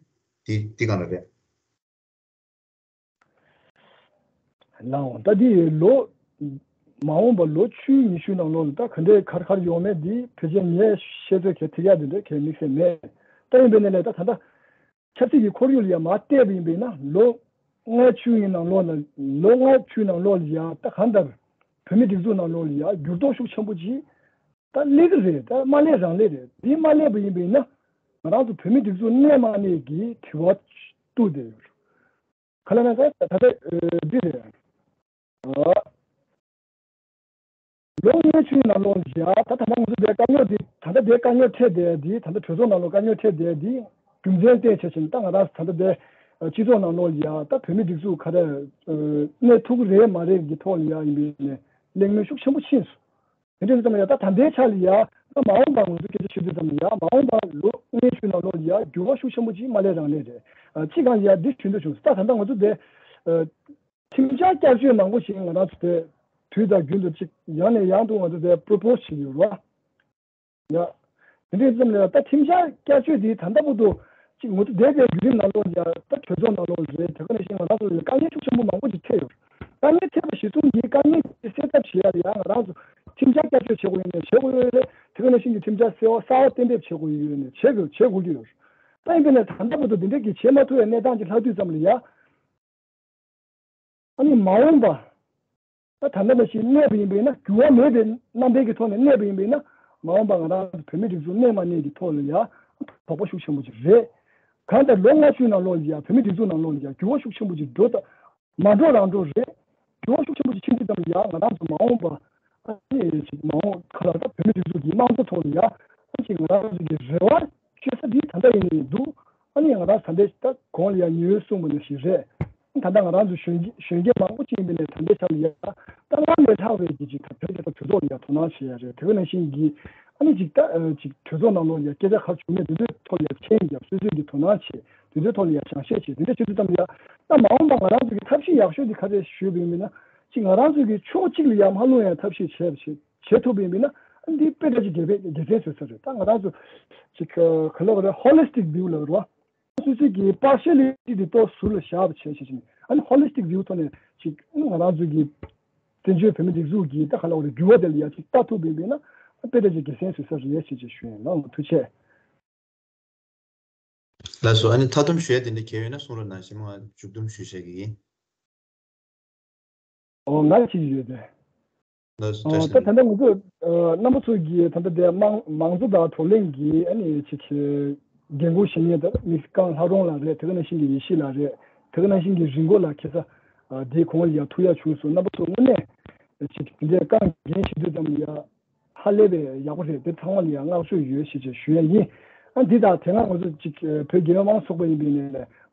དེ་དེ་གང་ལ་རེད། ལའོ་ད་དེ་ལོ་ མ་འོངས་པ་ལོ་བཅུ་ཉི་ཤུ་ནང་ལོགས་ལ་ད་ག་འདྲའི་གར་གར་ཡོང་མེད་འདི་ཕལ་ཆེར་ངས་བཤད་ཚོད་གལ་ཐེག་ཡག་འདི་འདྲ་གལ་དམིགས་བསལ་མེད། ད་ཡིན་པས་ན་ལས་ད་ད་ལྟ་ཆབ་སྲིད་ཀྱི་ཁོར་ཡུག་ལ་ཡང་མར་བལྟས་པ་ཡིན་པས་ན་ལོ་ལྔ་བཅུ་ཡི་ནང་ལོགས་ལ་ལོ་ལྔ་བཅུའི་ནང་ལོགས་ལ་ཡང་ད་གང་ལྟར་བོད་མི་སྒྲིག་འཛུགས་ནང་ལོགས་ལ་ཡང་འགྱུར་ལྡོག་ཤུགས་ཆེན་པོ་ཅིག་ད་སླེབས་ཀྱི་རེད། ད་མ་སླེབས་རང་སླེབས་རེད། འདི་མ་སླེབས་པ་ཡིན་པས་ན་ང་རང་ཚོ་བོད་མི་སྒྲིག་འཛུགས་གནས་མ་གནས་ཀྱི་དྲི་བ་གཏུགས་བསྡད་ཡོད། ག་ལ་ན་ད་ད་ལྟ་འདི་རེད། ལོ་ལྔ་བཅུའི་ནང་ལོགས་ལ་ཡ་ད་ད་ལྟ་ང་ཚོ་འདིར་དཀའ་རྙོག་འདི་ད་ལྟ་འདིར་དཀའ་རྙོག་འཕྲད་བསྡད་འདི་ད་ལྟ་གྲོས་ཚོགས་ནང་ལོགས་དཀའ་རྙོག་འཕྲད་བསྡད་འདི་རྒྱུ་མཚན་བལྟས་བྱས་ཕྱིན་ད་ང་རང་ད་ལྟ་འདིར་སྤྱི་ཚོགས་ནང་ལོགས་ལ་ཡ་ད་བོད་མི་སྒྲིག་འཛུགས་ག་རེ་གནས་ཐུབ་ཀྱི་རེད་མ་རེད་ཀྱི་ཐོག་ལ་ཡ་ཡིན་པའི་ནས་གླེང་མོལ་ཤུགས་ཆེན་པོ་ཕྱིན་སོང་། དེ་འདྲ་ཙམ་ལ་ཡ་ད་ད་ལྟའི་ཆ་ལ་ཡ་ད་མ་འོངས་པར་ང་ཚོ་སྐད་ཆ་བཤད་དུས་ཙམ་ལ་ཡ་མ་འོངས་པར་ལོ་ལྔའི་ཤུལ་ནང་ལོགས་ལ་ཡ་འགྱུར་བ་ཤུགས་ཆེན་པོ་ཅིག་མ་སླེབས་རང་སླེབས་རེད། ཅི་གང་ཡ་འདི་ཞུ་འདོད་བྱུང་སོང་། ད་ད་ལྟ་ང་ཚོ་དེ། ཁྲིམས་འཆར་བསྐྱར་བཅོས་མང་པོ་ཞིག་ང་རང་ཚོ་དེ་དུས་དང་རྒྱུན་དུ་ཅིག་ཡང་ནས་ཡང་དུ་ང་ཚོ་དེ་པོ་རོ་པོ་སི་བྱེད་ཀྱི་ཡོད་རེད་བ། ཡ། དེ་འདྲའི་ཙམ་ལ་ད་ཁྲིམས་འཆར་བསྐྱར་བཅོས་དེ་ད་ལྟ་བར་དུ་ཅིག་ང་ཚོ་བསྡད་པའི་བརྒྱུད་རིམ་ནང་ལོགས་ཡ་ད་གྲོས་ཚོགས་ནང་ལོགས་རེད། དེ་ག་ནང་བཞིན་ང་རང་ཚོ་ལ་དཀའ་ངལ་ཤུགས་ཆེན་པོ་མང་པོ་ཅིག་འཕྲད་ཡོད་རེད། དཀའ་ངལ་འཕྲད་པ་གཞིར་བཟུང་གིས་དཀའ་ངལ་དེ་སེལ་ཐབས་བྱེད་ཡ་ལ་ཡ་ང་རང་ཚོ་ཁྲིམས་འཆར་བསྐྱར་བཅོས་བྱེད་དགོས་ཡོད་ནས་བྱེད་དགོས་ཡོད་རེད། དེ་ག་ནང་བཞིན་གྱི་ཁྲིམས་འཆར་གསལ་བ་གསར་བ་གཏན་འབེབས་བྱེད་དགོས་ཡོད་ནས་བྱེད་དགོས་བྱེད་དགོས་ཀྱི་ཡོད་རེད། ད་ཡིན་པས་ན་ད་ལྟ་བར་དུ་འདི་འདྲ་གི་བྱེད་མ་ཐུབ་པའི་གནས་སྟངས་ཅིག་ལྷག་དུས་ཙམ་ལ་ཡ། ཨ་ནི་མ་འོངས་པ། ད་ད་ལྟ་ནང་བཞིན་གནས་པ་ཡིན་པས་ན་འགྱུར་བ་མེད་པའི་རྣམ་པའི་གི་ཐོག་ནས་གནས་པ་ཡིན་པས་ན་མ་འོངས་པ་ང་རང་བོད་མི་སྒྲིག་འཛུགས་གནས་མ་གནས་ཀྱི་ཐོག་ལ་ཡ་དོགས་པ་ཤུགས་ཆེན་པོ་ཅིག་རེད། གང་ལྟར་ལོ་ལྔ་བཅུའི་ནང་ལོགས་ལ་ཡ་བོད་མི་སྒྲིག་འཛུགས་ནང་ལོགས་ལ་ཡ་འགྱུར་བ་ཤུགས་ཆེན་པོ་ཅིག་འགྲོ་ད། མ་འགྲོ་རང་འགྲོ་རེད། འགྱུར་བ་ཤུགས་ཆེན་པོ་ཅིག་ཕྱིན་དུས་ཙམ་ལ་ཡ་ང་རང་ཚོ་མ་འོངས་པ་ཨ་ནི་ཅིག་མ་འོངས་ཁ་ལ་ད་བོད་མི་སྒྲིག་འཛུགས་ཀྱི་དམངས་གཙོ་ཐོག་ལ་ཡ་ཨ་ཅིག་ང་རང་ཚོ་གི་རེ་བ་བཅོལ་ས་འདི་ད་ལྟ་ཡིན་ནས་འདུག་ཨ་ནི་ང་རང་ད་ལྟ་ད་གོང་ལ་ཡ་ཉེ་བའི་གསུངས་པ་ནང་བཞིན་རེད། ད་ལྟ་ང་རང་ཚོ་གཞོན་གཞོན་སྐྱེས་མང་པོ་ཅིག་ཡིན་པ་ནས་ད་ལྟའི་ཆ་ལ་ཡ་ད་སྔར་ལས་ལྷག་པའི་གི་ཅིག་ད་བོད་ཀྱི་ད་གྲོས་ཚོགས་ལ་ཡ་དོ་སྣང་བྱེད་ཡ་རེད། དེ་ག་ནང་བཞིན་གྱི་ཨ་ནི་ཅིག་ད་ཅིག་གྲོས་ཚོགས་ནང་ལོགས་ལ་ཡ་སྐད་ཆ་ག་རེ་བྱུང་མེད་དེ་ཚོའི་ཐོག་ལ་ཡ་མཁྱེན་ཡ་སོ་སོས་ཀྱི་དོ་སྣང་བྱེད། དེ་ཚོའི་ཐོག་ལ་ཡ་བྱང་ཤེས་བྱེད། དེ་འདྲ་བྱེད་དུས་ཙམ་ལ་ཡ་ད་མ་འོངས་པ་ང་རང་ཚོ་གི་ཐབས་ཤེས་ཡག་ཤོས་དེ་ག་རེ་ཞུས་པ་ཡིན་ན་ཅིག་ང་རང་ཚོ་གི་ཕྱོགས་གཅིག་ལ་ཡ་མ་ལྷུང་ཡ་ཐབས་ཤེས་བྱེད་བྱེད་བྱེད་ཐུབ་པ་ཡིན་ན་འདི་དཔེ་འདྲ་ཅིག་དགེ་དགེ་མཚན་བཟོ་ས་རེད། ད་ང་རང་ཚོ་ཅིག་ག་ལ་བ་རེད། ཧོ་ལི་སི་ཊིག་བིའུ་ལ་རོ། སོ་སོའི་གི་པར་ཤལ་ལི་ཊི་དེ་ཏོག་ཟུར་ལ་བཞག་པ་བྱས་བྱས་ཕྱིན་ཨ་ནི་ཧོ་ལི་སི་ཊིག་བིའུ་ཐོག་ནས་ཅིག་ང་རང་ཚོ་གི་བཙན་བྱོལ་བོད་མི་སྒྲིག་འཛུགས་ཀྱི་ད་ག་ལ་བ་རེད། འགྱུར་བ་དེ་ལ་ཡ་ཅིག་ལྟ་ཐུབ་པ་ཡིན་ན་དཔེ་འདྲ་ཅིག་དགེ་མཚན་བཟོ་ས་རེད་ཞེས་ཅིག་ཞུ་ཡིན། ལགས་འོང་། ཐུགས་རྗེ་ཆེ། ལགས་སོ། ཨ་ནི་མཐའ་སྡོམ་ཞུ་ཡ་དེ་འདྲ་གལ་ཡོད་ན་གསུང་རོགས་གནང་། གཞན་མ་མཇུག་སྡོམ་ཞུས་བཞག་གི་ཡིན། ཨོ་ང་ཅིག་ཡོད་དེ། ལགས་སོ། ཨོ་བཀྲ་ཤིས་ད་ད་ལྟ་ང་ཚོ་ཨ་རྣམ་པ་ཚོ་གིས་ད་ལྟ་དེ་དམངས་མང་གཙོ་དང་བགྲོ་གླེང་གི་ཨ་ནི་ཅིག་འགན་འཁུར་བཞེས་མཁན་དེ་དམིགས་བཀའ་ལྷ་རོང་ལགས་རེད། དེ་ག་ནང་བཞིན་གྱི་ཡེ་ཤེས་ལགས་རེད། དེ་ག་ནང་བཞིན་གྱི་རི་མགོ་ལགས་ཁ་སང་ཨ་དེའི་གོང་ལ་ཡ་ཐུག་ཡ་བྱུང་སོང་། རྣམ་པ་ཚོ་དངོས་གནས་ཅིག་དེ་འདྲའི་རྐང་འགན་བཞེས་དུས་ཙམ་ལ་ཡ། ཧ་ལས་པའི་ཡག་པོ་རེད། དེ་ཚང་མ་ལ་ཡང་བསྔགས་བརྗོད་ཡོད་ཞེས་བཅས་ཞུ་ཡ་ཡིན། ཨ་འདི་དང་དེ་སྔ་ང་ཚོ་ཅིག་བོད་རྒྱལ་ཡོངས་མང་ཚོགས་པ་ཡིན་པའི་ནས་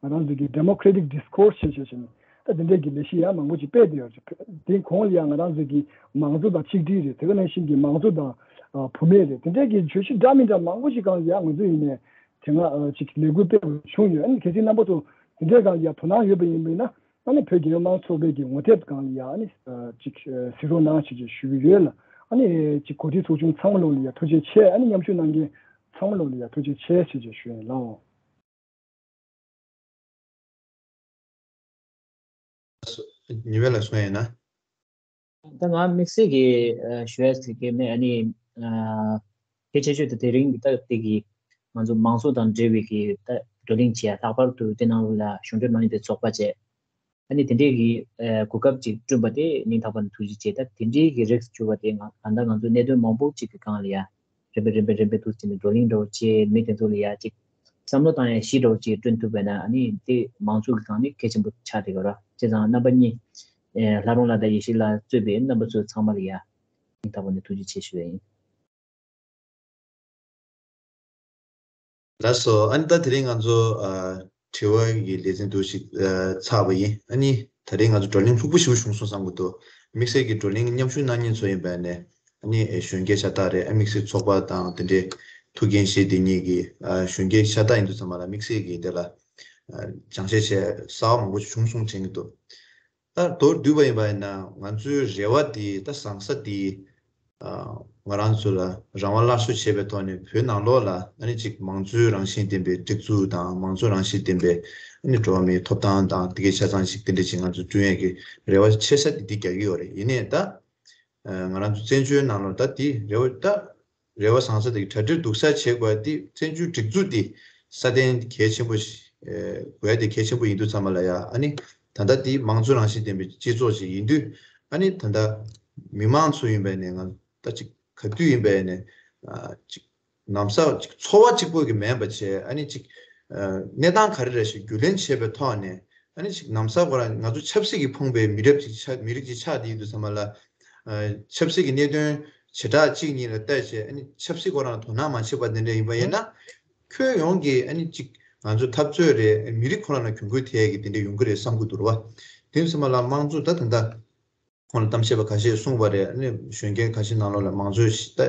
ང་རང་ཚོ་གི་ཌེ་མོ་ཀེ་རེ་ཊིག་ཌི་སི་ཀོར་སི་ཞེས་བྱས་ནས་ད་དེ་འདྲའི་གི་ལས་གཞི་ཡང་མང་པོ་ཅིག་སྤེལ་བསྡད་ཡོད་རེད། དེ་གོང་ལ་ཡང་ང་རང་ཚོ་གི་མང་གཙོ་དང་ཆིག་སྒྲིལ་རེད། དེ་ག་ནང་བཞིན་གྱི་མང་གཙོ་དང་བུད་མེད་རེད། དེ་འདྲའི་གི་བརྗོད་གཞི་འདྲ་མི་འདྲ་མང་པོ་ཞིག་སྒང་ལ་ཡང་ང་ཚོ་ཡིན་ནས་དེ་སྔ་ཅིག་ལས་འགུལ་སྤེལ་བ་བྱུང་ཡོད། ཨ་ནི་གལ་སྲིད་རྣམ་པ་ཚོ་དེ་འདྲའི་སྒང་ལ་ཡང་དོ་སྣང་ཡོད་པ་ཡིན་པས་ན། ཨ་ནི་བོད་རྒྱལ་ཡོངས་མང་ཚོགས་པའི་གི་ངོ་དེབ་སྒང་ལ་ཡ་ཨ་ནི་ཅིག་གཟིགས་རོགས་གནང་ཞེས་ཅིག་ཞུ་གི་ཡོད་ལ། ཨ་ནི་ཅིག་གོ་སྒྲིག་ཚོགས་ཆུང་ཚང་མ་ལོ་ལ་ཡ་ཐུགས་རྗེ་ཆེ། ཨ་ནི་མཉམ་ཞུགས་གནང་མཁན་ཚང་མ་ལོ་ལ་ཡ་ཐུགས་རྗེ་ཆེ་ཞེས་ཅིག་ཞུ་ཡིན་ལགས་འོང་། ཉི་མ་ལགས་གསུང་ཡ་ཡིན་ན། ད་ང་དམིགས་བསལ་གྱི་ཨ་ཞུ་ཡ་ཟེར་གྱི་མེད། ཨ་ནི་ཨ་གལ་ཆེ་ཤོས་དེ་དེ་རིང་གི་ད་དེ་གི་ང་ཚོ་མང་གཙོ་དང་འབྲེལ་བའི་གི་ད་བགྲོ་གླེང་བྱེད་ཡ། ལྷག་པར་དུ་དེ་ནང་ལ་གཞུང་འབྲེལ་མ་ཡིན་པའི་ཚོགས་པ་བཅས་ཨ་ནི་དེ་འདྲའི་གི་ཨ་གོ་སྐབས་ཅིག་བསྐྲུན་པ་དེ་སྙིང་ཐག་པ་ནས་ཐུགས་རྗེ་ཆེ། ད་དེ་འདྲའི་གི་རིགས་གྱུར་པ་དེ་ང་ད་ལྟ་ང་ཚོ་གནད་དོན་མང་པོ་ཅིག་གི་སྒང་ལ་ཡ་རིམ་པས་རིམ་པས་རིམ་པས་འདུག་ཟེར་ནས་བགྲོ་གླེང་འདྲ་བོ་བྱས། མི་དེ་ཚོ་ལ་ཡ་ཅིག་བསམ་བློ་བཏང་ཡ་གཞི་འདྲ་བོ་ཅིག་བསྐྲུན་ཐུབ་པ་ན་ཨ་ནི་དེ་མང་གཙོ་གི་སྒང་ནས་གལ་ཆེན་པོ་ཆགས་བསྡད་ཡོད་ར། བྱས་ཙང་རྣམ་པ་གཉིས་ཨེ་ལྷ་རོང་ལགས་དང་ཡེ་ཤེས་ལགས་གཙོས་པའི་རྣམ་པ་ཚོ་ཚང་མ་ལ་ཡ་སྙིང་ཐག་པ་ནས་ཐུགས་རྗེ་ཆེ་ཞུ་ཡ་ཡིན། ལགས་སོ། ཨ་ནི་ད་དེ་རིང་ང་ཚོ་ཨ་དྲི་བ་གི་ལེ་ཚན་དུ་ཞིག་ཨ་ཚར་བ་ཡིན། ཨ་ནི་ད་རིང་ང་ཚོ་བགྲོ་གླེང་ལྷུག་པོ་ཞིག་བྱུང་སོང་བསམ་གྱི་འདུག་དམིགས་བསལ་གྱི་བགྲོ་གླེང་མཉམ་ཞུགས་གནང་མཁན་ཚོ་ཡིན་པ་ནས་ཨ་ནི་ཨེ་གཞོན་སྐྱེས་ཤ་སྟག་རེད། ཨ་དམིགས་བསལ་ཚོགས་པ་དང་དེ་འདྲའི་ཐུགས་འགན་བཞེས་དེ་གཉིས་ཀྱི་ཨ་གཞོན་སྐྱེས་ཤ་སྟག་ཡིན་དུས་ཚང་མ་ལ་དམིགས་བསལ་གྱི་དེ་ལ་ཨ་སྦྱང་བཤད་བྱས་གསར་བ་མང་པོ་ཞིག་བྱུང་སོང་བྱེད་ཀྱི་འདུག་ད་མདོར་བསྡུས་པ་ཡིན་པ་ཡིན་ན་ང་ཚོའི་རེ་བ་འདི་ད་བཟང་ས་འདི་ཨ་ང་རང་ཚོ་ལ་རང་དབང་སླར་གསོ་བྱེད་པའི་ཐོག་ནས་བོད་ནང་ལོགས་ལ་ཨ་ནི་ཅིག་མང་གཙོའི་རང་བཞིན་ལྡན་པའི་སྒྲིག་འཛུགས་དང་མང་གཙོའི་རང་བཞིན་ལྡན་པའི་ཨ་ནི་འགྲོ་བ་མིའི་ཐོབ་ཐང་དང་དེ་གའི་ཆ་ཚང་ཞིག་དེ་འདྲ་ཅིག་ང་ཚོ་བསྐྲུན་ཡས་ཀྱི་རེ་བ་ཆེ་ས་འདི་འདི་རྒྱག་གི་ཡོད་རེད། ཡིན་ནའི་ད་ ང་རང་ཚོ་བཙན་བྱོལ་ནང་ལོགས་ད་དེ་རེ་བ་ད་རེ་བ་བཟང་ས་དེ་གྲ་སྒྲིག་སྡུག་ས་བྱེད་དགོས་དེ་བཙན་བྱོལ་སྒྲིག་འཛུགས་དེ་སྲ་བརྟན་གལ་ཆེན་པོ་ཞིག་དགོས་ཡ་དེ་གལ་ཆེན་པོ་ཡིན་དུས་ཚང་མ་ལ་ཡ་ཨ་ནི་ད་ལྟ་དེ་མང་གཙོ་རང་བཞིན་ལྡན་པའི་སྤྱི་ཚོགས་ཤིག་ཡིན་དུས་ཨ་ནི་ད་ལྟ་མི་མང་ཚོ་ཡིན་པ་ནས་ང་ད་ཅིག་ག་དུས་ཡིན་པ་ནས་ཅིག་ལམ་སང་ཅིག་འཚོ་བ་གཅིག་པོ་གི་མིན་པ་བྱས་ཨ་ནི་ཅིག་གནས་སྟངས་ག་རེ་རེད་ཞེས་རྒྱུས་ལོན་བྱས་པའི་ཐོག་ནས་ཨ་ནི་ཅིག་ལམ་སང་ཁོ་རང་ང་ཚོ་ཆབ་སྲིད་ཀྱིས་ཕོངས་པའི་མི་རབས་ཅིག་ཆགས་མི་རིགས་ཅིག་ཆགས་བསྡད་ཡོད་དུས་ཚང་མ་ལ་ཆབ་སྲིད་ཀྱི་གནད་དོན་བྱེ་བྲག་གཅིག་གཉིས་ལ་བལྟས་བྱས་ཨ་ནི་ཆབ་སྲིད་ཁོ་རང་ལ་དོ་སྣང་མ་བྱེད་པ་དེ་འདྲ་ཡིན་པ་ཡིན་ན་ཁྱོན་ཡོངས་ཀྱི་ཨ་ནི་ཅིག་ང་ཚོ་འཐབ་རྩོད་རེད་མི་རིགས་ཁོ་རང་ལ་གྱོང་གུད་ཐེབས་ཡས་ཀྱི་དེ་འདྲ་ཡོང་གི་རེད་བསམ་གྱི་འདུག་ར་བ། དེ་ཚང་མ་ལ་དམངས་གཙོ་ད་ད་ལྟ། ཁོང་ལ་གཏམ་བཤད་པ་ཁ་ཤས་གསུངས་པ་རེད། ཨ་ནི་གཞོན་སྐྱེས་ཁ་ཤས་ནང་ལོགས་ལ་མང་གཙོའི་ད་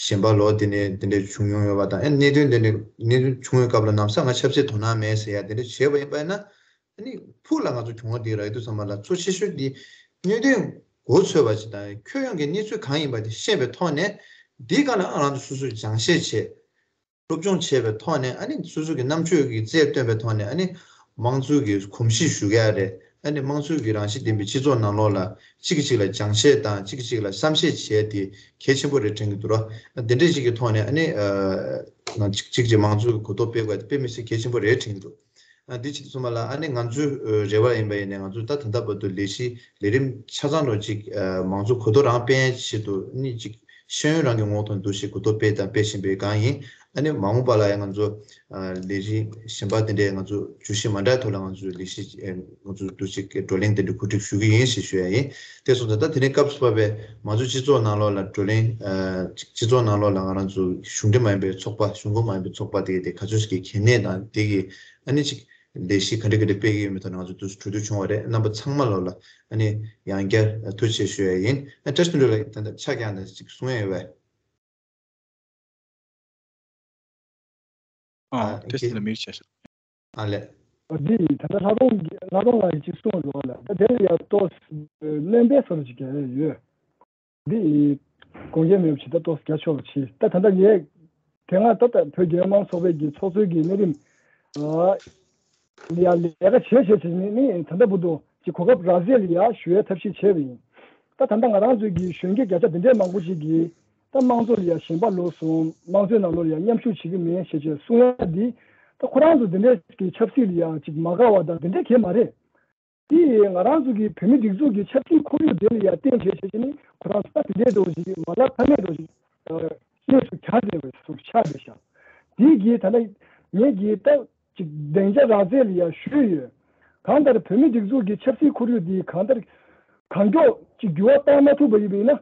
ཞེན་པ་ལོ་དེ་ནས་དེ་འདྲས་བྱུང་ཡོང་ཡོད་པ་དང་ཨ་ནི་གནད་དོན་དེ་འདྲས་གནད་དོན་བྱུང་བའི་སྐབས་ལ་ལམ་སང་ང་ཆབ་སྲིད་དོ་སྣང་མེད་ཟེར་ཡ་དེ་འདྲས་བྱས་པ་ཡིན་པ་ཡིན་ན་ཨ་ནི་ཕུགས་ལ་ང་ཚོ་གྱོང་བ་འདི་རག་དུས་ཚང་མ་ལ་གཙོ་ཆེ་ཤོས་འདི་གནད་དོན་མགོ་ཚོས་པ་ཞིག་དང་ཁྱོན་ཡོངས་ཀྱི་གནས་ཚུལ་གང་ཡིན་པ་དེ་ཤེས་པའི་ཐོག་ནས་འདིའི་སྒང་ལ་ཨ་རང་ཚོ་སོ་སོས་སྦྱང་བཤད་བྱས། སློབ་སྦྱོང་བྱས་པའི་ཐོག་ནས་ཨ་ནི་སོ་སོ་གི་རྣམ་དཔྱོད་ཀྱི་རྩལ་བཏོན་པའི་ཐོག་ནས་ཨ་ནི་དམངས་གཙོའི་གི་གོམས་གཤིས་ཞུ་གི་ཡ་རེད། ཨ་ནི་དམངས་གཙོའི་གི་རང་བཞིན་ལྡན་པའི་སྤྱི་ཚོགས་ནང་ལོགས་ལ་གཅིག་གིས་གཅིག་ལ་སྦྱང་བཤད་དང་གཅིག་གིས་གཅིག་ལ་བསམ་ཤེས་བྱས་ཏེ་གལ་ཆེན་པོ་རེད་དྲན་གྱི་འདུག་ར། དེ་འདྲས་ཞིག་གི་ཐོག་ནས་ཨ་ནི་ང་གཅིག་གཅིག་གཅིག་དམངས་གཙོའི་གི་གོ་རྟོགས་སྤེལ་དགོས་དེ་དཔེ་མི་སྲིད་གལ་ཆེན་པོ་རེད་དྲན་གྱི་འདུག་ཨ་འདི་ཕྱི་དྲོ་ཚང་མ་ལ་ཨ་ནི་ང་ཚོའི་རེ་བ་ཡིན་པ་ཡིན་ནའི་ང་ཚོ་ད་ད་ལྟ་བར་དུ་ལས་གཞི་ལས་རིམ་ཆ་ཚང་རོགས་ཅིག་མང་གཙོ་གོ་རྟོགས་རང་སྤེལ་ཆེད་དུ་ཨ་ནི་ཅིག་ཤེས་ཡོན་རང་གི་ངོ་ཐོག་འདུ་ཤེས་གོ་རྟོགས་སྤེལ་དང་སྤེལ་བཞིན་པའི་སྒང་ཡིན། ཨ་ནི་མ་འོངས་པ་ལ་ཡང་ང་ཚོ་ལས་གཞི་གཞན་པ་དེ་འདྲའི་ང་ཚོ་བརྗོད་གཞི་མ་འདྲ་ཐོག་ལ་ང་ཚོ་ལས་གཞི་ང་ཚོ་འདུ་ཤེས་བགྲོ་གླེང་དེ་འདྲ་གོ་སྒྲིག་ཞུ་གི་ཡིན་ཞེས་ཞུ་ཡ་ཡིན། དེ་སོང་ཙང་ད་དེ་རིང་སྐབས་སུ་བབས་པའི་ང་ཚོ་སྤྱི་ཚོགས་ནང་ལོགས་ལ་བགྲོ་གླེང་སྤྱི་ཚོགས་ནང་ལོགས་ལ་ང་རང་ཚོ་གཞུང་འབྲེལ་མ་ཡིན་པའི་ཚོགས་པ་གཞུང་ཁོངས་མ་ཡིན་པའི་ཚོགས་པ་དེ་ག་ཚོད་ཅིག་གི་གལ་གནད་དང་དེ་གི་ཨ་ནི་ཅིག་ལས་གཞི་ག་འདྲ་ག་འདྲ་སྤེལ་གྱི་ཡོད་མེད་ཐོག་ནས་ང་ཚོ་ཐུགས་གྲོས་བསྡུར་བྱུང་བ་རེད། རྣམ་པ་ཚང་མ་ལོ་ལ་ཨ་ནི་ཡང་བསྐྱར་ཐུགས་རྗེ་ཆེ་ཞུ་ཡ་ཡིན། ཨ་བཀྲ་ཤིས་དོན་གྲུབ་ལགས་ད་ལྟ་ཕྱག་བརྐྱངས་ནས་ཅིག་གསུང་ཡ་ཡོད་པས། ཨ་ཨ་དེ་ཨོ་ཁེ། ལ་མིག་ཆེ་ཤོས། ཨ་ལས། འདི་ད་ལྟ་ལྷ་རོང་ལྷ་རོང་ལགས་ཀྱིས་ཅིག་གསུངས་འདུག་ལ་ད་དེ་ལ་ཡ་ཏོག་སྣོན་པ་བཟོ་འདྲ་ཅིག་རྒྱག་ཡ་ཡོད། འདི་ཡི་དགོངས་འགལ་མེད་པ་ཅིག་ད་ཏོག་ཙམ་རྒྱག་ཆོག་པ་ཅིག་ད་ད་ལྟ་ངས་དེ་སྔ་ད་ལྟ་བོད་རྒྱལ་ཡོངས་མང་གཙོ་ཚོགས་པའི་གི་ཚོགས་གཙོའི་གི་གནས་རིམ་ཨ་ལ་ཡ་ལས་ཀ་བྱས་བྱས་བྱས་ནས་ནི་ད་ལྟ་བར་དུ་ཅིག་གོ་སྐབས་རག་ཚད་ལ་ཡ་ཞུ་ཡའི་ཐབས་ཤེས་བྱས་པ་ཡིན། ད་ད་ལྟ་ང་རང་ཚོའི་གི་གཞོན་སྐྱེས་བརྒྱ་ཆ་འདི་འདྲའི་མང་པོ་ཅིག་གིས་ད་དམངས་གཙོ་ལ་ཡ་ཞེན་པ་ལོག་སོང་དམངས་གཙོའི་ནང་ལོགས་ལ་ཡ་མཉམ་ཞུགས་བྱེད་ཀྱི་མེད་ཞེས་བྱས་གསུང་ཡ་འདི་ད་ཁོ་རང་ཚོ་འདི་འདྲའི་གི་ཆབ་སྲིད་ལ་ཡ་ཅིག་མ་དགའ་བ་དང་འདི་འདྲའི་གང་མ་རེད། དེ་ཡིས་ང་རང་ཚོ་གི་བོད་མི་སྒྲིག་འཛུགས་ཀྱི་ཆབ་སྲིད་ཁོར་ཡུག་དེ་ལ་ཡང་བརྟེན་བྱས་བྱས་བྱས་ནས་ཁོ་རང་ཚོ་ད་དེ་འདྲའི་འགྲོ་ཞིག་མ་ལབ་ཐབས་མེད་འགྲོ་ཞིག་གནས་སུ་གྱར་བསྡད་པའི་བཟོ་ཆགས་བསྡད་ཤག་དེ་གིས་ད་ལྟ་ངེད་ཀྱིས་ད་ཅིག་སྡིངས་ཆ་རག་རྩལ་ལ་ཡང་ཞུས་ཡོད། གང་ལྟར་བོད་མི་སྒྲིག་འཛུགས་ཀྱི་ཆབ་སྲིད་ཁོར་ཡུག་འདི་གང་ལྟར་གང་མགྱོགས་ཅིག་འགྱུར་བ་བཏང་མ་ཐུབ་པ་ཡིན་པས་ན།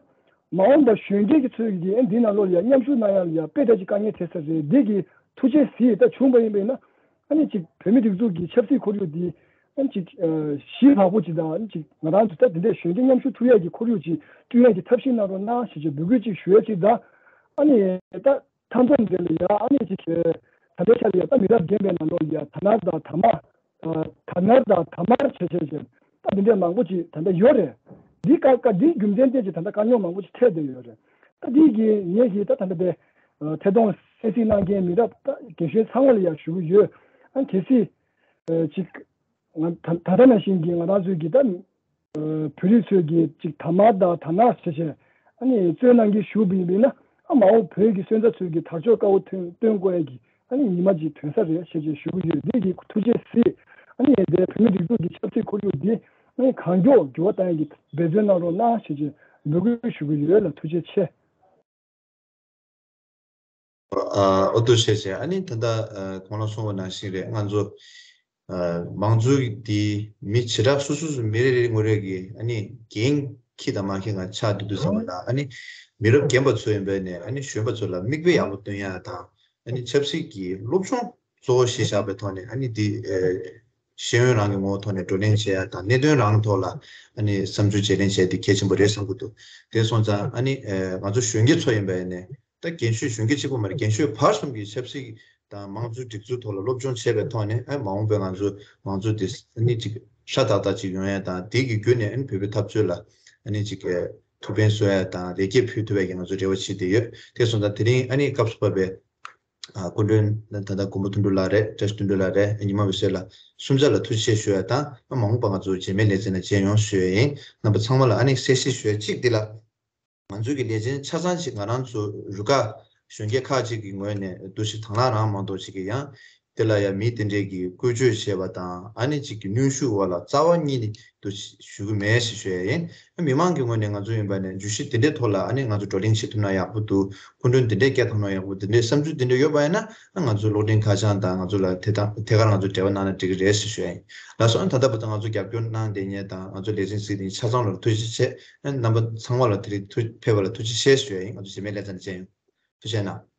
མ་འོངས་པར་གཞོན་སྐྱེས་ཀྱི་ཚོས་ཀྱིས་ཨ་འདི་ནང་ལོགས་ལ་ཡང་མཉམ་ཞུགས་གནང་ཡག་ལ་ཡང་དཔེ་ད་ཅིག་དཀའ་ངལ་འཕྲད་ས་རེད། འདི་གིས་ཐུགས་རྗེ་གཟིགས་ད་བྱུང་བ་ཡིན་པས་ན། ཨ་ནི་ཅིག་བོད་མི་སྒྲིག་འཛུགས་ཀྱི་ཆབ་སྲིད་ཁོར་ཡུག་འདི་ཨ་ནི་ཅིག་ཨ་ཞི་བག་པོ་ཅིག་དང་ཨ་ནི་ཅིག་ང་རང་ཚོ་ད་དེ་འདྲའི་གཞོན་སྐྱེས་མཉམ་ཞུགས་ཐུབ་ཡག་གི་ཁོར་ཡུག་ཅིག་བསྐྲུན་ཡག་གི་ཐབས་ཤེས་གནང་རོགས་གནང་ཞེས་བྱས་འབོད་སྐུལ་ཅིག་ཞུ་ཡག་ཅིག་དང་། ཨ་ནི་ད་མཐའ་མཚམས་འདི་ལ་ཡ་ཨ་ནི་ཅིག་ད་ལྟའི་ཆ་ལ་ཡ་ད་མི་རབས་རྒན་པའི་ནང་ལོགས་ལ་ཡ་ད་ནར་དང་ད་མར་ད་ནར་དང་ད་མར་བྱས་བྱས་བྱས་ད་འདི་འདྲའི་མང་པོ་ཅིག་ད་ལྟ་ཡོད་རེད། འདི་ཀ་ཀ་འདིའི་རྒྱུ་མཚན་བལྟས་ཅིག་ད་ལྟ་དཀའ་རྙོག་མང་པོ་ཅིག་འཕྲད་བསྡད་ཡོད་རེད། ད་འདི་གི་ངེད་ཀྱིས་ད་ད་ལྟ་དེ་ཐད་གཏོང་གསན་གཟིགས་གནང་མཁན་མི་རབས་ད་རྒན་གཞོན་ཚང་མ་ལ་ཡ་ཞུ་གི་ཡོད། ཨ་གལ་སྲིད་ཅིག་ང་ད་ད་ལྟ་ནང་བཞིན་གྱི་ང་རང་ཚོའི་གི་ད་བོད་རིགས་ཚོས་ཀྱི་ཅིག་ད་མར་དང་ད་ནར་བྱས་བྱས་ཨ་ནི་བཙོན་གནང་གི་བཞུགས་པ་ཡིན་པས་ན་ཨ་མ་འོངས་བོད་ཀྱི་སོན་རྩ་ཚོས་ཀྱི་དར་ལྕོག་དཀར་པོ་ཐོན་སྟོན་དགོས་ཡ་གི་ཨ་ནི་ཉི་མ་ཅིག་ཐོན་ས་རེད་ཞེས་བྱས་ཞུ་གི་ཡོད། འདི་གི་ཐུགས་རྗེ་གཟིགས། ཨ་ནི་དེ་བོད་མི་སྒྲིག་འཛུགས་ཀྱི་ཆབ་སྲིད་ཁོར་ཡུག་འདི་ཨ་ནི་གང་མགྱོགས་འགྱུར་བ་གཏོང་ཡ་གི་འབད་བརྩོན་གནང་རོགས་གནང་ཞེས་བྱས་འབོད་སྐུལ་ཞུ་གི་ཡོད་ལ་ཐུགས་རྗེ་ཆེ། ཨ་ཨོ་ཏོ་ཤེས་བྱས་ཨ་ནི་ད་ལྟ་ཨ་གོང་ལ་གསུངས་པ་ནང་བཞིན་རེད། ང་ཚོ་ཨ་མང་གཙོ་འདི་མི་བྱེ་བྲག་སོ་སོ་སོ་མི་རེ་རེ་ངོ་རེ་གི་ཨ་ནི་འགན་འཁྱེར་དང་མ་འཁྱེར་ང་ཆགས་བསྡད་དུས་ཙམ་པ་ལ་ཨ་ནི་མི་རབས་རྒན་པ་ཚོ་ཡིན་པས་ནས་ཨ་ནི་གཞོན་པ་ཚོ་ལ་མིག་དཔེ་ཡག་པོ་སྟོན་ཡ་དང་ཨ་ནི་ཆབ་སྲིད་ཀྱི་སློབ་སྦྱོང་གཙོ་བོ་གཞི་བཞག་པའི་ཐོག་ནས་ཨ་ནི་འདི་ཨ་ཤེས་ཡོན་རང་གི་ངོ་བོ་ཐོག་ནས་བགྲོ་གླེང་བྱེད་ཡ་དང་གནད་དོན་རང་ཐོག་ལ་ཨ་ནི་བསམ་ཚུལ་བརྗེ་ལེན་བྱེད་ཡ་དེ་གལ་ཆེན་པོ་རེད་བསམ་གྱི་འདུག་དེ་སོང་ཙང་ཨ་ནི་ཨ་ང་ཚོ་གཞོན་སྐྱེས་ཚོ་ཡིན་པས་ནས་ད་རྒན་ཤོས་གཞོན་སྐྱེས་གཅིག་པུ་མ་རེད། རྒན་ཤོས་བར་གསུམ་གྱི་ཆབ་སྲིད་དང་མང་གཙོའི་སྒྲིག་འཛུགས་ཐོག་ལ་སློབ་སྦྱོང་བྱས་པའི་ཐོག་ནས་ཨ་མ་འོངས་པའི་ང་ཚོ་མང་གཙོ་དེ་ཨ་ནི་ཅིག་སྲ་ཐག་ཐག་ཅིག་ཡོང་ཡ་དང་དེ་གི་བརྒྱུད་ནས་ཨ་ནི་བོད་པའི་འཐབ་རྩོད་ལ་ཨ་ནི་ཅིག་ཨ་ཐུགས་ཕན་གསོ་ཡ་དང་ལེགས་སྐྱེས་ཕུལ་ཐུབ་ཡ་གི་ང་ཚོ་རེ་བ་བྱེད་བསྡད་ཡོད། དེ་སོང་ཙང་དེ་རིང་ཨ་ནི་སྐབས་སུ་བབས་པའི་ཨ་སྐུ་མགྲོན་ད་ལྟ་མགོན་པོ་དོན་གྲུབ་ལགས་རེད། བཀྲ་ཤིས་དོན་གྲུབ་ལགས་རེད། ཉི་མ་འོད་ཟེར་ལགས་གསུམ་ཆ་ལ་ཐུགས་རྗེ་ཆེ་ཞུ་ཡ་དང་ཨ་མ་འོངས་པ་ང་ཚོ་རྗེས་མའི་ལེ་ཚན་ལ་མཇལ་ཡོང་ཞུ་ཡ་ཡིན། རྣམ་པ་ཚང་མ་ལ་ཨ་ནི་གསལ་བཤད་ཞུ་ཡ་གཅིག་འདི་ལ། ང་ཚོའི་གི་ལས་བྱེད་ཆ་ཚང་ཞིག་ང་རང་ཚོ་རུ་ཁག་གཞོན་སྐྱེས་ཁག་ཅིག་གི་ངོས་ནས་འདུ་ཤེས་དང་བླངས་རང་མ་གཏོགས་ཅིག་གི་ཡང་དེ་ལ་ཡང་མི་དེ་འདྲས་ཀྱི་བཀོལ་སྤྱོད་བྱས་པ་དང་ཨ་ནི་ཅིག་གི་གནོན་ཤུགས་འོག་ལ་རྩ་བ་ཉིད་ནས་འདུ་ཞུ་གི་མེད་ཞེས་ཞུ་ཡ་ཡིན། མི་མང་གི་ངོས་ནས་ང་ཚོ་ཡིན་པ་ནས་བརྗོད་གཞི་དེ་འདྲས་ཐོག་ལ་ཨ་ནི་ང་ཚོ་བགྲོ་གླེང་བྱེད་ཐུབ་ན་ཡག་པོ་འདུག་སྐུ་མགྲོན་དེ་འདྲས་སྐད་བཏང་ན་ཡག་པོ་དེ་འདྲས་བསམ་ཚུལ་དེ་འདྲས་ཡོད་པ་ཡིན་ན་ང་ཚོ་གློག་འཕྲིན་ཁ་བྱང་དང་ང་ཚོ་ལ་དེ་དང་དེ་གར་ང་ཚོ་འབྲེལ་བ་གནང་ན་འགྲིག་གི་རེད་ཞེས་ཞུ་ཡ་ཡིན། ལགས་སོ། ཨ་ད་ལྟ་བར་དུ་ང་ཚོ་རྒྱབ་སྐྱོར་གནང་བསྡད་མཁན་དང་ང་ཚོ་ལས་འཛིན་གཟིགས་མཁན་ཆ་ཚང་ལ་ཐུགས་རྗེ་ཆེ། རྣམ་པ་ཚང་མ་ལ་དེ་རིང་ཐུགས་ཕེབས་པ་ལ་ཐུགས་རྗེ་ཆེ་ཞུ་ཡ་ཡིན། ང་ཚོ་རྗེས་མའི་ལེ་ཚན་དུ་མཇལ་ཡོང་། ཐུགས་རྗེ་གནང་།